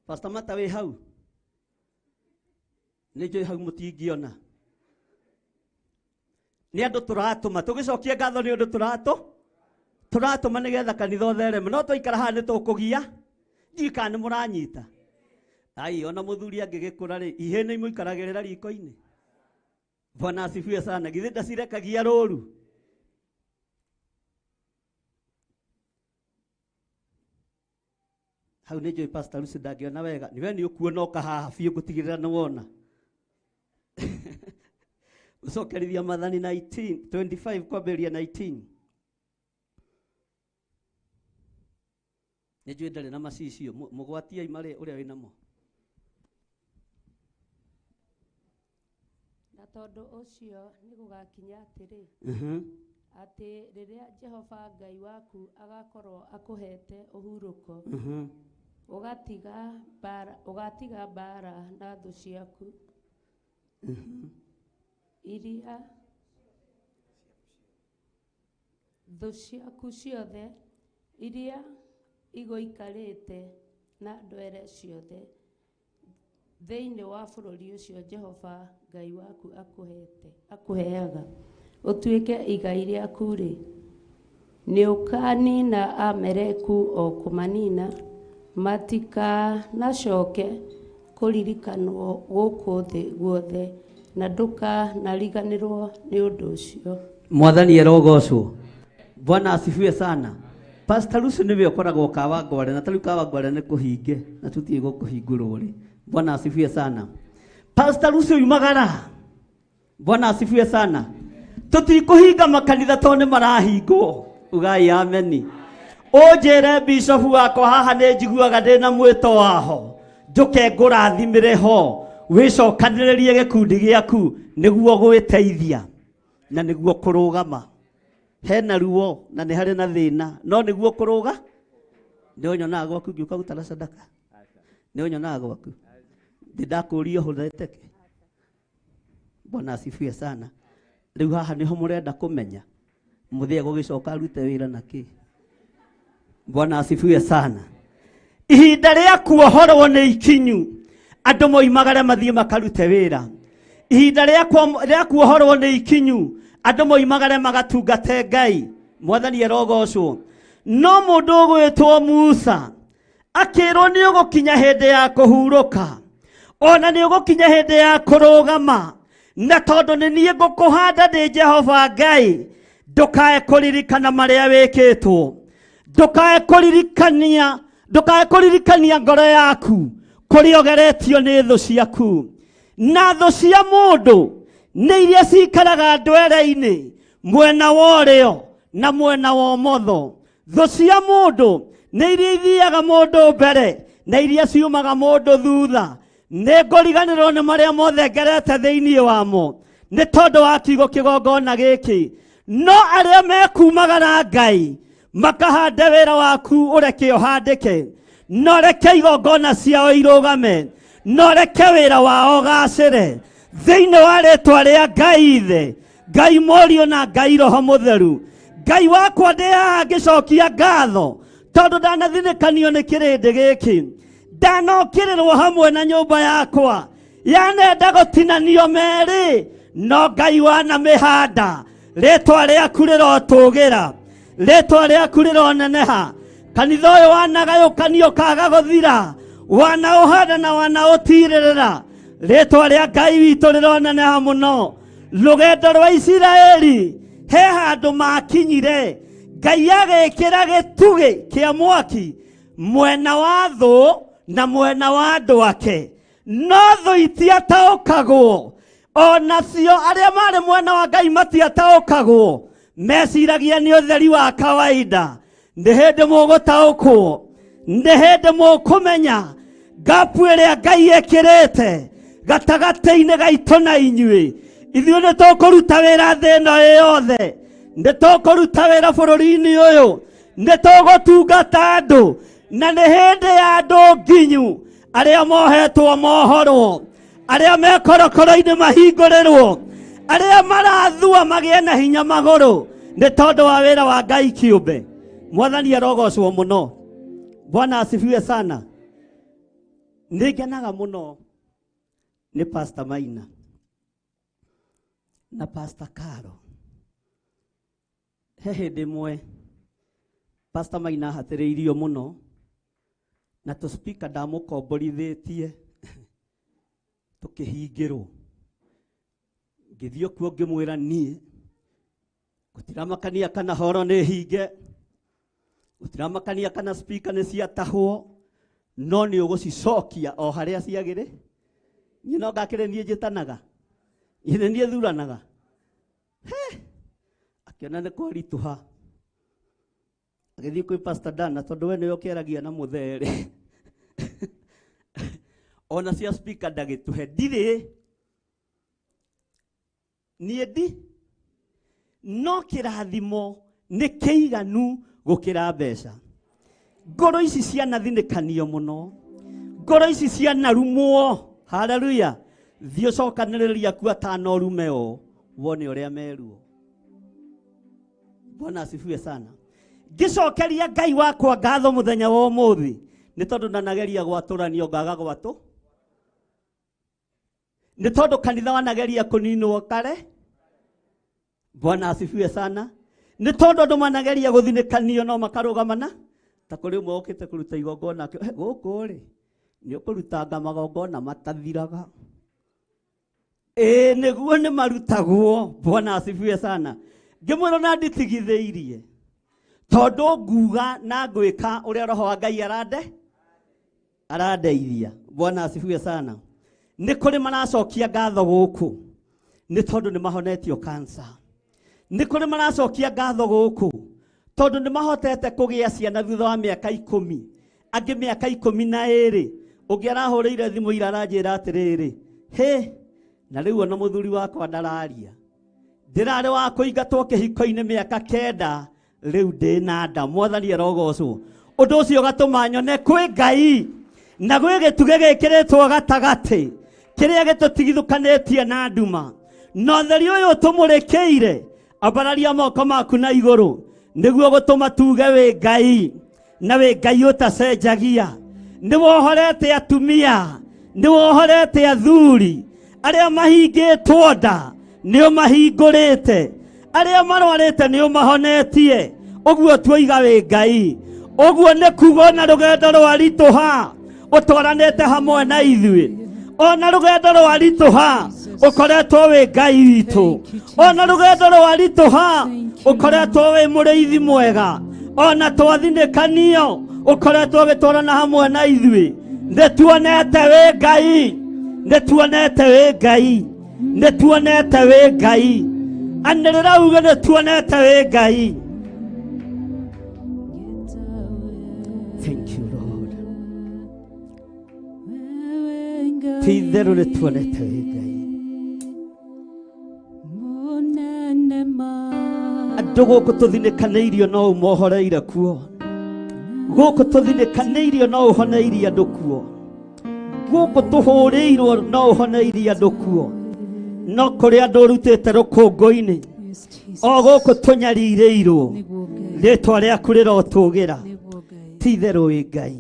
Pastor Mata wĩ hau? Nĩ njũĩ hau mũtingĩona. Nĩ andũ tũratũma, tũgĩcokie ngatho nĩ ũndũ tũratũma nĩgetha kanitha ũthereme. No twaikara haha nĩ tũkũgia. Ndiũĩ kana nĩ mũranyita. Ai, ona mũthuri angĩgĩkũra rĩ, ihĩ nĩ imũikaragĩrĩra riko-inĩ. Bwana asifiwe sana. Githĩ ndacirekagia rũru? Hau nĩ njũĩ Pastor Lucy ndangĩona wega. Nĩwe nĩ ũkuona ũka haha biũ ngũtigĩrĩra nĩ wona. Gũcokerithia Maathani 19, 25 kwambĩrĩria 19. Nĩ njũĩ ndarĩ na macicio, mũgwatiei marĩ ũrĩa wĩ namo. Na tondũ ũcio nĩ gũgakinya atĩrĩ, Atĩ rĩrĩa Jehova Ngai waku agakorwo akũhete ũhurũko, ũgatiga mbara na thũ ciaku iria thũ ciaku ciothe iria igũikarĩte na ndwere ciothe thĩinĩ wa bũrũri ũcio Jehova Ngai waku akũheaga ũtuĩke igai rĩaku-rĩ, nĩũkanina Ameleku o kũmanina, matikanacoke kũririkanwo gũkũ thĩ guothe, na ndũkanariganĩrwo nĩ ũndũ ũcio. Mwathani arogocwo. Bwana asifiwe sana. Pastor Lucy niwe ukoragwo Kawangware na tariu Kawangware nĩ kũhinge na tutiĩ gũkũhingũrwo rĩ. Bwana asifiwe sana. Pastor Lucy umagara. Bwana asifiwe sana. Tutikũhinga makanitha tondũ nĩ marahingwo. Ugai ameni. Ũnjĩre bishop wakwa haha nĩ njiguaga ndĩna mwĩto waho. Njũke ngũrathimĩre ho. Wĩcokanĩrĩrie gĩkundi gĩaku nĩguo gwĩteithia na nĩguo kũrũgama. Hena ruo na nĩ harĩ na thĩna no nĩguo kũrũga. Nĩ ũnyonaga gwaku ngĩũka gũtara sadaka. Nĩ ũnyonaga gwaku. Ndĩ ndakũria ũhũthĩte kĩ. Bwana asifiwe sana. Rĩu haha nĩho mũrenda kũmenya mũthia gũgĩcoka arute wĩra na kĩ. Bwana asifiwe sana. Ihinda rĩa kuohorwo nĩ ikinyu, andũ moimagare mathiĩ makarute wĩra. Ihinda rĩa kuohorwo nĩ ikinyu, andũ moimagare magatungate Ngai. Mwathani arogocwo. No mũndũ ũgwĩtwo Musa akĩrwo nĩ ũgũkinya hĩndĩ ya kũhurũka, ona nĩ ũgũkinya hĩndĩ ya kũrũgama, na tondũ nĩ niĩ ngũkũhanda ndĩ Jehova Ngai, ndũkae kũririkana marĩa wĩkĩtwo, ndũkae kũririkania ngoro yaku kũrĩa ũgeretio nĩ thũ ciaku. Na thũ cia mũndũ nĩ iria cikaraga ndwere-inĩ mwena wa ũrĩo na mwena wa ũmotho. Thũ cia mũndũ nĩ iria ithiaga mũndũ mbere na iria ciumaga mũndũ thutha. Nĩ ngũriganĩrwo nĩ marĩa mothe ngerete thĩinĩ wamo nĩ tondũ wa kiugo kĩgongona gĩkĩ. No arĩa mekumagara Ngai makahande wĩra waku ũreke ũhandĩke, no reke igongona ciao irũgame, no reke wĩra wao ũgacĩre thĩinĩ wa rĩtwa rĩa Ngai Ithe, Ngai Mũriũ na Ngai Roho Mũtheru. Ngai wakwa ndĩ haha ngĩcokia ngatho tondũ ndanathinĩkanio nĩ kĩrĩndĩ gĩkĩ, ndanokĩrĩrwo hamwe na nyũmba yakwa yanenda gũtinanio merĩ, no Ngai wanamĩhanda. Rĩtwa rĩaku rĩrotũgĩra, rĩtwa rĩaku rĩroneneha. Kanitha ũyũ wanagayũkanio kaga gũthira, wanaũhanda na wanaũtirĩrĩra. Rĩtwa rĩa Ngai witũ rĩroneneha mũno. Rũgendo rwa Isiraeli he handũ makinyire, Ngai agĩkĩra gĩtugĩ kĩa mwaki mwena wa thũ na mwena wa andũ ake, no thũ itiataũkagwo. Onacio arĩa marĩ mwena wa Ngai matiataũkagwo, meciragia nĩ ũtheri wa kawaida. Nĩ hĩndĩ mũgũtaũkwo, nĩ hĩndĩ mũkũmenya ngapu ĩrĩa Ngai ĩkĩrĩte gatagatĩ-inĩ gaitũ na inyuĩ. Ithuĩ nĩ tũkũruta wĩra thĩ ĩno ĩ yothe, nĩ tũkũruta wĩra bũrũri-inĩ ũyũ, nĩ tũgũtungata andũ, na nĩ hĩndĩ ya andũ nginyu arĩa mohetwo mohorwo, arĩa me korokoro-inĩ mahingũrĩrwo, arĩa marathua magĩe na hinya magũrũ nĩ tondũ wa wĩra wa Ngai kĩũmbe. Mwathani arogocwo mũno. Bwana asifiwe sana. Nĩ ngenaga mũno nĩ Pastor Maina na Pastor Caro. He hĩndĩ ĩmwe Pastor Maina ahatĩrĩirio mũno na tũ speaker ndamũkomborithĩtie tũkĩhingĩrwo. Ngĩthiĩ kuo ngĩmwĩra niĩ gũtiramakania kana horo nĩ hinge, gũtiramakania kana speaker nĩ ciatahwo, no nĩ ũgũcicokia o harĩa ciagĩrĩ. Niĩ no ngakĩrĩ niĩ njĩtanaga, niĩ nĩ niĩ thuranaga. Akĩona nĩ kwaritũha, agĩthiĩ kwĩ Pastor Dana tondũ we nĩwe ũkĩaragia na mũthere. Ona cia speaker ndagĩtũhe ndirĩ niĩ ndi No kĩrathimo nĩ kĩiganu gũkĩra mbeca. Ngoro ici cianathinĩkanio mũno, ngoro ici cianarumwo. Haleluya. Thiĩ ũcokanĩrĩria ku atano ũrume o wone ũrĩa meruo. Bwana asifiwe sana. Ngĩcokeria Ngai wakwa ngatho mũthenya wa ũmũthĩ nĩ tondũ ndanageria gwatũranio ngaga gwatũ, nĩ tondũ kanitha wanageria kũninwo kare. Bwana asifiwe sana. Nĩ tondũ andũ manageria gũthinĩkanio no makarũgamana. Ta kũrĩ ũmwe ũkĩte kũruta igongona gũkũ rĩ, nĩ ũkũrutanga magongona matathiraga. Ĩĩ nĩguo nĩ marutagwo. Bwana asifiwe sana. Ngĩmwĩra na nditigithĩirie tondũ nguga na ngwĩka ũrĩa Roho wa Ngai arandeithia. Bwana asifiwe sana. Nĩ kũrĩ maracokia ngatho gũkũ nĩ tondũ nĩ mahonetio cancer. Nĩ kũrĩ maracokia ngatho gũkũ tondũ nĩ mahotete kũgĩa ciana thutha wa mĩaka 10, angĩ mĩaka 12. Ũngĩ arahũrĩire thimũ ira aranjĩra atĩrĩrĩ, hĩ, na rĩu ona mũthuri wakwa ndararia, ndĩrarĩ wa kũingatwo kĩhiko-inĩ mĩaka 9, rĩu ndĩ na nda. Mwathani arogocwo. Ũndũ ũcio ũgatũma nyone kwĩ Ngai na gwĩ gĩtugĩ gĩkĩrĩtwo gatagatĩ kĩrĩa gĩtũtigithũkanĩtie na nduma, na ũtheri ũyũ ũtũmũrĩkĩire. Ambararia moko maku na igũrũ nĩguo gũtũma tuge wĩ Ngai, na wĩ Ngai ũtacenjagia. Nĩ wohorete atumia, nĩ wohorete athuri, arĩa mahingĩtwo nda nĩ ũmahingũrĩte, arĩa marwarĩte nĩ ũmahonetie. Ũguo tuoiga wĩ Ngai. Ũguo nĩ kuga ona rũgendo rwaritũha ũtwaranĩte hamwe na ithuĩ. Ona rũgendo rwaritũha ũkoretwo wĩ Ngai witũ. Ona rũgendo rwaritũha ũkoretwo wĩ mũrĩithi mwega. Ona twathinĩkanio ũkoretwo ũgĩtwarana hamwe na ithuĩ. Nĩ tuonete wĩ Ngai, nĩ tuonete wĩ Ngai, nĩ tuonete wĩ Ngai. Anĩrĩra uge nĩ tuonete wĩ Ngai. Thank you Lord. Ti itherũ nĩ tuonete wĩ Ngai. Andũ gũkũ tũthinĩkanĩirio no ũmohoreire kuo, gũkũ tũthinĩkanĩirio no ũhoneirie andũ kuo, gũkũ tũhũrĩirwo no ũhoneirie andũ kuo. No kũrĩ andũ ũrutĩte rũkũngũ-inĩ, o gũkũ tũnyarirĩirwo, rĩtwa rĩaku rĩrotũgĩra. Ti itherũ wĩ Ngai.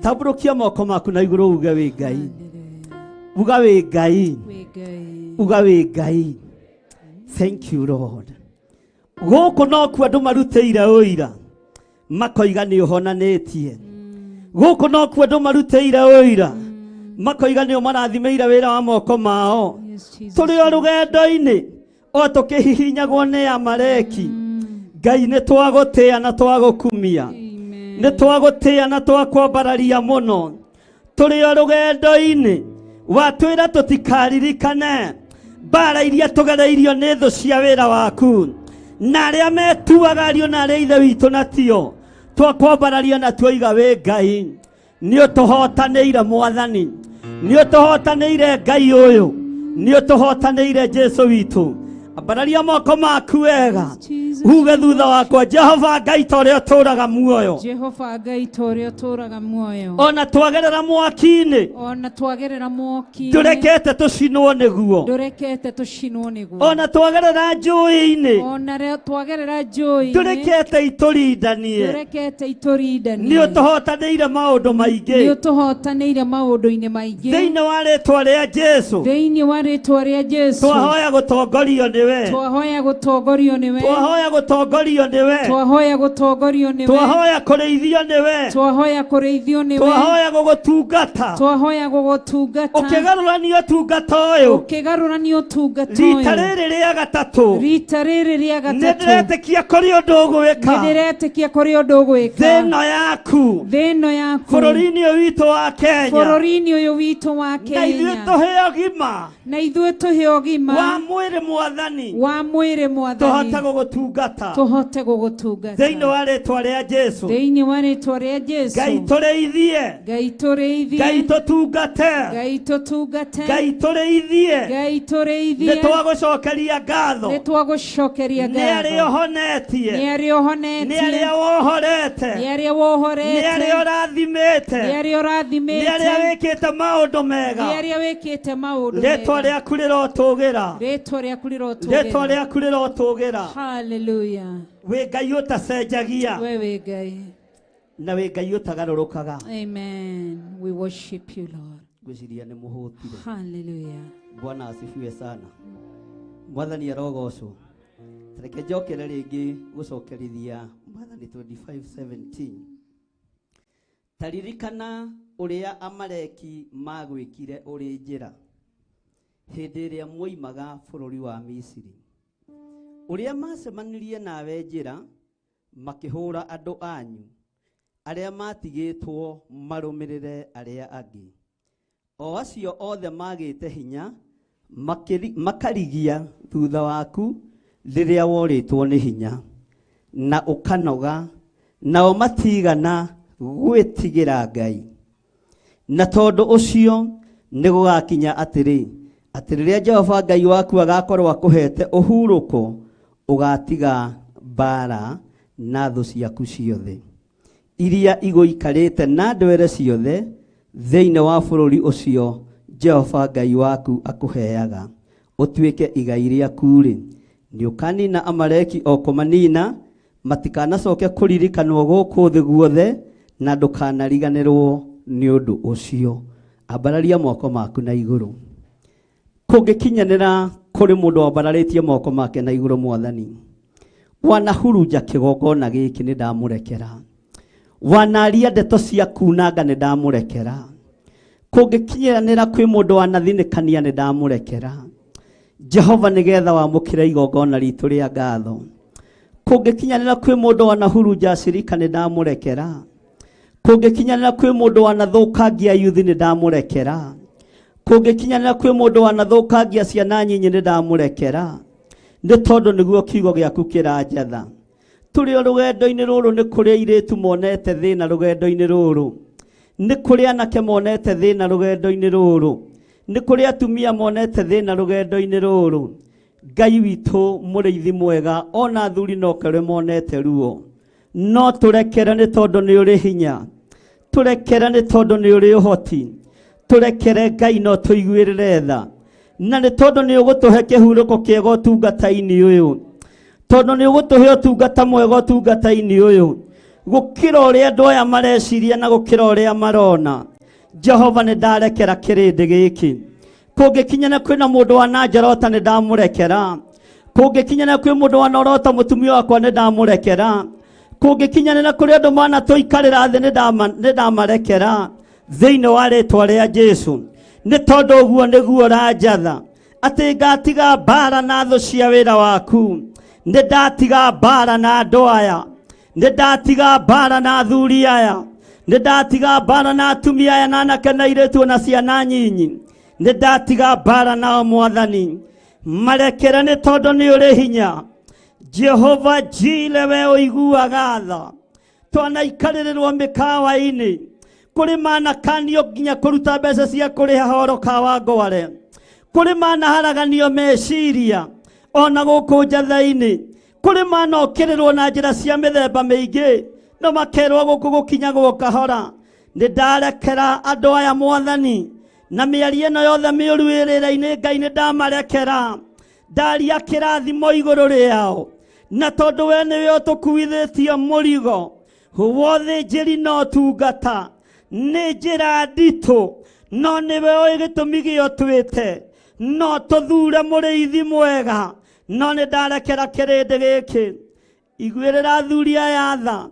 Tambũrũkia moko maku na igũrũ uge wĩ Ngai. Uga wĩ Ngai. Uga wĩ Ngai. Thank you Lord. Gũkũ nokuo andũ marutĩire ũira makoiga nĩ ũhonanĩtie. Gũkũ nokuo andũ marutĩire ũira makoiga nĩ ũmarathimĩire wĩra wa moko mao. Tũrĩ o rũgendo-inĩ o tũkĩhihinyagwo nĩ Amaleki. Ngai nĩ twagũtĩa na twagũkumia, nĩ twagũtĩa na twakwambararia mũno. Tũrĩ o rũgendo-inĩ watwĩra tũtikaririkane mbara iria tũgereirio nĩ thũ cia wĩra waku, na arĩa metuaga ariũ na arĩa ithe witũ natio. Twakwambararia na tuoiga wĩ Ngai. Nĩ ũtũhotanĩire Mwathani, nĩ ũtũhotanĩire Ngai ũyũ, nĩ ũtũhotanĩire Jesu witũ. Ambararia moko maku wega uge thutha wakwa, Jehova Ngai ta ũrĩa ũtũũraga muoyo. Jehova Ngai ta ũrĩa ũtũũraga muoyo. Ona twagerera mwaki-inĩ, ona twagerera mwaki-inĩ, ndũrekete tũcinwo nĩguo. Ndũrekete tũcinwo nĩguo. Ona twagerera njũĩ-inĩ, ona twagerera njũĩ-inĩ, ndũrekete itũrindanie. Ndũrekete itũrindanie. Nĩ ũtũhotanĩire maũndũ maingĩ. Nĩ ũtũhotanĩire maũndũ-inĩ maingĩ. Thĩinĩ wa rĩtwa rĩa Jesu, thĩinĩ wa rĩtwa rĩa Jesu, twahoya gũtongorio nĩwe. Twahoya gũtongorio nĩwe. Twahoya gũtongorio nĩwe. Twahoya gũtongorio nĩwe. Twahoya kũrĩithio nĩwe. Twahoya kũrĩithio nĩwe. Twahoya gũgũtungata. Twahoya gũgũtungata. Ũkĩgarũrania ũtungata ũyũ. Ũkĩgarũrania ũtungata ũyũ. Rita rĩrĩ rĩa gatatũ. Rita rĩrĩ rĩa gatatũ. Nĩndĩretĩkia kũrĩ ũndũ ũgwĩka. Nĩndĩretĩkia kũrĩ ũndũ ũgwĩka. Thĩ ĩno yaku. Thĩ ĩno yaku. Bũrũri-inĩ ũyũ witũ wa Kenya. bbũrũri- ũyũ witũ wa Kenya. Na ithuĩ tũhe ũgima. Na ithuĩ tũhe ũgima. Wa mwĩrĩ Mwathani. Mwathani Wa mwĩrĩ Mwathani. Tũhote gũgũtungata. Tũhote gũgũtungata. Thĩinĩ wa rĩtwa rĩa Jesu. Thĩinĩ wa rĩtwa rĩa Jesu. Ngai tũrĩithie. Ngai tũrĩithie. Ngai tũtungate. Ngai tũtungate. Ngai tũrĩithie. Ngai tũrĩithie. Nĩ twagũcokeria ngatho. Nĩ twagũcokeria Nĩ ngatho. arĩa ũhonetie. Nĩ arĩa ũhonetie. Nĩ arĩa wohorete. Nĩ arĩa wohorete. Nĩ arĩa ũrathimĩte. Nĩ arĩa ũrathimĩte. Nĩ arĩa wĩkĩte maũndũ mega. Nĩ arĩa wĩkĩte maũndũ mega. Rĩtwa rĩaku rĩrotũgĩra. Rĩtwa rĩaku rĩrotũgĩra. Rĩtwa rĩaku rĩrotũgĩra. Hallelujah. Wĩ Ngai ũtacenjagia. We wĩ Ngai. Na wĩ Ngai ũtagarũrũkaga. Amen. We worship you, Lord. Ngwĩciria nĩ mũhũtire. Hallelujah. Bwana asifiwe sana. Mwathani arogocwo. Reke njokere rĩngĩ gũcokerithia Mwathani 25:17. Taririkana ũrĩa Amaleki magwĩkire ũrĩ njĩra hĩndĩ ĩrĩa mwoimaga bũrũri wa Misiri. Ũrĩa macemanirie nawe njĩra makĩhũra andũ anyu arĩa matigĩtwo marũmĩrĩre arĩa angĩ. O acio othe magĩte hinya makarigia thutha waku rĩrĩa worĩtwo nĩ hinya na ũkanoga, nao matigana gwĩtigĩra Ngai. Na tondũ ũcio nĩ gũgakinya atĩrĩ, atĩ rĩrĩa Jehova Ngai waku agakorwo akũhete ũhurũko, ũgatiga mbara na thũ ciaku ciothe iria igũikarĩte na ndwere ciothe thĩinĩ wa bũrũri ũcio Jehova Ngai waku akũheaga ũtuĩke igai rĩaku-rĩ, nĩũkanina Amaleki o kũmanina, matikanacoke kũririkanwo gũkũ thĩ guothe, na ndũkanariganĩrwo nĩ ũndũ ũcio. Ambararia moko maku na igũrũ. Kũngĩkinyanĩra kũrĩ mũndũ wambararĩtie moko make na igũrũ, Mwathani, wanahurunja kĩgongona gĩkĩ nĩ ndamũrekera. Wanaria ndeto cia kunanga nĩ ndamũrekera. Kũngĩkinyanĩra kwĩ mũndũ wanathinĩkania nĩ ndamũrekera. Jehova nĩgetha wamũkĩre igongona ritũ rĩa ngatho. Kũngĩkinyanĩra kwĩ mũndũ wanahurunja acirika nĩ ndamũrekera. Kũngĩkinyanĩra kwĩ mũndũ wanathũkangia yuthi nĩ ndamũrekera. Kũngĩkinyanĩra kwĩ mũndũ wanathũkangia ciana nyinyi nĩ ndamũrekera. Nĩ tondũ nĩguo kiugo gĩaku kĩranjatha. Tũrĩ o rũgendo-inĩ rũrũ nĩ kũrĩ airĩtu monete thĩna rũgendo-inĩ rũrũ. Nĩ kũrĩ anake monete thĩna rũgendo-inĩ rũrũ. Nĩ kũrĩ atumia monete thĩna rũgendo-inĩ rũrũ. Ngai witũ mũrĩithi mwega, ona athuri no kĩrĩ monete ruo. No tũrekere nĩ tondũ nĩ ũrĩ hinya. Tũrekere nĩ tondũ nĩ ũrĩ ũhoti. Tũrekere Ngai no tũiguĩrĩre tha. Na nĩ tondũ nĩ ũgũtũhe kĩhurũko kĩega ũtungata-inĩ ũyũ. Tondũ nĩ ũgũtũhe ũtungata mwega ũtungata-inĩ ũyũ. Gũkĩra ũrĩa andũ aya mareciria na gũkĩra ũrĩa marona. Jehova nĩ ndarekera kĩrĩndĩ gĩkĩ. Kũngĩkinyana kwĩna mũndũ wananjorota nĩ ndamũrekera. Kũngĩkinyana kwĩ mũndũ wanorota mũtumia wakwa nĩ ndamũrekera. Kũngĩkinyanĩra kũrĩ andũ manatũikarĩra thĩ nĩ ndamarekera. Thĩinĩ wa rĩtwa rĩa Jesu. Nĩ tondũ ũguo nĩguo ũranjatha atĩ ngatiga mbara na thũ cia wĩra waku. Nĩ ndatiga mbara na andũ aya. Nĩ ndatiga mbara na athuri aya. Nĩ ndatiga mbara na atumia aya na anake na airĩtu na ciana nyinyi. Nĩ ndatiga mbara nao Mwathani. Marekere nĩ tondũ nĩ ũrĩ hinya. Jehova Jire we ũiguaga tha. Twanaikarĩrĩrwo mĩkawa-inĩ. Kũrĩ manakanio nginya kũruta mbeca cia kũrĩha horo Kawangware. Kũrĩ manaharaganio meciria ona gũkũ njatha-inĩ. Kũrĩ manokĩrĩrwo na njĩra cia mĩthemba mĩingĩ no makerwo gũkũ gũkinyagwo kahora. Nĩ ndarekera andũ aya Mwathani, na mĩario ĩno yothe mĩũru ĩ rĩera-inĩ Ngai nĩ ndamarekera. Ndaria kĩrathimo igũrũ rĩao. Na tondũ we nĩwe ũtũkuithĩtie mũrigo wothĩnjĩri na ũtungata, nĩ njĩra nditũ, no nĩwe ũĩ gĩtũmi gĩa ũtuĩte. No tũthure mũrĩithi mwega, no nĩ ndarekera kĩrĩndĩ gĩkĩ. Iguĩrĩra athuri aya tha,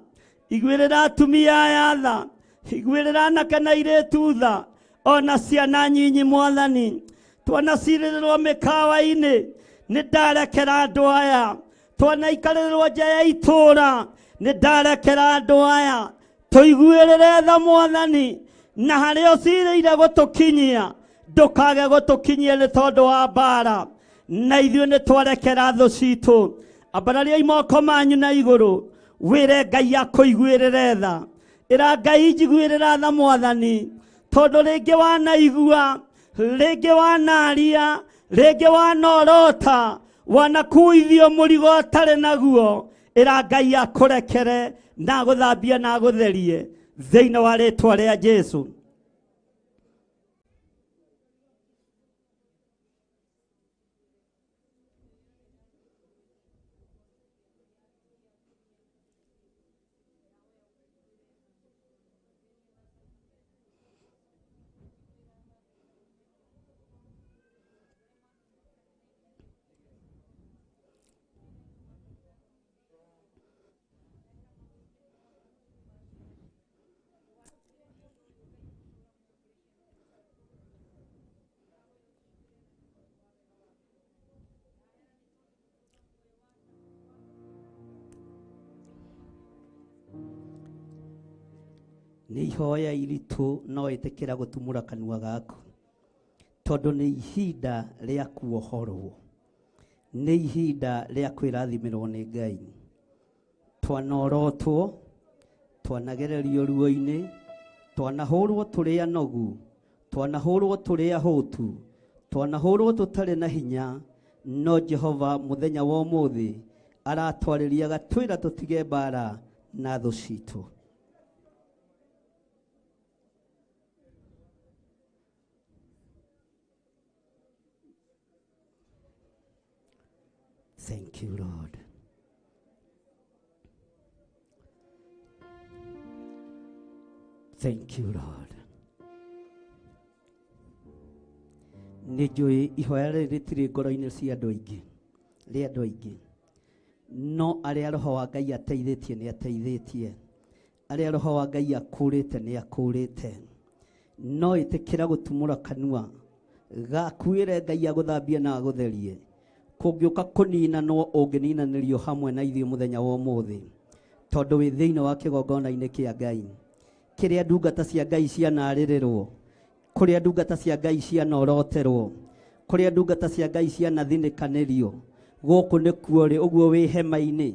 iguĩrĩra atumia aya tha, iguĩrĩra anake na airĩtu tha, ona ciana nyinyi Mwathani. Twanacirĩrĩrwo mĩkawa-inĩ, nĩ ndarekera andũ aya. Twanaikarĩrĩrwo nja ya itũũra, nĩ ndarekera andũ aya. Tũiguĩrĩre tha Mwathani, na harĩa ũcirĩire gũtũkinyia ndũkage gũtũkinyia nĩ tondũ wa mbara. Na ithuĩ nĩ twarekera thũ citũ. Ambarariai moko manyu na igũrũ, wĩre Ngai akũiguĩrĩre tha. Ĩra Ngai njiguĩrĩra tha Mwathani, tondũ rĩngĩ wanaigua, rĩngĩ wanaria, rĩngĩ wanorota, wanakuithio mũrigo ũtarĩ naguo. Ĩra Ngai akũrekere na agũthambie na agũtherie thĩinĩ wa rĩtwa rĩa Jesũ. Nĩ ihoya iritũ no ĩtĩkĩra gũtumũra kanua gaku, tondũ nĩ ihinda rĩa kuohorwo, nĩ ihinda rĩa kwĩrathimĩrwo nĩ Ngai. Twanorotwo, twanagererio ruo-inĩ, twanahũrwo tũrĩ anogu, twanahũrwo tũrĩ ahũtu, twanahũrwo tũtarĩ na hinya, no Jehova mũthenya wa ũmũthĩ aratwarĩria agatwĩra tũtige mbara na thũ citũ. Thank you, Lord. Thank you, Lord. Nĩ njũĩ ihoya rĩrĩ rĩtirĩ ngoro-inĩ cia andũ aingĩ, rĩa andũ aingĩ, no arĩa Roho wa Ngai ateithĩtie nĩ ateithĩtie, arĩa Roho wa Ngai akũrĩte nĩ akũrĩte. No ĩtĩkĩra gũtumũra kanua gakuĩre Ngai agũthambie na agũtherie. Kũngĩũka kũninanwo ũngĩninanĩrio hamwe na ithuĩ mũthenya wa ũmũthĩ, tondũ wĩ thĩinĩ wa kĩgongona-inĩ kĩa Ngai, kĩrĩa ndungata cia Ngai cianarĩrĩrwo, kũrĩa ndungata cia Ngai cianoroterwo, kũrĩa ndungata cia Ngai cianathinĩkanĩrio, gũkũ nĩkuo rĩ ũguo wĩ hema-inĩ.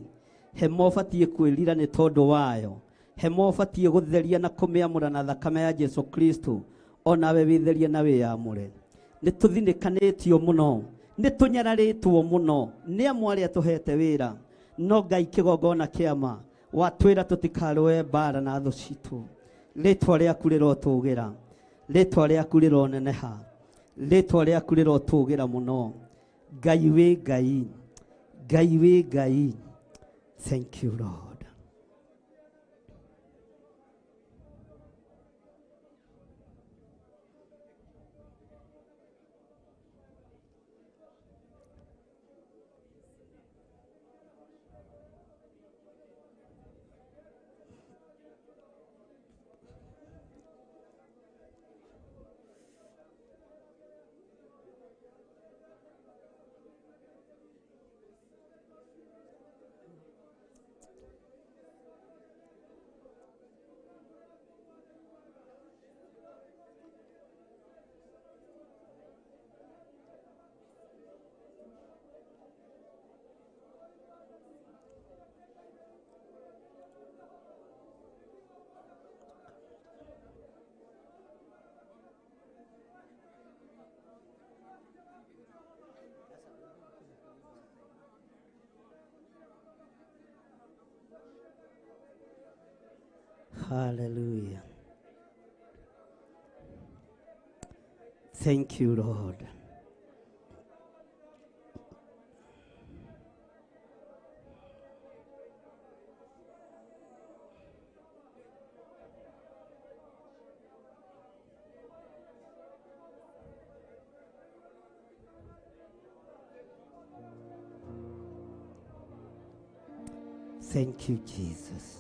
Hema ũbatiĩ kwĩrira nĩ tondũ wayo, hema ũbatiĩ gũtheria na kũmĩamũra na thakame ya Jesu Kristo, onawe wĩtherie na wĩyamũre. Nĩ tũthinĩkanĩtio mũno, nĩ tũnyararĩtwo mũno nĩ amwe arĩa tũhete wĩra, no Ngai kĩgongona kĩama watwĩra tũtikarũe mbara na thũ citũ. Rĩtwa rĩaku rĩrotũgĩra, rĩtwa rĩaku rĩroneneha, rĩtwa rĩaku rĩrotũgĩra mũno. Ngai wĩ Ngai, Ngai wĩ Ngai. Thank you, Lord. Hallelujah. Thank you, Lord. Thank you, Jesus.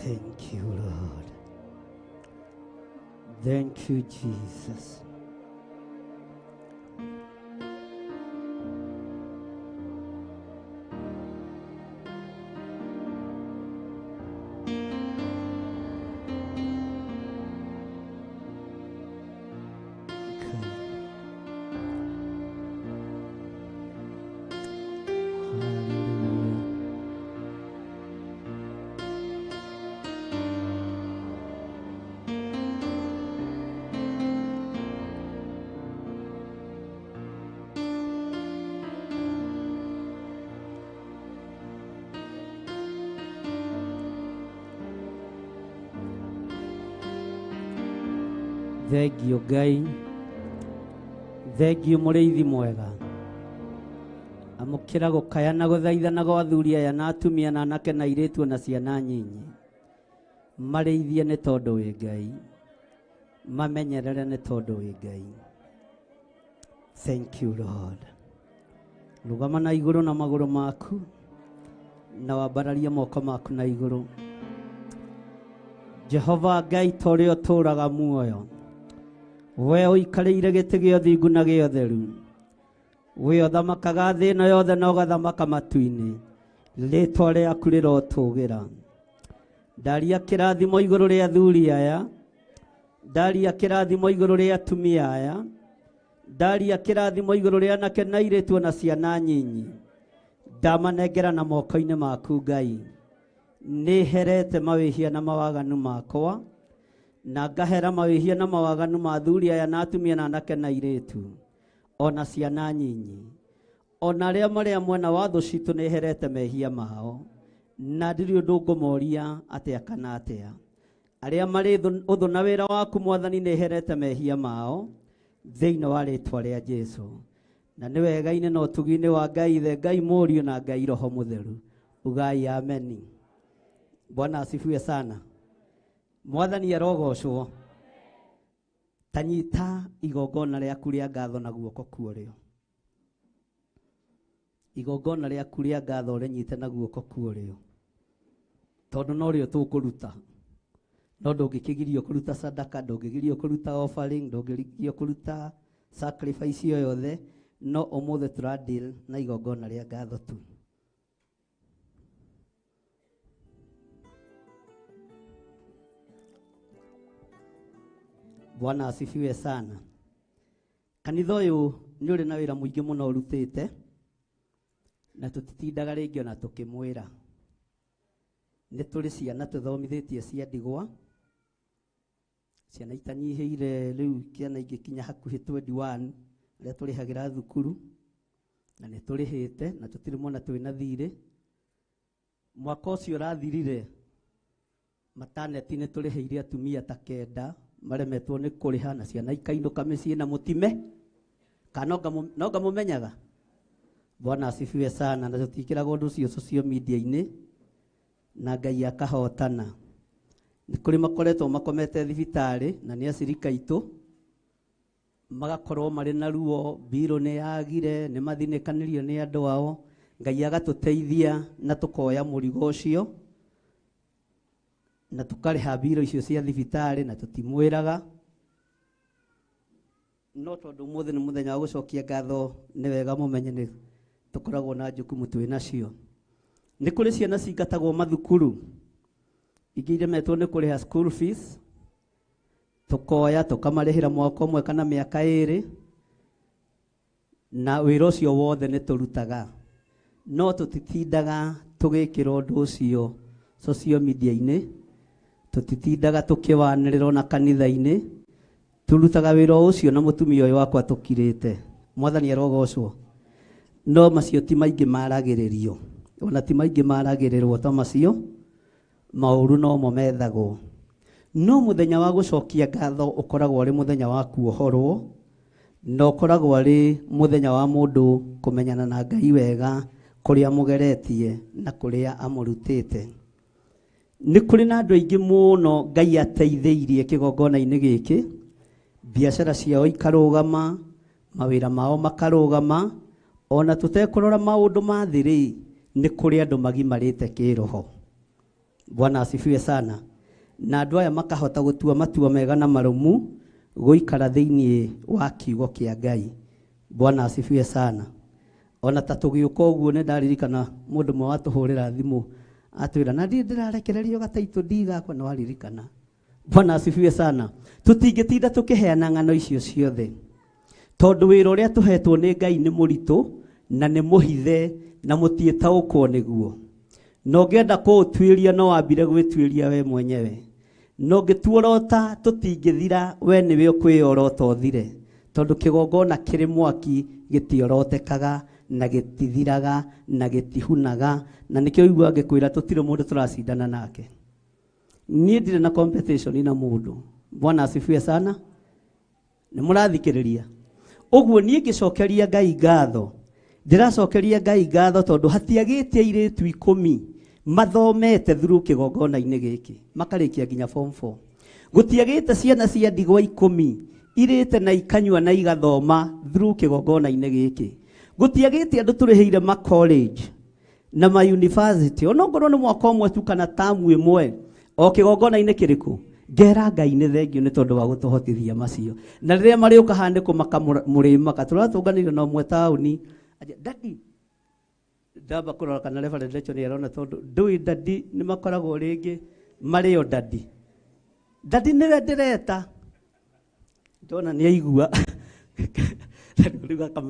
Thank you, Lord. Thank you, Jesus. Thengio Ngai, thengio mũrĩithi mwega. Amũkĩra gũkaya na gũthaithana gwa athuri aya na atumia na anake na airĩtu na ciana nyinyi. Marĩithie nĩ tondũ wĩ Ngai, mamenyerere nĩ tondũ wĩ Ngai. Thank you, Lord. Rũgama na igũrũ na magũrũ maku na wambararie moko maku na igũrũ. Jehova Ngai ta ũrĩa ũtũũraga muoyo, we ũikarĩire gĩtĩ gĩa ũthingu na gĩa ũtheru, we ũthamakaga thĩ ĩno yothe na ũgathamaka matu-inĩ, rĩĩtwa rĩaku rĩrotũgĩra. Ndaria kĩrathimo igũrũ rĩa athuri aya, ndaria kĩrathimo igũrũ rĩa atumia aya, ndaria kĩrathimo igũrũ rĩa anake na airĩtu na ciana nyinyi. Ndamanengera na moko-inĩ maku Ngai. Nĩherete mawĩhia na mawaganu makwa, na ngahera mawĩhia na mawaganu ma athuri aya na atumia na anake na airĩtu ona ciana nyinyi, ona arĩa marĩa mwena wa thũ citũ nĩherete mehia mao, na ndirĩ ũndũ ngũmoria atĩa kana atĩa. Arĩa marĩ ũthũ na wĩra waku Mwathani nĩherete mehia mao thĩinĩ wa rĩtwa rĩa Jesũ. Na nĩ wega-inĩ na ũtugi-inĩ wa Ngai Ithe, Ngai Mũriũ na Ngai Roho Mũtheru. Ugai ameni. Bwana asifiwe sana. Mwathani arogocwo. Tanyita igongona rĩaku rĩa ngatho na guoko kuorĩo. Igongona rĩaku rĩa ngatho ũrĩnyite na guoko kuorĩo, tondũ norĩo tũkũruta. No ndũngĩkĩgirio kũruta sadaka, ndũngĩgirio kũruta offering, ndũngĩgirio kũruta sacrifice o yothe, no ũmũthĩ tũra deal na igongona rĩa ngatho tu. Bwana asifiwe sana. Kanitha ũyũ nĩ ũrĩ na wĩra mũingĩ mũno ũrutĩte, na tũtitindaga rĩngĩ ona tũkĩmwĩra. Nĩ tũrĩ ciana tũthomithĩtie cia ndigwa, ciana itanyihĩire rĩu ciana ingĩkinya hakuhĩ 21 arĩa tũrĩhagĩra thukuru, na nĩ tũrĩhĩte na tũtirĩ mwana twĩna thirĩ. Mwaka ũcio ũrathirire mataneti nĩ tũrĩhĩire atumia ta 9 maremetwo nĩ kũrĩha na ciana ikainũka mĩciĩ na mũtime kana no ngamũmenyaga. Bwana asifiwe sana. Na tũtikĩraga ũndũ ũcio social media-inĩ na Ngai akahotana. Nĩ kũrĩ makoretwo makomete thibitarĩ na nĩ acirika aitũ, magakorwo marĩ na ruo, mbirũ nĩ yagire, nĩ mathinĩkanĩrio nĩ andũ ao. Ngai agatũteithia na tũkoya mũrigo ũcio na tũkarĩha mbirũ icio cia thibitarĩ na tũtimwĩraga. No tondũ ũmũthĩ nĩ mũthenya wa gũcokia ngatho, nĩ wega mũmenye nĩ tũkoragwo na jukumu twĩ nacio. Nĩ kũrĩ ciana cingatagwo mathukuru, ingĩ iremetwo nĩ kũrĩha school fees, tũkoya tũkamarĩhĩra mwaka ũmwe kana mĩaka 2, na wĩra ũcio wothe nĩ tũrutaga. No tũtitindaga tũgĩkĩra ũndũ ũcio social media-inĩ, tũtitindaga tũkĩwanĩrĩra ona kanitha-inĩ, tũrutaga wĩra ũcio na mũtumia ũyũ wakwa tũkirĩte. Mwathani arogocwo. No macio ti maingĩ maragĩrĩrio, ona ti maingĩ maragĩrĩrwo ta macio, maũru nomo methagwo. No mũthenya wa gũcokia ngatho ũkoragwo ũrĩ mũthenya wa kuohorwo, na ũkoragwo arĩ mũthenya wa mũndũ kũmenyana na Ngai wega, kũrĩa amũgeretie na kũrĩa amũrutĩte. Nĩ kũrĩ na andũ aingĩ mũno Ngai ateithĩirie kĩgongona-inĩ gĩkĩ, biacara ciao ikarũgama, mawĩra mao makarũgama, ona tũtekũrora maũndũ ma thĩ rĩ, nĩ kũrĩ andũ magimarĩte kĩroho. Bwana asifiwe sana. Na andũ aya makahota gũtua matua mega na marũmu gũikara thĩinĩ wa kiugo kĩa Ngai. Bwana asifiwe sana. Ona ta tũgĩũka ũguo nĩ ndaririkana mũndũ ũmwe watũhũrĩra thimũ atwĩra na ndiĩ ndĩrarekererio gataitũ ndigakwa na waririkana. Bwana asifiwe sana. Tũtingĩtinda tũkĩheana ng'ano icio ciothe tondũ wĩra ũrĩa tũhetwo nĩ Ngai nĩ mũritũ na nĩ mũhithe na mũtiĩtaũkwo nĩguo. Na ũngĩenda kũũtuĩria no wambire gwĩtuĩria we mwenyewe. Na ũngĩtuorota tũtingĩthira we nĩwe ũkwĩyorota ũthire, tondũ kĩgongona kĩrĩ mwaki gĩtiorotekaga na gĩtithiraga na gĩtihunaga, na nĩkĩo ũiguaga ngĩkwĩra tũtirĩ mũndũ tũracindana nake. Niĩ ndirĩ na competition na mũndũ. Bwana asifiwe sana. Nĩ mũrathikĩrĩria? Ũguo niĩ ngĩcokeria Ngai ngatho, ndĩracokeria Ngai ngatho tondũ hatiagĩte airĩtu 10 mathomete through kĩgongona-inĩ gĩkĩ makarĩkia nginya form 4. Gũtiagĩte ciana cia ndigwa 10 irĩte na ikanyua na igathoma through kĩgongona-inĩ gĩkĩ. Gũtiagĩte andũ tũrĩhĩire ma college na ma university onokorwo nĩ mwaka ũmwe tu kana tamu ĩmwe o kĩgongona-inĩ kĩrĩkũ. Ngera Ngai nĩ thengio nĩ tondũ wa gũtũhotithia macio. Na rĩrĩa marĩũka haha nĩ kũmaka mũrĩmaka, tũratũnganĩire na ũmwe taũni. Anja, Daddy, ndamba kũrora kana Reverend Rachel nĩ arona tondũ ndũĩ daddy nĩ makoragwo rĩngĩ marĩ o daddy. Daddy nĩwe ndĩreta. Ndona nĩ aigua. Rĩu gaka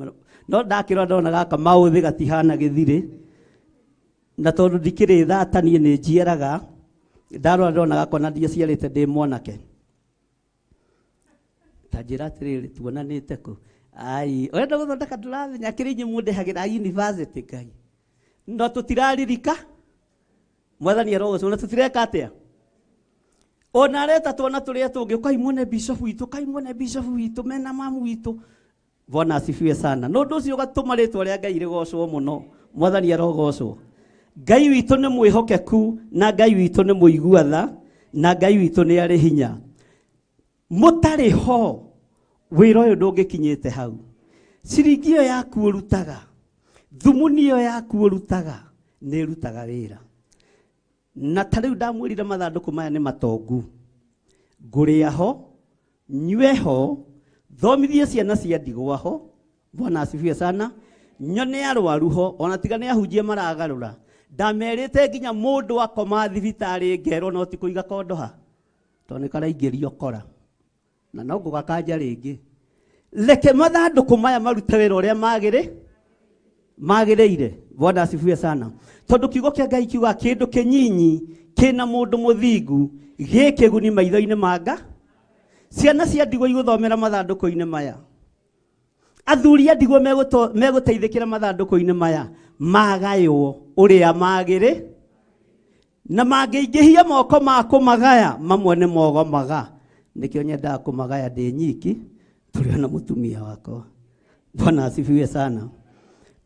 no ndakĩrora ndona gaka maũthĩ gatihana gĩthirĩ. Na tondũ ndikĩrĩ thata niĩ nĩ njiaraga, ndarora ndona gakwa na ndiaciarĩte ndĩ mwanake. Ta njĩra atĩrĩrĩ, tuonanĩte kũ? Ai, ũrenda gũthondeka ndũrathenya kĩrĩ inyuĩ mũndehagĩra university Ngai. No tũtiraririka. Mwathani arogocwo, na tũtireka atĩa? Ona areta twana tũrĩa tũngĩ, ũkai muone bishop witũ, ũkai muone bishop witũ, mena mamu witũ. Bwana asifiwe sana. No ũndũ ũcio ũgatũma rĩtwa rĩa Ngai rĩgocwo mũno. Mwathani arogocwo. Ngai witũ nĩ mwĩhokeku na Ngai witũ nĩ mũigua tha na Ngai witũ nĩ arĩ hinya. Mũtarĩ ho wĩra ũyũ ndũngĩkinyĩte hau. Ciringi ĩyo yaku ũrutaga, thumuni ĩyo yaku ũrutaga, nĩ ĩrutaga wĩra. Na ta rĩu ndamwĩrire mathandũkũ maya nĩ matongu. Ngũrĩa ho, nyue ho, thomithie ciana cia ndigwa ho. Bwana asifiwe sana. Nyone arwaru ho, ona tiga nĩ ahunjia maragarũra. Ndamerĩte nginya mũndũ akoma thibitarĩ ngerwo no ti kũiga kondo ha, tondũ nĩ karaingĩrio kora. Na no ngũgakanja rĩngĩ. Reke mathandũkũ maya marute wĩra ũrĩa magĩrĩire. Bwana asifiwe sana. Tondũ kiugo kĩa Ngai kiugaga kĩndũ kĩnyinyi kĩna mũndũ mũthingu gĩkĩguni maitho-inĩ ma Nga. Ciana cia ndigwa igũthomera mathandũkũ-inĩ maya. Athuri a ndigwa megũteithĩkĩra mathandũkũ-inĩ maya magaywo ũrĩa magĩrĩ, na mangĩingĩhia moko ma kũmagaya mamwe nĩ mogomaga. Nĩkĩo nyendaga kũmagaya ndĩ nyiki, tũrĩ ona mũtumia wakwa. Bwana asifiwe sana.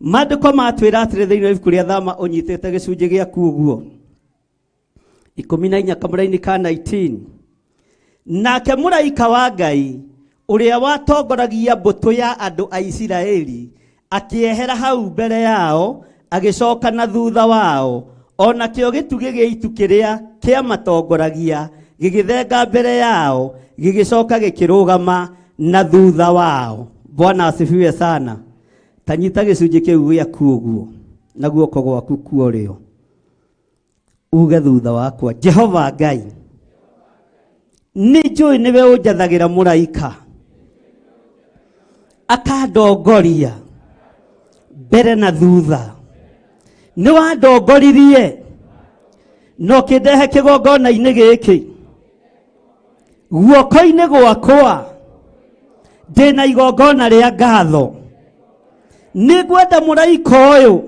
Maandĩko matwĩra atĩrĩ thĩinĩ wa ibuku rĩa Thama ũnyitĩte gĩcunjĩ gĩaku ũguo 14 kamũraini ka 19. Nake mũraika wa Ngai ũrĩa watongoragia mbũtũ ya andũ a Isiraeli akĩehera hau mbere yao agĩcoka na thutha wao, ona kĩo gĩtugĩ gĩa itu kĩrĩa kĩamatongoragia gĩgĩthenga mbere yao gĩgĩcoka gĩkĩrũgama na thutha wao. Bwana asifiwe sana. Ta nyita gĩcunjĩ kĩu gĩaku ũguo na guoko gwaku kwa ũrĩo, uge thutha wakwa, Jehova Ngai, nĩ njũĩ nĩwe ũnjathagĩra mũraika akandongoria mbere na thutha. Nĩ wandongoririe na ũkĩndehe kĩgongona-inĩ gĩkĩ. Guoko-inĩ gwakwa ndĩna igongona rĩa ngatho. Nĩ ngwenda mũraika ũyũ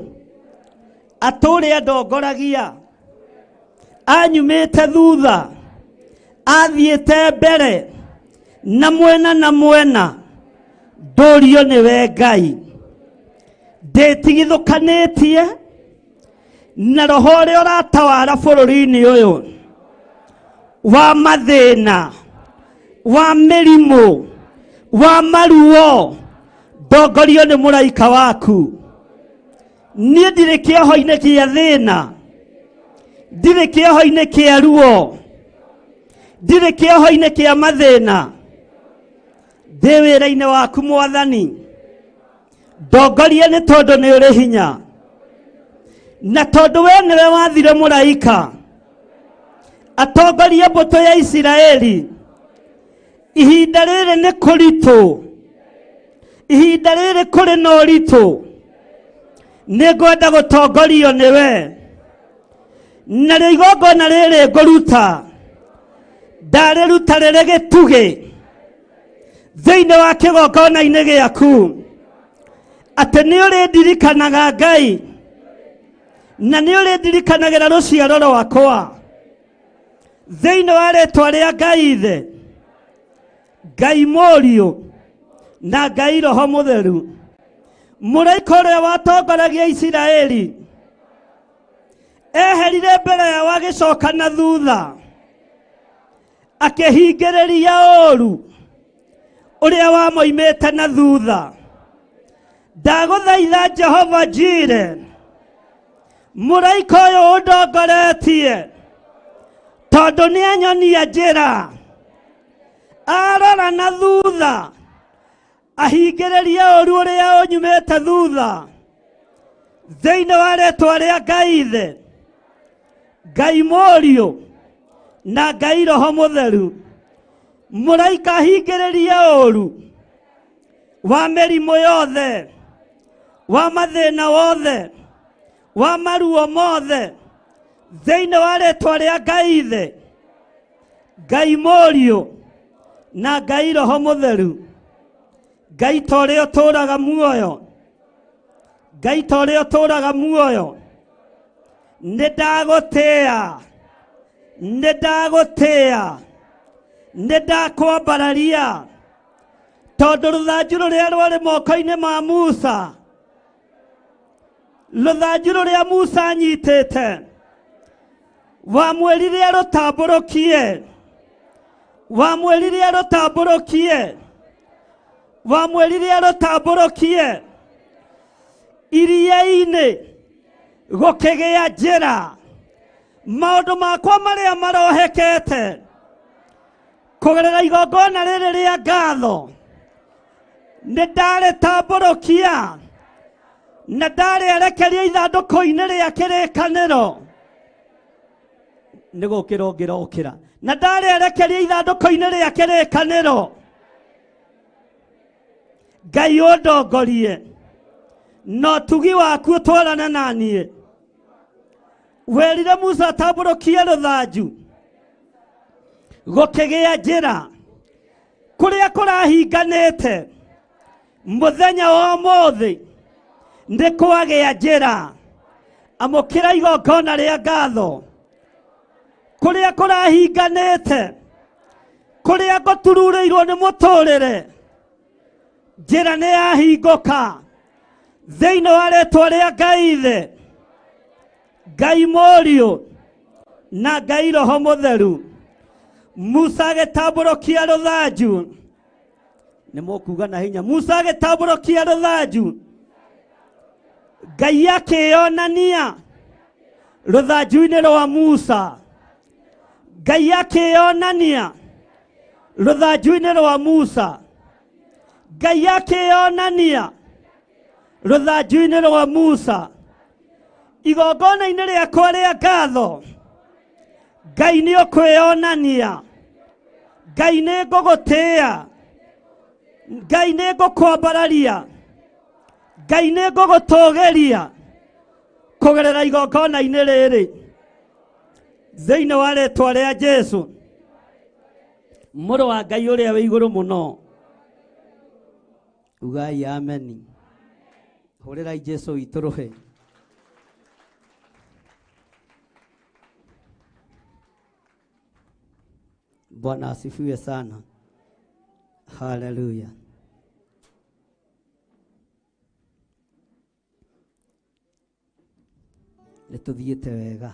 atũre andongoragia, anyumĩte thutha, athiĩte mbere na mwena na mwena, ndũrio nĩwe Ngai. Ndĩtigithũkanĩtie na roho ũrĩa ũratawara bũrũri-inĩ ũyũ wa mathĩna, wa mĩrimũ, wa maruo, ndongorio nĩ mũraika waku. Niĩ ndirĩ kĩoho-inĩ kĩa thĩna, Ndirĩ kĩoho-inĩ kĩa ruo, ndirĩ kĩoho-inĩ kĩa mathĩna, ndĩ wĩra-inĩ waku Mwathani. Ndongorie nĩ tondũ nĩ ũrĩ hinya, na tondũ we nĩwe wathire mũraika atongorie mbũtũ ya Isiraeli. Ihinda rĩrĩ nĩ kũritũ, ihinda rĩrĩ kũrĩ na ũritũ, nĩ ngwenda gũtongorio nĩwe. Narĩo igongona rĩrĩ ngũruta, ndarĩruta rĩrĩ gĩtugĩ thĩinĩ wa kĩgongona-inĩ gĩaku, atĩ nĩ ũrĩndirikanaga Ngai, na nĩ ũrĩndirikanagĩra rũciaro rwakwa thĩinĩ wa rĩtwa rĩa Ngai Ithe, Ngai Mũriũ, na Ngai Roho Mũtheru. Mũraika ũrĩa watongoragia Isiraeli eherire mbere yao agĩcoka na thutha, akĩhingĩrĩria ũũru ũrĩa wamoimĩte na thutha. Ndagũthaitha Jehova Jire, mũraika ũyũ ũndongoretie, tondũ nĩ anyonia njĩra, arora na thutha ahingĩrĩrie ũũru ũrĩa ũnyumĩte thutha thĩinĩ wa rĩtwa rĩa Ngai Ithe, Ngai Mũriũ, na Ngai Roho Mũtheru. Mũraika ahingĩrĩrie ũũru wa mĩrimũ yothe, wa mathĩna wothe, wa maruo mothe thĩinĩ wa rĩtwa rĩa Ngai Ithe, Ngai Mũriũ, na Ngai Roho Mũtheru. Ngai ta ũrĩa ũtũũraga muoyo, Ngai ta ũrĩa ũtũũraga muoyo, nĩ ndagũtĩĩa, nĩ ndagũtĩĩa, nĩ ndakwambararia, tondũ rũthanju rũrĩa rwarĩ moko-inĩ ma Musa, rũthanju rũrĩa Musa anyitĩte, wamwĩrire arũtambũrũkie, wamwĩrire arũtambũrũkie, wamwĩrire arũtambũrũkie iria-inĩ gũkĩgĩa njĩra. Maũndũ makwa marĩa marohekete kũgerera igongona rĩrĩ rĩa ngatho, nĩ ndarĩtambũrũkia na ndarĩerekeria ithandũkũ-inĩ rĩa kĩrĩkanĩro. Nĩ gũkĩra ũngĩrokĩra, na ndarĩerekeria ithandũkũ-inĩ rĩa kĩrĩkanĩro. Ngai ũndongorie na ũtugi waku ũtwarane na niĩ. Werire Musa atambũrũkie rũthanju, gũkĩgĩa njĩra kũrĩa kũrahinganĩte. Mũthenya wa ũmũthĩ nĩ kwagĩa njĩra. Amũkĩra igongona rĩa ngatho kũrĩa kũrahinganĩte, kũrĩa ngũtururĩirwo nĩ mũtũrĩre, njĩra nĩ yahingũka thĩinĩ wa rĩtwa rĩa Ngai Ithe, Ngai Mũriũ, na Ngai Roho Mũtheru. Musa agĩtambũrũkia rũthanju, nĩ mũkuga na hinya. Musa agĩtambũrũkia rũthanju, Ngai akĩyonania rũthanju-inĩ rwa Musa. Ngai akĩyonania rũthanju-inĩ rwa Musa. Ngai akĩyonania rũthanju-inĩ rwa Musa. Igongona-inĩ rĩakwa rĩa ngatho, Ngai nĩ ũkwĩyonania. Ngai nĩ ngũgũtĩĩa, Ngai nĩ ngũkwambararia, Ngai nĩ ngũgũtũgĩria kũgerera igongona-inĩ rĩrĩ thĩinĩ wa rĩtwa rĩa Jesu, mũrũ wa Ngai ũrĩa wĩ igũrũ mũno. Ugai ameni. Hũrĩrai Jesu witũ rũhĩ. Bwana asifiwe sana. Haleluya. Nĩ tũthiĩte wega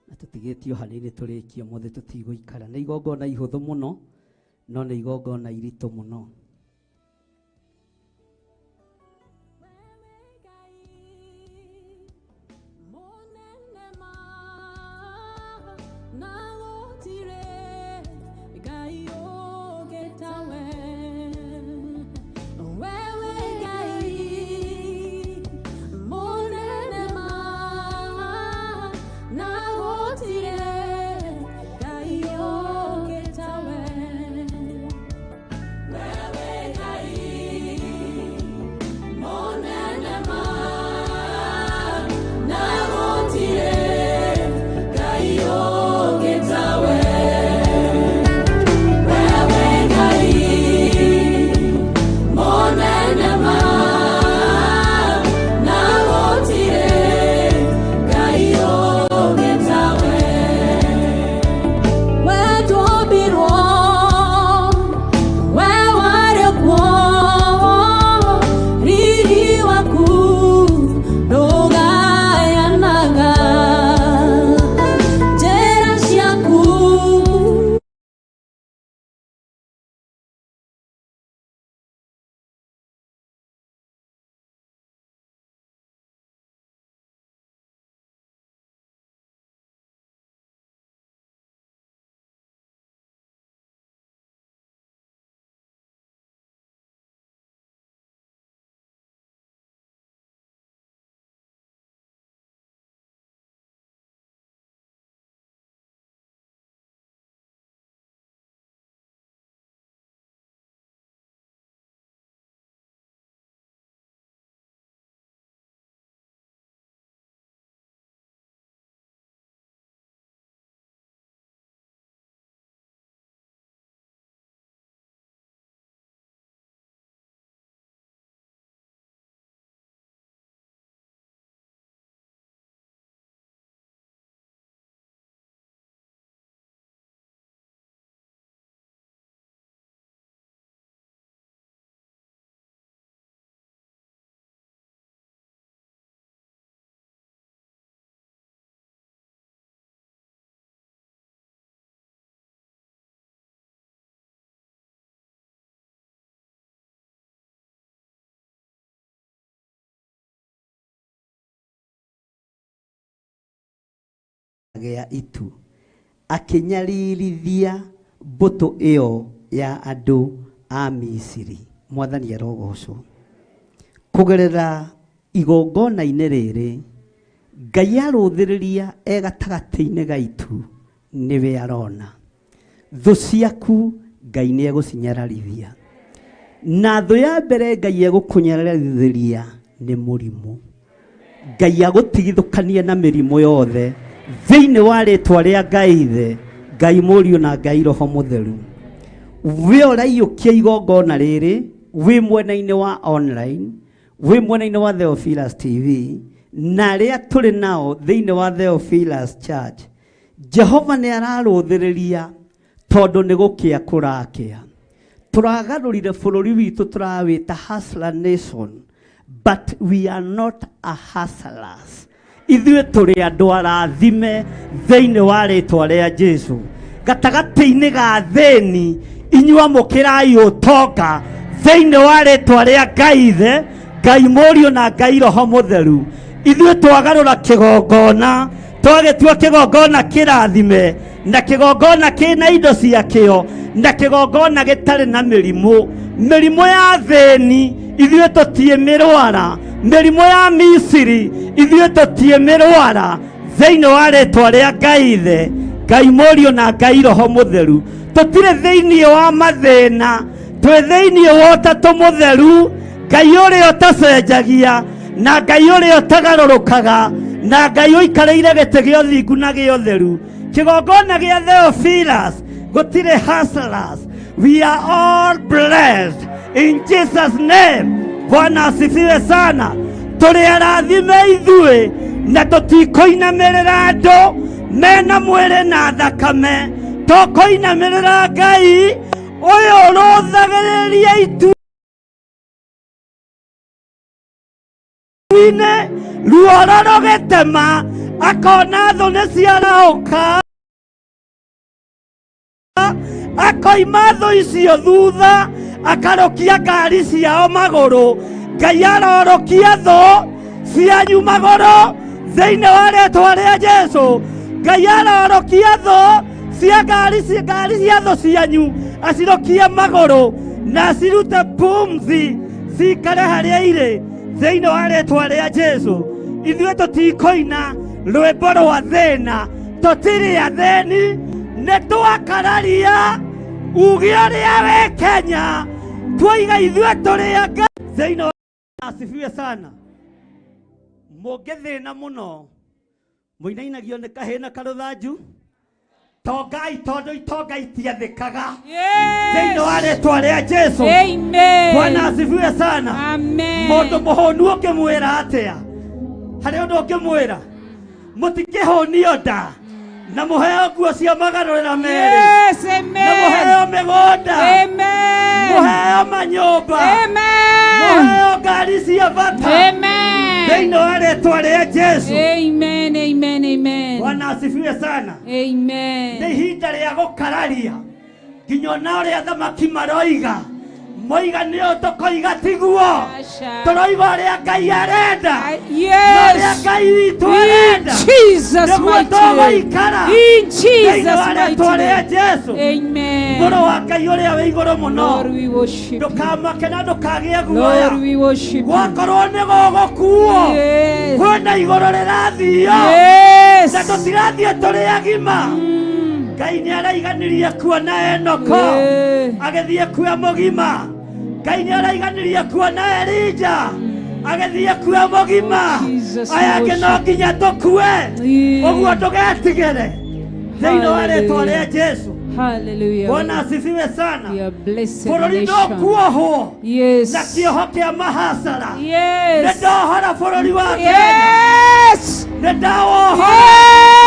na tũtigĩtio hanini tũrĩkie ũmũthĩ, tũtigũikara. Nĩ igongona ihũthũ mũno, no nĩ igongona iritũ mũno. gĩa itu akĩnyaririthia mbũtũ ĩyo ya andũ a Misiri. Mwathani arogocwo. Kũgerera igongona-inĩ rĩrĩ Ngai arũthĩrĩria e gatagatĩ-inĩ gaitu nĩwe arona. Thũ ciaku Ngai nĩ egũcinyararithia. Na thũ ya mbere Ngai egũkũnyararithĩria nĩ mũrimũ. Ngai agũtigithũkania na mĩrimũ yothe thĩinĩ wa rĩtwa rĩa Ngai Ithe, Ngai Mũriũ na Ngai Roho Mũtheru. We ũraiyũkia igongona rĩrĩ wĩ mwena-inĩ wa online, wĩ mwena-inĩ wa Theophilus TV na arĩa tũrĩ nao thĩinĩ wa Theophilus Church. Jehova nĩ ararũthĩrĩria tondũ nĩ gũkĩa kũrakĩa. Tũragarũrire bũrũri witũ tũrawĩta Hustler Nation, but we are not a hustlers. Ithuĩ tũrĩ andũ arathime thĩinĩ wa rĩtwa rĩa Jesu. Gatagatĩ-inĩ ga thĩni inyuĩ amũkĩrai ũtonga thĩinĩ wa rĩtwa rĩa Ngai Ithe, Ngai Mũriũ na Ngai Roho Mũtheru. Ithuĩ twagarũra kĩgongona, twagĩtua kĩgongona kĩrathime na kĩgongona kĩna indo ciakĩo na kĩgongona gĩtarĩ na mĩrimũ. Mĩrimũ ya thĩni ithuĩ tũtiĩ mĩrwara, mĩrimũ ya Misiri ithuĩ tũtiĩ mĩrwara thĩinĩ wa rĩtwa rĩa Ngai Ithe, Ngai Mũriũ na Ngai Roho Mũtheru. Tũtirĩ thĩinĩ wa mathĩna, twĩ thĩinĩ wa ũtatũ mũtheru, Ngai ũrĩa ũtacenjagia na Ngai ũrĩa ũtagarũrũkaga na Ngai ũikarĩire gĩtĩ gĩa ũthingu na gĩa ũtheru. Kĩgongona gĩa Theophilus gũtirĩ hustlers. We are all blessed in Jesus name. Bwana asifiwe sana. Tũrĩ arathime ithuĩ na tũtikũinamĩrĩra andũ mena mwĩrĩ na thakame, tũkũinamĩrĩra Ngai ũyũ ũrũthagĩrĩria itu-inĩ ruoro rũgĩtema akona thũ nĩ ciarahũka akoima thũ icio thutha akarũkia ngari ciao magũrũ. Ngai arorũkia thũ cianyu magũrũ thĩinĩ wa rĩtwa rĩa Jesu. Ngai arorũkia thũ cia ngari cia thũ cianyu acirũkie magũrũ na acirute pumzi cikare harĩa irĩ thĩinĩ wa rĩtwa rĩa Jesu. Ithuĩ tũtikoina rwĩmbo rwa thĩna, tũtirĩ athĩni, nĩ twakararia uge ũrĩa wĩ Kenya, twoiga ithuĩ tũrĩ a Ngai. Thĩinĩ wa asifiwe sana. Mũngĩthĩna mũno mũinainagio nĩ kahĩ na karũthanju tongai tondũ itonga itiathĩkaga thĩinĩ wa rĩtwa rĩa Jesu. Amen. Bwana asifiwe sana. Amen. Mũndũ mũhũnu ũngĩmwĩra atĩa? Harĩ ũndũ ũngĩmwĩra? Mũtikĩhũnio nda na mũheo nguo cia magarũrĩra merĩ. Yes, amen. Na mũheo mĩgũnda. Amen. Mũheo manyũmba. Amen. Mũheo ngari cia bata. Amen. Thĩinĩ wa rĩtwa rĩa Jesu. Amen, amen, amen. Bwana asifiwe sana. Amen. Nĩ ihinda rĩa gũkararia nginya ona ũrĩa thamaki maroiga moiga nĩ ũũ tũkoiga tiguo, tũroiga ũrĩa Ngai arenda na ũrĩa Ngai witũ arenda nĩguo tũgũikara thĩinĩ wa rĩtwa rĩa Jesu. Mũrũ wa Ngai ũrĩa wĩ igũrũ mũno, ndũkamake na ndũkagĩe guoya gwakorwo nĩ gũgũkuo kwĩna igũrũ rĩrathio na tũtirathiĩ tũrĩ agima. Ngai nĩ araiganirie kuona Enoko agĩthiĩ kua mũgima. Ngai nĩ araiganirie kuona Elija agĩthiĩ kua mũgima. Aya angĩ no nginya tũkue, ũguo ndũgetigĩre thĩinĩ wa rĩtwa rĩa Jesu. Hallelujah. Bwana asifiwe sana. We are blessed Bũrũri nation. ndũkuohwo Yes. na kĩoho kĩa mahasara. Yes. Nĩ ndohora bũrũri wa Kenya. Yes. Nĩ ndawohora.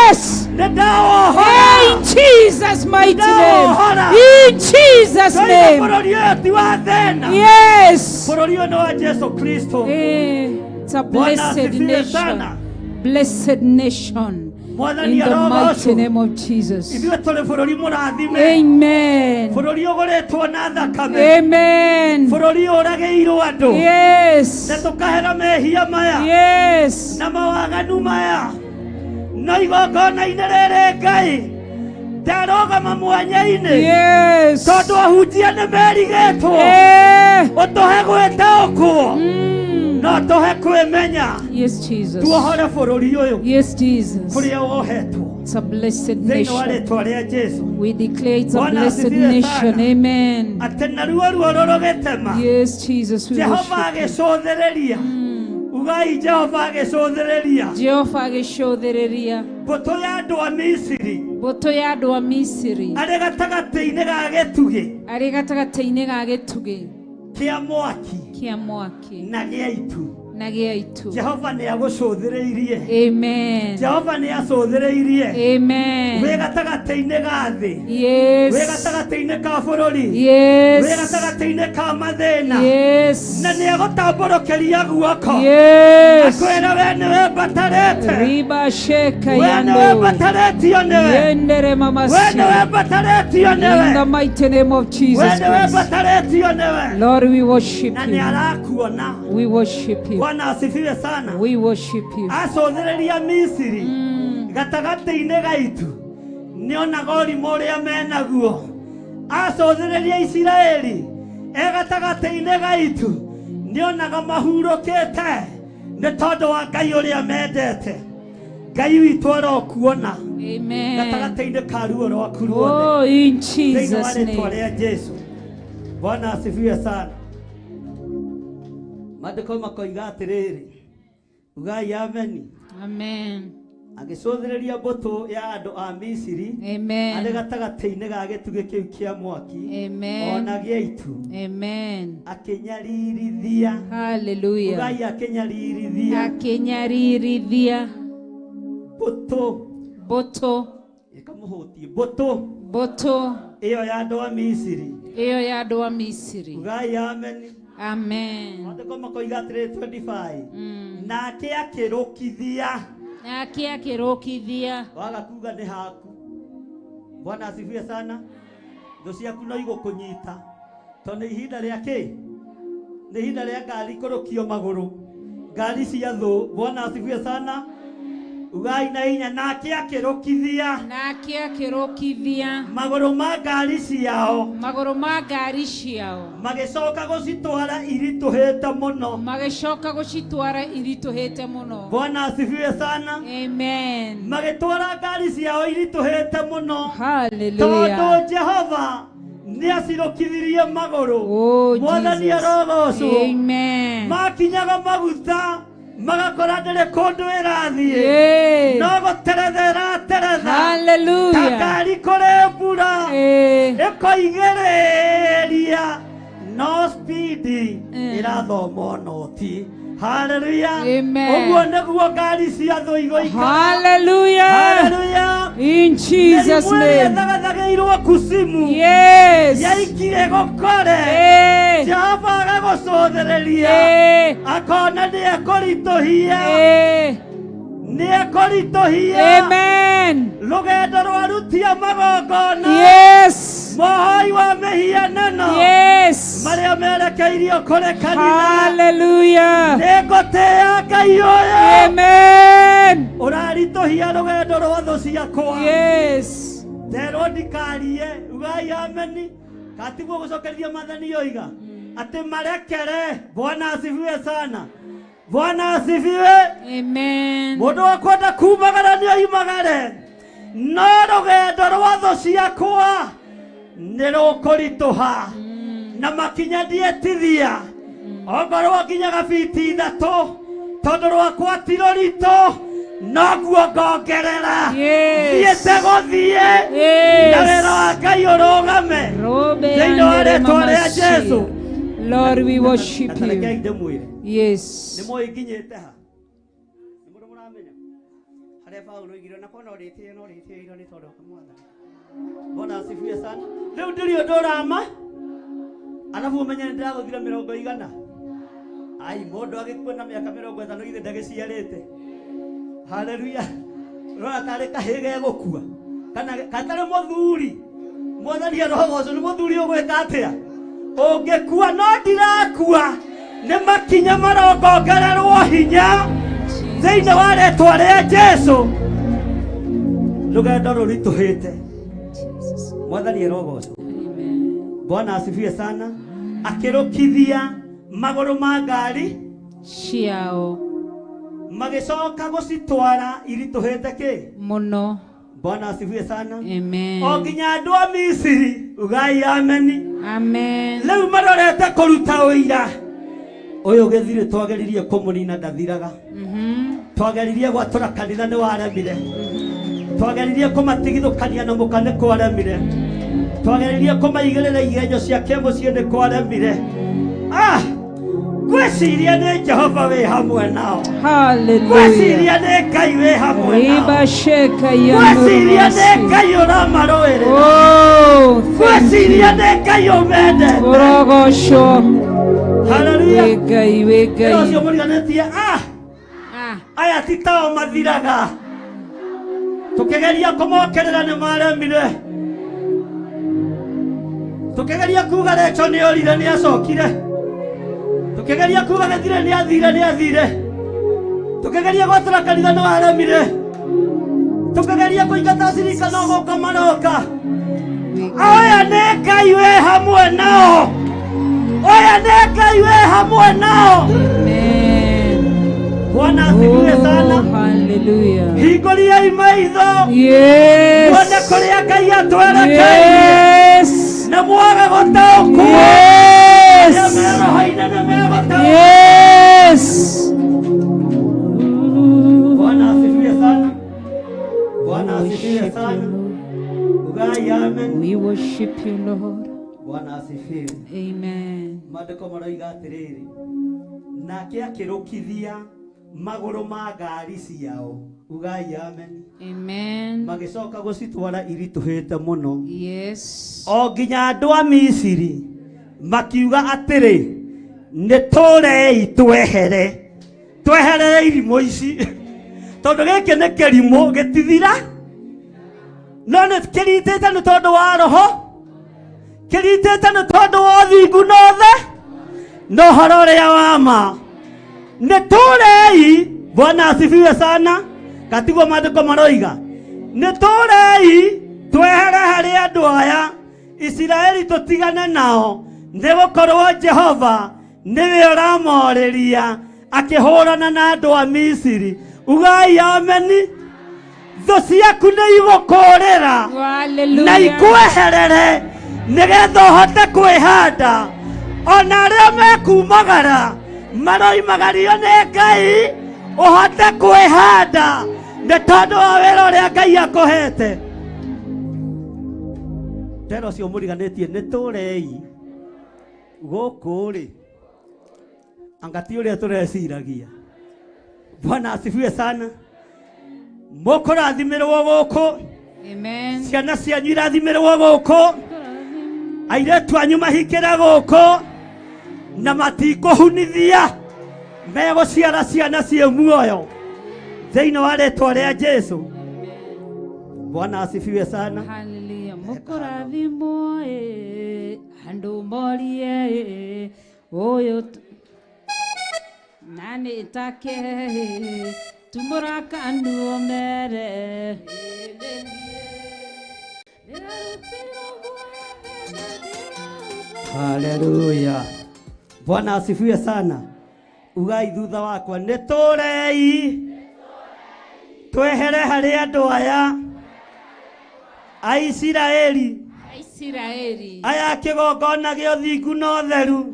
Yes. Nĩ ndawohora. In Jesus mighty name. In Jesus name. Bũrũri ũyũ ti wa thĩna. Yes. Bũrũri ũyũ nĩ wa Jesu Kristo. It's a Bwana blessed asifiwe nation. sana. Blessed nation. Mwathani In the mighty arogocwo. name of Jesus. Ithuĩ tũrĩ bũrũri mũrathime. Amen. Bũrũri ũgũrĩtwo na thakame. Amen. Bũrũri ũragĩirwo andũ. Yes. Na tũkahera mehia maya. Yes. Na mawaganu maya. No No igongona-inĩ rĩrĩ Ngai ndarũgama mwanya-inĩ. Yes. Tondũ ahunjia nĩ merigĩtwo. Ũtũhe gwĩtaũkwo. No tũhe kwĩmenya. Yes, Jesus. Tuohore bũrũri ũyũ. Yes, Jesus. Kũrĩa wohetwo. It's a blessed Thĩinĩ wa nation. rĩtwa rĩa Jesu. We declare it's a Bwana blessed asifiwe nation. sana. Amen. Atĩ naruo ruo rũrũgĩtema. Yes, Jesus. We Jehova worship you. agĩcũthĩrĩria. Ugai Jehova agĩcũthĩrĩria. Jehova agĩcũthĩrĩria. Mbũtũ ya andũ a Misiri. Mbũtũ ya andũ a Misiri. Arĩ gatagatĩ-inĩ ga gĩtugĩ. Arĩ gatagatĩ-inĩ ga gĩtugĩ. Kĩa mwaki. Kĩa mwaki. Na gĩa itu. Na gĩa itu. Jehova nĩ agũcũthĩrĩirie. Amen. Jehova nĩ acũthĩrĩirie. Amen. Wĩ gatagatĩ-inĩ ga thĩ. Yes. Wĩ gatagatĩ-inĩ ka bũrũri. Yes. Wĩ gatagatĩ-inĩ ka mathĩna. Yes. Na nĩ agũtambũrũkĩria guoko. Yes. Akwĩra we nĩwe mbatarĩte. Riba sheka We yando. nĩwe mbatarĩtio nĩwe. Yendere mama We nĩwe mbatarĩtio nĩwe. In the mighty name of We Jesus nĩwe Christ. mbatarĩtio nĩwe. Lord, we worship Na nĩ you. arakuona. We worship you. Bwana asifiwe sana. We worship you. Acũthĩrĩria Misiri gatagatĩ-inĩ ga itu nĩonaga ũrimũ ũrĩa menaguo. Acũthĩrĩria Isiraeli e gatagatĩ-inĩ ga itu nĩonaga mahurũkĩte nĩ tondũ wa Ngai ũrĩa mendete. Ngai witũ arokuona. Amen. Gatagatĩ-inĩ ka ruo rwaku ruothe. Oh, in Thĩinĩ wa Jesus' rĩtwa name. rĩa Jesu. Bwana asifiwe sana. Maandĩko makoiga atĩrĩrĩ, ugai ameni. Amen. Agĩcũthĩrĩria mbũtũ ya andũ a Misiri Amen. arĩ gatagatĩ-inĩ ga gĩtugĩ kĩu kĩa mwaki Amen. ona gĩa itu. Amen. Akĩnyaririthia. Hallelujah. Ugai akĩnyaririthia. Akĩnyaririthia. Mbũtũ. Mbũtũ. Ĩkamũhũtie. Mbũtũ. Mbũtũ. Ĩyo ya andũ a Misiri. Ĩyo ya andũ a Misiri. Ugai ameni. Amen. Maandĩko makoiga atĩrĩrĩ 25. Nake akĩrũkithia. Nake akĩrũkithia. Waga kuga nĩ haku. Bwana asifiwe sana. Thũ ciaku no igũkũnyita. Tondũ nĩ ihinda rĩa kĩ? Nĩ ihinda rĩa ngari kũrũkio magũrũ. Ngari cia thũ. Bwana asifiwe sana. Ugai na hinya. Nake akĩrũkithia. Nake akĩrũkithia. Magũrũ ma ngari ciao. Magũrũ ma ngari ciao. Magĩcoka gũcitwara iritũhĩte mũno. Magĩcoka gũcitwara iritũhĩte mũno. Bwana asifiwe sana. Amen. Magĩtwara ngari ciao iritũhĩte mũno. Hallelujah. Tondũ Jehova nĩ acirũkithirie magũrũ. Oh, Mwathani Jesus. arogocwo. Amen. Makinyaga maguta magakora ndĩrĩ kũndũ ĩrathiĩ. Yes. No gũteretha ĩrateretha. Hallelujah. Ta ngari kũrĩ mbura. Ĩkoigĩrĩria. No spidi ĩrathomwo noti. Hallelujah. Amen. Ũguo nĩguo ngari cia thũ igũikara. Hallelujah. Hallelujah. In Jesus' Mĩrimũ ĩrĩa name. ĩthagathagĩirwo kusimu. Yes. Yaikire gũkore. Jehova agagũcũthĩrĩria. Akona nĩ ekũritũhia. Nĩ ekũritũhia. Amen. Rũgendo rwarutia magongona. Yes. Mohoi wa mĩhianano. Yes. Marĩa merekeirio kũrĩ kanitha. Hallelujah. Nĩngũtĩĩa Ngai ũyũ. Amen. Ũraritũhia rũgendo rwa thũ ciakwa. Yes. Nderwo ndikarie. Ugai ameni. Katiguo gũcokeria Mwathani oiga. Atĩ marekere. Bwana asifiwe sana. Bwana asifiwe. Amen. Mũndũ wakwenda kumagara nĩ oimagare. No rũgendo rwa thũ ciakwa nĩ rũkũritũha. Na makinya ndietithia. Ongorwo nginyaga biti 3 tondũ rwakwa ti rũritũ noguo ngongerera. Yes. Thiĩte gũthiĩ. Yes. Na wĩra wa Ngai ũrũgame. Robe Thĩinĩ wa andere rĩtwa mama rĩa Jesu. Lord, we worship Na tarekei you. ndĩmwĩre. Yes. Nĩ mũĩ nginyĩte ha? Nĩ mũndũ mũramenya? Harĩa Paũlũ oigire, na kona ũrĩtĩe no ũrĩtĩĩirwo nĩ tondũ wa Mwathani. Bwana asifiwe sana. Rĩu ndĩrĩ ũndũ ũrama. Arabu ũmenye nĩ ndĩragũthira 100. Ai, mũndũ agĩkua na mĩaka 50 githĩ ndagĩciarĩte. Hallelujah. Ũrona tarĩ kahĩĩ gegũkua. Kana gatarĩ mũthuri. Mwathani arogocwo nĩ mũthuri ũgwĩka atĩa? Ũngĩkua no ndirakua. Nĩ makinya marongongererwo hinya. Thĩinĩ wa rĩtwa rĩa Jesu. Rũgendo rũritũhĩte. Mwathani arogocwo. Bwana asifiwe sana. Akĩrũkithia magũrũ ma ngari ciao magĩcoka gũcitwara iritũhĩte kĩ mũno. Bwana asifiwe sana. Amen. O nginya andũ a Misiri ugai ameni. Amen. Rĩu marorete kũruta ũira ũyũ gĩthirĩ twageririe kũmũnina ndathiraga. Twageririe gwatũra kanitha nĩ waremire. Twageririe kũmatigithũkania na mũka nĩ kwaremire. Twageririe kũmaigĩrĩra igenyo cia kĩmũciĩ nĩ kwaremire. Ah! Gwĩciria nĩ Jehova wĩ hamwe nao. Hallelujah. Gwĩciria nĩ Ngai wĩ hamwe nao. Riba sheka Gwĩciria nĩ yandurumasi. Ngai ũramarũĩrĩra. Oh, thank Gwĩciria you. nĩ Ngai ũmendete. Ũrogocwo. Hallelujah. Wĩ Ngai, wĩ Wĩra ũcio Ngai. mũriganĩtie ah! Ah. Aya ti tao mathiraga. Tũkĩgeria kũmokerera nĩ maremire. Tũkĩgeria kuga Recho nĩ orire nĩ acokire. Tũkĩgeria kuga gĩthire nĩ athire nĩ athire. Tũkĩgeria gwatũra kanitha nĩ waremire. Tũkĩgeria kũingata cirika no gũka maroka. Aya nĩ Ngai wĩ hamwe nao. Aya nĩ Ngai wĩ hamwe nao. Amen. Bwana asifiwe sana. Oh, hallelujah. Hingũriai maitho. Yes. Muone kũrĩa Ngai atwerekeirie. Yes. Na mwage gũtaũkwo. Yes. Arĩa me roho-inĩ nĩ megũtaũkwo. Yes. Bwana asifiwe sana. Bwana asifiwe sana. Ugai amen. We worship you, Lord. Bwana asifiwe. Amen. Maandĩko maroiga atĩrĩrĩ, nake akĩrũkithia magũrũ ma ngari ciao. Ugai amen. Amen. Magĩcoka gũcitwara iritũhĩte mũno. Yes. O nginya andũ a Misiri makiuga atĩrĩ, nĩ tũrei twehere, tweherere irimũ ici, tondũ gĩkĩ nĩ kĩrimũ gĩtithira, no nĩ kĩritĩte nĩ tondũ wa roho, kĩritĩte nĩ tondũ wa ũthingu na ũthe na ũhoro ũrĩa wa ma. Nĩ tũrei. Bwana asifiwe sana. Katiguo maandĩko maroiga, nĩ tũrei twehere harĩ andũ aya Isiraeli tũtigane nao, nĩ gũkorwo Jehova nĩwe ũramorĩria akĩhũrana na andũ a Misiri. Ugai ameni. Thũ ciaku nĩ igũkũrĩra na Hallelujah. ikweherere nĩgetha ũhote kwĩhanda. Ona arĩa mekumagara maroimagario nĩ Ngai ũhote kwĩhanda nĩ tondũ wa wĩra ũrĩa Ngai akũhete. Tera ũcio mũriganĩtie nĩ tũrei gũkũ rĩ, anga ti ũrĩa tũreciragia. Bwana asifiwe sana. Mũkũrathimĩrwo gũkũ. Amen. Ciana cianyu irathimĩrwo gũkũ. Airĩtu anyu mahikĩre gũkũ na matikũhunithia, megũciara ciana ciĩ muoyo thĩinĩ wa rĩtwa rĩa Jesũ. Bwana asifiwe sana. Hallelujah. Mũkũrathimwo ĩ, andũ morie ĩ, ũyũ na nĩ take ĩ, tumũra kanua mere. Haleluya. Bwana asifiwe sana. Ugai thutha wakwa nĩ tũrei twehere harĩ andũ aya a Isiraeli, Aisiraeli aya kĩgongona gĩa ũthingu na ũtheru,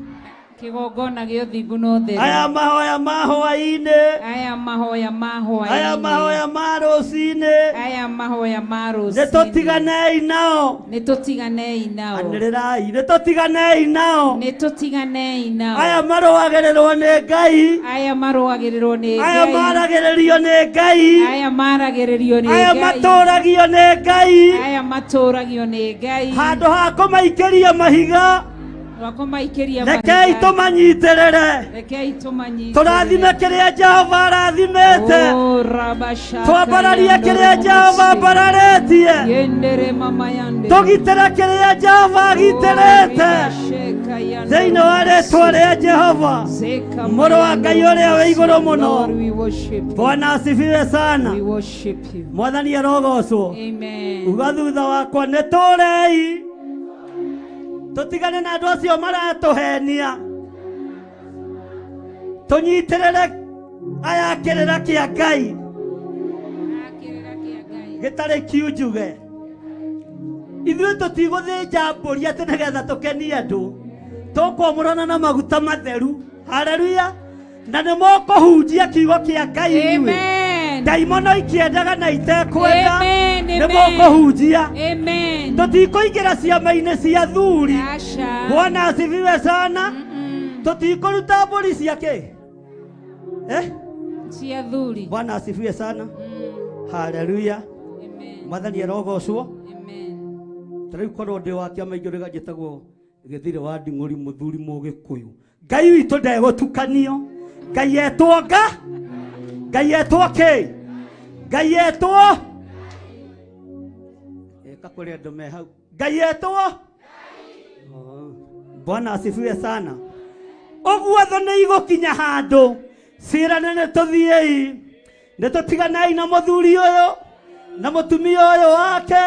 kĩgongona gĩa ũthingu na ũtheru, aya mahoya ma hwaĩ-inĩ, aya mahoya ma hwaĩ-inĩ, aya mahoya ma rũcinĩ, aya mahoya ma nĩ rũcinĩ, tũtiganei nao. nĩ tũtiganei nao, Anĩrĩrai, nĩ tũtiganei nao. nĩ tũtiganei nao, Aya marũagĩrĩrwo nĩ Ngai, aya marũagĩrĩrwo nĩ aya Ngai, maragĩrĩrio nĩ Ngai, aya maragĩrĩrio nĩ aya Ngai, matũragio nĩ Ngai, aya matũragio nĩ Ngai, handũ ha kũmaikĩria mahiga, rwakomaikĩria rekei mahiga, tũmanyitĩrĩre, rekei tũmanyitĩrĩre, tũrathime kĩrĩa Jehova arathimĩte, Oh, rabashaka twambararie yandore kĩrĩa Jehova mamashi. ambararĩtie, Yendere mama yandere. tũgitĩre kĩrĩa Jehova agitĩrĩte. Ribasheka Thĩinĩ wa rĩtwa rĩa Jehova mũrũ wa Ngai ũrĩa wĩ igũrũ mũno. Lord, we worship you. Bwana asifiwe sana. We worship you. Mwathani arogocwo. Amen. Uga thutha wakwa nĩ tũrei tũtigane na andũ acio maratũhenia tũnyitĩrĩre aya kĩrĩra kĩa Ngai gĩtarĩ kiunjuge. Ithuĩ tũtigũthĩnja mbũri atĩ nĩgetha tũkenie andũ, tũkwamũrana na maguta matheru. Haleluya. Na nĩ mũkũhunjia kiugo kĩa Ngai inyuĩ. Amen. Ndaimono ikĩendaga na itekwenda Amen, nĩ amen. mũkũhunjia. Amen. Tũtikũingĩra ciama-inĩ cia thuri. Asha. Bwana asifiwe sana. Tũtikũruta mbũri cia kĩ? Cia thuri. Bwana asifiwe sana. Haleluya. Mwathani arogocwo. Ta rĩu korwo ndĩ wa kĩama ingĩ ũrĩa njĩtagwo Gĩthire wa Nding'ũri mũthuri Mũgĩkũyũ. Ngai witũ ndegũtukanio. Ngai etwo nga? Ngai etwo kĩ? Ngai etwo? Ĩka kũrĩ andũ me hau. Ngai etwo? Bwana asifiwe sana. Ũguo thũ nĩ igũkinya handũ ciĩrane nĩ tũthiĩi nĩ tũtiganei na mũthuri ũyũ na mũtumia ũyũ wake.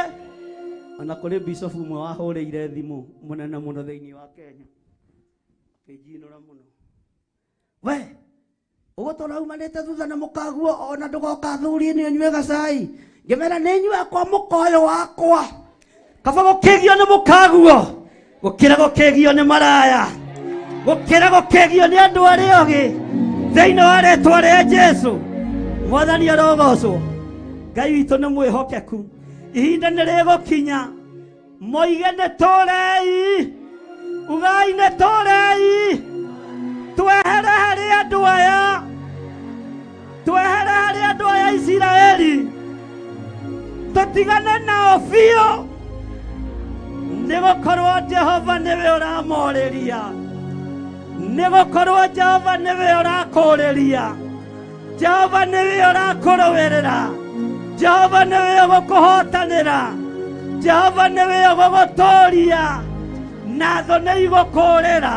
Ona kũrĩ bishop ũmwe wahũrĩire thimũ mũnene mũno thĩinĩ wa Kenya akĩnjinũra mũno, we ũgũtũra umanĩte thutha na mũkaguo ona ndũgoka thuri-inĩ ũnyue gacai. Ngĩmera nĩ nyue kwa mũka ũyũ wakwa, kaba gũkĩgio nĩ mũkaguo gũkĩra gũkĩgio nĩ maraya, gũkĩra gũkĩgio nĩ andũ arĩa ogĩ. Thĩinĩ wa rĩtwa rĩa Jesũ Mwathani arogocwo. Ngai witũ nĩ mwĩhokeku. Ihinda nĩ rĩgũkinya moige nĩ tũrei, ugai nĩ tũrei, twehere harĩ andũ aya, twehere harĩ andũ aya Isiraeli, tũtigane nao biũ, nĩ gũkorwo Jehova nĩwe ũramorĩria, nĩ gũkorwo Jehova nĩwe ũrakũrĩria, Jehova nĩwe ũrakũrũĩrĩra, Jehova nĩwe ũgũkũhotanĩra, Jehova nĩwe ũgũgũtũũria, na thũ nĩ igũkũũrĩra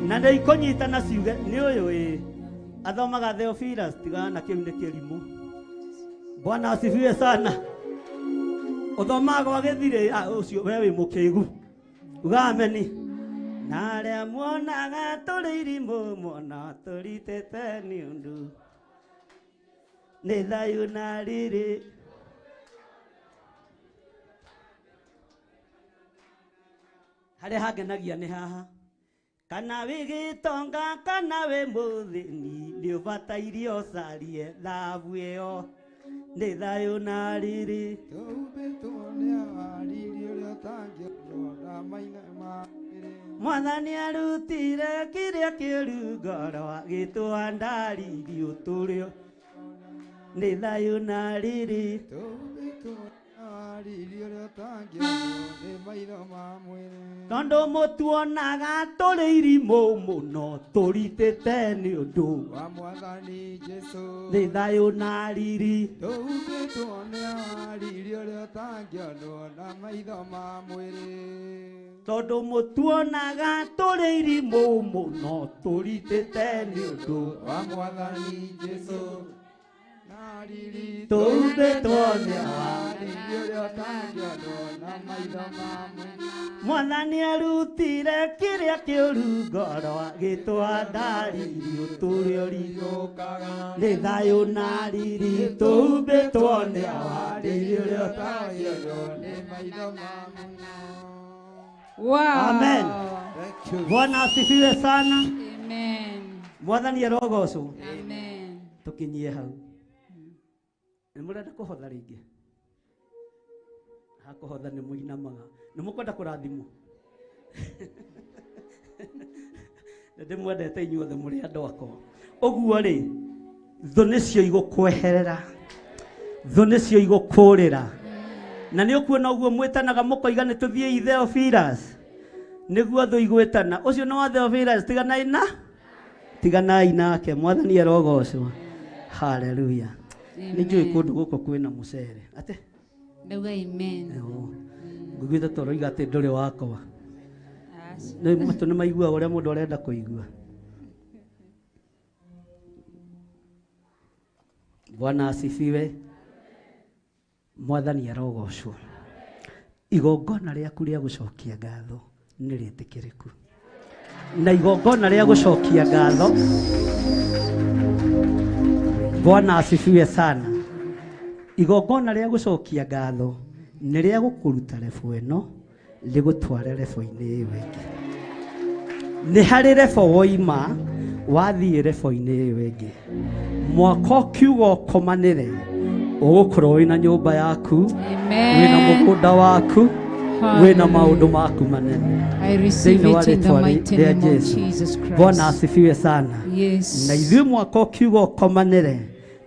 na nĩ ikũnyitana ciuge nĩ ũyũ ĩ athomaga Theophilus, tigana na kĩu nĩ kĩrimũ. Bwana asifiwe sana. Ũthomaga gwa gĩthirĩ, ũcio we wĩ mũkĩgu. Uga ameni. Na arĩa muonaga tũrĩ irimũ mona tũritĩte nĩ ũndũ nĩ thayũ na riri. Harĩa hangenagia nĩ haha, kana wĩ gĩtonga kana wĩ mũthĩni nĩ ũbataire ũcarie thabu ĩyo nĩ thayũ na riri. Tũhumbĩtwo nĩ awariri ũrĩa ũtangĩonwo na maitho ma mwĩrĩ. Mwathani arutire kĩrĩa kĩũru ngoro agĩtũha ndariri ũtũrĩo nĩ thayũ na riri. Tũhumbĩtwo nĩ awariri ũrĩa ũtangĩonwo nĩ maitho ma mwĩrĩ. Tondũ mũtuonaga tũrĩ irimũ mũno tũritĩte nĩ ũndũ wa Mwathani Jesũ nĩ thayũ na riri. Tũhumbĩtwo nĩ awariri ũrĩa ũtangĩonwo na maitho ma mwĩrĩ. Tondũ mũtuonaga tũrĩ irimũ mũno tũritĩte nĩ ũndũ wa Mwathani Jesũ na riri. Tũhumbĩtwo nĩ awariri ũrĩa ũtangĩonwo na maitho ma mwĩrĩ. Mwathani arutire kĩrĩa kĩũru ngoro agĩtũha ndariri ũtũrĩo riũkaga nĩ thayũ na riri. Tũhumbĩtwo nĩ awariri ũrĩa ũtangĩonwo nĩ maitho ma mwĩrĩ. Wow. Amen. Bwana asifiwe sana. Amen. Mwathani arogocwo. Amen. Tũkinyie hau. Nĩ mũrenda kũhotha rĩngĩ? Hakũhotha nĩ mũinamaga. Nĩ mũkwenda kũrathimwo? Nĩ ndĩmwendete inyuothe mũrĩ andũ akwa. Ũguo rĩ, thũ nĩcio igũkweherera, thũ nĩcio igũkũrĩra. Na nĩ ũkuona ũguo mwĩtanaga mũkoiga nĩ tũthiĩi Theophilus, nĩguo thũ igwĩtana. Ũcio nĩ wa Theophilus, tiganai na tiganai nake. Mwathani arogocwo. Haleluya. Nĩ njũĩ kũndũ gũkũ kwĩna mũcere. Atĩ? Ndauga amen. Nguigĩte toro iga atĩ ndũrĩ wakwa. Nĩ matũ nĩ maiguaga ũrĩa mũndũ arenda kũigua. Bwana asifiwe. Mwathani arogocwo. Igongona rĩaku rĩa gũcokia ngatho nĩ rĩtĩkĩrĩku. Na igongona rĩa gũcokia ngatho, Bwana asifiwe sana. Igongona rĩa gũcokia ngatho nĩ rĩa gũkũruta rebo ĩno rĩgũtware rebo-inĩ ĩyo ĩngĩ. Nĩ harĩ rebo woima wathiĩ rebo-inĩ ĩyo ĩngĩ. Mwaka ũkiuga ũkomanĩre ũgũkorwo wĩna nyũmba yaku, wĩna mũgũnda waku, wĩna maũndũ maku manene. I receive Thĩinĩ wa it in the rĩtwa mighty rĩa name of Jesu. Jesus Christ. Bwana asifiwe sana. Yes. Na ithuĩ mwaka ũkiuga ũkomanĩre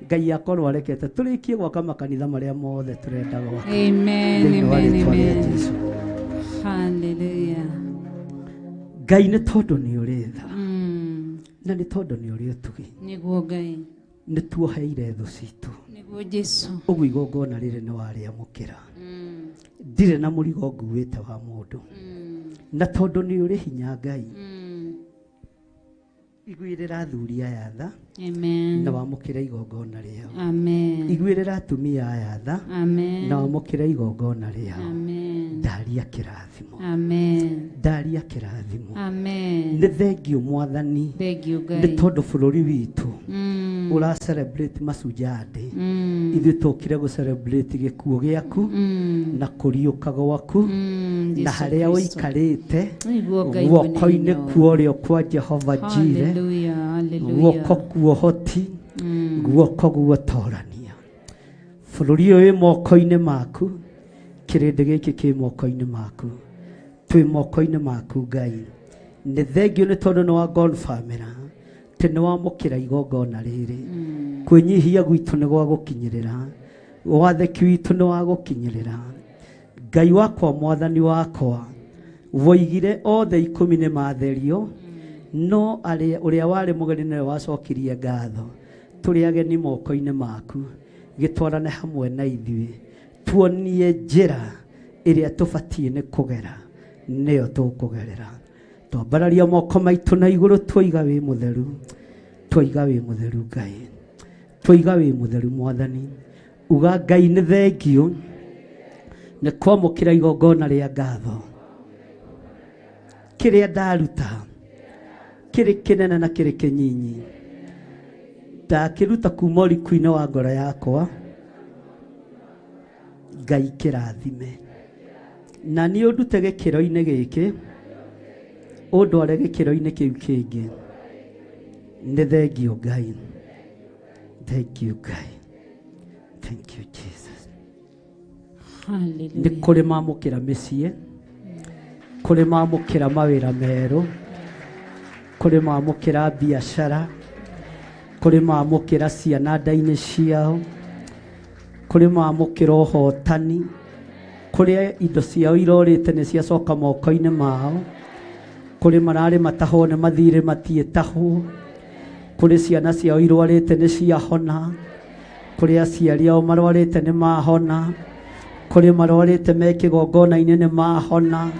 Ngai akorwo arekete tũrĩkie gwaka makanitha marĩa mothe tũrenda gwaka. Amen. Thĩinĩ wa Amen. rĩtwa rĩa Amen. Jesu. Hallelujah. Ngai nĩ tondũ nĩ ũrĩ tha na nĩ tondũ nĩ ũrĩ ũtugi, Nĩguo Ngai. nĩ tuoheire thũ citũ. Nĩguo Jesu. Ũguo igongona rĩrĩ nĩ warĩamũkĩra. Ndirĩ na mũrigo nguĩte wa mũndũ. Na tondũ nĩ ũrĩ hinya Ngai, iguĩrĩra athuri aya tha. Amen. Na wamũkĩre igongona rĩao. Amen. Iguĩrĩra atumia aya tha. Amen. Na wamũkĩre igongona rĩao. Amen. Ndaria kĩrathimo. Amen. Ndaria kĩrathimo. Amen. Nĩ thengio Mwathani. Thank you Nĩ Ngai. tondũ bũrũri witũ ũra celebrate Mashujaa Day. Ithuĩ tũkire gũ celebrate gĩkuũ gĩaku na kũriũka gwaku na Jesu harĩa Kristo. ũikarĩte Nĩguo Ngai guoko-inĩ mwene kuorĩo kwa Jehova Jire, Hallelujah. Hallelujah. guoko kuohoti, guoko guotorania. Bũrũri ũyũ wĩ moko-inĩ maku, kĩrĩndĩ gĩkĩ kĩ moko-inĩ maku, twĩ moko-inĩ maku Ngai. Nĩ thengio nĩ tondũ nĩ wa confirmĩra atĩ nĩ wamũkĩra igongona rĩrĩ. Kwĩnyihia gwitũ nĩ gwa gũkinyĩrĩra, wathĩki witũ nĩ wa gũkinyĩrĩra. Ngai wakwa, Mwathani wakwa, woigire othe 10 nĩ matherio, no ũrĩa warĩ mũgeni nĩwe wacokirie ngatho. Tũrĩ ageni moko-inĩ maku, gĩtwarane hamwe na ithuĩ, tuonie njĩra ĩrĩa tũbatiĩ nĩ kũgera, nĩyo tũkũgerera. Twambararia moko maitũ na igũrũ, twoiga wĩ mũtheru, twoiga wĩ mũtheru Ngai, twoiga wĩ mũtheru Mwathani. Uga Ngai nĩ thengio nĩ kwamũkĩra igongona rĩa ngatho. Kĩrĩa ndaruta kĩrĩ kĩnene na kĩrĩ kĩnyinyi, ndakĩruta kuma ũriku-inĩ wa ngoro yakwa. Ngai kĩrathime. Na niĩ ũndute gĩkĩro-inĩ gĩkĩ, ũndware gĩkĩro-inĩ kĩu kĩngĩ. Nĩ thengio Ngai. Thank you Ngai. Thank you Jesus. Nĩ Hallelujah. kũrĩ mamũkĩra mĩciĩ, kũrĩ mamũkĩra mawĩra merũ, kũrĩ mamũkĩra biacara, kũrĩ mamũkĩra ciana nda-inĩ ciao, kũrĩ mamũkĩra ũhotani, kũrĩ indo ciao irorĩte nĩ ciacoka moko-inĩ mao, kũrĩ mararĩ matahwo nĩ mathirĩ matiĩtahwo, kũrĩ ciana ciao irwarĩte nĩ ciahona, kũrĩ aciari ao marwarĩte nĩ mahona, kũrĩ marwarĩte me kĩgongona-inĩ nĩ mahona.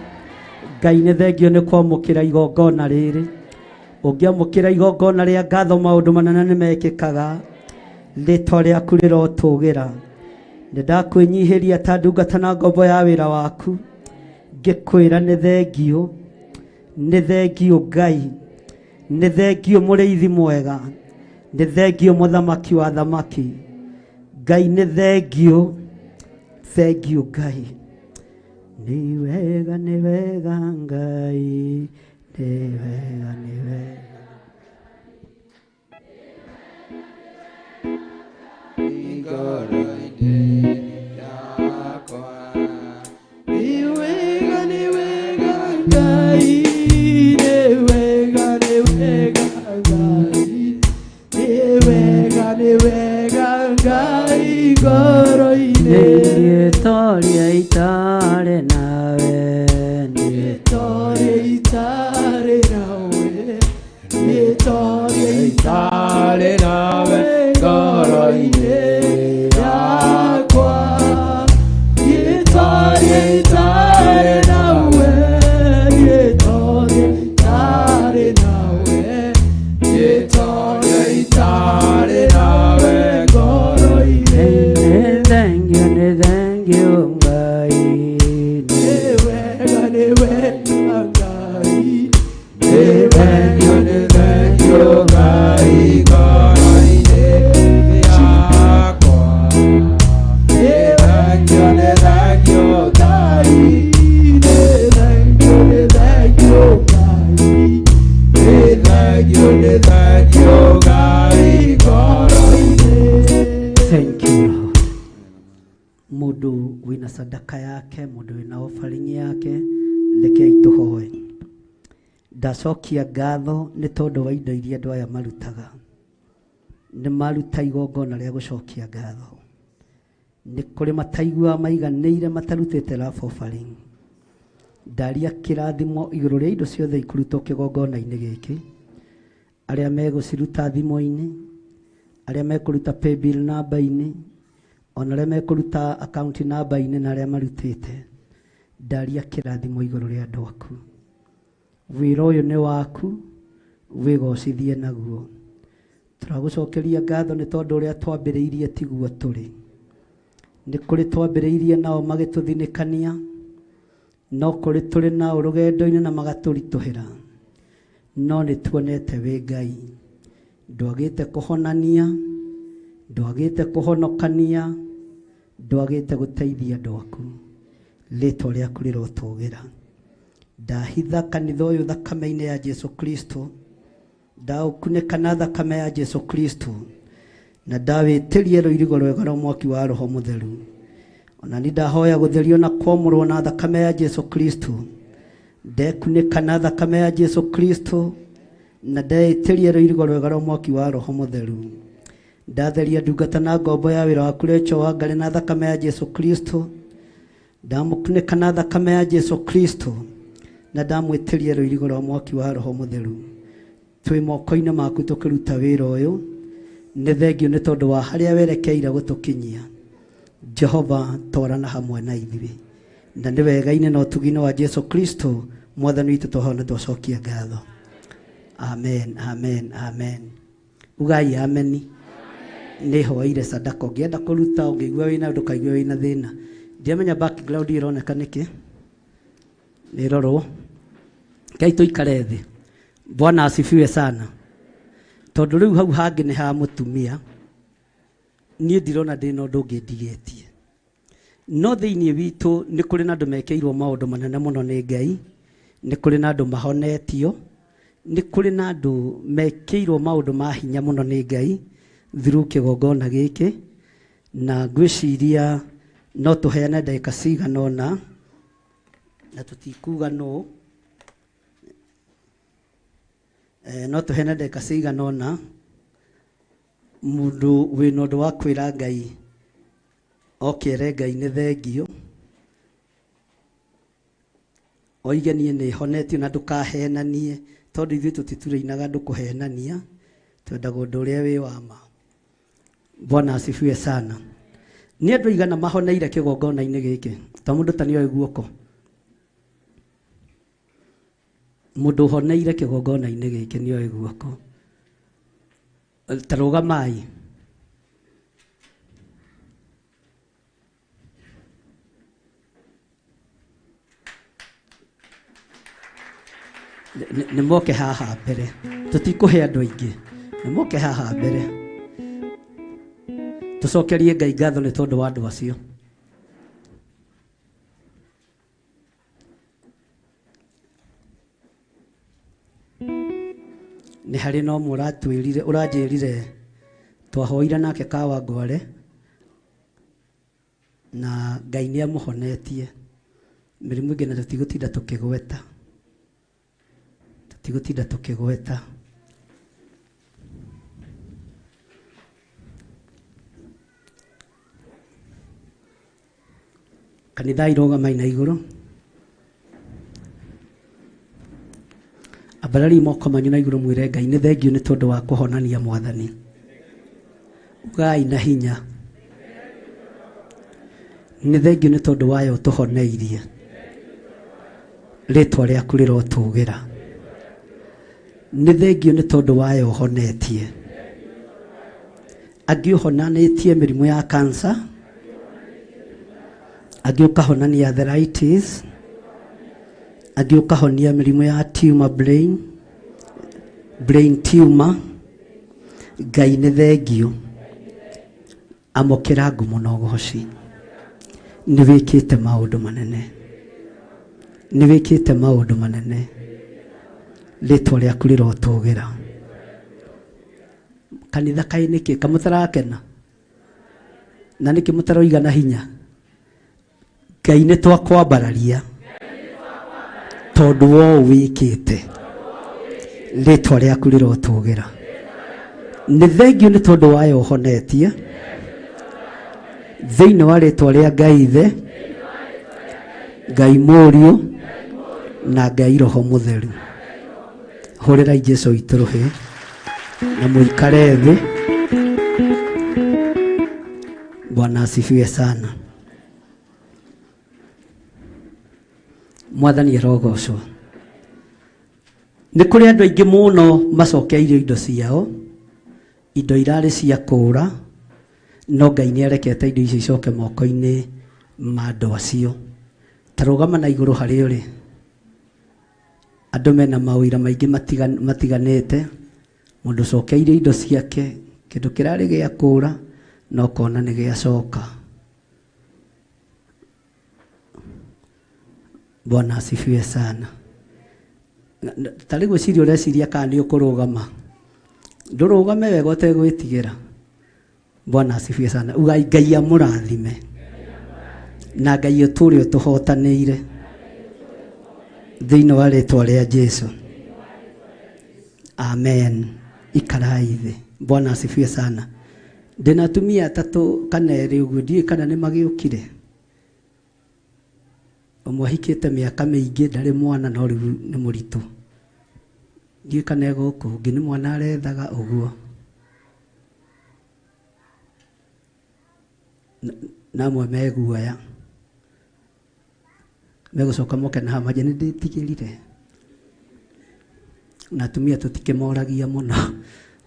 Ngai nĩ thengio nĩ kwamũkĩra igongona rĩrĩ. Ũngĩamũkĩra igongona rĩa ngatho, maũndũ manene nĩ mekĩkaga. Rĩtwa rĩaku rĩrotũgĩra. Nĩ ndakwĩnyihĩria ta ndungata na ngombo ya wĩra waku, ngĩkwĩra nĩ thengio, nĩ thengio Ngai, nĩ thengio mũrĩithi mwega, nĩ thengio mũthamaki wa thamaki. Ngai nĩ thengio, thengio Ngai. Nĩ wega, nĩ wega Ngai, nĩ wega, nĩ wega. Nĩ wega Ngai, nĩ wega, nĩ wega Ngai, nĩ wega, nĩ wega Ngai ngoro-inĩ. Nĩngĩtoria itarĩ nawe, Nĩngĩtoria itarĩ nawe, nĩngĩtoria itarĩ nawe ngoro-inĩ yakwa. Nĩngĩtoria itarĩ nawe, nĩngĩtoria yake, mũndũ wĩna offering yake, rekei tũhoe. Ndacokia ngatho nĩ tondũ wa indo iria andũ aya marutaga. Nĩ maruta igongona rĩa gũcokia ngatho. Nĩ kũrĩ mataiguaga maiganĩire matarutĩte love offering. Ndaria kĩrathimo igũrũ rĩa indo ciothe ikũrutwo kĩgongona-inĩ gĩkĩ. Arĩa megũciruta thimũ-inĩ, arĩa mekũruta paybill namba-inĩ, ona arĩa mekũruta account namba-inĩ na arĩa marutĩte. Ndaria kĩrathimo igũrũ rĩa andũ aku. Wĩra ũyũ nĩ waku, wĩgocithie naguo. Tũragũcokeria ngatho nĩ tondũ ũrĩa twambĩrĩirie tiguo tũrĩ. Nĩ kũrĩ twambĩrĩirie nao magĩtũthinĩkania, no kũrĩ tũrĩ nao rũgendo-inĩ na magatũritũhĩra. No nĩ tuonete wĩ Ngai. Ndwagĩte kũhonania, ndwagĩte kũhonokania, ndwagĩte gũteithia andũ aku. Rĩtwa rĩaku rĩrotũgĩra. Ndahitha kanitha ũyũ thakame-inĩ ya Jesu Kristo, ndaũkunĩka na thakame ya Jesu Kristo, na ndawĩtĩrie rũirigo rwega rwa mwaki wa Roho Mũtheru. Ona ni ndahoya gũtherio na kwamũrwo na thakame ya Jesu Kristo. Ndekunĩka na thakame ya Jesu Kristo, na ndeĩtĩrie rũirigo rwega rwa mwaki wa Roho Mũtheru. Ndatheria ndungata na ngombo ya wĩra waku Rachel Wangari na thakame ya Jesu Kristo. Ndamũkunĩka na thakame ya Jesu Kristo, na ndamwĩtĩrie rũirigo rwa mwaki wa Roho Mũtheru. Twĩ moko-inĩ maku tũkĩruta wĩra ũyũ. Nĩ thengio nĩ tondũ wa harĩa werekeire gũtũkinyia. Jehova twarana hamwe na ithuĩ. Na nĩ wega-inĩ na ũtugi-inĩ wa Jesu Kristo mwathani witũ twahoya na twacokia ngatho. Amen, amen, amen. Ugai ameni. Nĩ hoeire sadaka. Ũngĩenda kũruta, ũngĩigua wĩna ndũkaigue wĩna thĩna. Ndiamenya background ĩroneka nĩkĩ. Nĩ ĩrorwo. Ngai tũikare thĩ. Bwana asifiwe sana. Tondũ rĩu hau hangĩ nĩ ha mũtumia. Niĩ ndirona ndĩna ũndũ ũngĩ ndigĩtie. No thĩinĩ witũ nĩ kũrĩ na andũ mekĩirwo maũndũ manene mũno nĩ Ngai, nĩ kũrĩ na andũ mahonetio, nĩ kũrĩ na andũ mekĩirwo maũndũ ma hinya mũno nĩ Ngai through kĩgongona gĩkĩ, na ngwĩciria no tũheane ndagĩka cigana ũna na tũtikuga nũ, no tũheane ndagĩka cigana ũna mũndũ wĩna ũndũ wa kwĩra Ngai okere Ngai nĩ thengio, oige niĩ nĩ honetio na ndũkahenanie, tondũ ithuĩ tũtiturainaga andũ kũhenania, twendaga ũndũ ũrĩa wĩ wa ma. Bwana asifiwe sana. Nĩ andũ aigana mahoneire kĩgongona-inĩ gĩkĩ? Ta mũndũ ta nĩoĩ guoko. Mũndũ ũhoneire kĩgongona-inĩ gĩkĩ nĩoĩ guoko. Ta rũgamai. Nĩ moke haha mbere. Tũtikũhe andũ aingĩ. Nĩ moke haha mbere. Tũcokerie Ngai ngatho nĩ tondũ wa andũ acio. Nĩ harĩ no ũmwe ũratwĩrire, ũranjĩrire twahoire nake Kawangware na Ngai nĩ amũhonetie. Mĩrimũ ĩngĩ na tũtigũtinda tũkĩgweta. Tũtigũtinda tũkĩgweta. Kanitha irũgamai na igũrũ. Ambarari moko manyu na igũrũ mwĩre Ngai nĩ thengio nĩ tondũ wa kũhonania mwathani. Ugai na hinya. Nĩ thengio nĩ tondũ wayo ũtũhoneirie. Rĩtwa rĩaku rĩrotũgĩra. Nĩ thengio nĩ tondũ wayo ũhonetie. Angĩ ũhonanĩtie mĩrimũ ya cancer, angĩ ũkahonania arthritis, angĩ ũkahonia mĩrimũ ya tumor brain, brain tumor. Ngai nĩ thengio. Amũkĩra ngumo na ũgoci. Nĩ wĩkĩte maũndũ manene. Nĩ wĩkĩte maũndũ manene. Rĩtwa rĩaku rĩrotũgĩra. Kanitha kaĩ nĩkĩ kamũtarakena? Na nĩkĩ mũtaroiga na hinya? Ngai nĩ twakwambararia tondũ wo wĩkĩte rĩtwa rĩaku rĩrotũgĩra. Nĩ thengiũ nĩ tondũ wayo ũhonetie thĩinĩ wa rĩtwa rĩa Ngai Ithe, Ngai Mũriũ na Ngai Roho Mũtheru. Hũrĩrai Jesu witũ rũhĩ na mũikare thĩ. Bwana asifiwe sana. Mwathani arogocwo. Nĩ kũrĩ andũ aingĩ mũno macokeirio indo ciao, indo irarĩ cia kũũra, no Ngai nĩ arekete indo icio icoke moko-inĩ ma andũ acio. Ta rũgama na igũrũ harĩa ũrĩ. Andũ mena mawĩra maingĩ matiganĩte, mũndũ ũcokeirio indo ciake, kĩndũ kĩrarĩ gĩa kũũra, no ũkona nĩ gĩacoka. Bwana asifiwe sana. Tarĩ gwĩciria ũreciria kana nĩ ũkũrũgama. Ndũrũgame wega ũtegwĩtigĩra. Bwana asifiwe sana. Ugai Ngai amũrathime. Na Ngai ũtũre ũtũhotanĩire. Thĩinĩ wa rĩtwa rĩa Jesu. Amen. Ikarai thĩ. Bwana asifiwe sana. Ndĩna atumia atatũ kana erĩ ũguo ndiũĩ kana nĩ magĩũkire. Ũmwe ahikĩte mĩaka mĩingĩ ndarĩ mwana no rĩu nĩ mũritũ. Ndiũĩ kana e gũkũ, ũngĩ nĩ mwana arethaga ũguo. Na amwe me guoya. Megũcoka moke na haha manjĩre nĩ ndĩtigĩrire. Na atumia tũtikĩmoragia mũno.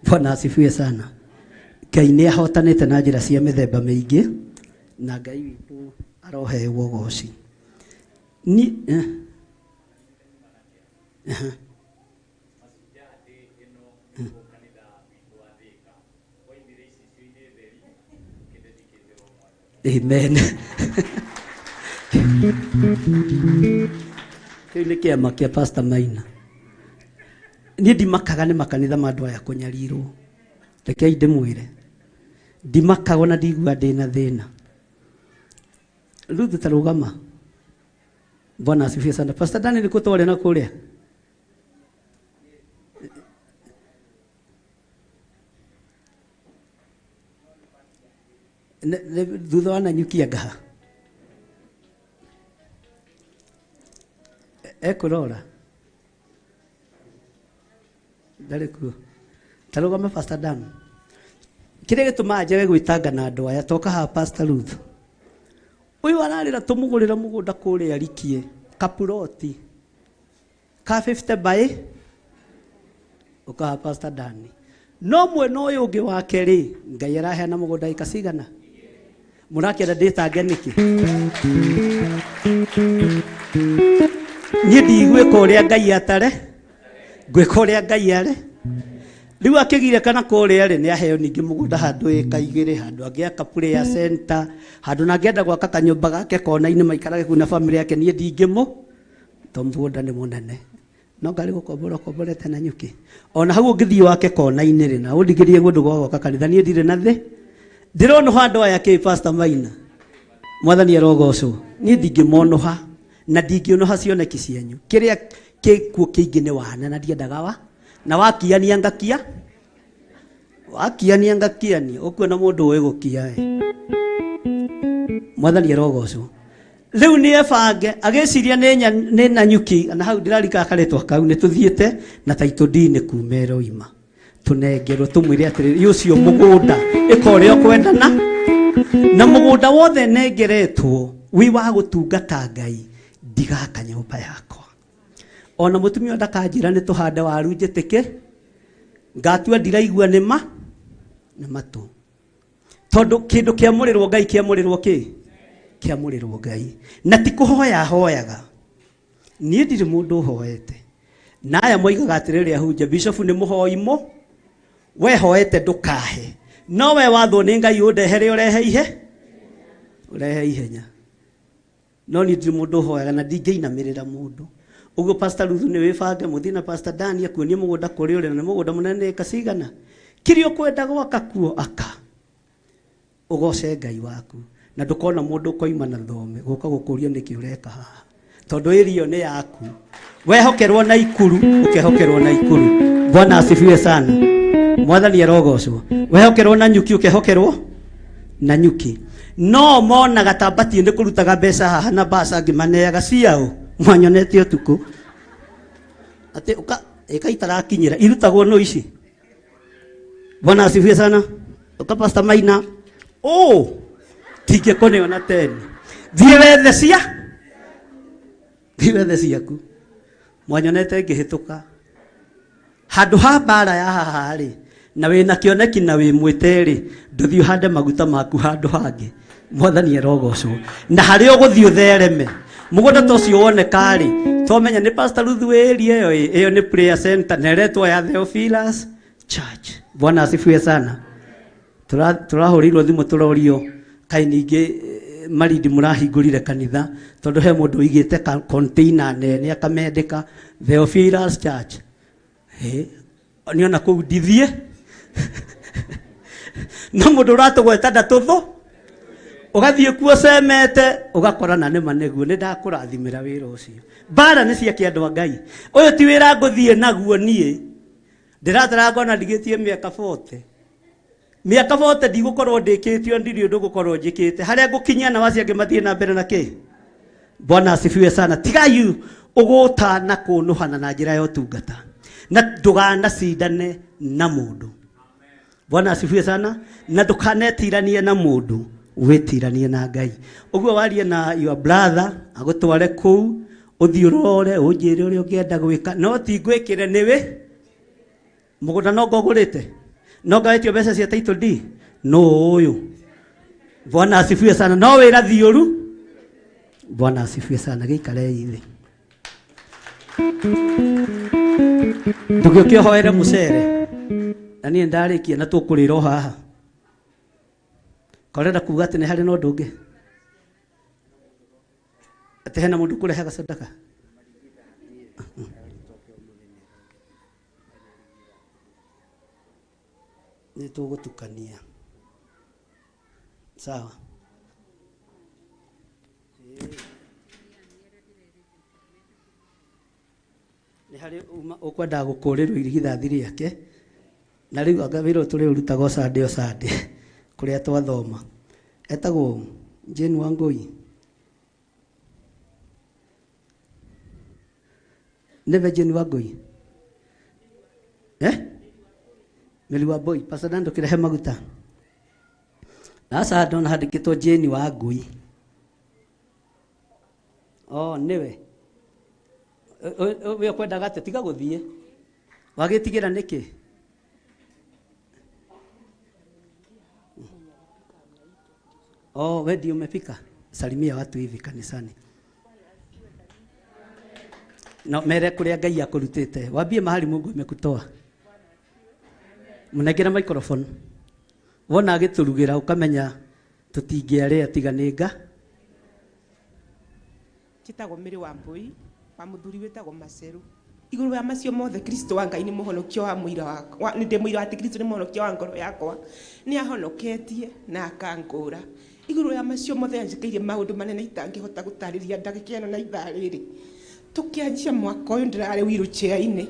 Bwana asifiwe sana. Ngai nĩ ahotanĩte na njĩra cia mĩthemba mĩingĩ na Ngai witũ aroheo ũgoci. Ni eh. Aha. Amen. Kĩu nĩ kĩama kĩa Pastor Maina. Niĩ ndimakaga nĩ makanitha ma andũ aya kũnyarirwo. Rekei ndĩmwĩre. Ndimakaga ona ndiguaga ndĩna thĩna. Ruth ta rũgama. Bwana asifiwe sana. Pastor Daniel nĩ kũ twarĩ na kũrĩa? Thutha wa Nanyuki ngaha ekũrora ndarĩ kuo. Tarũgama Pastor Dan. Kĩrĩa gĩtũmaga njage gwĩtanga na andũ aya toka haha Pastor Ruth. Ũyũ ararĩra tũmũgũrĩre mũgũnda kũrĩa Rikie kapuroti ka 50 by ũkaha Pastor Dani. No mwena ũyũ ũngĩ wake rĩ, Ngai araheana mũgũnda ĩka cigana? Mũrakĩenda ndĩtange nĩkĩ? Niĩ ndigwĩka ũrĩa Ngai atare, ngwĩka ũrĩa Ngai are. Rĩu akĩgire kana kũrĩa rĩ, nĩ aheo ningĩ mũgũnda handũ ĩka igĩrĩ, handũ angĩaka prayer center, handũ na angĩenda gwaka kanyũmba gake kona-inĩ maikarage kũu na family yake, niĩ ndingĩmũ, to mũgũnda nĩ mũnene. No ngarĩ gũkombora ũkomborete na nyuki. Ona hau ũngĩthiĩ wake kona-inĩ rĩ, na ũndigĩrie kũndũ gwa gwaka kanitha, niĩ ndirĩ na thĩ. Ndĩronũha andũ aya kĩ Pastor Maina. Mwathani arogocwo. Niĩ ndingĩmonũha na ndingĩũnũha cioneki cianyu. Kĩrĩa kĩkuo kĩingĩ nĩ wana na ndiendaga wa. Na wakiania ngakia. Wakiania ngakiania. Ũkuona mũndũ ũĩ gũkia we. Mwathani arogocwo. Rĩu nĩ ebange agĩciria nĩ Nanyuki na hau ndĩrarika karĩtwa kau nĩ tũthiĩte na taitũ ndini kuma ĩroima. Tũnengerwo tũmwĩre atĩrĩrĩ, ũcio mũgũnda ĩka ũrĩa ũkwendana na mũgũnda wothe nengeretwo wĩ wa gũtungata Ngai, ndigaka nyũmba yakwa. Ona mũtumia ndakanjĩra nĩ tũhande waru njĩtĩke, ngatua ndiraigua nĩ ma nĩ matũ. Tondũ kĩndũ kĩamũrĩrwo Ngai kĩamũrĩrwo kĩ? Kĩamũrĩrwo Ngai. Na ti kũhoya hoyaga. Niĩ ndirĩ mũndũ ũhoete. Na aya moigaga atĩrĩrĩ ahunjia, Bishop nĩ mũhoi mũ, we hoete ndũkahe. No we wathwo nĩ Ngai ũndehere ũrehe ihe? Ũrehe ihenya. No niĩ ndirĩ mũndũ ũhoyaga na ndingĩinamĩrĩra mũndũ. Ũguo Pastor Ruth nĩ wĩbange mũthiĩ na Pastor Dani akuonie mũgũnda kũrĩa ũrĩ na nĩ mũgũnda mũnene ĩka cigana. Kĩrĩa ũkwenda gwaka kuo aka. Ũgoce Ngai waku. Na ndũkona mũndũ ũkoima na thome gũka gũkũria nĩkĩ ũreka haha, tondũ ĩrio nĩ yaku. Wehokerwo na ikuru, ũkehokerwo na ikuru. Bwana asifiwe sana. Mwathani arogocwo. Wehokerwo na nyuki, ũkehokerwo na nyuki. No monaga ta mbatiĩ nĩ kũrutaga mbeca haha na mbaca ngĩmaneaga ciao mwanyonete ũtukũ atĩ ũka ĩka itarakinyĩra irutagwo no ici. Bwana asifiwe sana. Ũka Pastor Maina oh tingĩkũneo na teni, thiĩ wethe cia, thiĩ wethe ciaku. Mwanyonete ngĩhĩtũka handũ ha mbara ya haha rĩ, na wĩna kĩoneki na wĩ mwĩte rĩ, ndũthiĩ ũhande maguta maku handũ hangĩ. Mwathani arogocwo. Na harĩa ũgũthiĩ ũthereme mũgũnda ta ũcio woneka rĩ, twamenya nĩ Pastor Ruth wĩ area ĩyo, ĩyo nĩ prayer center na ĩretwo ya Theophilus Church. Bwana asifiwe sana. Tũrahũrĩirwo thimũ tũrorio kaĩ ningĩ Marindi mũrahingũrire kanitha, tondũ he mũndũ ũigĩte container nene akamendeka Theophilus Church. Nĩ ona kũu ndithiĩ no mũndũ ũratũgweta ndatũthũ, ũgathiĩ kuo cemete ũgakora na nĩma nĩguo nĩ ndakũrathimĩra wĩra ũcio. Mbara nĩ ciake andũ a Ngai. Ũyũ ti wĩra ngũthiĩ naguo niĩ, ndĩratara ngona ndigĩtie mĩaka 40, mĩaka 40 ndigũkorwo ndĩkĩtio, ndirĩ ũndũ ngũkorwo njĩkĩte harĩa ngũkinyia na wacio angĩ mathiĩ na mbere na kĩ. Bwana asifiwe sana. Tigai ũgũta na kũnũhana na njĩra ya ũtungata, na ndũganacindane na mũndũ. Bwana asifiwe sana. Na ndũkanetiranie na mũndũ, wĩtiranie na Ngai. Ũguo warie na your brother agũtware kũu, ũthiĩ ũrore, ũnjĩre ũrĩa ũngĩenda gwĩka, no ti ngwĩkĩre nĩwe mũgũnda no ngũgũrĩte, no ngawĩtio mbeca cia title deed no ũyũ. Bwana asifiwe sana. No wĩra thiũru. Bwana asifiwe sana. Gĩikarei thĩ, ndũgĩũke ũhoere mũcere na niĩ ndarĩkia na tũkũrĩra o haha. Korenda kuga atĩ nĩ harĩ na ũndũ ũngĩ, atĩ hena mũndũ ũkũrehaga sadaka. Nĩ tũgũtukania sawa. Nĩ harĩ uma ũkwendaga gũkũrĩrwo irigithathi rĩake, na rĩu anga wĩra ũyũ tũrĩũrutaga o Sunday o Sunday kũrĩa twathoma. Etagwo Jane Wangui, nĩwe Jane Wangui, eh Mary Wambui. Pastor Dan, ndũkĩrehe maguta. Aca, ndona handĩkĩtwo Jane Wangui. Oh, nĩwe we ũkwendaga atĩ tiga gũthiĩ wagĩtigĩra nĩkĩ? Oh, we ndio umepika? Salimia watu hivi kanisani. No mere kũrĩa Ngai akũrutĩte. Wambie mahali Mungu amekutoa. Mũnengere microphone. Wona agĩtũrugĩra ũkamenya tũtingĩarĩa tiga nĩ nga. Njĩtagwo Mary Wambui wa mũthuri wĩtagwo Maceru. Igũrũ ya macio mothe, Kristo wa Ngai nĩ mũhonokia wa mũira wakwa. Nĩ ndĩ mũira atĩ Kristo nĩ mũhonokia wa ngoro yakwa, nĩ ahonoketie na akangũra. Igũrũ ya macio mothe, anjĩkĩire maũndũ manene itangĩhota gũtarĩria ndagĩka ĩno na ithaa rĩrĩ. Tũkĩanjia mwaka ũyũ ndĩrarĩ wheelchair-inĩ,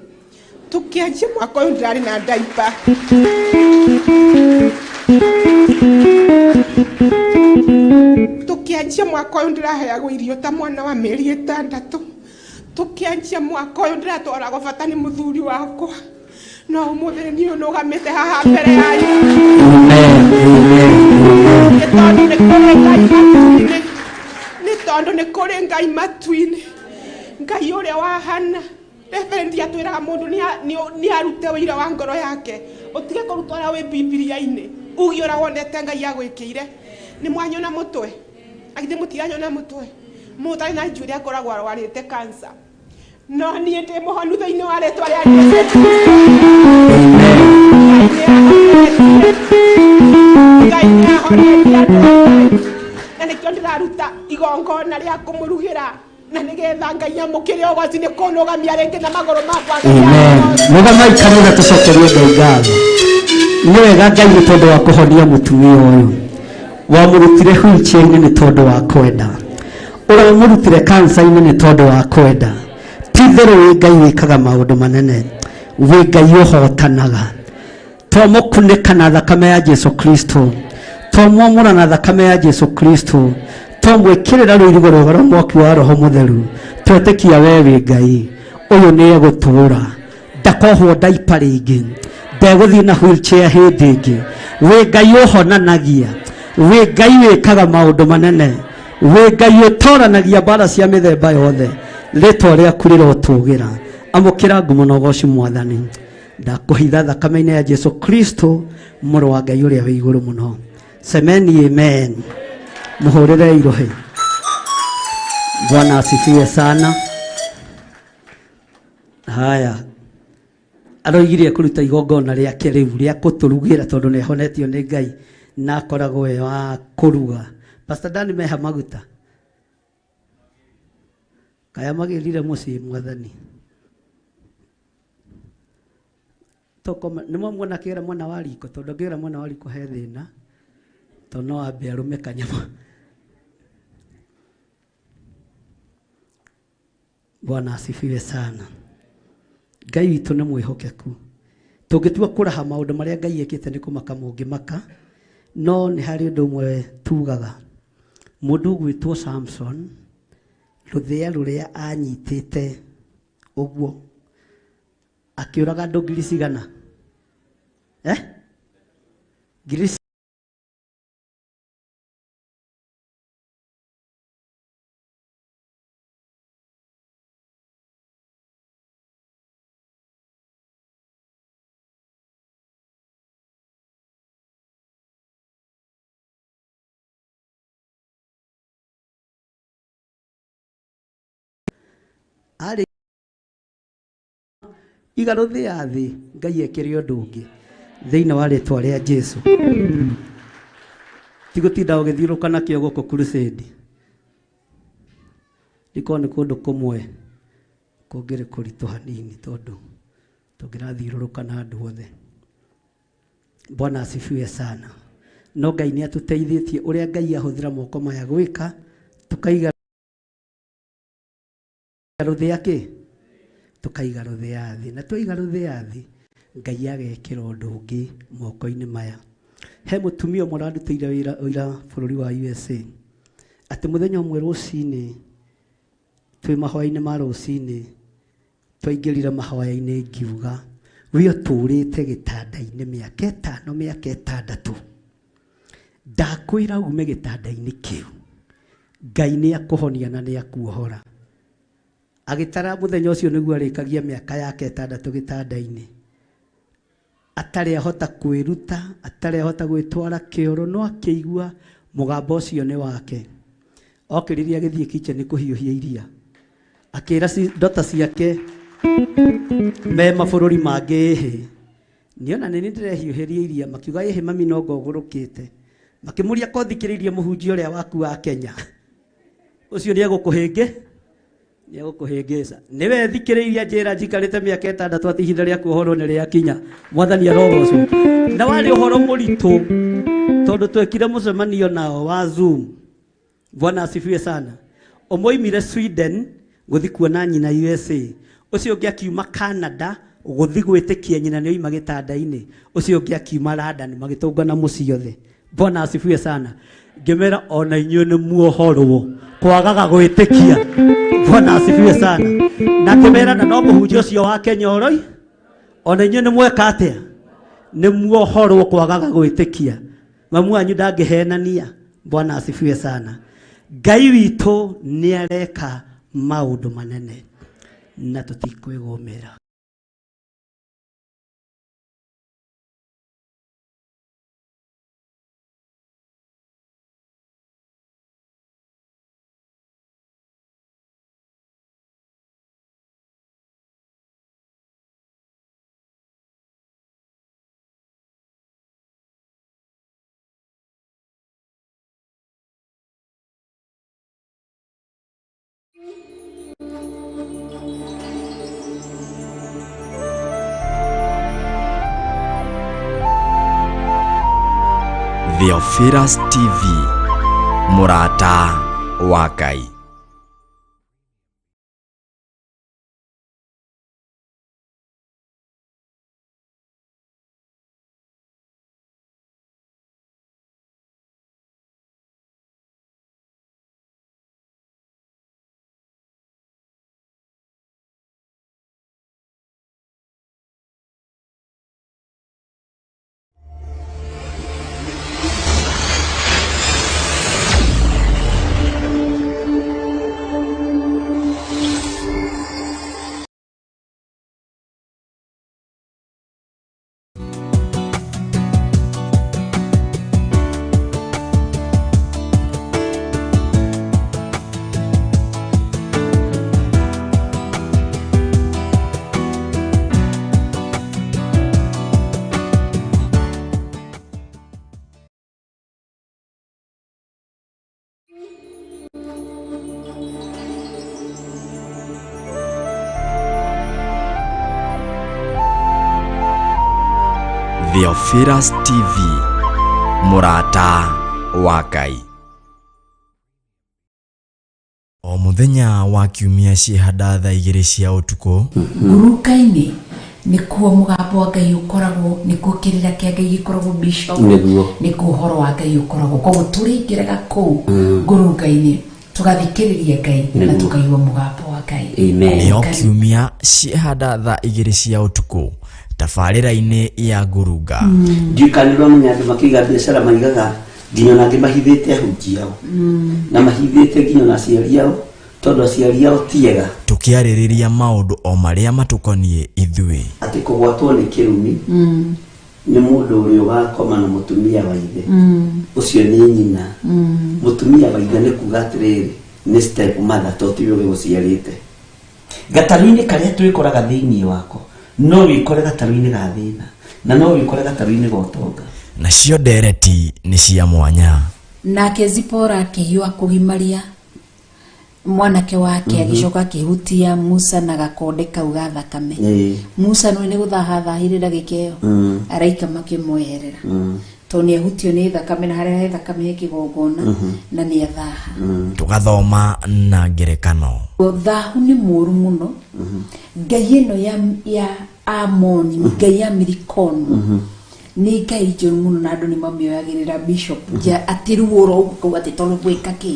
tũkĩanjia mwaka ũyũ ndĩrarĩ na diaper, tũkĩanjia mwaka ũyũ ndĩraheagwo irio ta mwana wa mĩeri 6, tũkĩanjia mwaka ũyũ ndĩratwaragwo bata nĩ mũthuri wakwa, no ũmũthĩ niĩ nũgamĩte haha mbere yanyu nĩ tondũ nĩ kũrĩ Ngai matu-inĩ, nĩ tondũ nĩ kũrĩ Ngai matu-inĩ, Ngai ũrĩa wa Hana. Reverend atwĩraga mũndũ nĩ arute ũira wa ngoro yake, ũtige kũruta ũrĩa wĩ Bibilia-inĩ, uge ũrĩa wonete Ngai agwĩkĩire. Nĩ mwanyona mũtwe agithĩ mũtiranyona mũtwe mũtarĩ na njuĩrĩ, akoragwo arwarĩte cancer, no niĩ ndĩ mũhonu thĩinĩ wa rĩtwa rĩa Jesũ. Ngai nĩ ahonetie andũ a Ngai, na nĩkĩo ndĩraruta igongona rĩa kũmũrugĩra na nĩgetha Ngai amũkĩre ũgoci nĩ kũnũgamia rĩngĩ na magũrũ makwa. Amen. Mũgamai kanitha, tũcokerie Ngai ngatho. Nĩ wega Ngai nĩ tondũ wa kũhonia mũtumia ũyũ. Wamũrutire wheelchair-inĩ nĩ tondũ wa kwenda, ũramũrutire kansa-inĩ nĩ tondũ wa kwenda. Ti itherũ wĩ Ngai wĩkaga maũndũ manene, wĩ Ngai ũhotanaga. Twamũkunĩka na thakame ya Jesu Kristo, twamwamũra na thakame ya Jesu Kristo, twamwĩkĩrĩra rũirigo rwega rwa mwaki wa Roho Mũtheru, twetĩkia we wĩ Ngai. Ũyũ nĩ egũtũũra, ndakohwo ndaipa rĩngĩ, ndegũthiĩ na wheelchair hĩndĩ ĩngĩ. Wĩ Ngai ũhonanagia, wĩ Ngai wĩkaga maũndũ manene, wĩ Ngai ũtoranagia mbara cia mĩthemba yothe. Rĩtwa rĩaku rĩrotũgĩra. Amũkĩra ngumo na ũgoci Mwathani. Ndakũhitha thakame-inĩ ya Jesu Kristo, mũrũ wa Ngai ũrĩa wĩ igũrũ mũno. Semeni amen. Mũhũrĩre irohe. Bwana asifiwe sana. Haya, aroigire kũruta igongona rĩake rĩu rĩa kũtũrugĩra tondũ nĩ ahonetio nĩ Ngai na akoragwo e wa kũruga. Pastor Dan meha maguta kaya magĩrire mũciĩ Mwathani. Tokoma nĩ mwamuona akĩgera mwena wa riko, tondũ angĩgera mwena wa riko he thĩna, tondũ no ambe arũme kanyama. Bwana asifiwe sana. Ngai witũ nĩ mwĩhokeku. Tũngĩtua kũraha maũndũ marĩa Ngai ekĩte nĩ kũmaka mũngĩmaka, no nĩ harĩ ũndũ ũmwe tugaga. Mũndũ ũgwĩtwo Samson, rũthĩa rũrĩa anyitĩte ũguo akĩũraga andũ ngiri cigana? Ngiri arĩ iga rũthĩa thĩ Ngai ekĩre ũndũ ũngĩ thĩinĩ wa rĩtwa rĩa Jesu. Ti gũtinda ũgĩthiũrũrũka nakĩo gũkũ crusade. Rĩkorwo nĩ kũndũ kũmwe kũngĩrĩ kũritũ hanini tondũ tũngĩrathiũrũrũka na andũ othe. Bwana asifiwe sana. No Ngai nĩ atũteithĩtie ũrĩa Ngai ahũthĩra moko maya gwĩka, tũkaiga rũthĩa kĩ? Tũkaiga rũthĩa thĩ. Na twaiga rũthĩa thĩ, Ngai agekĩra ũndũ ũngĩ moko-inĩ maya. He mũtumia ũmwe ũrandutĩire wĩra ũira bũrũri wa USA, atĩ mũthenya ũmwe rũcinĩ, twĩ mahoya-inĩ ma rũcinĩ, twaingĩrire mahoya-inĩ ngiuga, we ũtũrĩte gĩtanda-inĩ mĩaka ĩtano, mĩaka ĩtandatũ. Ndakwĩra ume gĩtanda-inĩ kĩu, Ngai nĩ akũhonia na nĩ akuohora. Agĩtara mũthenya ũcio nĩguo arĩkagia mĩaka yake ĩtandatũ gĩtanda-inĩ. Atarĩ ahota kwĩruta, atarĩ ahota gwĩtwara kĩoro, no akĩigua mũgambo ũcio nĩ wake. Okĩrire agĩthiĩ kitchen kũhiũhia iria. Akĩra ndota ciake me mabũrũri mangĩ ĩhĩ. Nĩona nĩ ndĩrehiũhĩria iria, makiuga ĩhĩ mami no ngũgũrũkĩte. Makĩmũria ko thikĩrĩirie mũhunjia ũrĩa waku wa Kenya. Ũcio nĩ egũkũhĩngĩ? Nĩ egũkũhĩngĩca. Nĩwe thikĩrĩirie njĩra njikarĩte mĩaka ĩtandatũ atĩ ihinda rĩa kuohorwo nĩ rĩakinya. Mwathani arogocwo. Na warĩ ũhoro mũritũ tondũ twekire mũcemanio nao wa Zoom. Bwana asifiwe sana. Ũmwe oimire Sweden gũthiĩ kuona nyina USA. Ũcio ũngĩ akiuma Canada gũthiĩ gwĩtĩkia nyina nĩ oima gĩtanda-inĩ. Ũcio ũngĩ akiuma London magĩtũngana mũciĩ othe. Bwana asifiwe sana. Ngĩmera ona inyuĩ nĩ muohorwo kwagaga gwĩtĩkia. Bwana asifiwe sana. Na ngĩmera na no mũhunjia ũcio wa Kenya oroi, ona inyuĩ nĩ mweka atĩa? Nĩ muohorwo kwagaga gwĩtĩkia. Mamu wanyu ndangĩhenania. Bwana asifiwe sana. Ngai witũ nĩ areka maũndũ manene na tũtikwĩgũmĩra. Theophilus TV, mũrata wa Ngai. Theophilus TV, mũrata wa Ngai. O mũthenya wa kiumia ciĩhanda thaa 2 cia ũtukũ. Nguruka-inĩ nĩkuo mũgambo wa Ngai ũkoragwo, nĩkuo kĩrĩra kĩa Ngai gĩkoragwo, bishop. Nĩguo. Nĩkuo ũhoro wa Ngai ũkoragwo. Koguo tũrĩingĩraga kũu ngurunga-inĩ tũgathikĩrĩria Ngai na tũkaigua mũgambo wa Ngai. Amen. Nĩo kiumia ciĩhanda thaa 2 cia ũtukũ tabarĩra-inĩ ya ngurunga. Ndiũĩ kana nĩ ũramenya andũ makĩiga biacara maigaga nginya ona angĩ mahithĩte ahunjia ao na mahithĩte nginya ona aciari ao tondũ aciari ao ti ega. Tũkĩarĩrĩria maũndũ o marĩa matũkoniĩ ithuĩ. Atĩ kũgwatwo nĩ kĩrumi nĩ mũndũ ũrĩa ũgakoma na mũtumia wa ithe. Ũcio nĩ nyina. Mũtumia wa ithe nĩ kuga atĩrĩrĩ nĩ step mother to tiwe ũgĩgũciarĩte. Gatarũ-inĩ karĩa twĩkoraga thĩinĩ wako no wĩkore gatarũ-inĩ ga thĩna na no wĩkore gatarũ-inĩ ga ũtonga. Nacio ndereti nĩ cia mwanya. Nake Zipora akĩhiũha kũgimaria mwanake wake, agĩcoka akĩhutia Musa na gakonde kau ga thakame. Musa nĩ gũthahathahire ndagĩka ĩyo, araika makĩmweherera tondũ nĩ ahutio nĩ thakame na harĩa he thakame he kĩgongona na nĩ athaha. Tũgathoma na ngerekano. Thahu nĩ mũũru mũno. Ngai ĩno ya Amoni, ngai ya Milikomu, nĩ ngai njũru mũno na andũ nĩ mamĩoyagĩrĩra, bishop, atĩ ruo ũguo kau atĩ tondũ gwĩka kĩ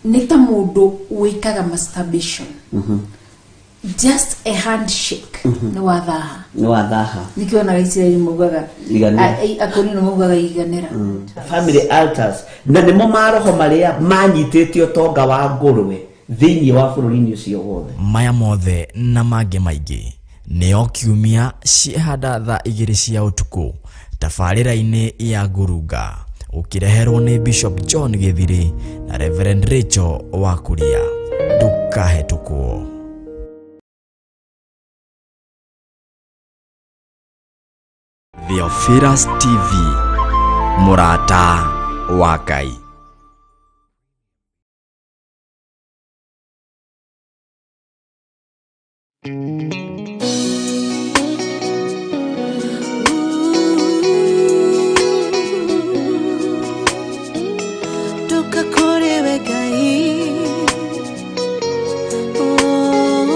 nĩ ta mũndũ wĩkaga masturbation, just a handshake nĩ wathaha. Nĩ wathaha. Nĩkĩo onaga Isiraeli maugaga Iganĩra. Akorino maugaga iganĩra. Family altars na nĩmo maroho marĩa manyitĩte ũtonga wa ngũrwe thĩinĩ wa bũrũri-inĩ ũcio wothe. Maya mothe na mangĩ maingĩ nĩo kiumia ciĩhanda thaa 2 cia ũtukũ tabarĩra-inĩ ya ngurunga ũkĩreherwo nĩ Bishop John Gĩthirĩ na Reverend Rachel wa Kuria. Ndũkahetũkwo. Theophilus TV, mũrata wa Ngai. Ndoka kũrĩ we Ngai. Oh.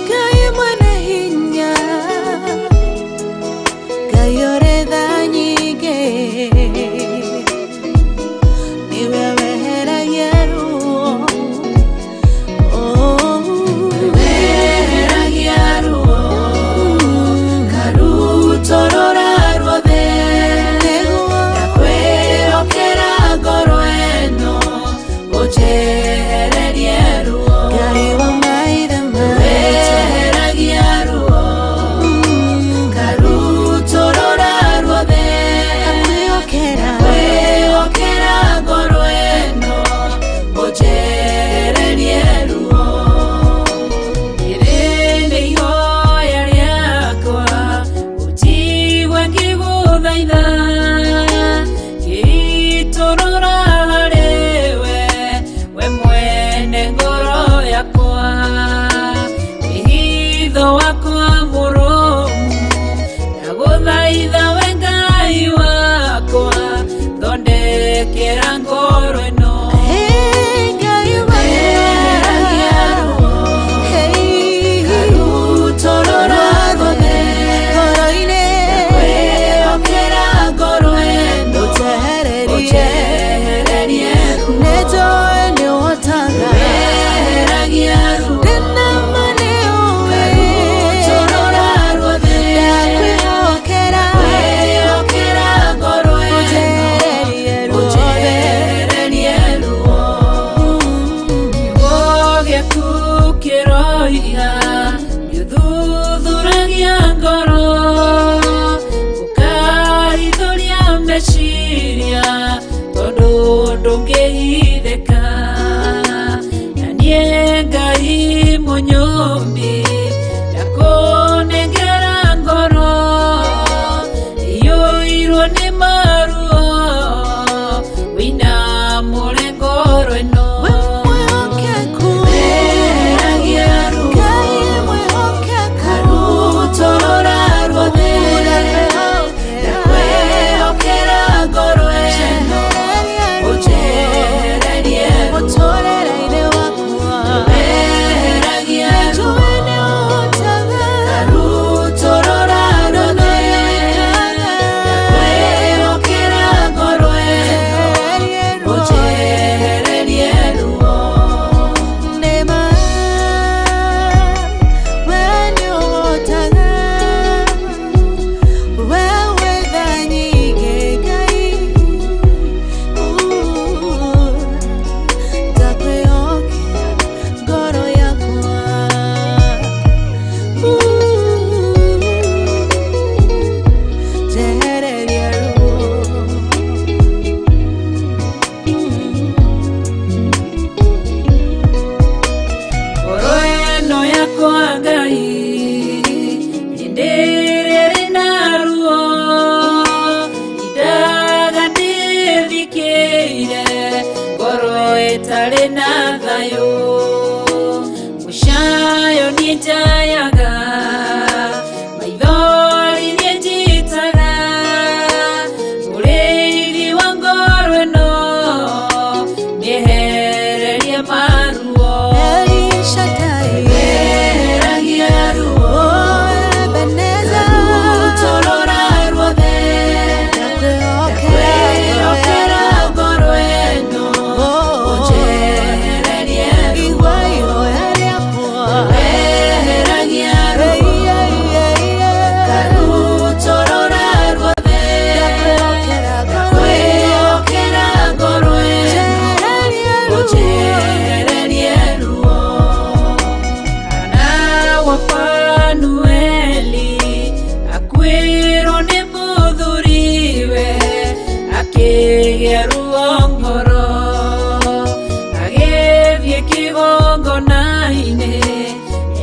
Ngai mwene hinya, Ngai ũrĩ tha nyingĩ, nĩwe weheragia ruo. Oh. Weheragia ruo, karutorora ruothe. Ndakwĩhokera ngoro ĩno, ũnjehererie ruo. Ngai wa maithe maitũ. Weheragia ruo, karutorora ruothe. Ndakwĩhokera ngoro ĩno, ũnjehererie ruo. Rĩrĩ ihoya rĩakwa, ũnjigue ngĩgũthaitha, ngĩitũrũra harĩ we, we mwene ngoro yakwa. Wĩhitho wakwa mũrũmu, ndagũthaitha. niĩ njayaga, maithori niĩ njitaga, mũrĩithi wa ngoro ĩno, mĩehererie maruo. Weheragia ruo, ngarutũrũra ruothe, ndakwĩhokera ngoro ĩno, ũnjehererie ruo. Weheragia ruo, ngarutũrũra ruothe, ndakwĩhokera ngoro ĩno, ũnjehererie ruo. Hana wa Fanueli akuĩrwo nĩ mũthuriwe, akĩgĩa ruo ngoro, agĩthiĩ kĩgongona-inĩ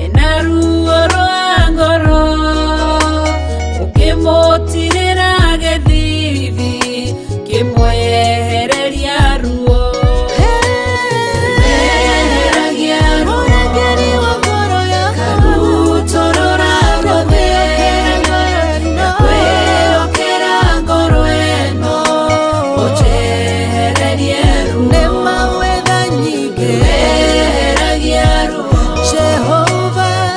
ena ruo rwa ngoro, ũkĩmũtirĩra gĩthithi, kĩmwehereria ruo. Weheragia ruo, ngarutũrũra ruothe, ndakwĩhokera ngoro ĩno, ũnjehererie ruo. Weheragia ruo,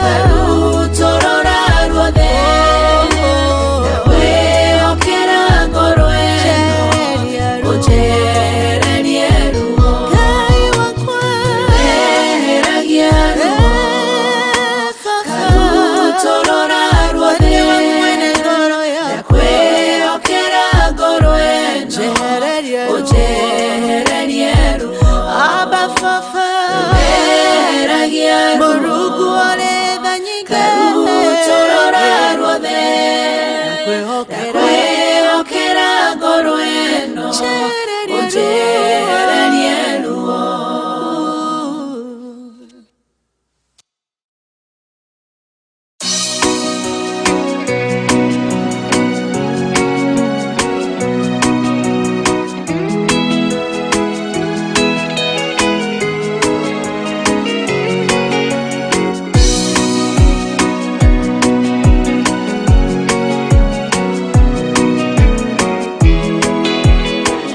ngarutũrũra ruothe, ndakwĩhokera ngoro ĩno, ũnjehererie ruo. Weheragia ruo, ngarutũrũra ruothe, ndakwĩhokera ngoro ĩno, ũnjehererie ruo. Weheragia ruo, ngarutũrũra ruothe, ndakwĩhokera ngoro ĩno, ũnjehererie ruo.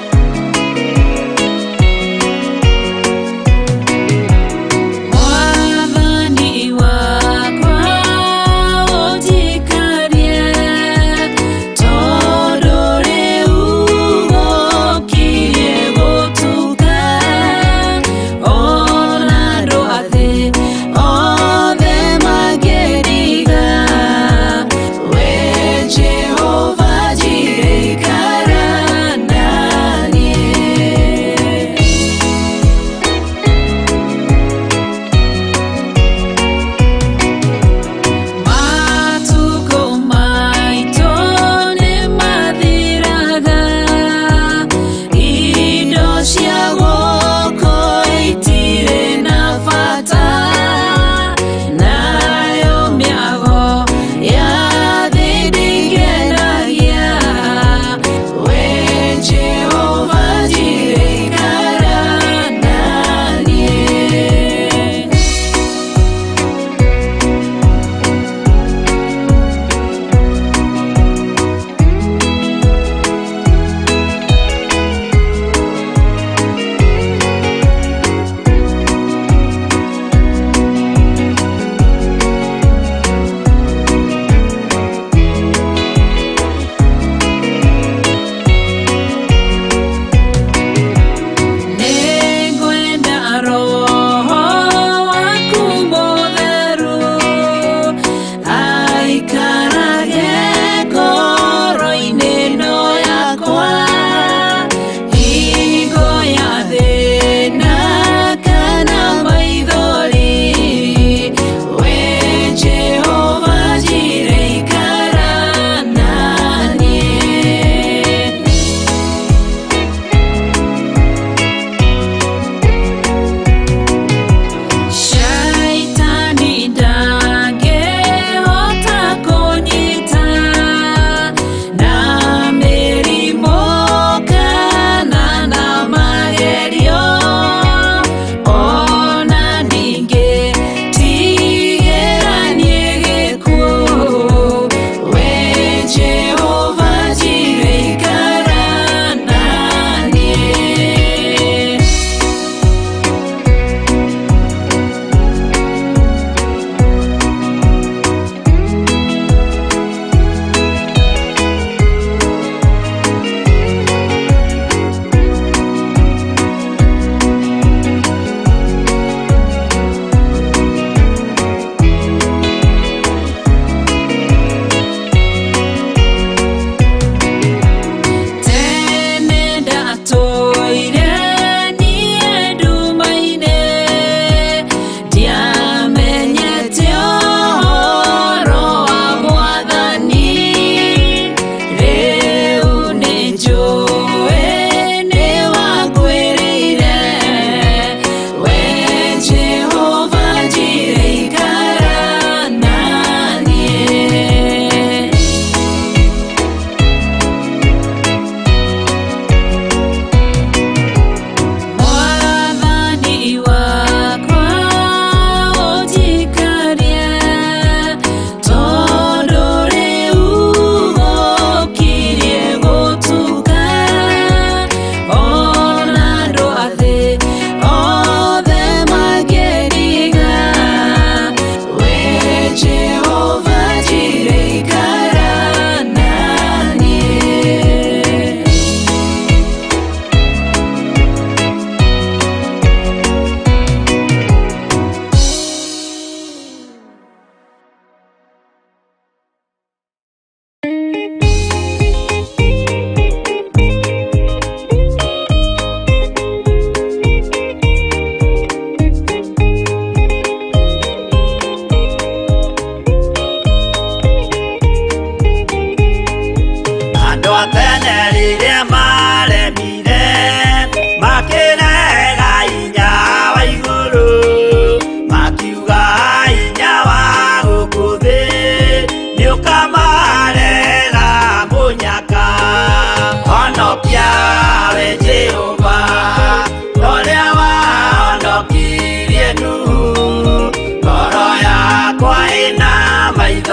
Thank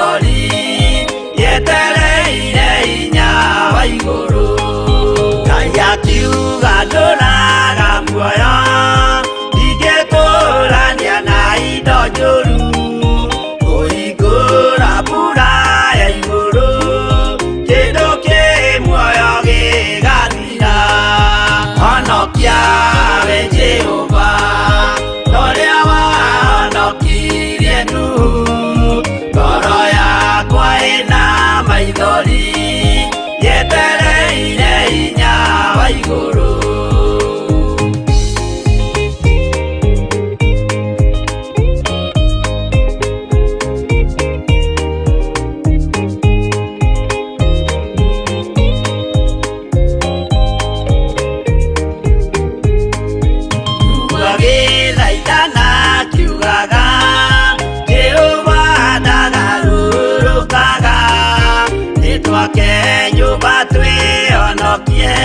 maithori yetereire hinya wa igũrũ. Ngai akiuga ndũraga muoyo, ndingĩkũrania na indo njũru. Kũhingũra mbura ya igũrũ, kĩndũ kĩ muoyo gĩgathira. Honokia we Jehova, ũrĩa wahonokirie Nuhu. Ngoro yakwa ĩna maithori, yetereire hinya wa igũrũ. Agĩthaithana akiugaga, Jehova ndagarũrũkaga. Nĩtwake nyũmba twĩhonokie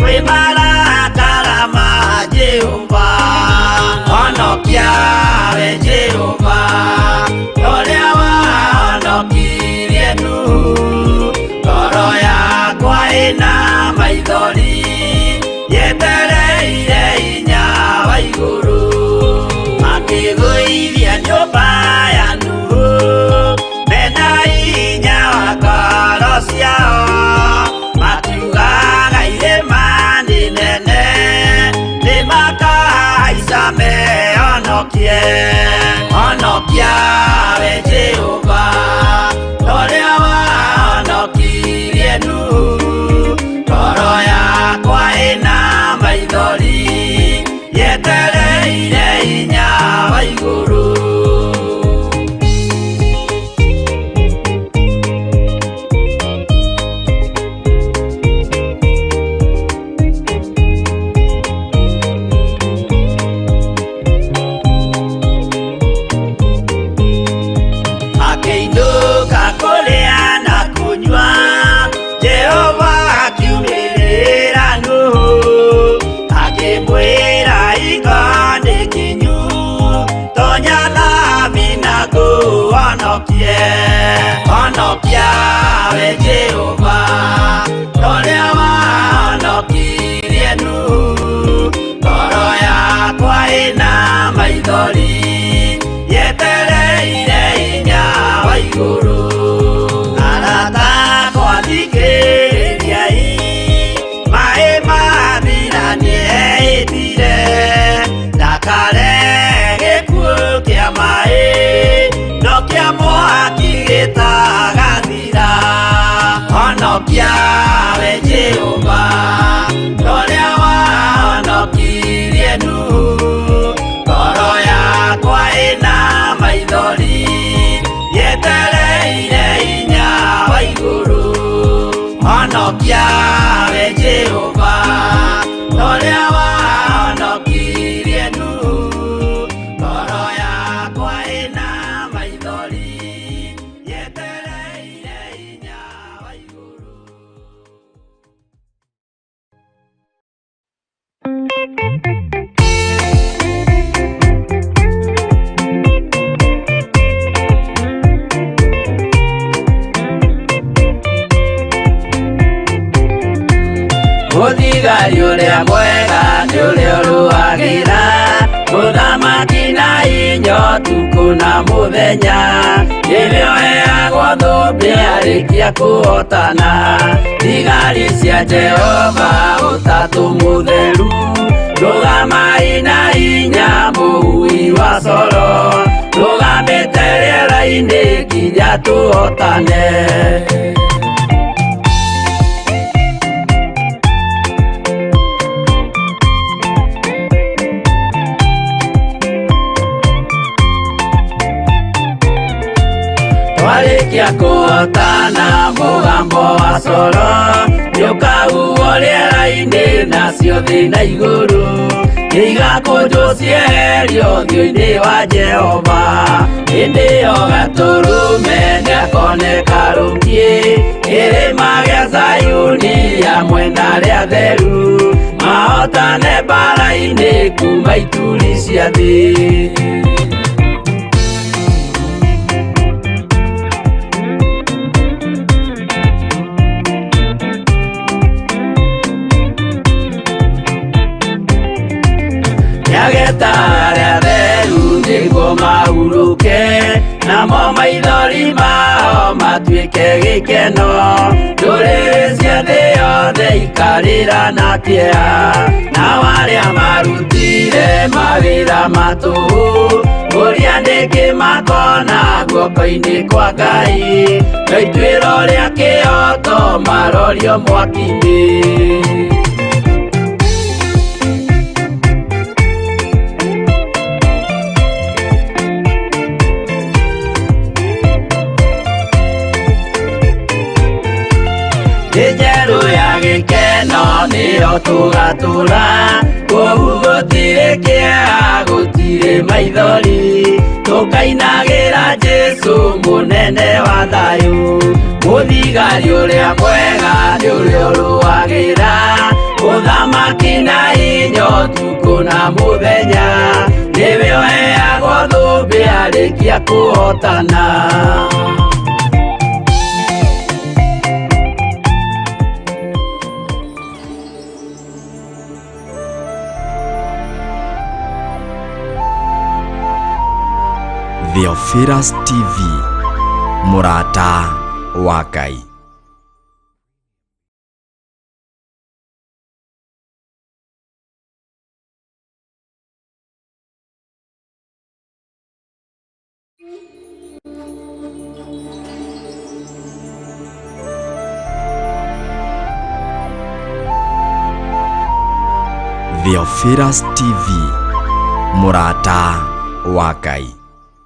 kwĩ marakara ma Jehova. Honokia we Jehova, ũrĩa wahonokirie Nuhu. Ngoro yakwa ĩna maithori, yetereire hinya wa igũrũ. Makĩgũithia nyũmba ya Nuhu, mena hinya wa ngoro ciao. Makiugaga irĩma nĩ nene, nĩmakahaica mehonokie. Honokia we Jehova, ũrĩa wahonokirie Nuhu. Ngoro yakwa ĩna maithori, yetereire hinya wa igũrũ. Akĩinũka kũrĩa na kũnyua, Jehova akiumĩrĩra Nuhu, akĩmwĩra hingo nĩ kinyu, tonya thabina ngũhonokie. Honokia we Jehova, ũrĩa wahonokirie Nuhu. Ngoro yakwa ĩna maithori, yetereire hinya wa igũrũ. Arata akwa thikĩrĩriai, maĩ mathira nĩehĩtire, ndakare gĩkuũ kĩa maĩ, no kĩa mwaki gĩtagathira. Honokia we Jehova, ũrĩa wahonokirie Nuhu. Ngoro yakwa ĩna maithori, yetereire hinya wa igũrũ. Honokia we Jehova, ũrĩa wahonokirie Nuhu. Ngoro yakwa ĩna maithori, yetereire hinya wa igũrũ. Mũthigari ũrĩa mwega nĩ ũrĩa ũrũagĩra mũthamaki na hinya ũtukũ na mũthenya, rĩrĩa ũheagwo thũmbĩ arĩkia kũhotana. Thigari cia Jehova ũtatũ mũtheru, rũgamai na hinya mũhui wa coro, rũgamĩte rĩera-inĩ nginya tũhotane. Twarĩkia kũhotana mũgambo wa coro, nĩũkahuhwo rĩera-inĩ nacio thĩ na igũrũ, nĩigakũnjwo cieherio ũthiũ-inĩ wa Jehova. Hĩndĩ ĩyo gatũrũme nĩakoneka rũngiĩ, kĩrĩma gĩa Zayuni hamwe na arĩa atheru, mahotane mbara-inĩ kuma ituri cia thĩ. Namo maithori mao matuĩke gĩkeno, ndũrĩrĩ cia thĩ yothe ikarĩra na kĩeha. Nao arĩa marutire mawĩra ma tũhũ, ũrĩa nĩkĩ makona guoko-inĩ kwa Ngai, no ituĩro rĩa kĩoto marorio mwaki-inĩ. Thĩ njerũ ya gĩkeno nĩyo tũgatũra, kũu gũtirĩ kĩeha, gũtirĩ maithori, tũkainagĩra Jesũ mũnene wa thayũ. Mũthigari ũrĩa mwega nĩ ũrĩa ũrũagĩra ũthamaki na hinya ũtukũ na mũthenya, nĩwe ũheagwo thũmbĩ arĩkia kũhotana. Theophilus TV, mũrata wa Ngai. Theophilus TV, mũrata wa Ngai.